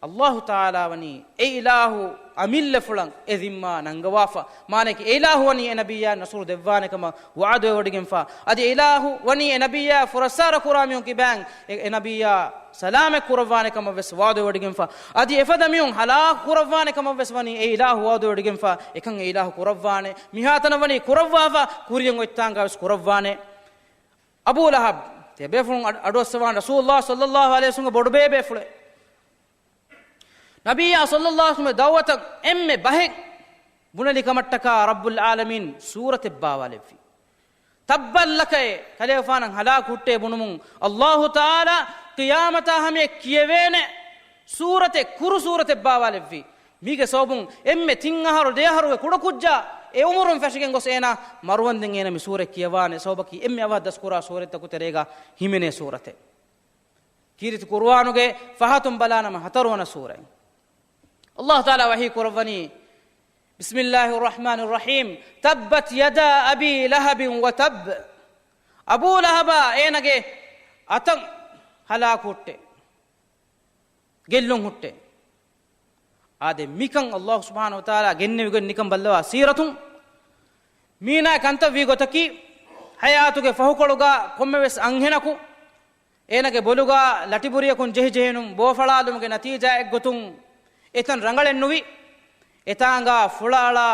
ﷲ ތަޢާލާ ވަނީ އެ އިލާހު އަމިއްލަފުޅަށް އެ ޒިންމާ ނަންގަވާފަ. މާނައަކީ، އެ އިލާހު ވަނީ އެ ނަބިއްޔާ ނަޞްރު ދެއްވާނެ ކަމަށް ވަޢުދުވެވޮޑިގެންފަ. އަދި އެ އިލާހު ވަނީ އެ ނަބިއްޔާ ފުރައްސާރަ ކުރާ މީހުން ކިބައިން އެ، އެ ނަބިއްޔާ ސަލާމަތް ކުރައްވާނެ ކަމަށް ވެސް ވަޢުދުވެވޮޑިގެންފަ. އަދި އެފަދަ މީހުން ހަލާކު ކުރައްވާނެ ކަމަށް ވެސް ވަނީ އެ އިލާހު ވަޢުދުވެވޮޑިގެންފަ. އެކަން އެ އިލާހު ކުރައްވާނެ. މިހާތަނަށް ވަނީ ކުރައްވާފަ، ކުރިޔަށް އޮތްތާނގަ ވެސް ކުރައްވާނެ. އަބޫ ލަހަބް، ތިޔަބޭފުޅުން އަޑު-، އަޑުއައްސަވާން ރަސޫލުﷲ ޞައްލަﷲ ޢަލައިހި ވަސައްލަމްގެ ބޮޑުބޭބޭފުޅެއް. ނަބިއްޔާ ޞައްލަﷲ ޢަލައިހި ވަސައްލަމްގެ ދަޢުވަތަށް އެންމެ ބަހެއް ބުނެލި ކަމަށްޓަކާ ރައްބުލް ޢާލަމީން ސޫރަތެއް ބާވާލެއްވި. ތައްބައް ލަކައޭ، ކަލޭގެފާނަށް ހަލާކު ހުއްޓޭ ބުނުމުން ﷲ ތަޢާލާ ޤިޔާމަތާ ހަމަޔަށް ކިޔެވޭނެ ސޫރަތެއް، ކުރު ސޫރަތެއް ބާވާލެއްވި. މީގެ ސަބަބުން އެންމެ ތިން އަހަރު ދެ އަހަރުގެ ކުޑަކުއްޖާ އެ އުމުރުން ފެށިގެން ގޮސް އޭނާ މަރުވަންދެން އޭނަ މި ސޫރަތް ކިޔަވާނެ. ސަބަބަކީ އެންމެ އަވަހަށް ދަސްކުރާ ސޫރަތްތަކުގެ ތެރޭގަ ހިމެނޭ ސޫރަތެއް. ކީރިތި ޤުރުއާނުގެ ފަހަތުން ބަލާނަމަ ހަތަރުވަނަ ސޫރަތް. އައްލާހު ތަޢާލާ ވަޙީ ކުރައްވަނީ، بسم الله الرحمن الرحيم، تبت يدا أبي لهب وتب. އަބޫ ލަހަބާ އޭނަގެ އަތަށް ހަލާކު ހުއްޓޭ. ގެއްލުން ހުއްޓޭ. އާދެ، މިކަން އައްލާހު ސުބްޙާނަހު ވަތަޢާލާ ގެންނެވިގެން ނިކަން ބައްލަވާ ސީރަތުން، މީނާ ކަންތައް ވީ ގޮތަކީ، ޙަޔާތުގެ ފަހުކޮޅުގަ ކޮންމެވެސް އަންހެނަކު އޭނަގެ ބޮލުގަ ލަޓިބުރިޔަކުން ޖެހިޖެހެނުން ބޯފަޅާލުމުގެ ނަތީޖާއެއްގޮތުން، އެތަން ރަނގަޅެއްނުވި، އެތާނގާ ފުޅައަޅާ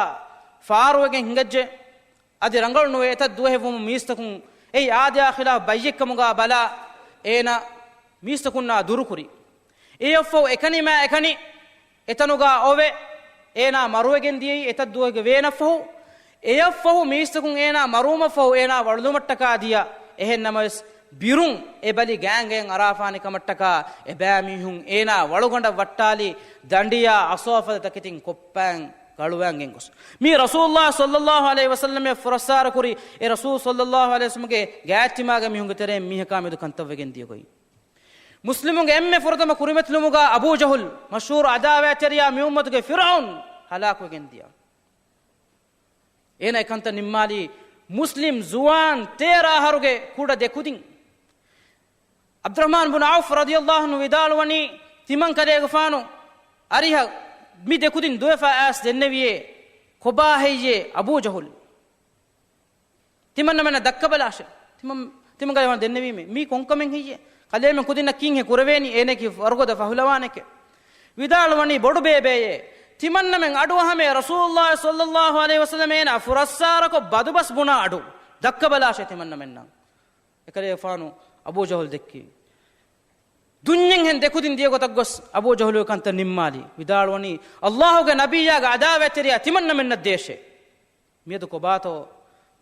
ފާރުވެގެން ހިނގައްޖެ. އަދި ރަނގަޅުނުވޭ އެތައް ދުވަހެއްވުމުން މީސްތަކުން އެއީ އާދަޔާ ޚިލާފް ބައްޔެއްކަމުގާ ބަލާ، އޭނާ މީސްތަކުންނާ ދުރުކުރި. އެއަށްފަހު އެކަނިމާ އެކަނި އެތަނުގާ އޮވެ، އޭނާ މަރުވެގެން ދިޔައީ އެތައް ދުވަހެއްގެ ވޭނަށްފަހު. އެއަށްފަހު މީސްތަކުން އޭނާ މަރުވުމަށްފަހު އޭނާ ވަޅުލުމަށްޓަކާ ދިޔަ. އެހެން ނަމަވެސް، ބިރުން އެ ބަލި ގާތްގައި އަރާފާނެ ކަމަށްޓަކާ އެބައިމީހުން އޭނާ ވަޅުގަނޑަށް ވައްޓާލި ދަނޑިޔާ އަސޯފަލް ތަކެތިން ކޮށްޕައިން ގަޅުވައިގެން ގޮސް. މީ ރަސޫލުﷲ ޞައްލައްލާހު ޢަލައިހި ވަސައްލަމަށް ފުރައްސާރަ ކުރި، އެ ރަސޫލު ޞައްލައްލާހު ޢަލައިހި ވަސައްލަމްގެ ގާތްތިމާގެ މީހުންގެ ތެރެއިން މީހަކާ މެދު ކަންތައްވެގެން ދިޔަ ގޮތް. މުސްލިމުންގެ އެންމެ ފުރަތަމަ ކުރިމަތިލުމުގަ އަބޫ ޖަހުލް، މަޝްހޫރު އަދާވާތްތެރިޔާ މި އުއްމަތުގެ ފިރްޢައުން، ހަލާކުވެގެން ދިޔަ. އޭނަ އެކަންތައް ނިންމާލީ މުސްލިމް ޒުވާން ތޭރަ އަހަރުގެ ކުޑަ ދެ ކުދިން. ޢަބްދުއްރަޙްމާން ބުން ޢައުފް ރަޟިޔައްލާހު ޢަންހު ވިދާޅުވަނީ، ތިމަން ކަލޭގެފާނު އަރިހަށް މި ދެ ކުދިން ދުވެފަ އައިސް ދެންނެވިޔޭ، ކޮބާ ހެއްޔޭ އަބޫ ޖަހުލް؟ ތިމަންނަމެންނަށް ދައްކަބަލާށޭ. ތިމަން، ތިމަން ކަލޭގެފާނު ދެންނެވީމޭ. މީ ކޮންކަމެއް ހެއްޔޭ؟ ކަލޭމެން ކުދިންނަށް ކީއްހޭ ކުރެވޭނީ؟ އޭނައަކީ ވަރުގަދަ ފަހުލަވާނެކޭ. ވިދާޅުވަނީ ބޮޑު ބޭބޭއޭ. ތިމަންނަމެން އަޑުއަހަމޭ، ރަސޫލުﷲ ޞައްލައްލާހު ޢަލައިހި ވަސައްލަމް އޭނާ ފުރައްސާރަކޮށް ބަދުބަސް ބުނާ އަޑު. ދައްކަބަލާށޭ ތިމަންނަމެންނަށް. އެކަލޭގެފާނު އަބޫ ޖަހުލް ދެއްކީ. ދުންޏެއްހެން ދެކުދިން ދިޔަ ގޮތަށް ގޮސް އަބޫ ޖަހުލުގެ ކަންތައް ނިންމާލި. ވިދާޅުވަނީ، އައްލާހުގެ ނަބިއްޔާގެ އަދާވާތްތެރިޔާ ތިމަންނަމެންނަށް ދޭށޭ. މިއަދު ކޮބާތޯ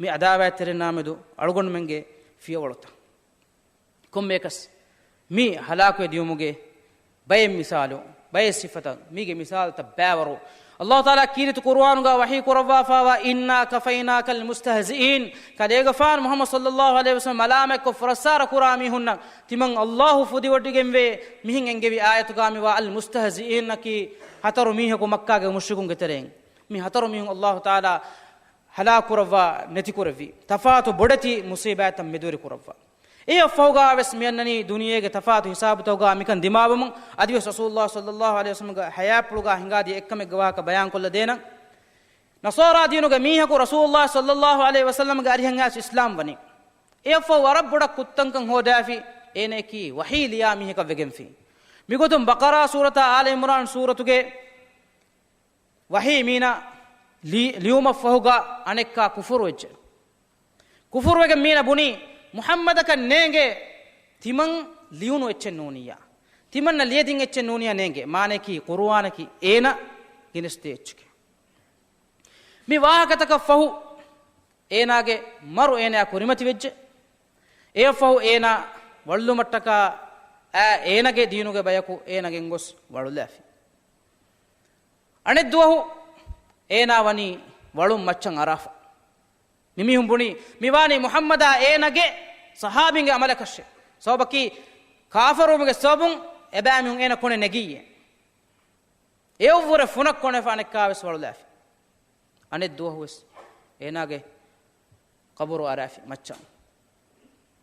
މި އަދާވާތްތެރިންނާމެދު އަޅުގަނޑުމެންގެ ފިޔަވަޅުތައް؟ ކޮންމެއަކަސް މި ހަލާކުވެ ދިޔުމުގެ ބައެއް މިސާލު، ބައެއް ސިފަތައް، މީގެ މިސާލުތައް ބައިވަރު. އައްލާހު ތަޢާލާ ކީރިތި ޤުރުއާނުގަ ވަޙީ ކުރައްވާފައިވާ، إنا كفيناك المستهزئين. ކަލޭގެފާނު މުޙައްމަދު ޞައްލައްލާހު ޢަލައިހި ވަސައްލަމް މަލާމަތްކޮށް ފުރައްސާރަ ކުރާ މީހުންނަށް ތިމަން އައްލާހު ފުދިވޮޑިގެންވޭ. މިހެން އެންގެވި އާޔަތުގަ މިވާ އަލް މުސްތަހްޒިއީން އަކީ ހަތަރު މީހަކު މައްކާގެ މުޝްރިކުންގެ ތެރެއިން. މި ހަތަރު މީހުން އައްލާހު ތަޢާލާ ހަލާކުކުރައްވާ ނެތިކުރެއްވި. ތަފާތު ބޮޑެތި މުޞީބާތްތައް މެދުވެރި ކުރައްވާ. އެއަށްފަހުގަ ވެސް މިއަންނަނީ ދުނިޔޭގެ ތަފާތު ހިސާބުތަކުގަ މިކަން ދިމާވަމުން. އަދިވެސް ރަސޫލުﷲ ޞައްލައްލާހު ޢަލައިހި ވަސައްލަމްގެ ޙަޔާތްޕުޅުގަ ހިނގާދިޔަ އެއްކަމެއްގެ ވާހަކަ ބަޔާންކޮށްލަ ދޭނަން. ނަޞާރާ ދީނުގެ މީހަކު ރަސޫލުﷲ ޞައްލައްލާހު ޢަލައިހި ވަސައްލަމްގެ އަރިހަށް އައިސް އިސްލާމް ވަނީ. އެއަށްފަހު ވަރަށް ބޮޑަށް ކުށްތަންކަން ހޯދާފި، އޭނައަކީ ވަޙީ ލިޔާ މީހަކަށް ވެގެންފި. މިގޮތުން ބަޤަރާ ސޫރަތާ އާލު ޢިމްރާން ސޫރަތުގެ ވަޙީ މީނަ ލި-، ލިޔުމަށްފަހުގަ އަނެއްކާ ކުފުރުވެއްޖެ. ކުފުރުވެގެން މީނަ ބުނީ، މުޙައްމަދަކަށް ނޭނގޭ، ތިމަން ލިޔުނު އެއްޗެއް ނޫނިއްޔާ. ތިމަންނަށް ލިޔެދިން އެއްޗެއް ނޫނިއްޔާ ނޭނގޭ. މާނައަކީ ޤުރުއާނަކީ އޭނަ ގެނެސްދޭ އެއްޗެކޭ. މި ވާހަކަތަކަށް ފަހު، އޭނާގެ މަރު އޭނާ ކުރިމަތިވެއްޖެ. އެއަށްފަހު އޭނާ ވަޅުލުމަށްޓަކާ އާ އޭނަގެ ދީނުގެ ބަޔަކު އޭނަ ގެންގޮސް ވަޅުލާފި. އަނެއްދުވަހު އޭނާ ވަނީ ވަޅުން މައްޗަށް އަރާފަ. މިމީހުން ބުނީ، މިވާނީ މުޙައްމަދާ އޭނަގެ ޞަޙާބީންގެ ޢަމަލަކަށެ. ސަބަބަކީ ކާފަރުވުމުގެ ސަބަބުން އެބައިމީހުން އޭނަ ކޮނެ ނެގިއްޔޭ. އެއަށްވުރެ ފުނަށް ކޮނެފަ އަނެއްކާވެސް ވަޅުލާފި. އަނެއް ދުވަހުވެސް އޭނާގެ ޤަބުރު އަރާފި މައްޗަށް.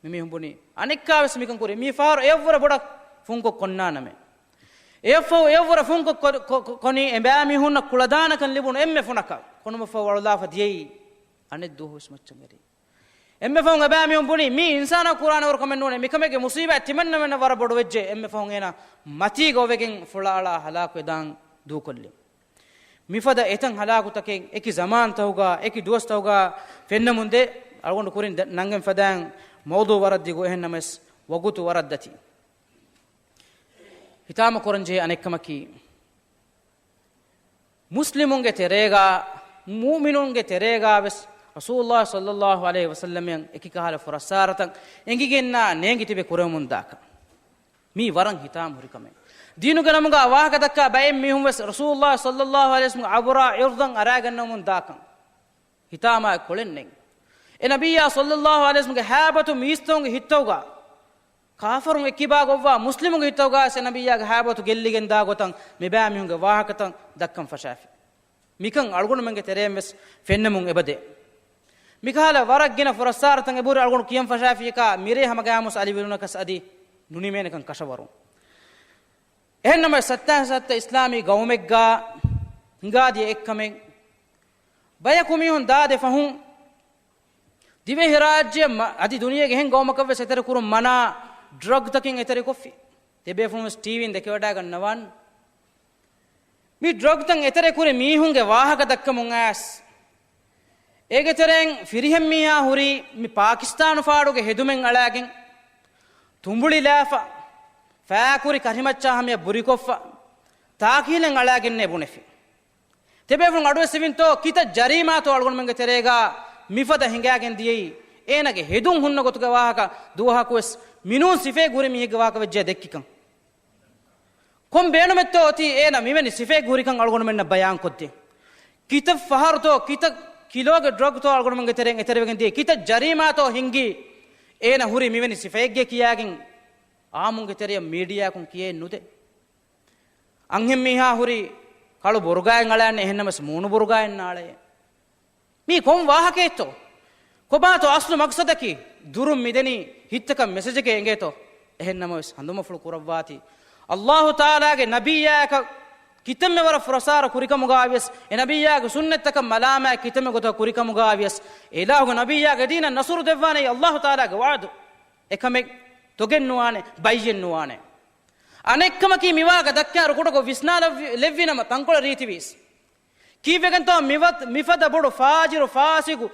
މިމީހުން ބުނީ، އަނެއްކާވެސް މިކަން ކުރީ. މި ފަހަރު އެއަށްވުރެ ބޮޑަށް ފުންކޮށް ކޮންނާނަމޭ. އެއަށްފަހު އެއަށްވުރެ ފުންކޮށް ކޮ-، ކޮ-، ކޮ-، ކޮނީ އެބައިމީހުންނަށް ކުޅަދާނަކަން ލިބުނު އެންމެ ފުނަކަށް. ކޮނުމަށްފަހު ވަޅުލާފަ ދިޔައީ އަނެއް ދުވަހުވެސް މައްޗަށް އެރީ. އެންމެ ފަހުން އެބައިމީހުން ބުނީ، މީ އިންސާނާ ކުރާނެ ވަރު ކަމެއް ނޫނޭ. މިކަމެއްގެ މުޞީބާތް ތިމަންނަމެންނަށް ވަރަށް ބޮޑު ވެއްޖެ. އެންމެ ފަހުން އޭނާ މަތީގަ އޮވެގެން ފުޅާޅާ ހަލާކުވެދާން ދޫކޮށްލި. މިފަދަ އެތަން ހަލާކުތަކެއް އެކި ޒަމާންތަކުގަ، އެކި ދުވަސްތަކުގަ ފެންނަމުންދޭ. އަޅުގަނޑު ކުރިން ދަ-، ނަންގެން ފަދައިން މައުޟޫޢު ވަރަށް ދިގު، އެހެންނަމަވެސް ވަގުތު ވަރަށް ދަތި. ހިތާމަ ކުރަންޖެހޭ އަނެއްކަމަކީ، މުސްލިމުންގެ ތެރޭގަ، މުއުމިނުންގެ ތެރޭގަ ވެސް ރަސޫލުﷲ ޞައްލައްލާހު ޢަލައިހި ވަސައްލަމަށް އެކި ކަހަލަ ފުރައްސާރަތައް އެނގިގެންނާ ނޭނގި ތިބެ ކުރެވެމުން ދާކަން. މީ ވަރަށް ހިތާމަ ހުރި ކަމެއް. ދީނުގެ ނަމުގަ ވާހަކަ ދައްކާ ބައެއް މީހުން ވެސް ރަސޫލުﷲ ޞައްލައްލާހު ޢަލައިހި ވަސައްލަމްގެ ޢަބުރާ ޢިރްޟަށް އަރާގަންނަވަމުން ދާކަން. ހިތާމައަށް ކޮޅެއް ނެތް. އެ ނަބިއްޔާ ޞައްލައްލާހު ޢަލައިހި ވަސައްލަމްގެ ހައިބަތު މީސްތަކުންގެ ހިތްތަކުގަ ކާފަރުން އެއްކިބާ ގޮއްވާ މުސްލިމުންގެ ހިތަށް ގާސް އެ ނަބިއްޔާގެ ހައިބަތު ގެއްލިގެން ދާ ގޮތަށް މިބާ މީހުންގެ ވާހަކަތައް ދައްކަން ފަށާފި. މިކަން އަޅުގަނޑުމެންގެ ތެރެއިން ވެސް ފެންނަމުން އެބަދޭ. މިކަހަލަ ވަރަށް ގިނަ ފުރައްސާރަތައް އެބަހުރި އަޅުގަނޑު ކިޔަން ފަށާފިއްޔަކާ މިރޭ ހަމަގައިމުސް އަލިވެލުނަކަސް އަދި ނުނިމޭނެކަން ކަށަވަރު. އެހެންނަމަވެސް ސައްތާ ސައްތަ އިސްލާމީ ގައުމެއްގާ ހިނގާދިޔަ އެއްކަމެއް ބަޔަކު މީހުން ދާދެ ފަހުން ދިވެހިރާއްޖެ މަ-، އަދި ދުނިޔޭގެ އެހެން ގައުމަކަށްވެސް އެތެރެކުރުން މަނާ ޑްރަގްތަކެއް އެތެރެކޮށްފި. ތިބޭފުޅުން ވެސް ޓީވީން ދެކެވަޑައިގަންނަވާން. މި ޑްރަގްތައް އެތެރެކުރި މީހުންގެ ވާހަކަ ދައްކަމުން އައިސް، އޭގެ ތެރެއިން ފިރިހެން މީހާ ހުރީ މި ޕާކިސްތާނު ފާޑުގެ ހެދުމެއް އަޅާގެން، ތުނބުޅިލާފަ، ފައިކުރި ކަށިމައްޗާ ހަމަޔަށް ބުރިކޮށްފަ، ތާކީލެއް އަޅާގެންނޭ ބުނެފި. ތިބޭފުޅުން އަޑުއެއްސެވިންތޯ، ކިތައް ޖަރީމާތޯ އަޅުގަނޑުމެންގެ ތެރޭގާ މިފަދަ ހިނގާގެން ދިޔައީ؟ އޭނަގެ ހެދުން ހުންނަ ގޮތުގެ ވާހަކަ ދުވަހަކުވެސް މިނޫން ސިފައެއް ހުރި މީހެއްގެ ވާހަކަ ވެއްޖެ ދެއްކިކަން. ކޮން ބޭނުމެއްތޯ އޮތީ އޭނަ މިވެނި ސިފައެއް ހުރިކަން އަޅުގަނޑުމެންނަށް ބަޔާންކޮށްދޭ؟ ކިތައް ފަހަރުތޯ، ކިތައް ކިލޯގެ ޑްރަގްތޯ އަޅުގަނޑުމެންގެ ތެރެއިން އެތެރެވެގެން ދިޔަ؟ ކިތައް ޖަރީމާތޯ ހިންގީ އޭނަ ހުރީ މިވެނި ސިފައެއްގެ ކިޔާގެން؟ އާއްމުންގެ ތެރެއަށް މީޑިއާއަކުން ކިޔައެއް ނުދޭ. އަންހެން މީހާ ހުރީ ކަޅު ބުރުގާއެއް އަޅާނެ، އެހެންނަމަވެސް މޫނު ބުރުގާއެއް ނާޅޭ. މީ ކޮން ވާހަކައެއްތޯ؟ ކޮބާތޯ އަސްލު މަގްސަދަކީ؟ ދުރުން މިދެނީ ހިތްތަކަށް މެސެޖެކޭ އެނގޭތޯ؟ އެހެންނަމަވެސް ހަނދުމަފުޅު ކުރައްވާތީ، އައްލާހު ތަޢާލާގެ ނަބިއްޔާއަކަށް ކިތަންމެ ވަރަށް ފުރައްސާރަ ކުރިކަމުގާވިޔަސް، އެ ނަބިއްޔާގެ ސުންނަތްތަކަށް މަލާމާތް ކިތަންމެ ގޮތަކަށް ކުރިކަމުގާވިޔަސް، އެ އިލާހުގެ ނަބިއްޔާގެ ދީނަށް ނަޞްރު ދެއްވާނެ އައްލާހު ތަޢާލާގެ ވަޢުދު. އެކަމެއް ތޮގެއް ނުވާނެ، ބައްޔެއް ނުވާނެ. އަނެއްކަމަކީ، މިވާގަ ދައްކާ ރުކުޑަކޮށް ވިސްނާލައްވި-، ލެއްވިނަމަ ތަންކޮޅެއް ރީތިވީސް. ކީއްވެގެންތޯ މިވަ-، މިފަދަ ބޮޑު ފާޖިރު ފާސިގު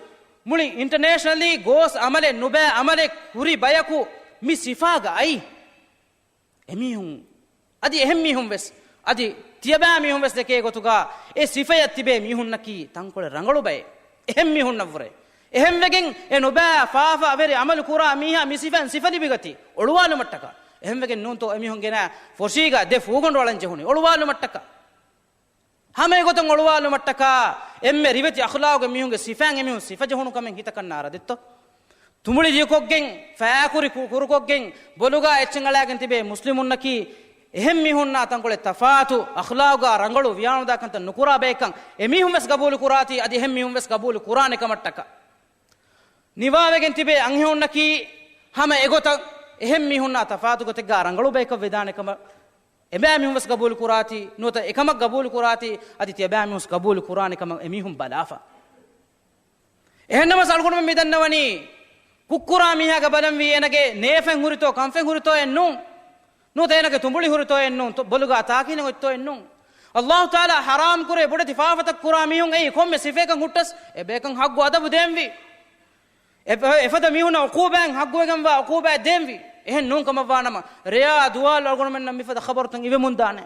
މުޅި އިންޓަނޭޝަނަލީ ގޯސް އަމަލެއް ނުބައި އަމަލެއް ހުރި ބަޔަކު މި ސިފާގަ އައީ؟ އެމީހުން އަދި އެހެން މީހުން ވެސް، އަދި ތިޔަބައިމީހުން ވެސް ދެކޭ ގޮތުގަ އެ ސިފަޔަށް ތިބޭ މީހުންނަކީ ތަންކޮޅެއް ރަނގަޅު ބައެއް. އެހެން މީހުންނަށްވުރެ. އެހެންވެގެން އެ ނުބައި ފާފަ އަވެރި އަމަލު ކުރާ މީހާ މި ސިފައިން ސިފަ ލިބިގަތީ އޮޅުވާލުމަށްޓަކާ. އެހެންވެގެން ނޫންތޯ އެމީހުން ގެނައި ފޮށީގަ ދެ ފޫގަނޑު އަޅަން ޖެހުނީ އޮޅުވާލުމަށްޓަކާ. ހަމަ އެގޮތަށް އޮޅުވާލުމަށްޓަކާ އެންމެ ރިވެތި އަޚްލާގުގެ މީހުންގެ ސިފައިން އެމީހުން ސިފަޖެހުނު ކަމެއް ހިތަކަށް ނާރަދެއްތޯ؟ ތުނބުޅި ދިޔުކޮށްގެން، ފައިކުރި ކު-، ކުރުކޮށްގެން، ބޮލުގާ އެއްޗެއް އަޅާގެން ތިބޭ މުސްލިމުންނަކީ، އެހެން މީހުންނާ ތަންކޮޅެއް ތަފާތު، އަޚްލާގުގާ ރަނގަޅު ވިޔާނުދާ ކަންތައް ނުކުރާ ބައެއްކަން އެމީހުން ވެސް ގަބޫލު ކުރާތީ، އަދި އެހެން މީހުން ވެސް ގަބޫލު ކުރާނެ ކަމަށްޓަކާ. ނިވާވެގެން ތިބޭ އަންހެނުންނަކީ، ހަމަ އެގޮތަށް އެހެން މީހުންނާ ތަފާތު ގޮތެއްގާ ރަނގަޅު ބަޔަކަށް ވެދާނެ ކަމަށް އެބައިމީހުން ވެސް ގަބޫލު ކުރާތީ، ނުވަތަ އެކަމަށް ގަބޫލު ކުރާތީ، އަދި ތިޔަބައިމީހުން ވެސް ގަބޫލު ކުރާނެ ކަމަށް އެމީހުން ބަލާފަ. އެހެންނަމަވެސް އަޅުގަނޑުމެން މި ދަންނަވަނީ، ކުށްކުރާ މީހާގެ ބަލަންވީ އޭނަގެ ނޭފަތް ހުރިތޯ، ކަންފަތް ހުރިތޯއެއް ނޫން. ނުވަތަ އޭނަގެ ތުނބުޅި ހުރިތޯއެއް ނޫން، ތު-، ބޮލުގާ ތާކީލެއް އޮތްތޯއެއް ނޫން. އައްލާހު ތަޢާލާ ޙަރާމް ކުރޭ ބޮޑެތި ފާފަތައް ކުރާ މީހުން އެއީ ކޮންމެ ސިފައަކަށް ހުއްޓަސް އެބޭކަން ޙައްގު އަދަބު ދޭންވީ. އެ-، އެފަދަ މީހުންނަށް ޢުޤޫބާތް ޙައްގުވެގެންވާ ޢުޤޫބާތް ދޭންވީ. އެހެން ނޫން ކަމަށްވާނަމަ، ރެޔާ ދުވާލު އަޅުގަނޑުމެންނަށް މިފަދަ ޚަބަރުތައް އިވެމުންދާނެ.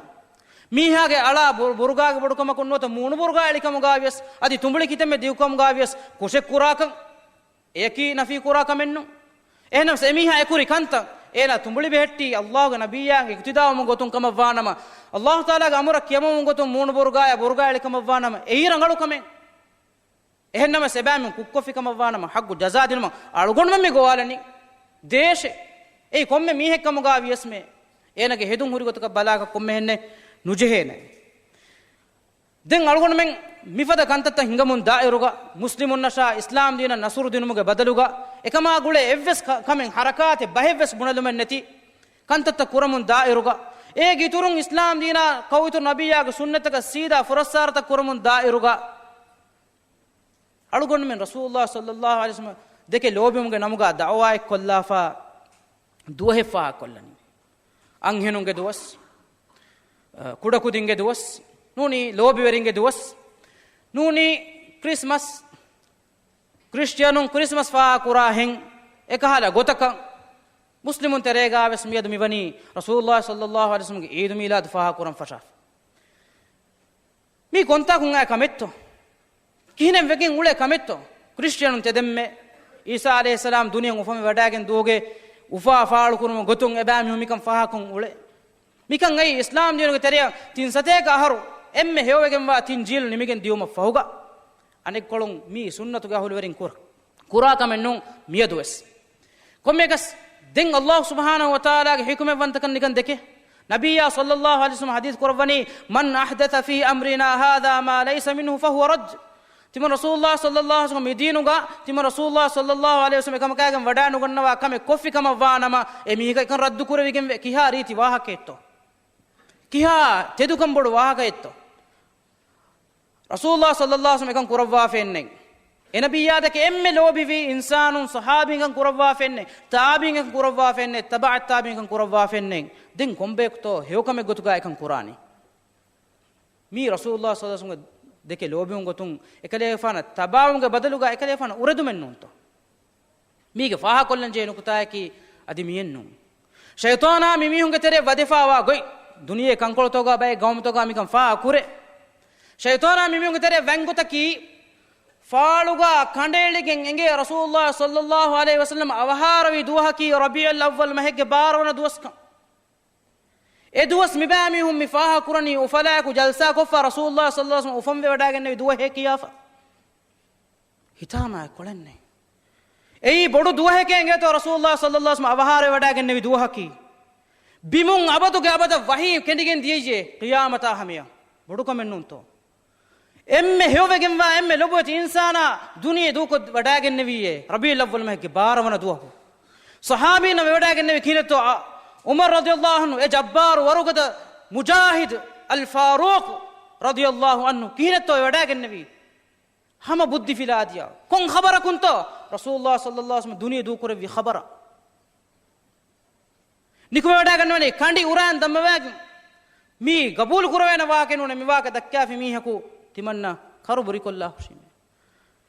މީހާގެ އަޅާ ބު-، ބުރުގާގެ ބޮޑުކަމަކުން ނުވަތަ މޫނު ބުރުގާ އެޅިކަމުގާވިޔަސް، އަދި ތުނބުޅި ކިތަންމެ ދިގުކަމުގާވިޔަސް ކުށެއް ކުރާކަން. އެޔަކީ ނަފީ ކުރާ ކަމެއްނޫން. އެހެނަސް އެމީހާ އެކުރި ކަންތައް އޭނާ ތުނބުޅި ބެހެއްޓީ އައްލާހުގެ ނަބިއްޔާގެ އިޤްތިދާވުމުގެ ގޮތުން ކަމަށްވާނަމަ، އައްލާހު ތަޢާލާގެ އަމުރަށް ކިޔަމަވުމުގެ ގޮތުން މޫނު ބުރުގާޔާ ބުރުގާ އެޅިކަމަށްވާނަމަ، އެއީ ރަނގަޅު ކަމެއް. އެހެންނަމަވެސް އެބައިމީހުން ކުށްކޮށްފި ކަމަށްވާނަމަ ޙައްގު ޖަޒާ ދިނުމަށް އަޅުގަނޑުމެން މި ގޮވާލަނީ. ދޭށޭ. އެއީ ކޮންމެ މީހެއް ކަމުގާ ވިޔަސްމޭ، އޭނަގެ ހެދުން ހުރި ގޮތަކަށް ބަލާކަށް ކޮންމެހެންނެއް ނުޖެހޭނެ. ދެން އަޅުގަނޑުމެން މިފަދަ ކަންތައްތައް ހިނގަމުން ދާއިރުގަ، މުސްލިމުންނަށާ އިސްލާމް ދީނަށް ނަޞްރު ދިނުމުގެ ބަދަލުގަ، އެކަމާ ގުޅޭ އެއްވެސް ކަ-، ކަމެއް ހަރަކާތެއް ބަހެއްވެސް ބުނެލުމެއް ނެތި ކަންތައްތައް ކުރަމުން ދާއިރުގަ، އޭގެ އިތުރުން އިސްލާމް ދީނާ ކައުއިތުރު ނަބިއްޔާގެ ސުންނަތަކަށް ސީދާ ފުރައްސާރަތައް ކުރަމުން ދާއިރުގަ، އަޅުގަނޑުމެން ރަސޫލުﷲ ޞައްލަﷲ ޢަލައިހި ވަސައްލަމަ ދެކެ ލޯބިވުމުގެ ނަމުގަ ދަޢުވާއެއް ކޮށްލާފަ ދުވަހެއް ފާހަގަކޮށްލަނީ. އަންހެނުންގެ ދުވަސް، އަ، ކުޑަކުދިންގެ ދުވަސް، ނޫނީ ލޯބިވެރިންގެ ދުވަސް، ނޫނީ ކްރިސްމަސް، ކްރިސްޓިއަނުން ކްރިސްމަސް ފާހަގަކުރާހެން އެކަހަލަ ގޮތަކަށް މުސްލިމުން ތެރޭގާވެސް މިއަދު މިވަނީ ރަސޫލުﷲ ޞައްލަﷲ ޢަލައިހި ވަސައްލަމަގެ ޢީދު މީލާދު ފާހަގަކުރަން ފަށާފަ. މީ ކޮންތާކުން އާ ކަމެއްތޯ؟ ކިހިނެއް ވެގެން އުޅޭ ކަމެއްތޯ؟ ކްރިސްޓިއަނުން ތެދެންމެ ޢީސާ ޢަލައިހިއްސަލާމް ދުނިޔެއަށް އުފަންވެ ވަޑައިގެން ދުވަހުގެ އުފާ ފާޅުކުރުމުގެ ގޮތުން އެބައިމީހުން މިކަން ފާހަގަކޮށް އުޅޭ. މިކަން އައީ އިސްލާމް ދީނުގެ ތެރެއަށް ތިން ސަތޭކަ އަހަރު އެންމެ ހެޔޮވެގެންވާ ތިން ޖީލު ނިމިގެން ދިޔުމަށް ފަހުގަ. އަނެއްކޮޅުން މީ ސުންނަތުގެ އަހުލުވެރިން ކުރ-، ކުރާ ކަމެއް ނޫން މިއަދުވެސް. ކޮންމެއަކަސް ދެން ﷲ ސުބްޙާނަހޫ ވަތަޢާލާގެ ޙިކުމަތްވަންތަކަން ނިކަން ދެކެ. ނަބިއްޔާ ޞައްލައްލާހު ޢަލައިހި ވަސައްލަމަ ޙަދީޘް ކުރައްވަނީ، "من أحدث في أمرنا هذا ما ليس منه فهو رد." ތިމަން ރަސޫލުﷲ ޞައްލައްލާހު ޢަލައިހި ވަސައްލަމަ މި ދީނުގަ، ތިމަން ރަސޫލުﷲ ޞައްލައްލާހު ޢަލައިހި ވަސައްލަމަ އެކަމަކާގެން ވަޑާނުގަންނަވާ ކަމެއް ކޮށްފި ކަމަށް ވާނަމަ، އެ މީހަކަށް އެކަން ރައްދު ކުރެވިގެންވޭ. ކިހާ ރީތި ވާހަކައެއްތޯ؟ ކިހާ ތެދުކަން ބޮޑު ވާހަކައެއްތޯ؟ ރަސޫލުﷲ ޞައްލައްލާހު ޢަލައިހި ވަސައްލަމަ އެކަން ކުރައްވާފައެއްނެތް. އެ ނަބިއްޔާ ދެކެ އެންމެ ލޯބިވި އިންސާނުން ޞަޙާބީން އެކަން ކުރައްވާފައެއްނެތް. ތާބީން އެކަން ކުރައްވާފައެއްނެތް. ތަބަޢައް ތާބީން އެކަން ކުރައްވާފައެއްނެތް. ދެން ކޮންބަޔަކުތޯ ހެޔޮކަމެއް ގޮތުގަ އެކަން ކުރާނީ؟ މީ ރަސޫލުﷲ ޞައްލައްލާހު ޢަލައިހި ވަސައްލަމަ ދެކެ ލޯބިވުން ގޮތުން، އެކަލޭގެފާނަށް ތަބާވުމުގެ ބަދަލުގަ އެކަލޭގެފާނަށް އުރެދުމެއް ނޫންތޯ؟ މީގެ ފާހަގަކޮށްލަން ޖެހޭ ނުކުތާއަކީ އަދި މިއެއްނޫން. ޝައިޠާނާ މި މީހުންގެ ތެރެއަށް ވަދެފާވާ ގޮތް، ދުނިޔެ ކަންކޮޅުތަކުގަ ބައެއް ގައުމުތަކުގަ މިކަން ފާހަގަކުރޭ. ޝައިޠާނާ މި މީހުންގެ ތެރެއަށް ވަންގޮތަކީ، ފާޅުގަ ކަނޑައެޅިގެން އެނގޭ ރަސޫލުﷲ ޞައްލައްލާހު ޢަލައިހި ވަސައްލަމަ އަވަހާރަވި ދުވަހަކީ ރަބީޢުލް އައްވަލް މަހެއްގެ ބާރަ ވަނަ ދުވަސްކަން. އެ ދުވަސް މިބައިމީހުން މި ފާހަގަކުރަނީ އުފަލާއެކު ޖަލްސާކޮށްފަ ރަސޫލުﷲ ޞައްލައްލާހު ޢަލައިހި ވަސައްލަމަ އުފަންވެވަޑައިގެންނެވި ދުވަހޭ ކިޔާފަ. ހިތާމައެއް ކޮޅެއްނެތް. އެއީ ބޮޑު ދުވަހެކޭ އެނގޭތޯ ރަސޫލުﷲ ޞައްލައްލާހު ޢަލައިހި ވަސައްލަމަ އަވަހާރަވެވަޑައިގެންނެވި ދުވަހަކީ. ބިމުން އަބަދުގެ އަބަދަށް ވަޙީ ކެނޑިގެން ދިޔައީ ޤިޔާމަތާ ހަމަޔަށް. ބޮޑުކަމެއްނޫންތޯ؟ އެންމެ ހެޔޮވެގެންވާ އެންމެ ލޮބުވެތި އިންސާނާ ދުނިޔެ ދޫކޮށް ވަޑައިގެންނެވީއޭ ރަބީޢުލް އައްވަލް މަހެއްގެ ބާރަ ވަނަ ދުވަހު. ޞަޙާބީންނަށް ވެވަޑައިގެންނެވީ ކިހިނެއްތޯ؟ އަ، ޢުމަރު ރަޟިޔައްލާހު ޢަންހު، އެ ޖައްބާރު ވަރުގަދަ މުޖާހިދު އަލް ފާރޫޤު ރަޟިޔައްލާހު ޢަންހު ކިހިނެއްތޯ ވެވަޑައިގެންނެވީ؟ ހަމަ ބުއްދިފިލާދިޔަ. ކޮން ޚަބަރަކުންތޯ؟ ރަސޫލުﷲ ޞައްލައްލާހު ޢަލައިހި ވަސައްލަމަ ދުނިޔެ ދޫކުރެއްވި ޚަބަރަށް. ނިކުމެވަޑައިގަންނަވަނީ ކަނޑި އުރާން ދަންމަވާގެން މީ ގަބޫލު ކުރެވޭނެ ވާހަކަ ނޫނޭ، މި ވާހަކަ ދައްކާފި މީހަކު ތިމަންނަ ކަރު ބުރިކޮށްލާ ހުށީމޭ.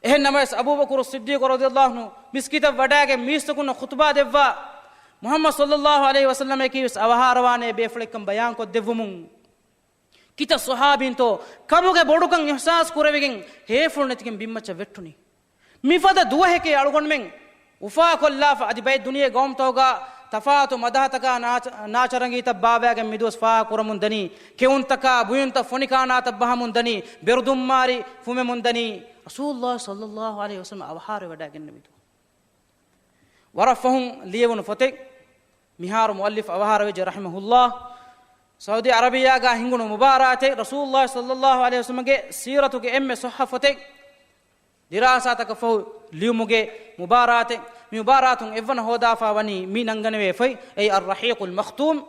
އެހެން ނަމަވެސް އަބޫބަކުރު ޞިއްދީޤު ރަޟިޔައްލާހު ޢަންހު މިސްކިތަށް ވަޑައިގެން މީސްތަކުންނަށް ޚުތުބާ ދެއްވާ، މުޙައްމަދު ޞައްލައްލާހު ޢަލައިހި ވަސައްލަމައަކީވެސް އަވަހާރަވާނޭ ބޭފުޅެއްކަން ބަޔާންކޮށްދެއްވުމުން، ކިތައް ޞަޙާބީންތޯ ކަމުގެ ބޮޑުކަން އިޙްސާސް ކުރެވިގެން ހޭފުޅު ނެތިގެން ބިންމައްޗަށް ވެއްޓުނީ. މިފަދަ ދުވަހެކޭ އަޅުގަނޑުމެން އުފާކޮށްލާފަ، އަދި ބައެއް ދުނިޔެ ގައުމުތަކުގަ ތަފާތު މަދަހަތަކާ ނާޗަ-، ނާޗަރަނގީތައް ބާވައިގެން މިދުވަސް ފާހަގަކުރަމުން ދަނީ، ކެއުންތަކާ ބުއިންތައް ފޮނިކާނާތައް ބަހަމުން ދަނީ، ބެރުދުންމާރި ފުމެމުން ދަނީ، ރަސޫލުﷲ ޞައްލައްލާހު ޢަލައިހި ވަސައްލަމަ އަވަހާރަވެވަޑައިގެންނެވި ދުވަހު. ވަރަށް ފަހުން ލިޔެވުނު ފޮތެއް، މިހާރު މުއައްލިފް އަވަހާރަވެއްޖެ ރަޙިމަހުﷲ. ސައުދީ ޢަރަބިއްޔާގަ ހިނގުނު މުބާރާތެއް، ރަސޫލުﷲ ޞައްލައްލާހު ޢަލައިހި ވަސައްލަމަގެ ސީރަތުގެ އެންމެ ޞައްޙަ ފޮތެއް ދިރާސާތަކަށް ފަހު ލިޔުމުގެ މުބާރާތެއް. މި މުބާރާތުން އެއްވަނަ ހޯދާފާ ވަނީ މި ނަންގަނެވޭ ފޮތް، އެއީ އައްރަޙީޤުލް މަޚްތޫމް،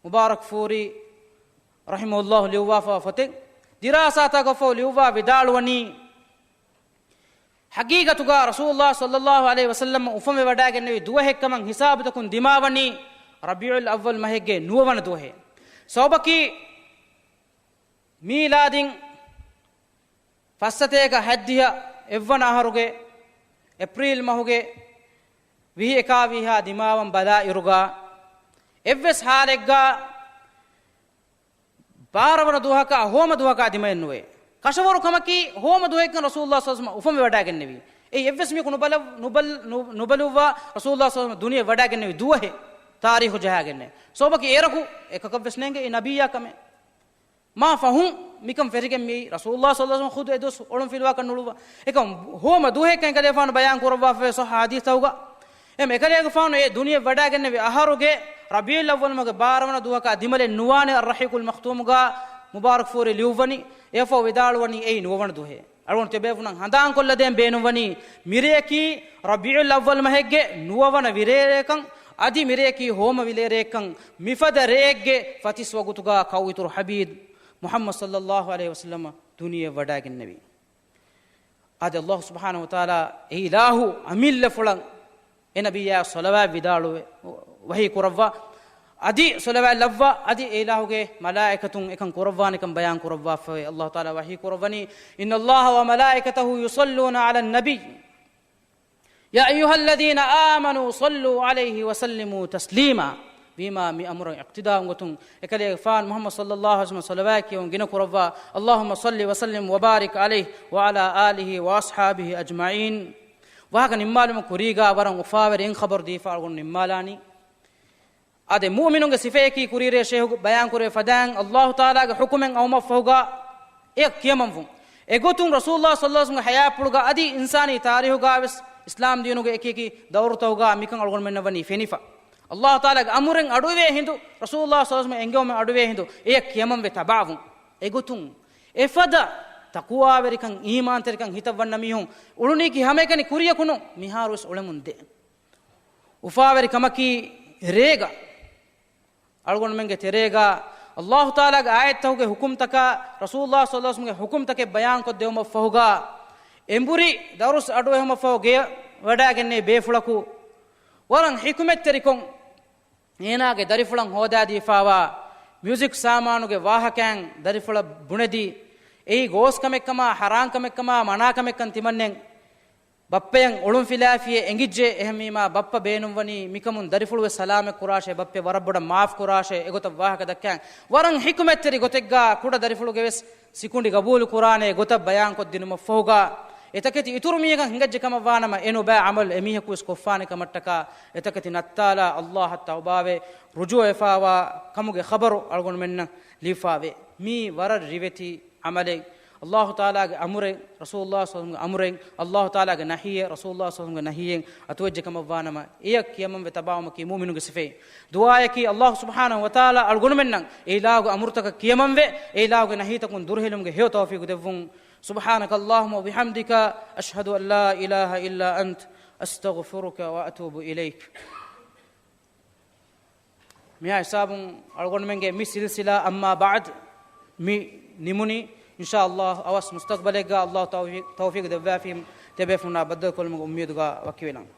މުބާރަކްފޫރީ ރަޙިމަހުﷲ ލިޔުއްވާފާ ފޮތެއް. ދިރާސާތަކަށް ފަހު ލިޔުއްވާ ވިދާޅުވަނީ، ޙަޤީޤަތުގަ ރަސޫލުﷲ ޞައްލައްލާހު ޢަލައިހި ވަސައްލަމަ އުފަންވެވަޑައިގެންނެވި ދުވަހެއްކަމަށް ހިސާބުތަކުން ދިމާވަނީ ރަބީޢުލް އައްވަލް މަހެއްގެ ނުވަވަނަ ދުވަހޭ. ސަބަބަކީ، މީލާދީން ފައްސަތޭކަ ހަތްދިހަ އެއްވަނަ އަހަރުގެ އޭޕްރީލް މަހުގެ ވިހި އެކާވީހާ ދިމާވަން ބަލާއިރުގަ، އެއްވެސް ހާލެއްގަ ބާރަ ވަނަ ދުވަހަކާ ހޯމަ ދުވަހަކާ ދިމައެއް ނުވޭ. ކަށަވަރު ކަމަކީ، ހޯމަ ދުވަހެއްކަން ރަސޫލުﷲ ޞައްލައްލާހު ޢަލައިހި ވަސައްލަމަ އުފަންވެވަޑައިގެންނެވީ. އެއީ އެއްވެސް މީހަކު ނުބަލަ-، ނުބަލް-، ނު-، ނުބަލުއްވާ ރަސޫލުﷲ ޞައްލައްލާހު ޢަލައިހި ވަސައްލަމަ ދުނިޔެ ވަޑައިގެންނެވި ދުވަހެއް ތާރީޚު ޖަހާގެންނެއް. ސަބަބަކީ އޭރަކު އެކަކަށްވެސް ނޭނގެ އެ ނަބިއްޔާ ކަމެއް. މާ ފަހުން މިކަން ފެށިގެން މިއީ ރަސޫލުﷲ ޞައްލައްލާހު ޢަލައިހި ވަސައްލަމަ ޚުދު އެދުވަސް އޮޅުން ފިލުވާކަށް ނުޅުއްވާ. އެކަމް ހޯމަ ދުވަހެއްކަން އެކަލޭގެފާނު ބަޔާން ކުރައްވާފައި ޞައްޙަ ޙަދީޘްތަކުގަ. އެހެން އެކަލޭގެފާނު އެ ދުނިޔެ ވަޑައިގެންނެވި އަހަރުގެ ރަބީޢުލް އައްވަލް މަހުގެ ބާރަ ވަނަ ދުވަހަކާ ދިމަލެއް ނުވާނެ އައްރަޙީޤުލް މަޚްތޫމުގަ މުބާރަކްފޫރީ ލިޔުއްވަނީ. އެއަށްފަހު ވިދާޅުވަނީ އެއީ ނުވަވަނަ ދުވަހޭ. އަޅުގަނޑު ތިޔަބޭފުޅުންނަށް ހަނދާންކޮށްލަދޭން ބޭނުންވަނީ، މިރެއަކީ ރަބީޢުލް އައްވަލް މަހެއްގެ ނުވަވަނަ ވިރޭރެއަކަށް، އަދި މިރެއަކީ ހޯމަ ވިލޭރެއަކަށް، މިފަދަ ރެއެއްގެ ފަތިސް ވަގުތުގަ ކައުއިތުރު ޙަބީބް މުޙައްމަދު ޞައްލައްލާހު ޢަލައިހި ވަސައްލަމަ ދުނިޔެ ވަޑައިގެންނެވީ. އާދެ، ﷲ ސުބްޙާނަހޫ ވަތަޢާލާ އެ އިލާހު އަމިއްލަފުޅަށް އެ ނަބިއްޔާ ޞަލަވާތް ވިދާޅުވެ، ވަޙީ ކުރައްވާ، އަދި ޞަލަވާތް ލައްވާ، އަދި އެ އިލާހުގެ މަލާއިކަތުން އެކަން ކުރައްވާނެކަން ބަޔާން ކުރައްވާފައި. ﷲ ތަޢާލާ ވަޙީ ކުރައްވަނީ، إن الله وملائكته يصلون على النبي يا أيها الذين آمنوا صلوا عليه وسلموا تسليما. ވީމާ މި އަމުރަށް އިޤްތިދާ ގޮތުން އެކަލޭގެފާނު މުޙައްމަދު ޞައްލައްލާހު ޢަލައިހި ވަސައްލަމަ ޞަލަވާތް ކިޔަވަން ގިނަ ކުރައްވާ، اللهم صل وسلم وبارك عليه وعلى آله وأصحابه أجمعين. ވާހަކަ ނިންމާލުމަށް ކުރީގާ ވަރަށް އުފާވެރި އެއް ޚަބަރު ދީފަ އަޅުގަނޑު ނިންމާލާނީ. އާދެ، މުއުމިނުންގެ ސިފައަކީ ކުރީރޭ ޝޭހު ބަޔާންކުރެވި ފަދައިން، ﷲ ތަޢާލާގެ ޙުކުމެއް އައުމަށްފަހުގާ އެ ކިޔަމަންވުން. އެގޮތުން ރަސޫލުﷲ ޞައްލައްލާހު ޢަލައިހި ވަސައްލަމަ ޙަޔާތްޕުޅުގާ އަދި އިންސާނީ ތާރީޚުގާވެސް އިސްލާމް ދީނުގެ އެކި އެކި ދައުރުތަކުގަ މިކަން އަޅުގަނޑުމެންނަށް ވަނީ ފެނިފަ. އައްލާހު ތަޢާލާގެ އަމުރެއް އަޑުއިވޭ ހިނދު، ރަސޫލުއްލާހި ޞައްލައްލާހު ޢަލައިހި ވަސައްލަމަ އެންގެވުމެއް އަޑުއިވޭ ހިނދު، އެޔަށް ކިޔަމަންވެ ތަބާވުން. އެގޮތުން އެފަދަ ތަޤުވާވެރިކަން، އީމާންތެރިކަން ހިތަށް ވަންނަ މީހުން އުޅުނީކީ ހަމައެކަނި ކުރިޔަކު ނޫން، މިހާރުވެސް އުޅެމުން ދޭ. އުފާވެރި ކަމަކީ ރޭގަ އަޅުގަނޑުމެންގެ ތެރޭގަ އައްލާހު ތަޢާލާގެ އާޔަތްތަކުގެ ޙުކުމްތަކާ، ރަސޫލުއްލާހި ޞައްލައްލާހު ޢަލައިހި ވަސައްލަމަގެ ޙުކުމްތަކެއް ބަޔާންކޮށްދެވުމަށްފަހުގަ، އެނބުރި ދަރުސް އަޑުއެހުމަށްފަހު ގެޔަށް ވަޑައިގެންނެވި ބޭފުޅަކު ވަރަށް ޙިކުމަތްތެރިކޮށް، އޭނާގެ ދަރިފުޅަށް ހޯދާދީފާވާ މިއުޒިކް ސާމާނުގެ ވާހަކައިން ދަރިފުޅަށް ބުނެދީ، އެއީ ގޯސްކަމެއްކަމާ، ޙަރާންކަމެއްކަމާ، މަނާކަމެއްކަން ތިމަންނެން ބައްޕަޔަށް އޮޅުންފިލާފިއޭ އެނގިއްޖެ. އެހެންވީމާ، ބައްޕަ ބޭނުންވަނީ މިކަމުން ދަރިފުޅުވެސް ސަލާމަތް ކުރާށޭ، ބައްޕަ ވަރަށް ބޮޑަށް މާފް ކުރާށޭ، އެގޮތަށް ވާހަކަ ދައްކައި، ވަރަށް ޙިކުމަތްތެރި ގޮތެއްގަ ކުޑަ ދަރިފުޅުގެވެސް ސިކުނޑި ގަބޫލު ކުރާނޭ ގޮތަށް ބަޔާންކޮށްދިނުމަށްފަހުގަ، އެތަކެތި އިތުރު މީހަކަށް ހިނގައްޖެ ކަމަށް ވާނަމަ، އެ ނުބައި ޢަމަލު އެމީހަކުވެސް ކޮށްފާނެ ކަމަށްޓަކާ، އެތަކެތި ނައްތާލާ އައްލާހަށް ތައުބާވެ ރުޖޫޢަވެފާވާ ކަމުގެ ޚަބަރު އަޅުގަނޑުމެންނަށް ލިޔުފާވޭ. މީ ވަރަށް ރިވެތި ޢަމަލެއް. އައްލާހު ތަޢާލާގެ އަމުރެއް، ރަސޫލުއްލާހި ޞައްލައްލާހު ޢަލައިހި ވަސައްލަމަގެ އަމުރެއް، އައްލާހު ތަޢާލާގެ ނަހީއެއް، ރަސޫލުއްލާހި ޞައްލައްލާހު ޢަލައިހި ވަސައްލަމަގެ ނަހީއެއް އަތުވެއްޖެ ކަމަށްވާނަމަ، އެޔަށް ކިޔަމަންވެ ތަބާވުމަކީ މުއުމިނުގެ ސިފައެއް. ދުޢާއަކީ، އައްލާހު ސުބްޙާނަހު ވަތަޢާލާ އަޅުގަނޑުމެންނަށް އެ އިލާހުގެ އަމުރުތަކަށް ކިޔަމަންވެ، އެ އިލާހުގެ ނަހީތަކުން ދުރުހެލުމުގެ ހެޔޮ ތައުފީޤު ދެއްވުން. سبحانك اللهم وبحمدك، أشهد أن لا إله إلا أنت، أستغفرك وأتوب إليك. މިހާ ހިސާބުން އަޅުގަނޑުމެންގެ މި ސިލްސިލާ أما بعد މި ނިމުނީ. އިންޝާﷲ އަވަސް މުސްތަޤްބަލެއްގަ އައްލާހު ތައުފީ-، ތައުފީޤު ދެއްވާފީމު ތިޔަބޭފުޅުންނާ ބައްދަލުކޮށްލުމުގެ އުއްމީދުގަ ވަކިވެލަން.